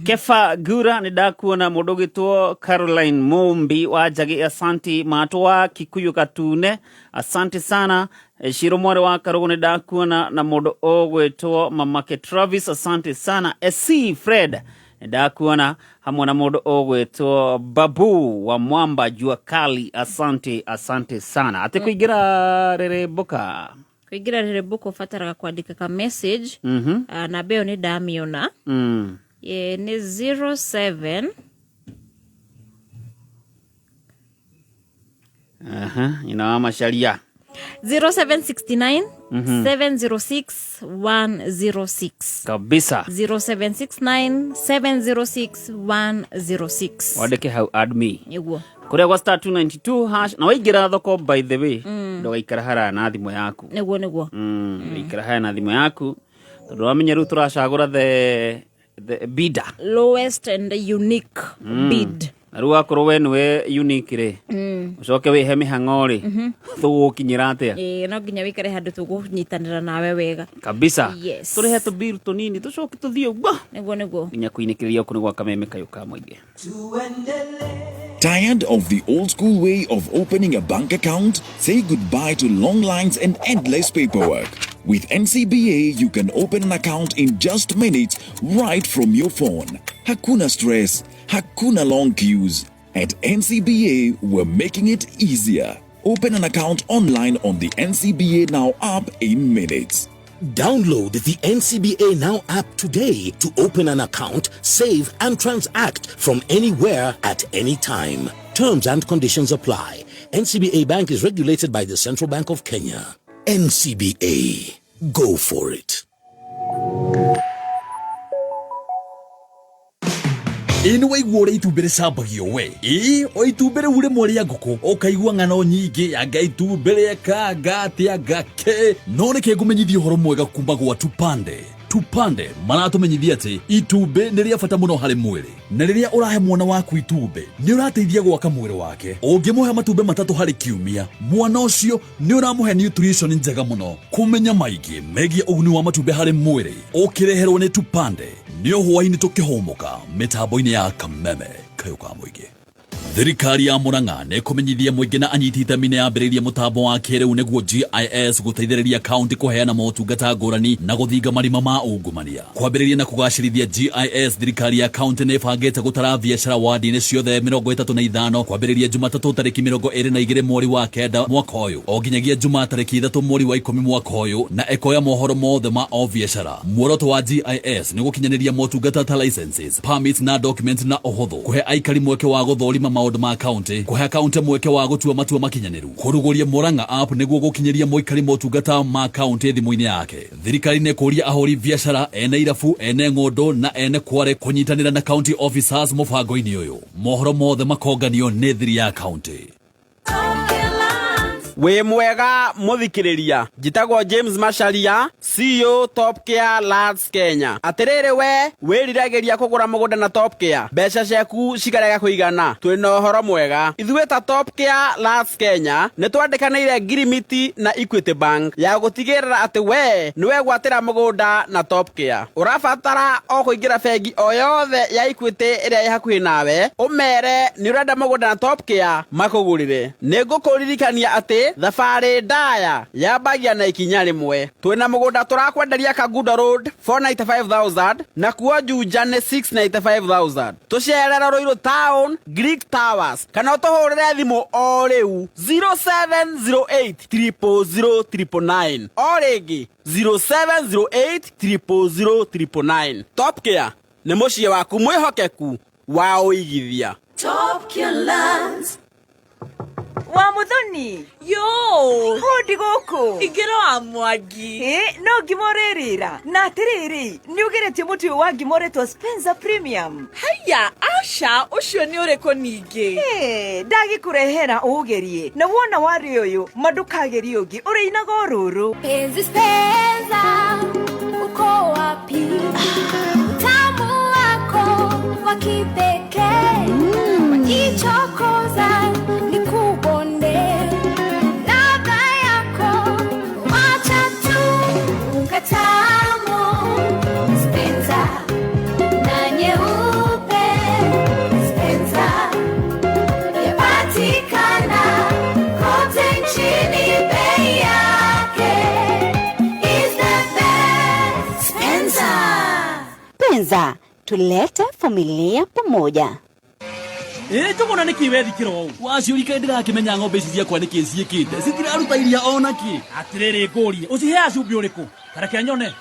Kefa Gura nĩ ndakuona. Mũndũ ũgwĩtwo Caroline Mumbi wa Njagi, asanti. Matũ wa Kikuyu Katune, asante sana. Shiro mwarĩ wa Karũgũ nĩ ndakuona, na mũndũ ũgwĩtwo Mamake Travis, asante sana. SC Fred nĩ ndakuona hamwe na mũndũ ũgwĩtwo Babu wa Mwamba Jua Kali, asante asante sana. Atĩ kũingĩra rĩrĩmbũka. Kũingĩra rĩrĩ book ũbataraga kwandĩka ka message. Namba ĩyo nĩ ndamĩona. Nĩ 07 Aha, nyina wa Macharia. 0769 706 106. Kabisa. 0769 706 106. Wandĩke hau add me. Nĩguo. Kũrĩa gwa star 292 hash na waingĩra thoko, by the way, ndũgaikara haraya na thimũ yaku. Nĩguo. Ndũgaikara haraya na thimũ yaku tondũ wamenya rĩu tũracagũra the bidder. Lowest and unique bid. Na rĩu wakorwo we nĩwe unique rĩ, ũcoke wĩhe mĩhang'o rĩ, tũgũkinyĩra atĩa? Ĩĩ, no nginya wĩikare handũ tũgũnyitanĩra nawe wega. Kabisa. Yes. Tũrĩhe tũbiru tũnini tũcoke tũthiĩ ũguo Nĩguo. Nginya kũinĩkĩrĩria kũ nĩ gwa kameme kayũ ka mũingĩ. Tired of the old school way of opening a bank account? Say goodbye to long lines and endless paperwork. With NCBA, you can open an account in just minutes right from your phone. Hakuna stress, hakuna long queues. At NCBA, we're making it easier. Open an account online on the NCBA Now app in minutes. Download the NCBA Now app today to open an account, save, and transact from anywhere at any time. Terms and conditions apply. NCBA Bank is regulated by the Central Bank of Kenya. NCBA. Go for it. Ĩ nĩ waigua ũrĩa itumbĩ rĩcambagio we? Ĩ o itumbĩ rĩu rĩmwe rĩa ngũkũ ũkaigua ng'ano nyingĩ, anga itumbĩ rĩekanga atĩa ngakĩ. No nĩkĩ ngũmenyithia ũhoro mwega kuma gwa Tupande. Tupande maratũmenyithia atĩ itumbĩ nĩ rĩa bata mũno harĩ mwĩrĩ, na rĩrĩa ũrahe mwana waku itumbĩ nĩ ũrateithia gwaka mwĩrĩ wake. Ũngĩmũhe matumbĩ 3 harĩ kiumia, mwana ũcio nĩ ũramũhe nutrition njega mũno. Kũmenya maingĩ megiĩ ũguni wa matumbĩ harĩ mwĩrĩ ũkĩreherwo nĩ Tupande nĩ hwaĩ-inĩ tũkĩhũmũka mĩtambo-inĩ ya Kameme kayũ ka mũingĩ. Thirikari ya Murang'a nĩ ĩkũmenyithia mũingĩ na anyiti itemi nĩ yambĩrĩirie mũtambo wa kĩrĩu nĩguo GIS gũteithĩrĩria kaunti kũheana motungata ngũrani na gũthinga marima ma ungumania. Kwambĩrĩria na kũgacĩrithia GIS, thirikari ya kaunti nĩ ĩbangĩte gũtara biacara wadi-inĩ ciothe 35 kwambĩrĩria Jumatatũ tarĩki 22 mweri wa 9 mwaka ũyũ o nginyagia Jumaa tarĩki 3 mweri wa 10 mwaka ũyũ, na ĩkoya mohoro mothe ma o biacara. Muoroto wa GIS nĩ gũkinyanĩria motungata ta licenses, permits na documents na ũhũthũ, kũhe aikari mweke wa gũthũrima maũndũ ma kaunti, kũhe kaunti mweke wa gũtua matua makinyanĩru, kũrugũria Murang'a app nĩguo gũkinyĩria mũikari motungata ma kaunti thimũ-inĩ yake. Thirikari nĩ kũria ahũri biacara, ene irabu, ene ng'ũndũ na ene kware kũnyitanĩra na county officers mũbango-inĩ ũyũ. Mohoro mothe makonganio nĩ thiri ya kaunti. Wĩ mwega mũthikĩrĩria, njĩtagwo James Macharia, CEO Top Care Lands Kenya. Atĩrĩrĩ, we wĩriragĩria kũgũra mũgũnda na Top Care, mbeca ciaku cikarega kũigana, twĩna ũhoro mwega. Ithuĩ ta Top Care Lands Kenya nĩ twandĩkanĩire ngirimiti na Equity Bank ya gũtigĩrĩra atĩ we nĩ wegwatĩra mũgũnda na Top Care. Ũrabatara o kũingĩra bengi o yothe ya Equity ĩrĩa ĩ hakuhĩ nawe, ũmere nĩ ũrenda mũgũnda na Top Care makũgũrĩre. Nĩ ngũkũririkania atĩ thabarĩ ndaya yambagia na ikinya rĩmwe. Twĩna mũgũnda tũrakwenderia Kangundo Road 495,000 na kuo Juja nĩ 695,000. Tũcerere Ruiru Town Greek Towers kana ũtũhũrĩre thimũ o rĩu 0708 000 999, o rĩngĩ 0708 000 999. Top Care nĩ mũciĩ waku mwĩhokeku wa ũigithia. Top Care Lands. Wa Muthoni. Yo. Hũndi gũkũ. Ingĩra wa Mwangi. Ĩ, no ngima ũrĩrĩra. Na atĩrĩrĩ, nĩ ũgeretie mũtu ũyũ wa ngima ũretwo Spencer Premium? Haiya, aca, ũcio nĩ ũrĩkũ ningĩ? Ĩ, ndagĩkũrehera ũũgerie. Na wona warĩ ũyũ, ma ndũkagerie ũngĩ, ũrĩinaga o rũrũ. Penzi Spencer, uko wapi? Utamu wako wa kipekee. Wajichokoza nikubonde. Ladha yako wacha tu katamu. Spencer na nyeupe. Spencer yapatikana kote nchini, bei yake is the best. Spencer. Penza, tulete familia pamoja. Ĩ Njũgũna nĩkĩ wethikĩra ũũ? Waciũrika ndĩrakĩmenya ng'ombe ici ciakwa nĩkĩ ciĩkĩte citiraruta iria ona kĩ. Atĩrĩrĩ ngũrie, ũciheaga cumbĩ ũrĩkũ? Ta reke nyone. He,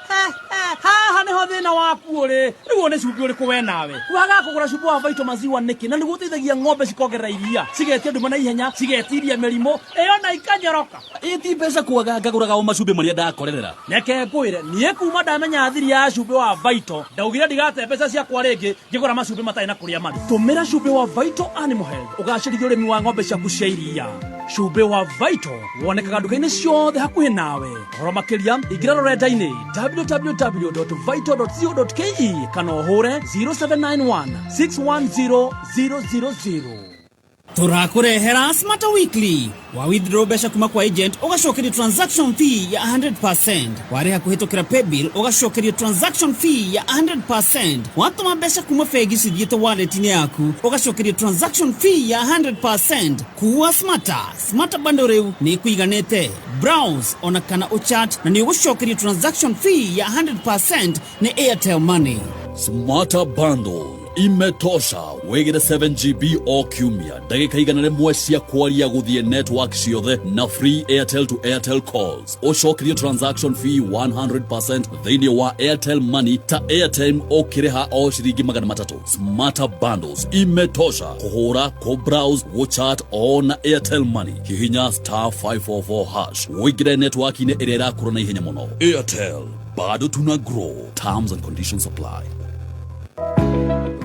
he, he, haha nĩho thĩna waku ũrĩ. Rĩu ũyũ nĩ cumbĩ ũrĩkũ we nawe? Wagaga kũgũra cumbĩ wa Vital Maziwa nĩkĩ? Na nĩguo ũteithagia ng'ombe cikongerera iria, cigetia nduma na ihenya, cigetiria mĩrimũ, ĩ ona ikanyoroka. Ĩ ti mbeca kwaga ngagũraga o macumbĩ marĩa ndakorerera. Reke ngwĩre, niĩ kuma ndamenya thiri ya cumbĩ wa Vital, ndaugire ndigate mbeca ciakwa rĩngĩ ngĩgũra macumbĩ matarĩ na kũrĩa marĩ. Tũmĩra cumbĩ wa Vital Animal Health ũgacĩrithie ũrĩmi wa ng'ombe ciaku cia iria. Cumbĩ wa Vital wonekaga nduka-inĩ ciothe hakuhĩ nawe. Ũhoro makĩria ingĩra rũrenda-inĩ www.vital.co.ke kana ũhũre 0791 610 000. Tũrakũrehera Smarter Weekly wa withdraw mbeca kuma kwa agent ũgacokerio transaction fee ya 100%, warĩha kũhĩtũkĩra paybill ũgacokerio transaction fee ya 100%, watũma mbeca kuma bengi cithiĩte wallet-inĩ yaku ũgacokerio transaction fee ya 100%. Kuwa Smarter, Smarter bundle rĩu nĩ ĩkũiganĩte. Browse ona kana ũchat na nĩ ũgũcokerio transaction fee ya 100% nĩ Airtel Money. Smarter Bundle imetosha wigire 7 GB o kiumia, ndagĩka 100 cia kwaria gũthiĩ network ciothe na free Airtel to Airtel calls, ũcokerio transaction fee 100% thĩinĩ wa Airtel Money ta airtime ũkĩrĩha o ciringi 300. Smarter Bundles imetosha kũhũra, kũbrowse, gũchat o na Airtel Money. Hihinya *544# ũingĩre network-inĩ ĩrĩa ĩrakũra na ihenya mũno. Airtel, bado tuna grow. Terms and conditions apply.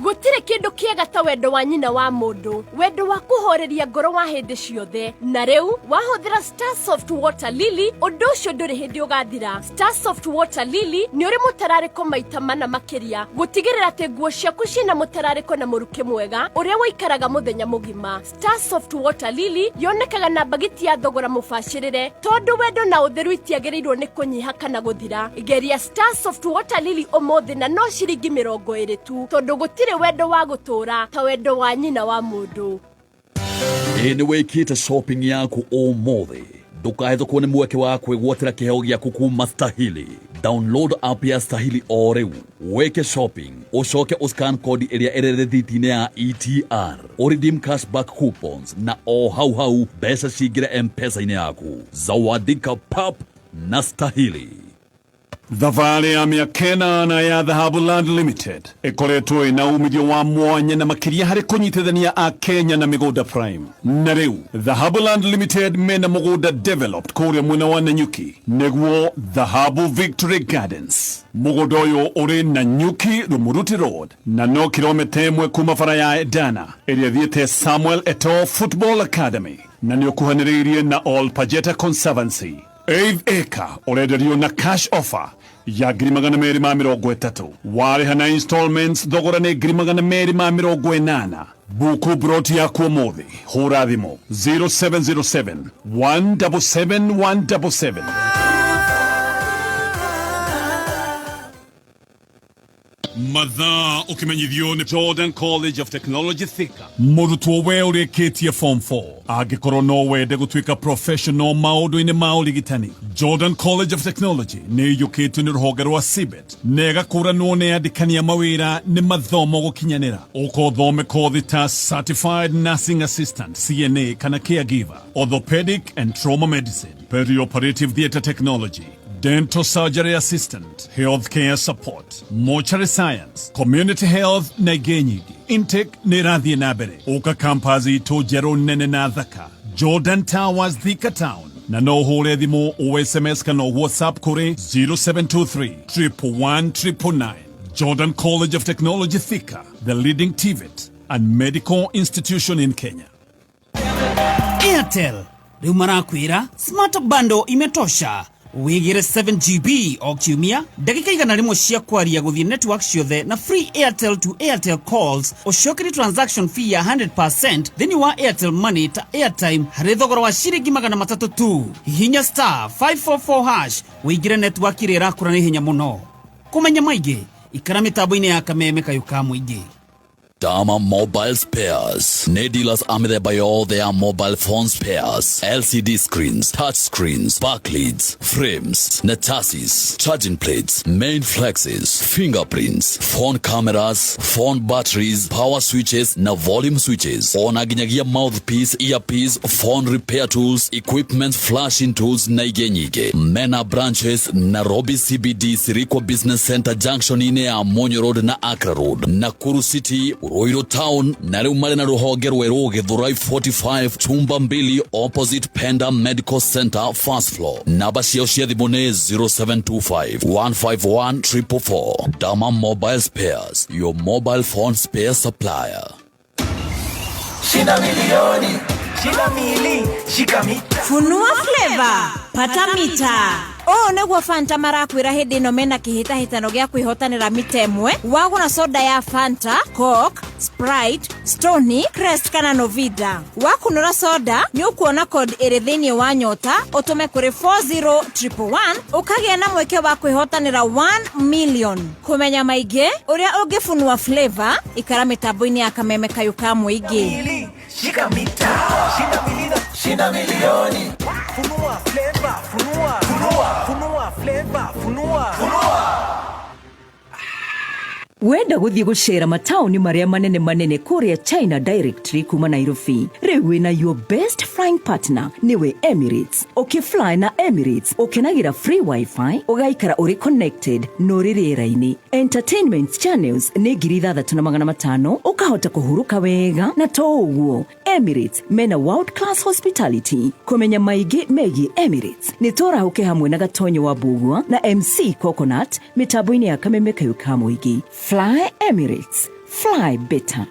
Gũtirĩ kĩndũ kĩega ta wendo wa nyina wa mũndũ, wendo wa kũhoreria ngoro wa hĩndĩ ciothe. Na rĩu wahũthĩra Starsoft Water Lily, ũndũ ũcio ndũrĩ hĩndĩ ũgathira. Starsoft Water Lily nĩ ũrĩ mũtararĩko maita mana makĩria gũtigĩrĩra atĩ nguo ciaku ciĩna mũtararĩko na mũrukĩ mwega ũrĩa ũikaraga mũthenya mũgima. Starsoft Water Lily yonekaga na mbagiti ya thogora mũbacĩrĩre, tondũ wendo na ũtheru itiagĩrĩirwo nĩ kũnyiha kana gũthira. Geria Starsoft Water Lily ũmũthĩ na no ciringi 20 tu, tondũ gũtirĩ wendo wa gũtũũra ta wendo wa nyina wa mũndũ. Ĩ nĩ wĩkĩte shopping yaku ũmũthĩ? Ndũkahĩtũkwo nĩ mweke wa kwĩgwatĩra kĩheo gĩaku kuma Stahili. Download app ya Stahili o rĩu, wĩke shopping, ũcoke ũscan kodi ĩrĩa ĩrĩ rĩthiti-inĩ ya ETR, ũredeem cashback coupons na o hau hau mbeca cingĩre M-Pesa-inĩ yaku. Zawadika pap na Stahili. Thabarĩ ya mĩaka 8 ya Dhahabu Land Limited ĩkoretwo ĩna umithio wa mwanya na makĩria harĩ kũnyitithania a Kenya na mĩgũnda prime. Na rĩu Dhahabu Land Limited mena mũgũnda developed kũrĩa mwena wa Nanyuki, nĩguo Dhahabu Victory Gardens. Mũgũnda ũyũ ũrĩ Nanyuki Rumuruti Road na no kilomita 1 kuma bara ya Edana ĩrĩa ĩthiĩte Samuel Eto'o Football Academy, na nĩ ũkuhanĩrĩirie na Ol Pajeta Conservancy. Eighth acre ũrenderio na cash offer ya 230,000. Warĩha na installments, thogora nĩ 280,000. Buku broti yaku ũmũthĩ, hũra thimũ 0707 177 177. Mathaa ũkĩmenyithio nĩ Jordan College of Technology Thika. Mũrutwo we ũrĩkĩtie form 4, angĩkorwo no wende gũtuĩka professional maũndũ-inĩ ma ũrigitani, Jordan College of Technology nĩ ĩiyũkĩtio nĩ rũhonge rwa CBET na ĩgakũranwo nĩ andĩkani a mawĩra nĩ mathomo gũkinyanĩra. Ũka ũthome kothi ta Certified Nursing Assistant, CNA kana Caregiver, Orthopedic and Trauma Medicine, Perioperative Theatre Technology, Dental Surgery Assistant, Healthcare Support, Mortuary Science, Community Health na ingĩ nyingĩ. Intake nĩ ĩrathiĩ na mbere. Ũka campus itũ njerũ nene na thaka, Jordan Towers, Thika Town, na no ũhũre thimũ, o SMS kana WhatsApp kũrĩ 0723 111 999. Jordan College of Technology Thika, the leading TVET and medical institution in Kenya. Airtel rĩu marakwĩra Smart Bundle imetosha. Wĩgĩre 7 GB o kiumia, ndagĩka 100 cia kwaria gũthiĩ network ciothe na free Airtel to Airtel calls, ũcokerie transaction fee ya 100% thĩinĩ wa Airtel Money ta airtime harĩ thogora wa ciringi 300 tu. Hihinya *544# wĩingĩre network ĩrĩa ĩrakũra na ihenya mũno. Kũmenya maingĩ, ikara mĩtambo-inĩ ya Kameme kayũ ka mũingĩ. Dama Mobile Spares nĩ dealers a mĩthemba yothe ya mobile phone spares, LCD screens, touch screens, backlights, frames na chassis, charging plates, main flexes, fingerprints, phone cameras, phone batteries, power switches na volume switches, ona nginyagia mouthpiece, earpiece, phone repair tools, equipment flashing tools na ingĩ nyingĩ. Mena branches Nairobi CBD, Sirikwa Business Center junction-inĩ ya Monyo Road na Accra Road, Nakuru City, Ruiru Town, na rĩu marĩ na rũhonge rwerũ Githurai 45 chumba mbili opposite Penda Medical Center first floor. Namba ciao cia thimũ nĩ 0725 151 444. Dama Mobile Spares, your mobile phone spare supplier. Shinda milioni, shinda mili, shika mita. Funua flavor, pata mita. Ũũ nĩguo Fanta marakwĩra hĩndĩ ĩno mena kĩhĩtahĩtano gĩa kwĩhotanĩra mita ĩmwe wagũra soda ya Fanta, Coke, Sprite, Stony, Crest kana Novida. Wakunũra soda nĩ ũkuona code ĩrĩ thĩinĩ wa nyota ũtũme kũrĩ 40111 ũkagĩa na mweke wa kwĩhotanĩra 1 million. Kũmenya maingĩ ũrĩa ũngĩfunua flavor ikara mĩtambo-inĩ ya kameme kayũ ka mũingĩ. Mili, shika mita. Shinda mili, shinda milioni. Funua flavor, funua, funua, funua flavor, funua, funua. Wenda gũthiĩ gũcera mataũni marĩa manene manene kũrĩa China directly kuma Nairobi, rĩu wĩna your best flying partner nĩwe Emirates. Ũkĩfly na Emirates ũkenagĩra free wifi, ũgaikara ũrĩ connected na ũrĩ rĩera-inĩ. Entertainment channels nĩ 6500, ũkahota kũhurũka wega. Na to ũguo, Emirates mena world class hospitality. Kũmenya maingĩ megiĩ Emirates nĩ tũrahũke hamwe na Gatonyo wa Mbugua na MC Coconut mĩtambo-inĩ ya kameme kayũ ka mũingĩ. Fly Emirates, fly better.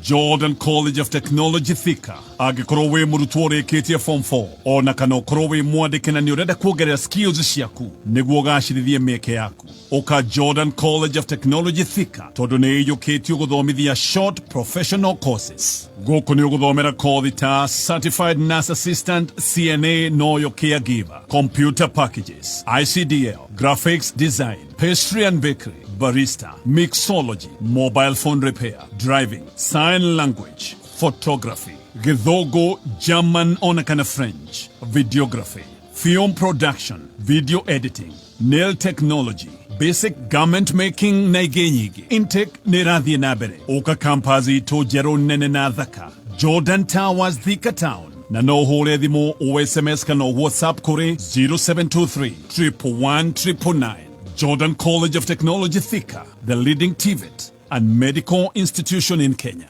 Jordan College of Technology Thika. Angĩkorwo wĩ mũrutwo ũrĩkĩtie form 4 ona kana ũkorwo wĩ mwandĩke na nĩ ũrenda kuongerera skills ciaku nĩguo ũgacĩrithie mĩeke yaku, ũka Jordan College of Technology Thika tondũ nĩ ĩiyũkĩtio gũthomithia short professional courses. Gũkũ nĩ ũgũthomera kothi ta Certified Nurse Assistant, CNA noyo caregiver, computer packages, ICDL, graphics design, pastry and bakery, barista, mixology, mobile phone repair, driving, sign language, photography, Githogo, German ona kana French, videography, film production, video editing, nail technology, basic garment making na ingĩ nyingĩ. Intake nĩ ĩrathiĩ na mbere. Ũka campus itũ njerũ nene na thaka, Jordan Towers, Thika Town, na no ũhũre thimũ o SMS kana WhatsApp kũrĩ 0723 111 999. Jordan College of Technology Thika, the leading TVET and medical institution in Kenya.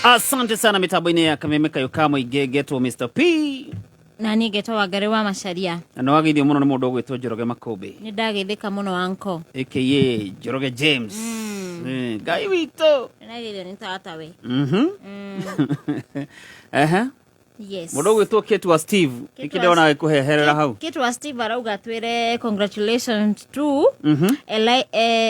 Asante sana mitambo-inĩ ya kameme kayũ ka mũingĩ ngetwo Mr P. Na niĩ ngetwo Wangari wa Macharia. Na nĩ wageithio mũno nĩ mũndũ ũgwĩtwo Njoroge Makũmbĩ, nĩ ndageithĩka mũno anko. Aka Njoroge James. Ngai witũ. Nĩ ndageithio nĩ tatawe. Ehe. Yes. Mũndũ ũgwĩtwo Kate wa Steve. Kate Nĩkĩ ndĩrona agĩkũheherera hau? Kate wa Steve arauga twĩre congratulations to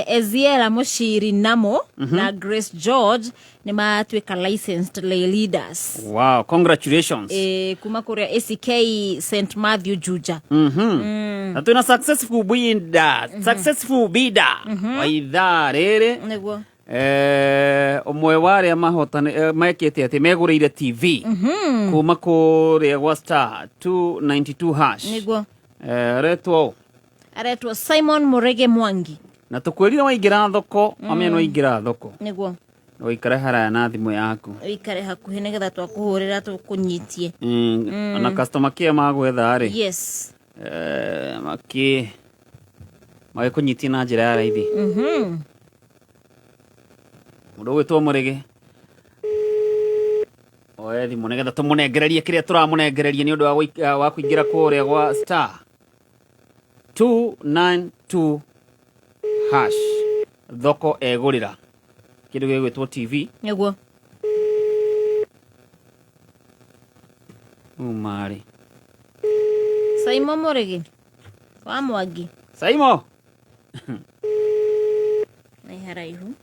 Eziela Mushiri Namo na Grace George nĩ matuĩka licensed lay leaders. Wow, congratulations. Kuma kũrĩa ACK St Matthew Juja. Na twĩna successful bidder, successful bidder wa ithaa rĩrĩ. Nĩguo. Ũmwe wa arĩa mahotane mekĩte atĩ megũrĩire TV kuma kũrĩa gwa star 292 hash. Nĩguo. Aretwo ũ? Aretwo Simon Murege Mwangi. Na tũkwĩrire waingĩra thoko, wamenya nĩ waingĩra thoko, Nĩguo. Ũikare haraya na thimũ yaku. Ũikare hakuhĩ nĩgetha twakũhũrĩra tũkũnyitie. Ona customer care magwetha rĩ, Yes. Makĩ magĩkũnyitie na njĩra ya raithi. Mũndũ ũgwĩtwo Mũrĩgĩ oe thimũ nĩgetha tũmũnengererie kĩrĩa tũramũnengereria nĩ ũndũ wa kũingĩra kũrĩa gwa star 292 hash thoko egũrĩra kĩndũ gĩgwĩtwo TV. Nĩguo. Umarĩ. Saimo Mũrĩgi wa Mwangi. Saimo. Nĩ haraihu.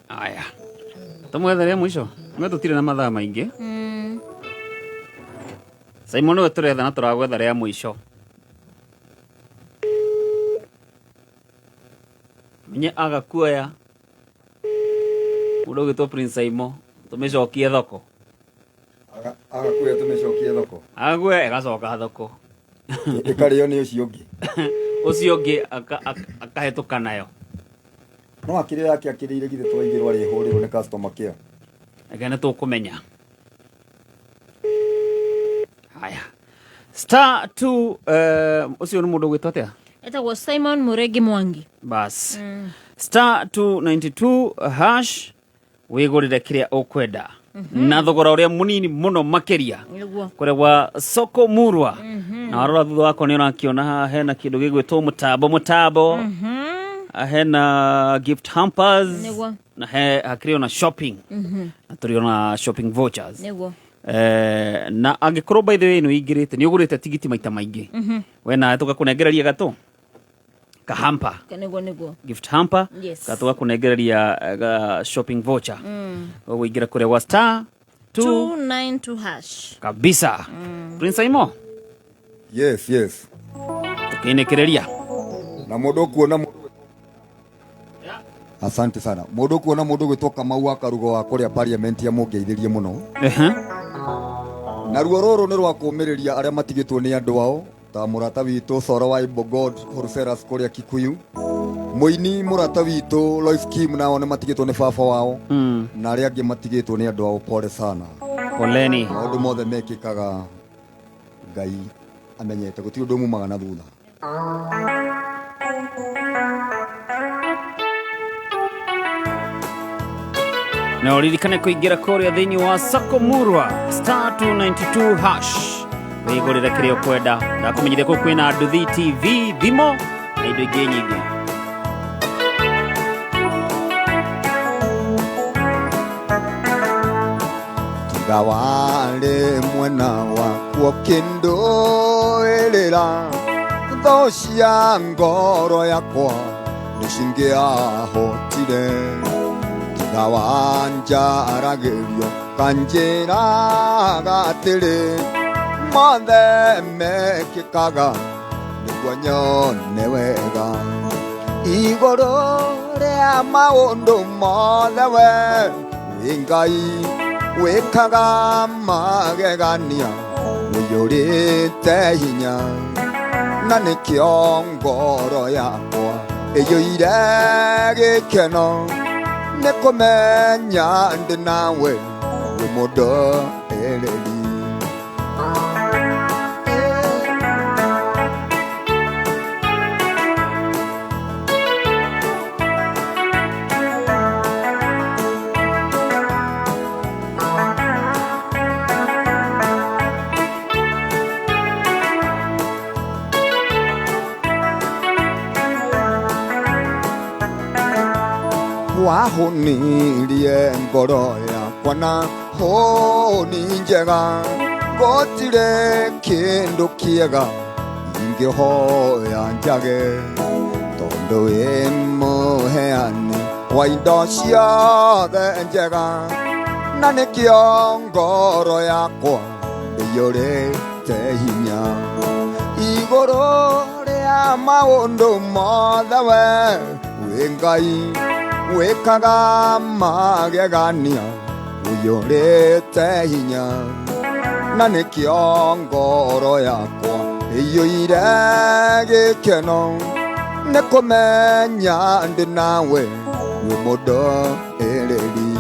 Aya. Tũmwethere mũico. Nĩ tũtirĩ na mathaa maingĩ. Simon nĩwe tũretha na tũragwetha rĩa mũico. Menye aga kuoya mũndũ ũgĩtwo Prince Saimo tũmĩcokie thoko. Agakuoya tũmĩcokie thoko. Agakuoya ĩgacoka thoko. Ĩkarĩo nĩ ũcio ũngĩ. Ũcio ũngĩ akahĩtũka nayo. No akĩrĩ yake akĩrĩire githĩ twaigĩrwo arĩhũrĩrwo nĩ customer care. Reke nĩ tũkũmenya. Haya. Star 2 ũcio nĩ mũndũ ũgwĩtwo atĩa? Etagwo Simon Mũrĩgi Mwangi. Bas. Star 292 hash wĩgũrĩre kĩrĩa ũkwenda na thogora ũrĩa mũnini mũno makĩria Nĩguo. kũrĩa gwa soko murwa. Na warora thutha wakwa nĩ ũrakĩona haha hena kĩndũ gĩgwĩtwo mũtambo mũtambo. Hena gift hampers. Nĩguo. Na he hakĩrĩ ona shopping. Na tũrĩ ona shopping vouchers. Nĩguo. Na angĩkorwo by the way nĩ ũingĩrĩte nĩ ũgũrĩte tigiti maita maingĩ, we nawe tũgakũnengereria gatũ ka hamper. Nĩguo nĩguo. Gift hamper. Yes. Gatũgakũnengereria ga shopping voucher. Ũguo ingĩra kũrĩa gwa star 2 292 hash. Kabisa. Prince Aimo. Yes, yes. Tukiinĩkĩrĩria. Na mũndũ ũkuona mũndũ. Asante sana. Mũndũ ũkuona mũndũ ũgwĩtwo Kamau wa Karugo wa kũrĩa parliament ya mũngeithĩrie mũno. Naruo rũrũ nĩ rwa kũũmĩrĩria arĩa matigĩtwo nĩ andũ ao ta mũrata witũ Soro wa Ibogod Horuseras kũrĩa Kikuyu. Mũini mũrata witũ Lois Kim nao nĩ matigĩtwo nĩ baba wao. Na arĩa angĩ matigĩtwo nĩ andũ ao, pole sana. Poleni. Maũndũ mothe mekĩkaga Ngai amenyete, gũtirĩ ũndũ mumaga na thutha. Na ũririkane kũingĩra kũrĩa thĩinĩ wa Soko Murwa star 292 hash wĩgũrĩre kĩrĩa ũkwenda. Ndakũmenyithia kũu kwĩna nduthi, TV, thimũ na indo ingĩ nyingĩ. Tiga warĩ mwena wakuo kĩndũĩrĩra thũ cia ngoro yakwa nĩcingĩahotire. Tiga wanjaragĩrio kanjĩraga atĩrĩ mothe mekĩkaga nĩguo nyone wega. Igũrũ rĩa maũndũ mothe we wĩ Ngai wĩkaga magegania ũiyũrĩte hinya, na nĩkĩo ngoro yakwa ĩiyũire gĩkeno nĩ kũmenya ndĩ nawe wĩ mũndũ ereri. Wahũnirie ngoro yakwa na hũni njega, gũtirĩ kĩndũ kĩega ingĩhoya njage, tondũ wĩ mũheani wa indo ciothe njega, na nĩkĩo ngoro yakwa ĩiyũrĩte hinya. Igũrũ rĩa maũndũ mothe we wĩ Ngai wĩkaga magegania ũiyũrĩte hinya, na nĩkĩo ngoro yakwa ĩiyũire gĩkeno nĩ kũmenya ndĩ nawe wĩ mũndũ ereri.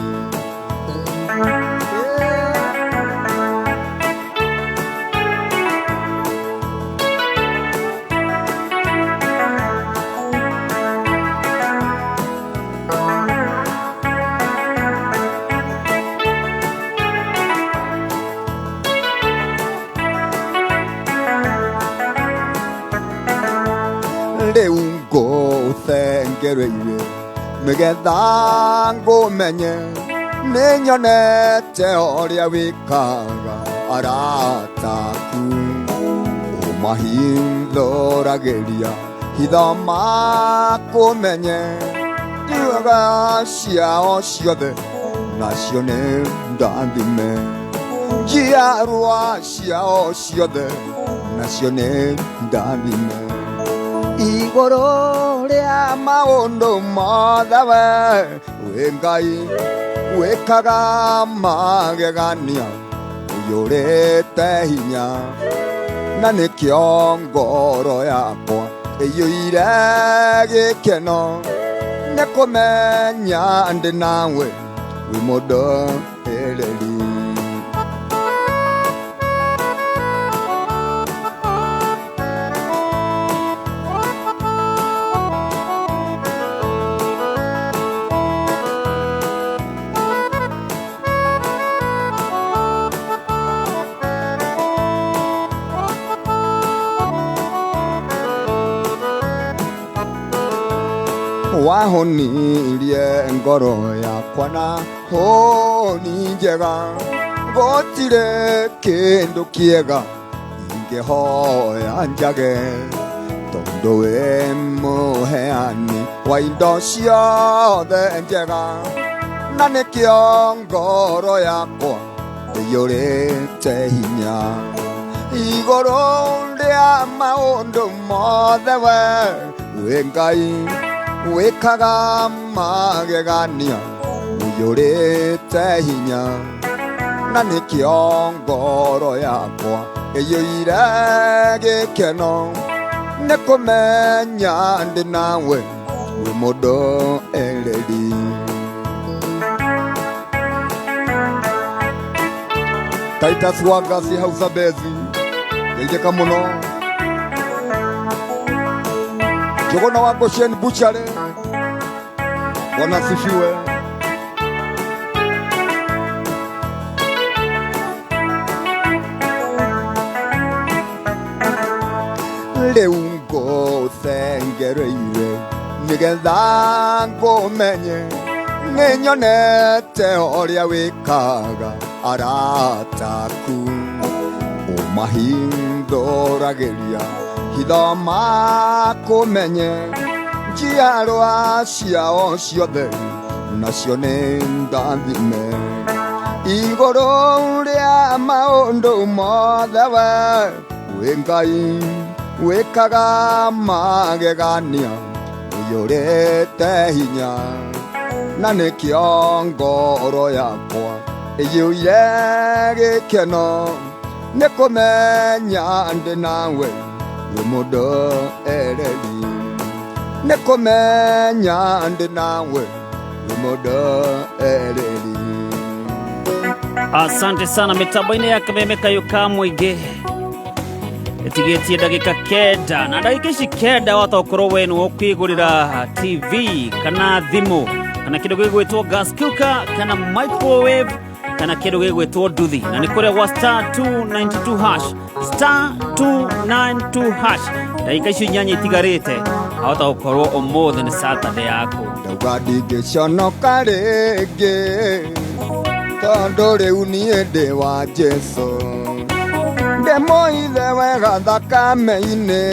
Rĩu ngũthengereire Nĩgetha ngũmenye nĩnyonete ũrĩa wĩkaga arata aku ũmahithũragĩria hitho makũmenye iwaga ciao ciothe nacio nĩ ndathime njiarwa ciao ciothe nacio nĩ ndathime igũrũ rĩa maũndũ mothe we wĩ Ngai wĩkaga magegania ũiyũrĩte hinya na nĩkĩo ngoro yakwa ĩiyũire gĩkeno nĩ kũmenya ndĩ nawe wĩ mũndũ ĩrĩri. Wahonirie ngoro yakwa na honi njega gũtirĩ kĩndũ kĩega ingĩhoya njage tondũ wĩ mũheani wa indo ciothe njega na nĩkĩo ngoro yakwa ĩiyũrĩte hinya igũrũ rĩa maũndũ mothe we wĩ Ngai wĩkaga magegania ũiyũrĩte hinya na nĩkĩo ngoro yakwa ĩiyũire gĩkeno nĩ kũmenya ndĩ nawe wĩ mũndũ ĩrĩri. Titus Wangasi hau Zambezi geithĩka mũno. Njũgũna wa Goshen Butchery, Bwana asifiwe. Rĩu ngũthengereire nĩgetha ngũmenye nĩnyonete ũrĩa wĩkaga arata aku ũmahithũragĩria hitho makũmenye njiarwa ciao ciothe nacio nĩ ndathime igũrũ rĩa maũndũ mothe we wĩ Ngai wĩkaga magegania ũiyũrĩte hinya na nĩkĩo ngoro yakwa ĩiyũire gĩkeno nĩ kũmenya ndĩ nawe wĩ mũndũ ereri nĩ kũmenya ndĩ nawe wĩ mũndũ ereri. Asante sana mitambo-inĩ ya Kameme Kayũ ka Mũingĩ ĩtigĩtie ndagĩka 9 na ndagĩka ici 9 wahota gũkorwo we nĩwe ũkwĩgũrĩra TV kana thimũ kana kĩndũ gĩgwĩtwo gas cooker kana microwave kana kĩndũ gĩgwĩtwo nduthi na nĩ kũrĩa gwa star 292 hash star 292 hash ndagĩka icio 8 itigarĩte ahota gũkorwo ũmũthĩ nĩ Saturday yaku. Ndauga ndingĩconoka rĩngĩ tondũ rĩu niĩ ndĩ wa Jesũ ndĩmũithe wega thakame-inĩ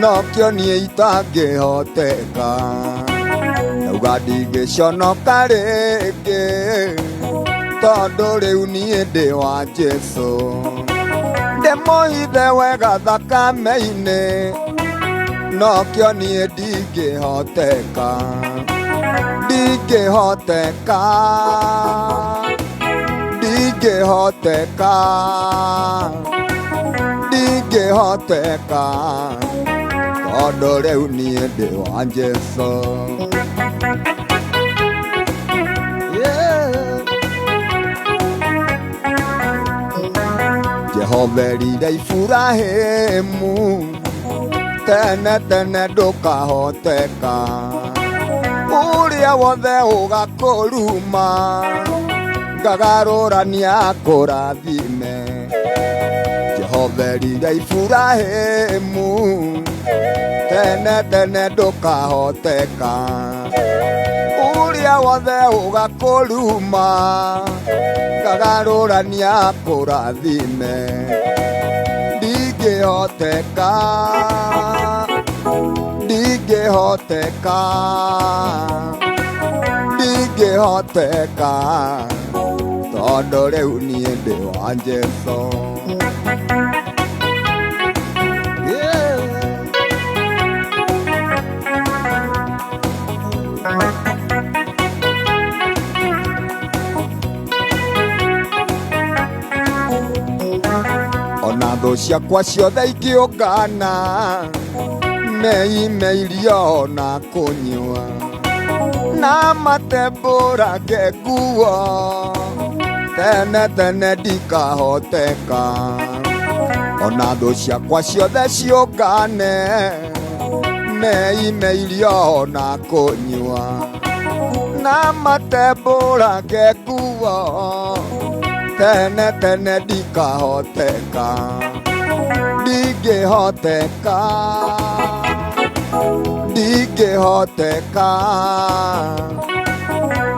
nokĩo niĩ itangĩhoteka ndauga ndingĩconoka rĩngĩ tondũ rĩu niĩ ndĩ wa Jesũ ndĩmũithe wega thakame-inĩ nokĩo niĩ ndingĩhoteka ndingĩhoteka ndingĩhoteka ndingĩhoteka tondũ rĩu niĩ ndĩ wa Jesũ. Jehova erire Iburahĩmu tene tene ndũkahoteka ũrĩa wothe ũgakũruma ngagarũrania kũrathime. Jehova erire Iburahĩmu tene tene ndũkahoteka ũrĩa wothe ũgakũruma ngagarũrania kũrathime ndingĩhoteka ndingĩhoteka ndingĩhoteka tondũ rĩu niĩ ndĩ wa Jesũ. Ona thũ ciakwa ciothe ingĩũngana meime irio na kũnyua na matembũrange nguo tene tene ndikahoteka ona thũ ciakwa ciothe ciũngane meime irio na kũnyua na matembũrange nguo tene tene ndikahoteka ndingĩhoteka ndingĩhoteka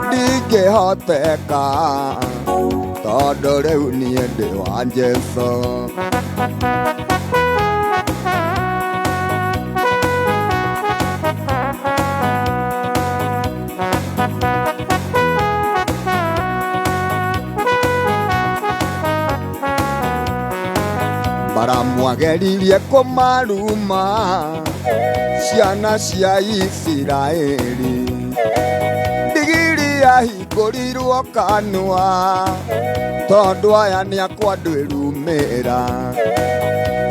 ndingĩhoteka tondũ rĩu niĩ ndĩ wa Jesũ. Baramwageririe kũmaruma ciana cia Isiraeli ndigiri yahingũrirwo kanua tondũ aya nĩ akwa ndwĩrumĩra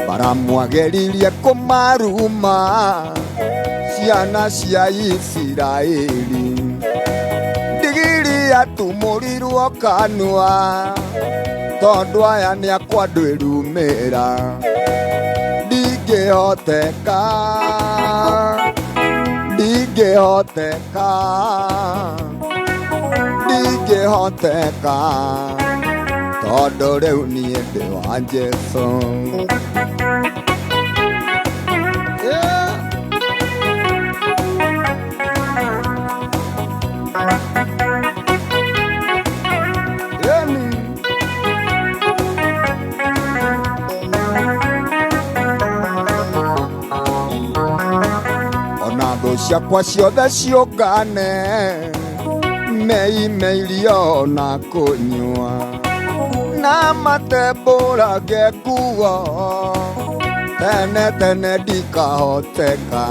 Baramwageririe kũmaruma ciana cia Isiraeli ndigiri yatumũrirwo kanua tondũ aya nĩ akwa ndwĩrumĩra ndingĩhoteka ndingĩhoteka ndingĩhoteka tondũ rĩu niĩ ndĩ wa Jesũ. Ona thũ ciakwa ciothe ciũngane meime irio na kũnyua na matembũrange nguo tene tene ndikahoteka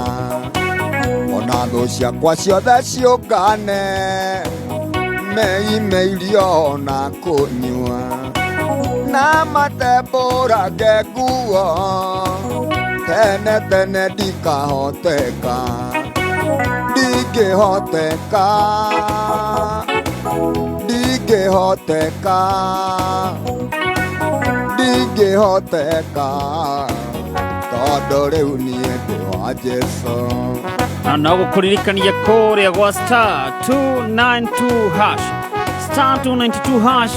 ona thũ ciakwa ciothe ciũngane meime irio na kũnyua na matembũrange nguo tene tene ndikahoteka ndingĩhoteka ndingĩhoteka ndingĩhoteka tondũ rĩu niĩ ndĩ wa Jesũ. Na no gũkũririkania kũrĩa gwa star 292 hash star 292 hash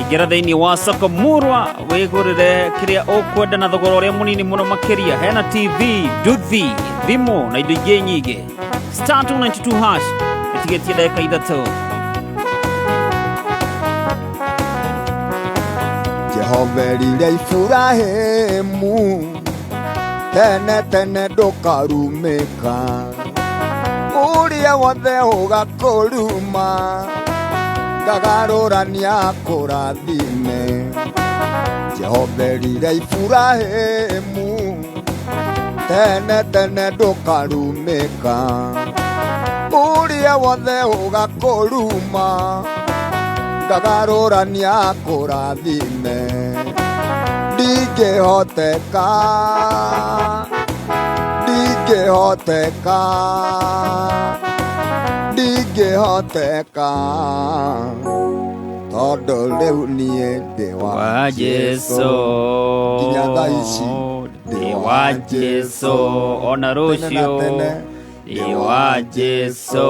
ingĩra thĩinĩ wa soko murwa wĩgũrĩre kĩrĩa ũkwenda na thogora ũrĩa mũnini mũno makĩria hena TV nduthi thimũ na indo ingĩ nyingĩ star 292 hash ĩtigĩtie ndagĩka ithatũ. Jehova erire Iburahĩmu tene tene ndũkarumĩka ũrĩa wothe ũgakũruma ngagarũrania kũrathime Jehova erire Iburahĩmu tene tene ndũkarumĩka ũrĩa wothe ũgakũruma ngagarũrania kũrathime ndingĩhoteka ndingĩhoteka ndingĩhoteka tondũ rĩu niĩ ndĩ wa Jesũ nginya thaa ici ndĩ wa Jesũ ona rũciũ ndĩ wa Jesũ.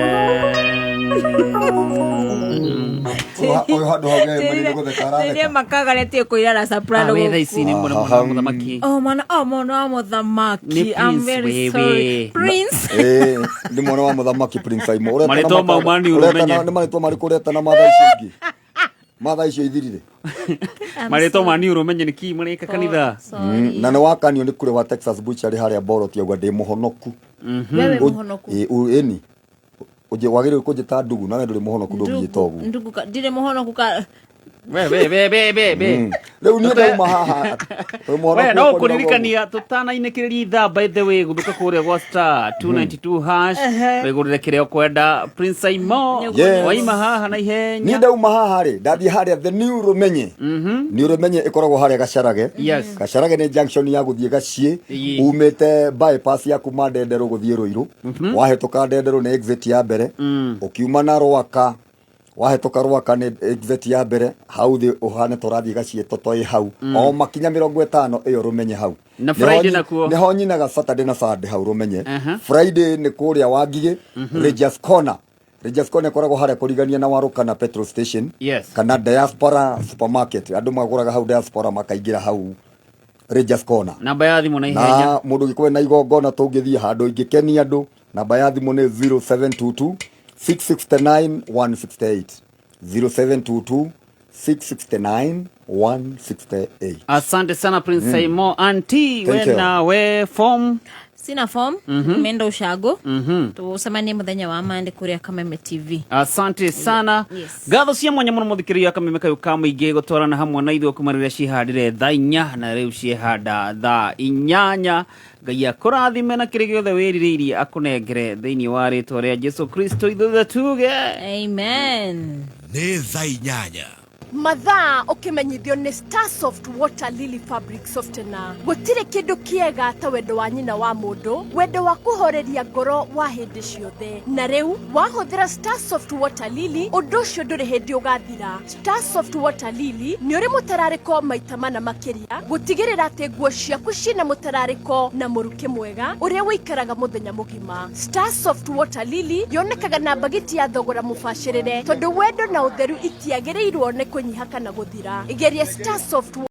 Amen. Handũ hau nĩ gũtheka Rĩrĩa aratheka. makagaretie kũirara soprano We thaa gũkũ. ici nĩ mwana mwana wa mũthamaki. Oh, mwana oh, mwana wa mũthamaki. Nĩ I'm Prince very wewe. sorry. Prince. Ĩĩ, nĩ mwana wa mũthamaki Prince Aimo. Ũretana Marĩtwa mau makaga- ma nĩ ũretana- ũmenye. Nĩ marĩtwa marĩkũ ũretana mathaa icio ingĩ? Mathaa icio ithirire. Marĩtwa ma nĩ ũmenye nĩ kii marĩka kanitha. Na nĩ wakanio nĩ kũrĩ wa Texas Butchery harĩa Boroti auga ndĩ mũhonoku. Wewe mũhonoku. Ĩ, ĩni. Wagĩrĩirwo kũnjĩta ndugu na we ndũrĩ mũhonoku ndũngĩnjĩta ũguo. Ndugu ka ndirĩ mũhonoku ka We we we we we we. Rĩu niĩ ndauma haha. Wĩ mũhonoku We no ũkoniĩ kũririkania tũtanainĩkĩrĩria ithaa by the way gũthũka kũrĩa gwa star 292 hash wĩgũrĩre kĩrĩa ũkwenda Prince Aimo. Yes. Waima haha na ihenya. Niĩ ndauma haha rĩ, ndathiĩ harĩa the new Rũmenye. New Rũmenye ĩkoragwo harĩa Gacarage. Yes. Gacarage nĩ junction ya gũthiĩ Gaciĩ. Ĩĩ. Umĩte bypass ya kuma Ndenderũ gũthiĩ Rũirũ. Wahĩtũka Ndenderũ nĩ exit ya mbere. Ũkiuma na Rwaka wahĩtũka Rwaka nĩ exit ya mbere hau thĩ ũhane ta ũrathiĩ Gaciĩ toto ĩ hau. O makinya 50 ĩyo Rũmenye hau. Na Nĩho Friday nakuo? Nĩho nyinaga Saturday na Sunday hau Rũmenye. Aha. Friday nĩ kũrĩa Wangigĩ, Rangers Corner. Rangers Corner ĩkoragwo harĩa kũrigania na Waruka na petrol station. Yes. Kana Diaspora supermarket. Andũ magũraga hau Diaspora makaingĩra hau Rangers Corner. Namba ya thimũ na ihenya. Na mũndũ ũngĩkorwo na igongona tũngĩthiĩ handũ ingĩkenia andũ, namba ya thimũ nĩ 0722 669 168. 0722 669 168. Asante sana Prince Aimo. Auntie, Thank we you. na we form. Sina form. Nimeenda ushago. Tucemanie muthenya wa Monday kuria Kameme TV. Asante sana. Yes. Ngatho cia mwanya mũno mũthikĩrĩria kameme kayũ ka mũingĩ gũtwarana hamwe na ithuĩ kuma rĩrĩa cihandire thaa 4 na rĩu ciehanda thaa 8. Ngai akũrathime na kĩrĩa gĩothe wĩrirĩirie akũnengere thĩinĩ wa rĩtwa rĩa Jesu Kristo ithuothe tuge Amen. Nĩ thaa 8. Mathaa ũkĩmenyithio nĩ Starsoft Water Lily Fabric Softener. Gũtirĩ kĩndũ kĩega ta wendo wa nyina wa mũndũ, wendo wa kũhoreria ngoro wa hĩndĩ ciothe. Na rĩu wahũthĩra Starsoft Water Lily, ũndũ ũcio ndũrĩ hĩndĩ ũgathira. Starsoft Water Lily nĩ ũrĩ mũtararĩko maita mana makĩria, gũtigĩrĩra atĩ nguo ciaku ciĩna mũtararĩko na mũrukĩ mwega ũrĩa ũikaraga mũthenya mũgima. Starsoft Water Lily yonekaga na mbagiti ya thogora mũbacĩrĩre, tondũ wendo na ũtheru itiagĩrĩirwo nĩ kũnyiha kana gũthira. Geria Starsoft.